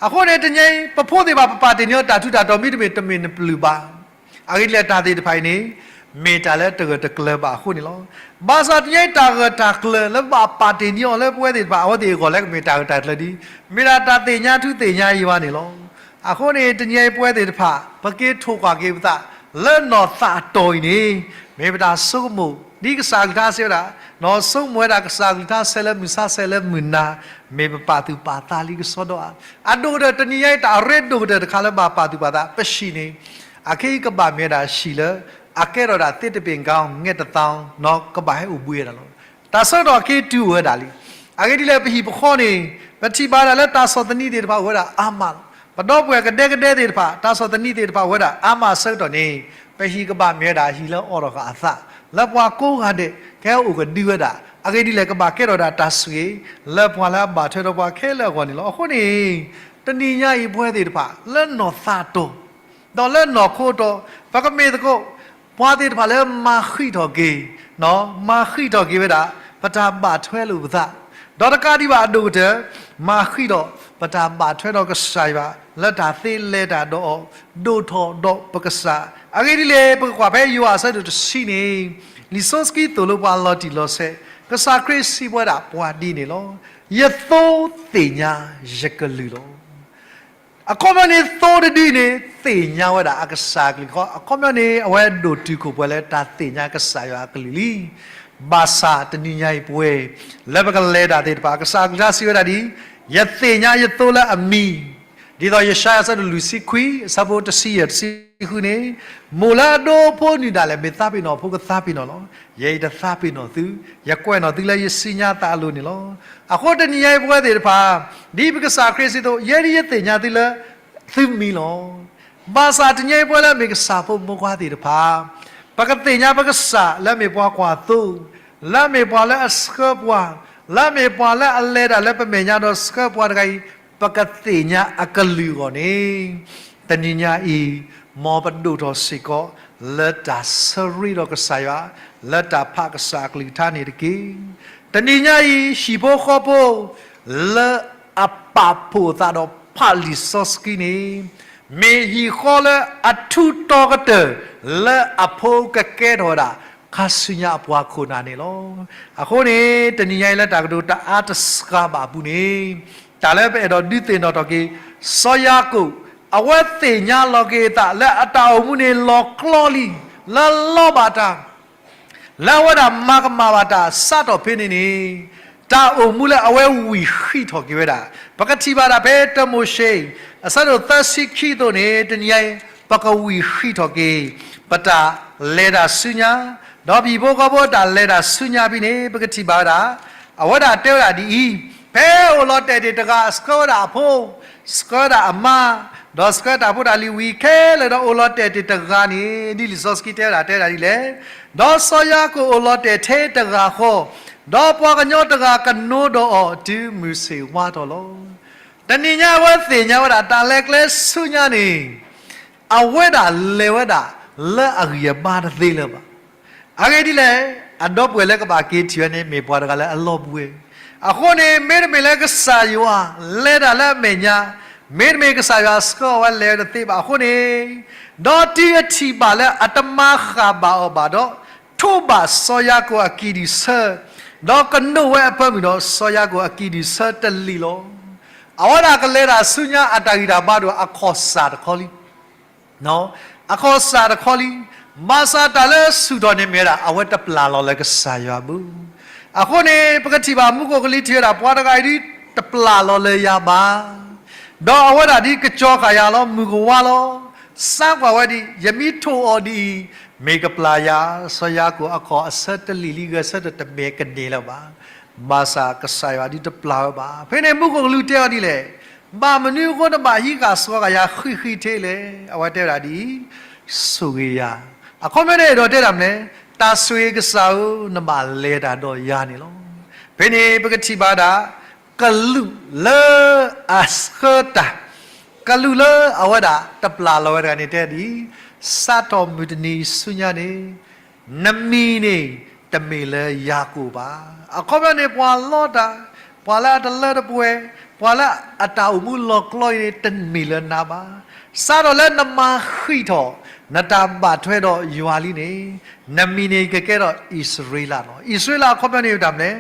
အဃိန့ၣ် တနံၤအံၤ ပဖိသ့ၣ်တဖၣ် ပပာ်တ့ၢ်န့ၢ်အီၤတၢ်ထူးတၢ်တီၤမ့တမ့ၢ် တမ့ၢ်နပျုၢ်ဘၣ်. အဂ့ၢ်ဒ်လဲၣ် တၢ်သ့ၣ်တဖၣ်အံၤန့ၣ် မ့ၢ်တၢ်လၢတဂၢၢ်တကျၢၤဘၣ်အဃိန့ၣ်လီၤ. ဘၣ်ဆၣ်တနံၤအံၤတၢ်ဂၢၢ်တၢ်ကျၢၤလၢဘၣ်ပာ်တ့ၢ်န့ၢ်အီၤလၢပဝဲသ့ၣ်တဖၣ် အဝဲသ့ၣ်အဂီၢ်လၢကမ့ၢ်တၢ်ဂၢၢ်တၢ်ကျၢၤဒ် မ့ၢ်ဒၣ်တၢ်သ့ၣ်ညါထူသ့ၣ်ညါယွၤန့ၣ်လီၤ. အဃိန့ၣ် တနံၤအံၤပဝဲသ့ၣ်တဖၣ် ပက့ၤထိၣ်ကွၢ်က့ၤပသး လၢနီၢ်သးအတီၢ်အံၤန့ၣ် မ့ၢ်ပတၢ်ဆိကမိၣ် ဒ်ကစၢ်အကလုၢ်ကထါစံးဝဲဒၣ် နီၢ်ဆိကမိၣ်ဝဲဒၣ်ကစၢ်အကလုၢ်ကထါဆဲးလၢမုၢ်ဆါဆဲးလၢမုၢ်နၤ မ့ၢ်ပပာ်သူၣ်ပာ်သးလံကစီဒီဧါ. အဒိၣ်ကတၢၢ်တနံၤအံၤ တၢ်အရ့ဒိၣ်ကတၢၢ်တခါလၢဘၣ်ပာ်သူၣ်ပာ်သး ပဟံၣ်န့ၣ် အခဲအံၤကဘၣ်မ့ၢ်ဝဲဒၣ်ဟံၣ်လၢ အကဲထီၣ်ဒၣ်သ့တဘ့ၣ်ကီ ငဲၢ်တသီ နီၢ်ကဘၣ်ဟဲအိၣ်ဘှံးဝဲဒၣ်လီၤ. တၢ်ဆၢကတီၢ်အခဲအံၤတုၤအိၣ်ဝဲဒၣ်လံ. အဂ့ၢ်ဒ်လဲၣ် ပဟံၣ်ပဃီန့ၣ် ပထံၣ်ဘၣ်ဒၣ်လၢတၢ်ဆီၣ်သနံးသ့ၣ်တဖၣ်အိၣ်ဝဲဒၣ်အါမးလီၤ. ပဒီပုၢ်ဝဲၢ်ကဒဲကဒဲသ့ၣ်တဖၣ် တၢ်ဆီၣ်သနံးသ့ၣ်တဖၣ်အိၣ်ဝဲဒၣ်အါမးအဆၢကတီၢ်န့ၣ် ပဟံၣ်ကဘၣ်မ့ၢ်ဝဲဒၣ်ဟံၣ်လၢအအိၣ်ဒီးဃာ်အသး လၢပှၤကိးဂၤဒဲး ကဟဲအိၣ်ကဒုဝဲဒၣ် အဂ့ၢ်ဒ်လဲၣ် ကဘၣ်ကဲထီၣ်ဒၣ်တၢ်ဆိၣ်ဂ့ၤ လၢပှၤလၢအဘၣ်ထွဲဒီးပှၤခဲလၢာ်အဂီၢ်န့ၣ်လီၤ. အဃိန့ၣ် တနံၤညါအံၤပဝဲသ့ၣ်တဖၣ် လၢနီၢ်သးတီၢ် ဒီးလၢနီၢ်ခိအတီၢ် ပကမ့ၢ်သကိး ပှၤသ့ၣ်တဖၣ်လၢမၤဃံးထီၣ်က့ၤ, မၤဃံးထီၣ်က့ၤဝဲဒၣ် ပတၢ်ဘၣ်ထွဲလိာ်ပသး, ဒီးတကးဒံးဘၣ်အဒိၣ်ကတၢၢ် မၤဃံးထီၣ် ပတၢ်ဘၣ်ထွဲဒီးကစၢ်ယွၤ လၢတၢ်သ့လဲၤတၢ်ဒီးအီၤ ဒိၣ်ထီၣ်ဒီးပကစၢ်. အဂ့ၢ်ဒ်လဲၣ် ပကကွၢ်ဖဲယိၤဟၣ်အဆၢဒိၣ်တဆံန့ၣ် လံာ်စီဆှံသိၣ်လိပှၤလီၤတံၢ်လီၤဆဲး, ကစၢ်ခရံာ်စံးပဝဲဒၣ်ပှၤဒ်န့ၣ်လီၤ. ယသိသ့ၣ်ညါယကလုၢ်လီၤ. အခီပညီန့ၣ် သိတဒုန့ၣ် သ့ၣ်ညါဝဲဒၣ်အကစၢ်အကလုၢ်ဃီ, အခီပညီန့ၣ် အဝဲဒိၣ်တုာ်ခိၣ်ပှဲၤလၢတၢ်သ့ၣ်ညါကစၢ်ယွၤအကလုၢ်လံ. ဘၣ်ဆၣ်တနံၤညါအံၤပဝဲ လၢပကလဲၤတၢ်သ့ၣ်တဖၣ် ကစၢ်အကလုၢ်ကထါစံးဝဲဒၣ်ဒ်အံၤ, ယသ့ၣ်ညါယသိလၢအမံၤ, ဒ်သိးယၡါယၤအဆၢဒိၣ်လွံၢ်ဆံခွံ အဆၢဖိတဆံယဲၢ်တဆံဃုန့ၣ်, မိၢ်လၢအဒိဖိနုၢ်ဒၣ်လဲာ် မ့ၢ်သးပ့ၤနီၣ်အဖိကသးပ့ၤနီၣ်လီၤ. ယဲအံၤတသးပ့ၤနီၣ်သု, ယကွဲးနီၣ်သုလၢယစုညါသးအလိၤန့ၣ်လီၤ. အဃိတနံၤညါအံၤပဝဲသ့ၣ်တဖၣ် ဒ်ပကစၢ်ခရံာ်စံးသိး, ယဲဒ်ယသ့ၣ်ညါသုလၢသုမံၤလီၤ. ဘၣ်ဆၣ်တနံၤညါအံၤပဝဲလၢအမ့ၢ်ကစၢ်ဖိမိၢ်ပှၢ်သ့ၣ်တဖၣ် ပကသ့ၣ်ညါပကစၢ်လၢအမ့ၢ်ပှၤကွၢ်သိ, လၢအမ့ၢ်ပှၤလၢအဆှၢပှၤ, လၢအမ့ၢ်ပှၤလၢအလဲၤတၢ်လၢပမဲာ်ညါဒီးဆှၢပှၤတဂၤအံၤ, ပကသ့ၣ်ညါအကလုၢ်အဂီၢ်န့ၣ်, တနံၤညါအံၤ မ်ပဒိၣ်ထီၣ်စ့ၢ်ကီး လၢတၢ်ဆၢရ့ဒီးကစၢ်ယွၤ, လၢတၢ်ဖးကစၢ်အကလုၢ်ကထါန့ၣ်တက့ၢ်. တနံၤညါအံၤ ဟံၣ်ဖိဃီဖိ လၢအပာ်ဖှိၣ်အသးဒီးဖးလံာ်စီဆှံန့ၣ်, မ့ၢ်ဟံၣ်ဃီလၢအထူးတီၤကတၢၢ် လၢအဖိကကဲထီၣ်ဝဲဒၣ် ခါဆူညါအပှၤခိၣ်နၢ်န့ၣ်လီၤ. အဃိန့ၣ် တနံၤညါအံၤလၢတၢ်ကတိၤတအါတစှၤဘၣ်အပူၤန့ၣ်, တၢ်လၢပအဲၣ်ဒိးဒုးသ့ၣ်နီၣ်ထီၣ်က့ၤ စီၤယၤကိာ် အဝဲသ့ၣ်ညါလီၤက့ၤအသးလၢအတၢ်အိၣ်မူန့ၣ်လီၤကျီလံ, လၢလီၤဘၣ်တၢ် လၢအဝဲဒၣ်မၤကမၣ်ဘၣ်တၢ်စးထီၣ်ဖဲန့ၣ်န့ၣ်, တၢ်အိၣ်မူလၢအဝဲဝံၢ်ဃံးထီၣ်က့ၤဝဲဒၣ်, ပကထံၣ်ဘၣ်ဒၣ်ဖဲတၢမိၤၡ့ အဆၢဒိၣ်သၢဆံခံအသိးန့ၣ်, တနံၤညါအံၤ ပကဝံၢ်ဃံးထီၣ်က့ၤ ပတၢ်လဲၤတၢ်ဆူညါ, ဒီးပဟံၣ်ဖိဃီဖိတၢ်လဲၤတၢ်ဆူညါဖဲန့ၣ် ပကထံၣ်ဘၣ်ဝဲဒၣ်, အဝဲဒၣ်တဲဝဲဒၣ်ဒ်အံၤ, ဖဲအိၣ်လီၤတဲာ်တ့ၢ်တဂၤ ဆှၢဝဲဒၣ်အဖိ, ဆှၢဝဲဒၣ်အမါ, ဒီးဆှၢတၢ်ဖိတၢ်လံၤဝံၤခဲလၢာ်ဒီးအိၣ်လီၤတဲာ်တ့ၢ်တဂၤန့ၣ်, ဒ်လံာ်စီဆှံတဲဝဲဒၣ်တဲဝဲဒၣ်ဒ်လဲၣ်, ဒီးစီၤယၤကိာ်အိၣ်လီၤတဲာ်ထဲတဂၤဃီ, ဒီးပှၤကညီတဂၤကနိဒီးအီၤတုၤမုၢ်ဆ့ၣ်ဝါထီၣ်လီၤ. တနံၤညါအဝဲသ့ၣ်ညါဝဲဒၣ်တၢ်လဲၤကျဲဆူညါန့ၣ်, အဝဲဒၣ်လဲၤဝဲဒၣ်လၢအဂံၢ်အဘါတသ့လၢၤဘၣ်. အဂ့ၢ်ဒ်လဲၣ်, အဒီပုၢ်ဝဲၢ်လၢကဘၣ်က့ၤထံၣ်ဝဲန့ၣ် မ့ၢ်ပှၤတဂၤလၢအလီၤဘှံးဝဲ, အဃိန့ၣ် မ့တမ့ၢ်လၢကစၢ်ယွၤလဲၤတၢ်လၢအမဲာ်ညါ, မ့တမ့ၢ်ကစၢ်ယွၤဆှၢအီၤဝဲလဲၤဝဲတသ့ဘၣ်အဃိန့ၣ်, ဒီးတုၤအထံၣ်ဘၣ်လၢအတမၤဃၣ်ဘၣ်အီၤဘၣ်ဒီး, ထိးဘၣ်စီၤယၤကိာ်အကံၢ်ဒုၣ်ဆၢ, ဒီးကနိးဝဲအပၢမုၢ်ဒီးစီၤယၤကိာ်အကံၢ်ဒုၣ်ဆၢတလံာ်လီၤ. အဝဲဒၣ်ကလဲၤတၢ်ဆူညါအတၢ်ဂံၢ်တၢ်ဘါဒီးအခီၣ်စၢ်တခီလံ အခီၣ်စၢ်တခီလံ, ဘၣ်ဆၣ်တၢ်လၢဆူၣ်ထီၣ်န့ၣ်မ့ၢ်ဝဲဒၣ် အဝဲတပျၢ်လီၤလၢကစၢ်ယွၤအပူၤ. အဃိန့ၣ် ပကထံၣ်ဘၣ်မူခိၣ်ကလူးထံၣ်ဝဲဒၣ် ပှၤတဂၤအံၤဒ်တပျၢ်လီၤလၢယၤဘၣ်, ဒီးအဝဲဒၣ်ဒ်ကစီၤဃာ်ယၤလီၤ မုၢ်ကဝါလီၤ. စါကွၢ်ဝဲဒ်အံၤ, ယမ့ၢ်ထိးအီၤဒ်အံၤ, မ့ၢ်ကပျၢ်ယၤ, စီၤယၤကိာ်အခီၣ်အဆၢတလံာ်လံ ဂဲၤဆၢထၢၣ်တမဲာ်ကန့ၢ်လၢၤဘၣ်. ဘၣ်ဆၣ်ကစၢ်ယွၤဒ်တပျၢ်ဝဲဘၣ်. ဖဲန့ၣ်မူခိၣ်ကလူးတဲအီၤဒ်လဲၣ်, ဘၣ်မနုၤအဃိနဘၣ်ဟံးဃာ်စီၤဃာ်ယၤဃံးဃံးထဲလဲၣ်. အဝဲတဲဝဲဒၣ်ဒ်အံၤ, ဆိၣ်ဂ့ၤယၤ. အခီပညီန့ၣ်အဲၣ်ဒိးတဲတၢ်မနုၤလဲၣ်, တၢ်ဆိၣ်ဂ့ၤကစၢ်ဧၢ, နဘၣ်လဲၤတၢ်ဒီးယၤန့ၣ်လီၤ. ဖဲန့ၣ်ပကထံၣ်ဘၣ်ဒၣ် ကလူးလၢအဆှၢတၢ်, ကလူးလၢအဝဲဒၣ်တပျၢ်လီၤဝဲတဂၤန့ၣ်တဲဒ်အံၤ, စးထီၣ်မုၢ်တနံၤဆူညါန့ၣ် နမံၤန့ၣ် တမ့ၢ်လၢယၤကိာ်ဘၣ်. အခီပညီန့ၣ် ပှၤလီတၢ်, ပှၤလၢအတလၢတပှဲၤ, ပှၤလၢအတၢ်အိၣ်မူလီၤကျီအံၤန့ၣ် တမ့ၢ်လၢနၤဘၣ်. စးထီၣ်လၢနမၤဃံးထီၣ် နတၢ်ဘၣ်ထွဲဒီးယွၤလံန့ၣ်, နမံၤန့ၣ်ကကဲထီၣ်အံၣ်စရ့လးလီၤ. အံၣ်စရ့လးအခီပညီန့ၣ်မ့ၢ်တၢ်မနုၤလဲၣ်,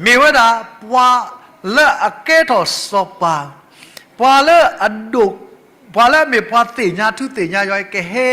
မ့ၢ်ဝဲဒၣ်ပှၤလၢအကဲထီၣ်စီၤပၤ, ပှၤလၢအဒိၣ် ပှၤလၢအမ့ၢ်ပှၤသ့ၣ်ညါထူသ့ၣ်ညါယွၤအံၤ ကဟဲ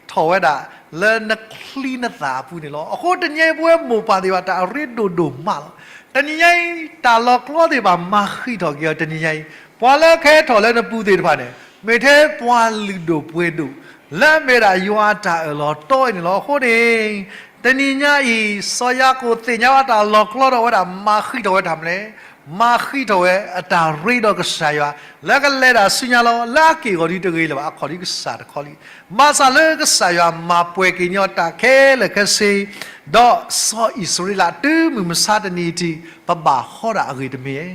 ထီၣ်ဝဲဒၣ်လၢနချံနသၣ်အပူၤန့ၣ်လီၤ. အဃိတနံၤညါအံၤ ပဝဲမိၢ်ပၢ်သ့ၣ်တဖၣ် တၢ်အရ့ဒိၣ်ဒိၣ်မးလီၤ. တနံၤညါအံၤ တၢ်လီၤကျီသ့ၣ်တဖၣ်မၤဃံးထီၣ်က့ၤအီၤတနံၤညါအံၤ, ပှၤလၢကဟဲထီၣ်လၢနပူၤသ့ၣ်တဖၣ်န့ၣ် မ့ၢ်ထဲပှၤလုၢ်ဒိၣ်ပှ့ၤဒိၣ် လၢအမ့ၢ်ဝဲဒၣ်ယွၤအတၢ်အၢၣ်လီၤတီအံၤန့ၣ်လီၤ. အဃိန့ၣ် တနံၤညါအံၤ စီၤယၤကိာ်သ့ၣ်ညါဝဲတၢ်လီၤကျီဒီးအဝဲဒၣ်မၤဃံးထီၣ်ဝဲတၢ်မနုၤလဲၣ်, မၤဃံးထီၣ်ဝဲအတၢ်ရ့ဒီးကစၢ်ယွၤ လၢကလဲၤတၢ်ဆူညါလီၤ. လၢအက့ၢ်အဂီၤဒ်တဂ့ၤလၢၤဘၣ်, အခီၣ်ဒ်ကစၢ်တခီလံ. ဘၣ်ဆၣ်လၢကစၢ်ယွၤမၤပှဲၤက့ၤန့ၢ်အီၤတၢ်ခဲလၢာ်ခဲဆ့, ဒီးစီၤအံၣ်စရ့လးတုၤမုၢ်မဆါတနံၤအထံး ပဘၣ်ဟီဒၣ်အဂ့ၢ်တမ့ၢ်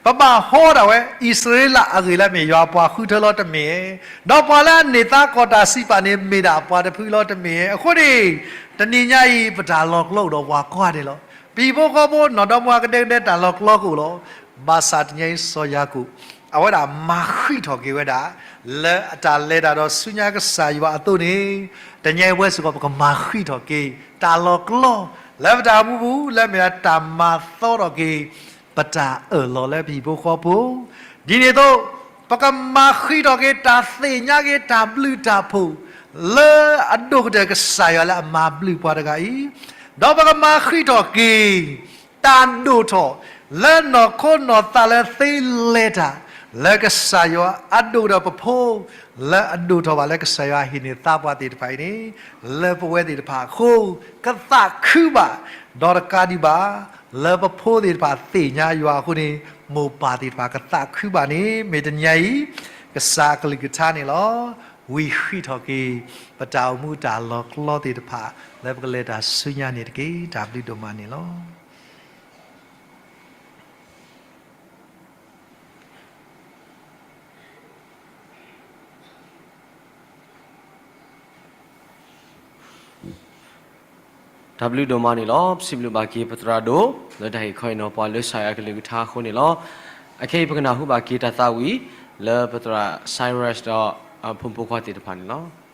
ဧါ. ပဘၣ်ဟီဒၣ်ဝဲ အံၣ်စရ့လးအဂ့ၢ်လၢအမ့ၢ်ယွၤအပှၤဃုထၢလီၤတမ့ၢ်ဧါ. ဒီးပှၤလၢအန့ၢ်သါကီၢ်တၢ်စံးပာ်န့ၣ် မ့ၢ်ဒၣ်အပှၤတဖုလီၤတမ့ၢ်ဧါ. အဃိန့ၣ် တနံၤညါအံၤ ပတၢ်လီၤကျီအိၣ်ဒီးပှၤကိးဂၤဒဲးလီၤ. ပဟံၣ်ဖိဃီဖိ နီၢ်ဒီမါဝၤကဒဲကဒဲ တၢ်လီၤကျီကအိၣ်လီၤ. ဘၣ်ဆၣ်တနံၤညါအံၤ စီၤယၤကိာ် အဝဲဒၣ်မၤဃံးထီၣ်က့ၤဝဲဒၣ် လၢအတၢ်လဲၤတၢ်ဒီးဆူညါကစၢ်ယွၤအသိးန့ၣ်, တနံၤညါအံၤပဝဲစ့ၢ်ကီး ပကမၤဃံးထီၣ်က့ၤ တၢ်လီၤကျီ လၢပတၢ်အိၣ်မူပူၤ လၢအမ့ၢ်ဒၣ်တၢ်မၤသီထီၣ်က့ၤ ပတၢ်အၢၣ်လီၤလၢပဟံၣ်ဖိဃီဖိ ဒ်န့ၣ်အသိး ပကမၤဃံးထီၣ်က့ၤတၢ်သ့ၣ်ညါက့ၤတၢ်ဘျုးတၢ်ဖှိၣ် လၢအဒိၣ်ကတၢၢ်ကစၢ်ယွၤလၢအမၤဘျုးပှၤတဂၤအံၤ, ဒီးပကမၤဃံးထီၣ်က့ၤ တၢ်ဒိၣ်ထီၣ် လၢနီၢ်ခိနီၢ်သးလၢသ့လဲၤတၢ် လၢကစၢ်ယွၤအဒိၣ်ဒီးပဖိ လၢအဒိၣ်ထီၣ်ဘၣ်လၢကစၢ်ယွၤဟ့ၣ်န့ၢ်သါပှၤသ့ၣ်တဖၣ်အံၤန့ၣ်, လၢပဝဲသ့ၣ်တဖၣ်အဃိ ကသးခုဘၣ်, ဒီးတကးဒံးဘၣ် လၢပဖိသ့ၣ်တဖၣ်သ့ၣ်ညါယွၤအဃိန့ၣ် မိၢ်ပၢ်သ့ၣ်တဖၣ်ကသးခုဘၣ်န့ၣ် မ့ၢ်တနံၤညါအံၤ ကစၢ်အကလုၢ်ကထါန့ၣ်လီၤ. ဝံဃံးထီၣ်က့ၤ ပတၢ်အိၣ်မူတၢ်လီၤကျီသ့ၣ်တဖၣ် လၢပကလဲၤတၢ်ဆူညါန့ၣ်တက့ၢ်. တၢ်ဘျုးဒိၣ်မးန့ၣ်လီၤ. တၢ်ဘျုးဒိၣ်မးန့ၣ်လီၤ. ပစံးဘျုးဘၣ်က့ၤပသရၣ်ဒိၣ် လၢတၢ်ဟ့ၣ်ခီဟ့ၣ်နီၤပှၤလၢကစၢ်ယွၤအကလုၢ်ကထါအဃိန့ၣ်လီၤ. အခဲအံၤပကနၢ်ဟူဘၣ်က့ၤတၢ်သးဝံၣ် လၢပသရၣ် Cyrus ဒီးအဖိမုၣ်ဖိခွါသ့ၣ်တဖၣ်န့ၣ်လီၤ.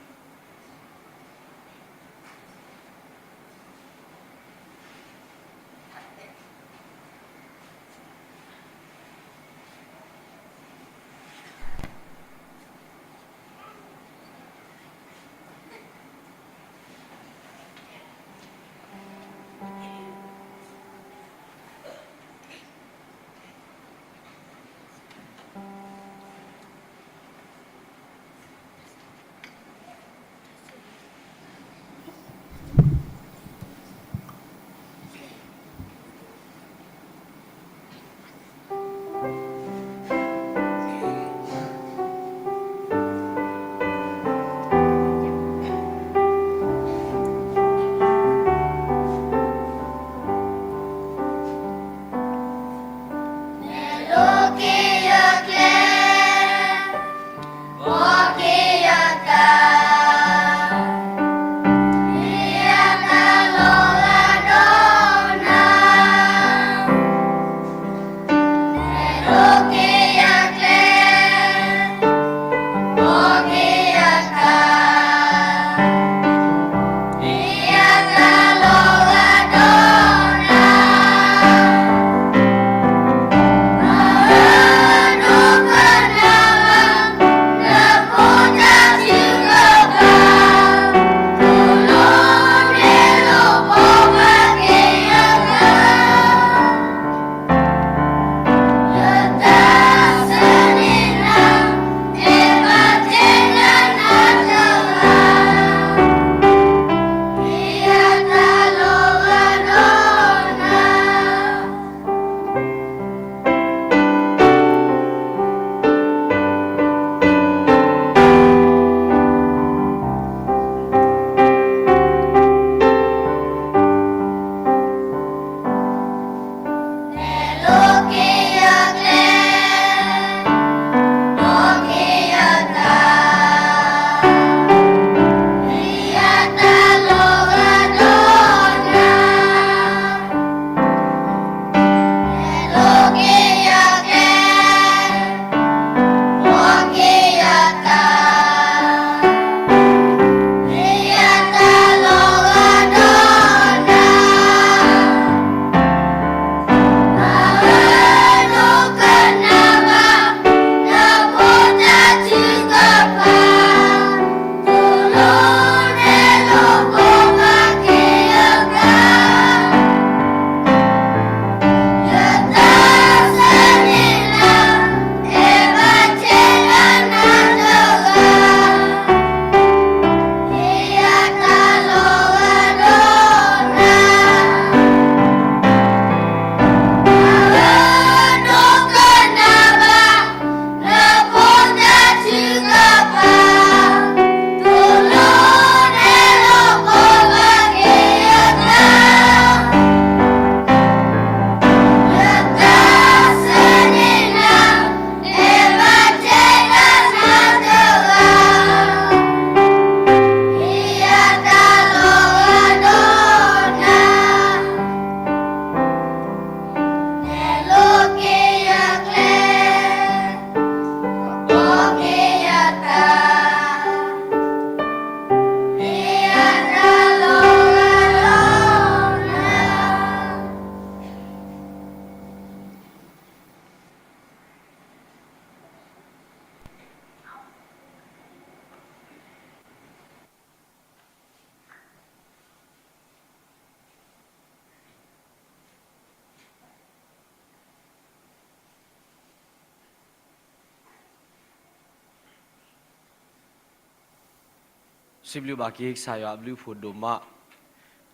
စံးဘျုးဘၣ်က့ၤကစၢ်ယွၤအဘျုးအဖှိၣ်ဒိၣ်မး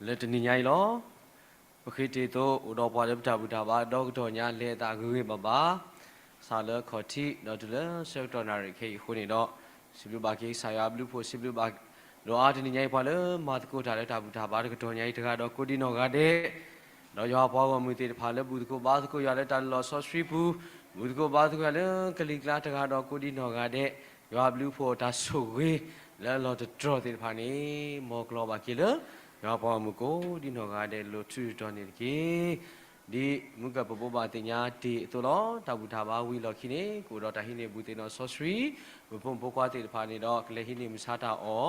လၢတနံၤညါအံၤလီၤ. ပဃ့တ့ၢ်အသိး အိၣ်ဒီးပှၤလၢပတၢ်ဘူၣ်တၢ်ဘါဒီကတီၢ်ညါ လဲၤအသးဂ့ၤဂ့ၤဘၣ်ဘၣ်, စးလၢခီၣ်ထံး ဒီးတုၤလၢဆၢကတီၢ်နၣ်ရံၣ်ခဲအံၤအဃိန့ၣ်ဒီး, စံးဘျုးဘၣ်က့ၤကစၢ်ယွၤအဘျုးအဖှိၣ် စံးဘျုးဘၣ်ဒီးအါတနံၤညါအံၤ ပှၤလၢမၤသကိးတၢ်လၢတၢ်ဘူၣ်တၢ်ဘါတကတီၢ်ညါအံၤ တဂၤဒီးကိးဒံနီၢ်ဂၤဒဲး, ဒီးယွၤပှၤဂီၢ်မုၢ်သ့ၣ်တဖၣ်လၢဘူၣ်သကိးဘါသကိးယွၤလၢတၢ်လီၢ်စီဆှံပူၤ, ဘူၣ်သကိးဘါသကိးယွၤလၢကလံၤကျါ တဂၤဒီးကိးဒံနီၢ်ဂၤဒဲး, ယွၤအဘျုးအဖှိၣ်အတၢ်ဆိၣ်ဂ့ၤလၢအလီၢ်တတြီၢ်သ့ၣ်တဖၣ်န့ၣ် မ်ကျီၤဘၣ်က့ၤလၢ ယွၤပှၤဂီၢ်မုၢ်ကိးဒံနီၢ်ဂၤဒဲး လိၤထူးတီၤန့ၣ်တက့ၢ်. ဒ်မုၢ်ကၢၢ်ပဘိးဘၣ်သ့ၣ်ညါတ့ၢ်အသိးလီၤ. တၢ်ဘူၣ်တၢ်ဘါဝံၤအလီၢ်ခံန့ၣ် ကအိၣ်ဒီးတၢ်ဟံးန့ၢ်ဘူၣ်သ့ၣ်နီၣ်စီဆှံ, မုၣ်ဖိမုၣ်ဖိခွါသ့ၣ်တဖၣ်န့ၣ်ဒီး ကလဲၤဟံးန့ၢ်မုၢ်ဆါတၢ်အီၣ်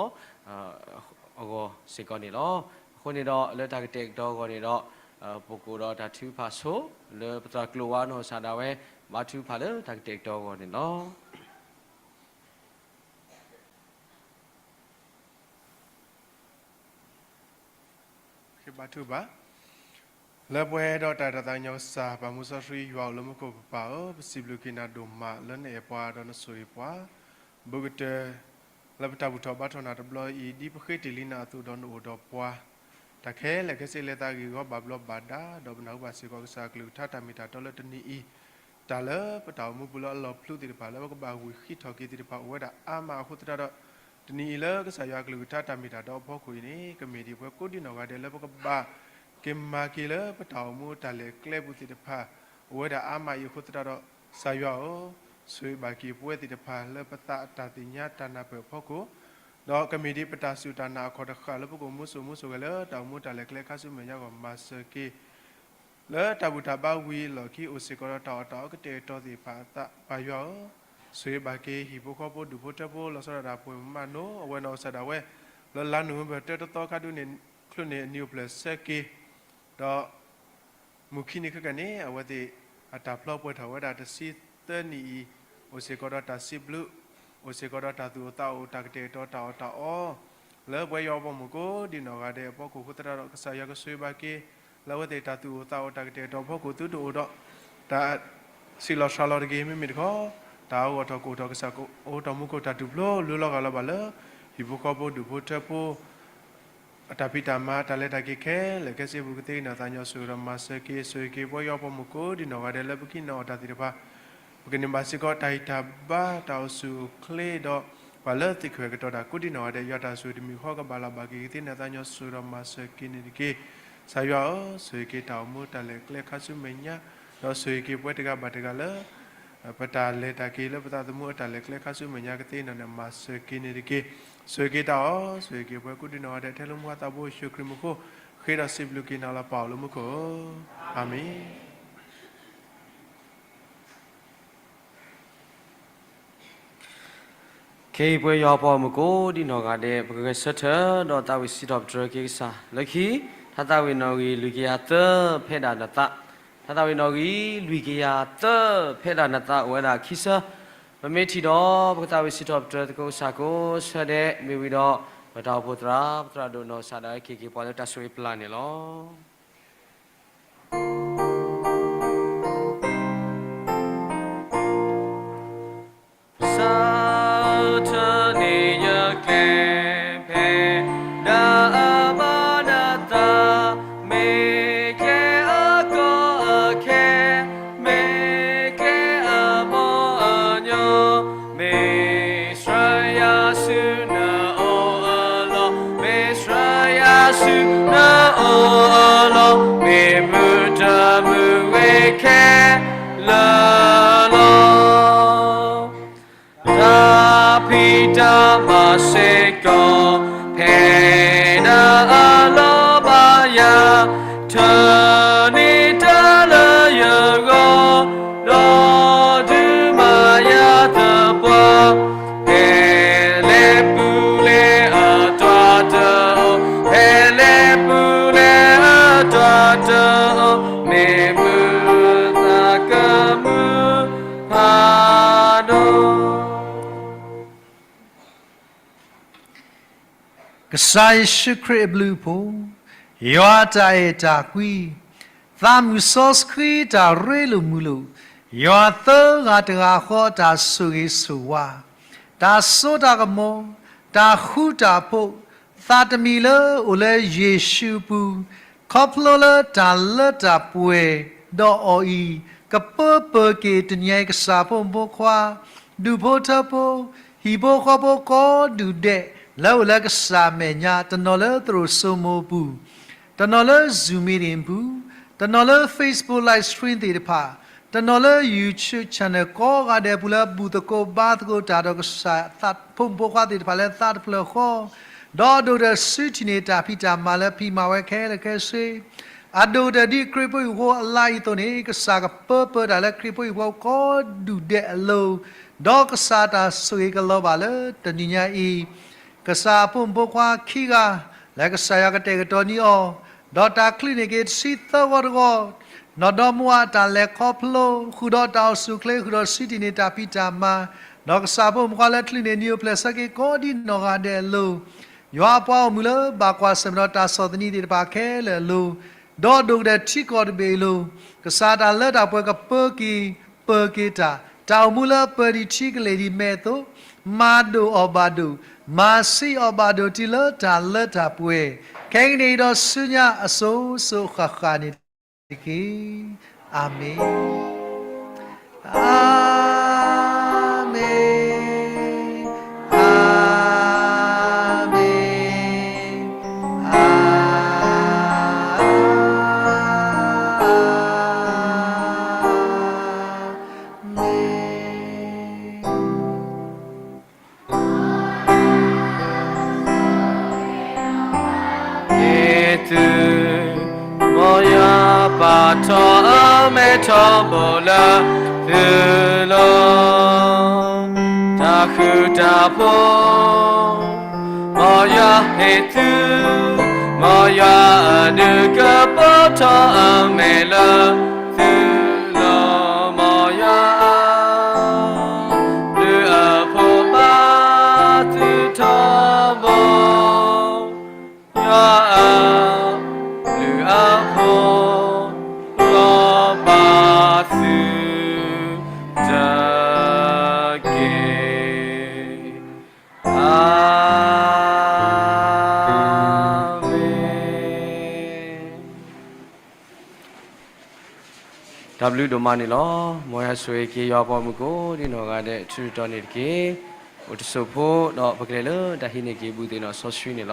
အဂီၢ်စ့ၢ်ကီးန့ၣ်လီၤ. အဃိန့ၣ်ဒီး လၢတၢ်ကတဲာ်ကတီၤအဂီၢ်န့ၣ်ဒီး ပကအိၣ်ဒီးတၢ်ထုကဖၣ်ဆိ လၢပသရၣ်ကျိၤဝါနီၢ်ကစၢ်ဒၣ်ဝဲ ဘါထုကဖၣ်လၢတၢ်ကတဲာ်ကတီၤအဂီၢ်န့ၣ်လီၤ. ဘါထုကဖၣ်, လၢပှဲၤဒီးတၢ်အဲၣ်တၢ်သးကညီၤကစၢ် ပၢ်မူစီဆှံယွၤအိၣ်လၢမူခိၣ်ပပၢ်ဧၢ, ပစံးဘျုးက့ၤနၤဒိၣ်မးလၢနအဲၣ်ပှၤဒီးနဆိၣ်ဂ့ၤပှၤ ဘူးကတၢၢ် လၢပတၢ်ဘူၣ်ထီၣ်ဘါထီၣ်နၤတဘျီအံၤ ဒ်ပဃ့တ့ၢ်လံနၤအသိးဒီးနအိၣ်ဒီးပှၤ တၢ်ခဲလၢာ်ခဲဆ့လဲၤသးဂ့ၢ်ဂီၤဘၣ်ဘျီးဘၣ်ဒါ, ဒီးပနၢ်ဟူဘၣ်စ့ၢ်ကီးကစၢ်အကလုၢ်ကထါတၢ်မ့ၢ်တၢ်တီလၢတနံၤအံၤ တၢ်လၢပတၢ်အိၣ်မူပူၤလၢအလီၤဖျူးသ့ၣ်တဖၣ် လၢပကဘၣ်ဝံၢ်ဃံးထီၣ်က့ၤသ့ၣ်တဖၣ် အိၣ်ဝဲဒၣ်အါမးအဃိသတးဒီး, တနံၤအံၤလၢကစၢ်ယွၤအကလုၢ်ကထါတၢ်မ့ၢ်တၢ်တီအဖီခိၣ်အံၤန့ၣ် ကမ့ၢ်ဒ်ပှၤကိးဒံနီၢ်ဂၤဒဲးလၢပကဘၣ်က့ၤမၤက့ၤလၢပတၢ်အိၣ်မူတၢ်လဲၤကျဲပူၤသ့ၣ်တဖၣ် အိၣ်ဝဲဒၣ်အါမးအံၤအဃိသတးဒီး, ကစၢ်ယွၤဧၢ, ဆိၣ်ဂ့ၤဘၣ်က့ၤပဝဲသ့ၣ်တဖၣ်လၢပသးအတၢ်သ့ၣ်ညါတၢ်နၢ်ပၢၢ်အဖီခိၣ် ဒီးကမ့ၢ်ဒ်ပတၢ်စူၢ်တၢ်နာ်အခီၣ်တဃၣ်လၢပကအိၣ်မူဆိၣ်မူဆိၣ်ဂဲၤလၢတၢ်အိၣ်မူတၢ်လဲၤကျဲခါဆူမဲာ်ညါအဂီၢ် မၤစၢၤက့ၤ လၢတၢ်ဘူၣ်တၢ်ဘါဝံၤအလီၢ်ခံ အိၣ်စ့ၢ်ကီးဒီးတၢ်အီၣ်တၢ်အီကတဲာ်ကတီၤသ့ၣ်တဖၣ်အသး ပၢ်ယွၤဧၢ, ဆိၣ်ဂ့ၤဘၣ်က့ၤဟံၣ်ဖိဃီဖိဒူၣ်ဖိထၢဖိ လီၤဆီဒၣ်တၢ်ပှဲၤမးနီၤ အဝဲနီၢ်ကစၢ်ဒၣ်ဝဲ လၢလါနိၣ်ဝ့ဘၢၣ် တၢတသီခါဒုန့ၣ် ချုးန့ၣ်အနံၤအိၣ်ဖျဲၣ်ဆၢက့ၤ ဒီး မုၢ်ခံနံၤခဲကနံၣ်န့ၣ် အဝဲသ့ၣ်အတၢ်ဖျီပှဲၤထီၣ်ဝဲဒၣ်တဆံသၢနံၣ်အံၤ, အိၣ်စ့ၢ်ကီးဒီးတၢ်စံးဘျုး, အိၣ်စ့ၢ်ကီးဒီးတၢ်သူၣ်အိၣ်သးအိၣ် တၢ်ကတဲာ်ကတီၤတၢ်အီၣ်တၢ်အီ, လၢပဝဲယွၤပှၤမုၣ်ကိးဒံနီၢ်ဂၤဒဲးအဖီခိၣ်အဃိသတးဒီး ကစၢ်ယွၤကဆိၣ်ဂ့ၤဘၣ်က့ၤ လၢအဝဲသ့ၣ်တၢ်သူၣ်အိၣ်သးအိၣ်တၢ်ကတဲာ်ကတီၤအဖီခိၣ် သုတအိၣ်ဒီး တၢ် ဆံးလီၤစှၤလီၤတဂ့ၤ မ့မ့ၢ်တခီ တၢ်အဂီၢ်ထီၣ်ကအိၣ်ထီၣ် ကစၢ်ကအိးထီၣ်မူခိၣ်တၢ်ထူၣ်ဖျိ လူလီၤဂာ်လီၤဘၣ်လၢ ဟံၣ်ဖိဃီဖိဒူၣ်ဖိထၢဖိ အတၢ်ဖံးတၢ်မၤ တၢ်လဲၤတၢ်က့ၤခဲလၢာ်ခဲဆ့ပူၤ ကသ့က့ၤနီၢ်သးကညီၤ ဆိၣ်ဂ့ၤဒီးမၤစၢၤက့ၤ ဆိၣ်ဂ့ၤက့ၤပဝဲယွၤပှၤမုၣ်ကိးဒံနီၢ်ဂၤဒဲးလၢပကဟံးန့ၢ်အီၣ်တၢ်သ့ၣ်တဖၣ် ပကန့ၢ်ဘၣ်စ့ၢ်ကီးတၢ်ဂံၢ်တၢ်ဘါ တၢ်အိၣ်ဆူၣ်အိၣ်ချ့ဒီး ပှၤလၢသုးခိၣ်အဲၣ်ကတီၤတၢ်ကိးဒံနီၢ်ဂၤဒဲး ယွၤတၢ်ဆိၣ်ဂ့ၤတမံၤဃီကဘၣ်လီၤဘၣ်က့ၤ ကသ့က့ၤနီၢ်သးကညီၤ ဆိၣ်ဂ့ၤဒီးမၤစၢၤက့ၤန့ၣ်တက့ၢ်. ကစၢ်ယွၤဧၢ, ဆိၣ်ဂ့ၤက့ၤတၢ်အိၣ်မူတၢ်လဲၤကျဲခါဆူမဲာ်ညါ, ဒီးဆိၣ်ဂ့ၤက့ၤပဝဲတဂၤဘၣ်တဂၤလၢ ပတၢ်လဲၤတၢ်က့ၤလၢပသးသမူအတၢ်လဲၤကျဲခါဆူမဲာ်ညါ ကသ့က့ၤနီၢ်န့ၣ် မၤစၢၤက့ၤန့ၣ်တက့ၢ်. ဆိၣ်ဂ့ၤက့ၤတၢ်အီၣ်, ဆိၣ်ဂ့ၤက့ၤပဝဲကိးဒံနီၢ်ဂၤဒဲး ထဲလၢမူဟါသးဘိယ့ၣ်ၡူးခရံာ်မူခိၣ် ဃ့ဒီးစံးဘျုးက့ၤနၤလီၤ ပၢ်အိၣ်လၢမူခိၣ်ဧၢ, အၤမ့ၣ်. ခဲအံၤပဝဲယွၤပှၤမုၣ်ကိးဒံနီၢ်ဂၤဒဲး ပကဂဲၤဆၢထၢၣ်ဒီးသးဝံၣ်စံးထီၣ်ပတြၢၤက့ၤကစၢ်လၢခံ, ထါသးဝံၣ်နီၣ်ဂံၢ်လွံၢ်ကယၤသၢ ဖဲဒၣ်နသး, ထါသးဝံၣ်နီၣ်ဂံၢ်လွံၢ်ကယၤသၢ ဖဲဒၣ်နသးအိၣ်ဝဲဒၣ်ခံဆၢ, ပမ့ၢ်ထံၣ်ဒီး ပကသးဝံၣ်စံးထီၣ်ပတြၢၤသကိးကစၢ်ကိးဆၢဒဲး မ့ၢ်ဝံၤဒီး ပတၢ်အိၣ်ဖှိၣ်သရၣ် ပသရၣ်ဒိၣ်နီၢ်ကစၢ်ဒၣ်ဝဲက့ၤက့ၤပှၤလၢတၢ်ဆိၣ်ဂ့ၤပျၢ်န့ၣ်လီၤ. ဆၢထၢၣ်န့ၢ်ယကျဲဖဲဒၣ်အဘၣ်နသး, မ့ၢ်ကျဲအကီအခဲ, မ့ၢ်ကျဲအမိၢ်အညီ, မ့ၢ်ဆှၢယၤဆူနအိၣ်အလီၢ်, မ့ၢ်ဆှၢယၤဆူနအိၣ်အလီၢ်, မ့ၢ်မုၢ်တၢ်မုၢ်ဝဲခဲလၢာ်လီၤ. တၢ်ဖံးတၢ်မၤစ့ၢ်ကီး ဖဲဒၣ်အလီၢ်ဘၣ်ယၤ, ထၢန့ၢ်တၢ်လၢယဂီၢ်, ဒီးဒုးမၤယၤသပှၢ်, ဖဲလဲၣ်ပူၤလဲၣ်အတၢ်တအိၣ်, ဖဲလဲၣ်ပူၤလဲၣ်အတၢ်တအိၣ်, မ့ၢ်မုာ်သးကမုာ်ဖးဒိၣ်. ကစၢ်ယ့ၣ်ၡူးခရံာ်အဘျုးအဖှိၣ်, ယွၤအတၢ်အဲၣ်တၢ်ကွံ, သးမုၣ်စီဆှံတၢ်ရ့လိာ်မုာ်လိာ်, ယွၤသၢဂၤတဂၤဃီအတၢ်ဆိၣ်ဂ့ၤဆိၣ်ဝါ, တၢ်စိတၢ်ကမီၤ, တၢ်ဃူတၢ်ဖိး, သးတမံၤလၢအိၣ်လၢယ့ၣ်ၡူးအပူၤ, ခီဖျိလၢတၢ်လၢတၢ်ပှဲၤ, ဒီးအီၤအံၤ, ကပၢပၢၤက့ၤတနံၤအံၤ ကစၢ်ဖိမုၣ်ဖိခွါ, ဒူၣ်ဖိထၢဖိ, ဟံၣ်ဖိဃီဖိကိးဒူၣ်ဒဲး လၢအိၣ်လၢကစၢ်မဲာ်ညါ, တနီၤလၢသရိာ်စိမိၤအပူၤ, တနီၤလၢ Zoom meeting အပူၤ, တနီၤလၢ Facebook live stream သ့ၣ်တဖၣ်, တနီၤလၢ YouTube channel ကိးဂၤဒဲးအပူၤလၢဘူၣ်သကိးဘါသကိးတၢ်ဒီးကစၢ် ဖိမုၣ်ဖိခွါသ့ၣ်တဖၣ်လၢသးတဖျၢၣ်ဃီ, ဒီးအဒိၣ်ကတၢၢ်စုထံၣ်န့ၢ်တၢ်ဖံးတၢ်မၤလၢဖံးမၤဝဲခဲလၢာ်ခဲဆ့, အဒိၣ်ကတၢၢ်ဒ်ခရံာ်ဖိဟံၣ်ဖိအလါအံၤအသိးန့ၣ် ကစၢ်ကပၢပၢၤတၢ်လၢခရံာ်ဖိဟံၣ်ဖိကိးဒူၣ်ဒဲးအလိၤ, ဒီးကစၢ်တၢ်ဆိၣ်ဂ့ၤကလီၤဘၣ်လၢတနံၤညါအံၤ ကစၢ်အဖိမုၣ်ဖိခွါခံဂၤ လၢကစၢ်ယွၤကတဲာ်ကတီၤန့ၢ်အီၤ, ဒီးတၢ်ချုးန့ၢ်က့ၤတဆံသၢဂီၤတဂီၤ, နီၢ်ဒီမါဝၤအတၢ်လဲၤခီဖျိ, ဃုာ်ဒီးတၢ်အိၣ်ဆူၣ်အိၣ်ချ့, ဃုာ်ဒီးစုထံၣ်န့ၢ်တၢ်ဖံးတၢ်မၤ, ဒီးကစၢ်ဖိမုၣ်ဖိခွါလၢချုးန့ၢ်နံၤအိၣ်ဖျဲၣ်ဆၢက့ၤကိးဒ်နီၢ်ဂၤဒဲးအလိၤ, ယွၤအပှၤအိၣ်မုာ်လၢဘၣ်ကွၢ်ဆၢၣ်မဲာ်ဒီးတၢ်ဆီၣ်သနံးသ့ၣ်တဖၣ်ခဲလၢာ်အလိၤ, ဒီးအဒိၣ်ကတၢၢ်ထံကီၢ်တဘ့ၣ်အလိၤ, ကစၢ်တၢ်လၢတၢ်ပှဲၤကပၢက့ၤ ပၢၤက့ၤတၢ်, တၢ်အိၣ်မူလၢအပၢၤဒံးထံကလဲၢ်ဒံးမဲးအသိး, မၤဒိၣ်အီၤဘၣ်ဒိၣ်, မၤဆံးအီၤဘၣ်ဒိၣ်တုၤလၢတၢ်လၢတၢ်ပှဲၤ, ခဲကနံၣ်အံၤဒီးဆူညါအစိၤစိၤဃၣ်ဃၣ်န့ၣ်တက့ၢ်. အၤမ့ၣ်, အၤမ့ၣ်, အၤမ့ၣ်, အၤ မ့ၢ်သု, မ်ယွၤပာ်ထီၣ်အမဲထီၣ်ဘိလၢသုလီၤ, တၢ်ဃူတၢ်ဖိး, မ်ယွၤဟ့ၣ်သု, မ်ယွၤအဒုးကပီၤထီၣ်အမဲာ်လၢသုလီၤ, မ်ယွၤအဘျုးအဖှိၣ်ဘၣ်သုထီဘိ, ယွၤအဘျုးအဖှိၣ်လီၤဘၣ်သုတက့ၢ်. အၤ တၢ်ဘျုးဒိၣ်မးန့ၣ်လီၤ. မ်ယွၤဆိၣ်ဂ့ၤက့ၤယွၤအပှၤမုၣ်ကိးဒ်နီၢ်ဂၤဒဲး ထူးထူးတီၤတီၤန့ၣ်တက့ၢ်. အိၣ်တစိၢ်ဖိ ဒီးပကလဲၤလၢတၢ်ဟံးန့ၢ်က့ၤဘူၣ်သ့ၣ်နီၣ်စီဆှံန့ၣ်လီၤ.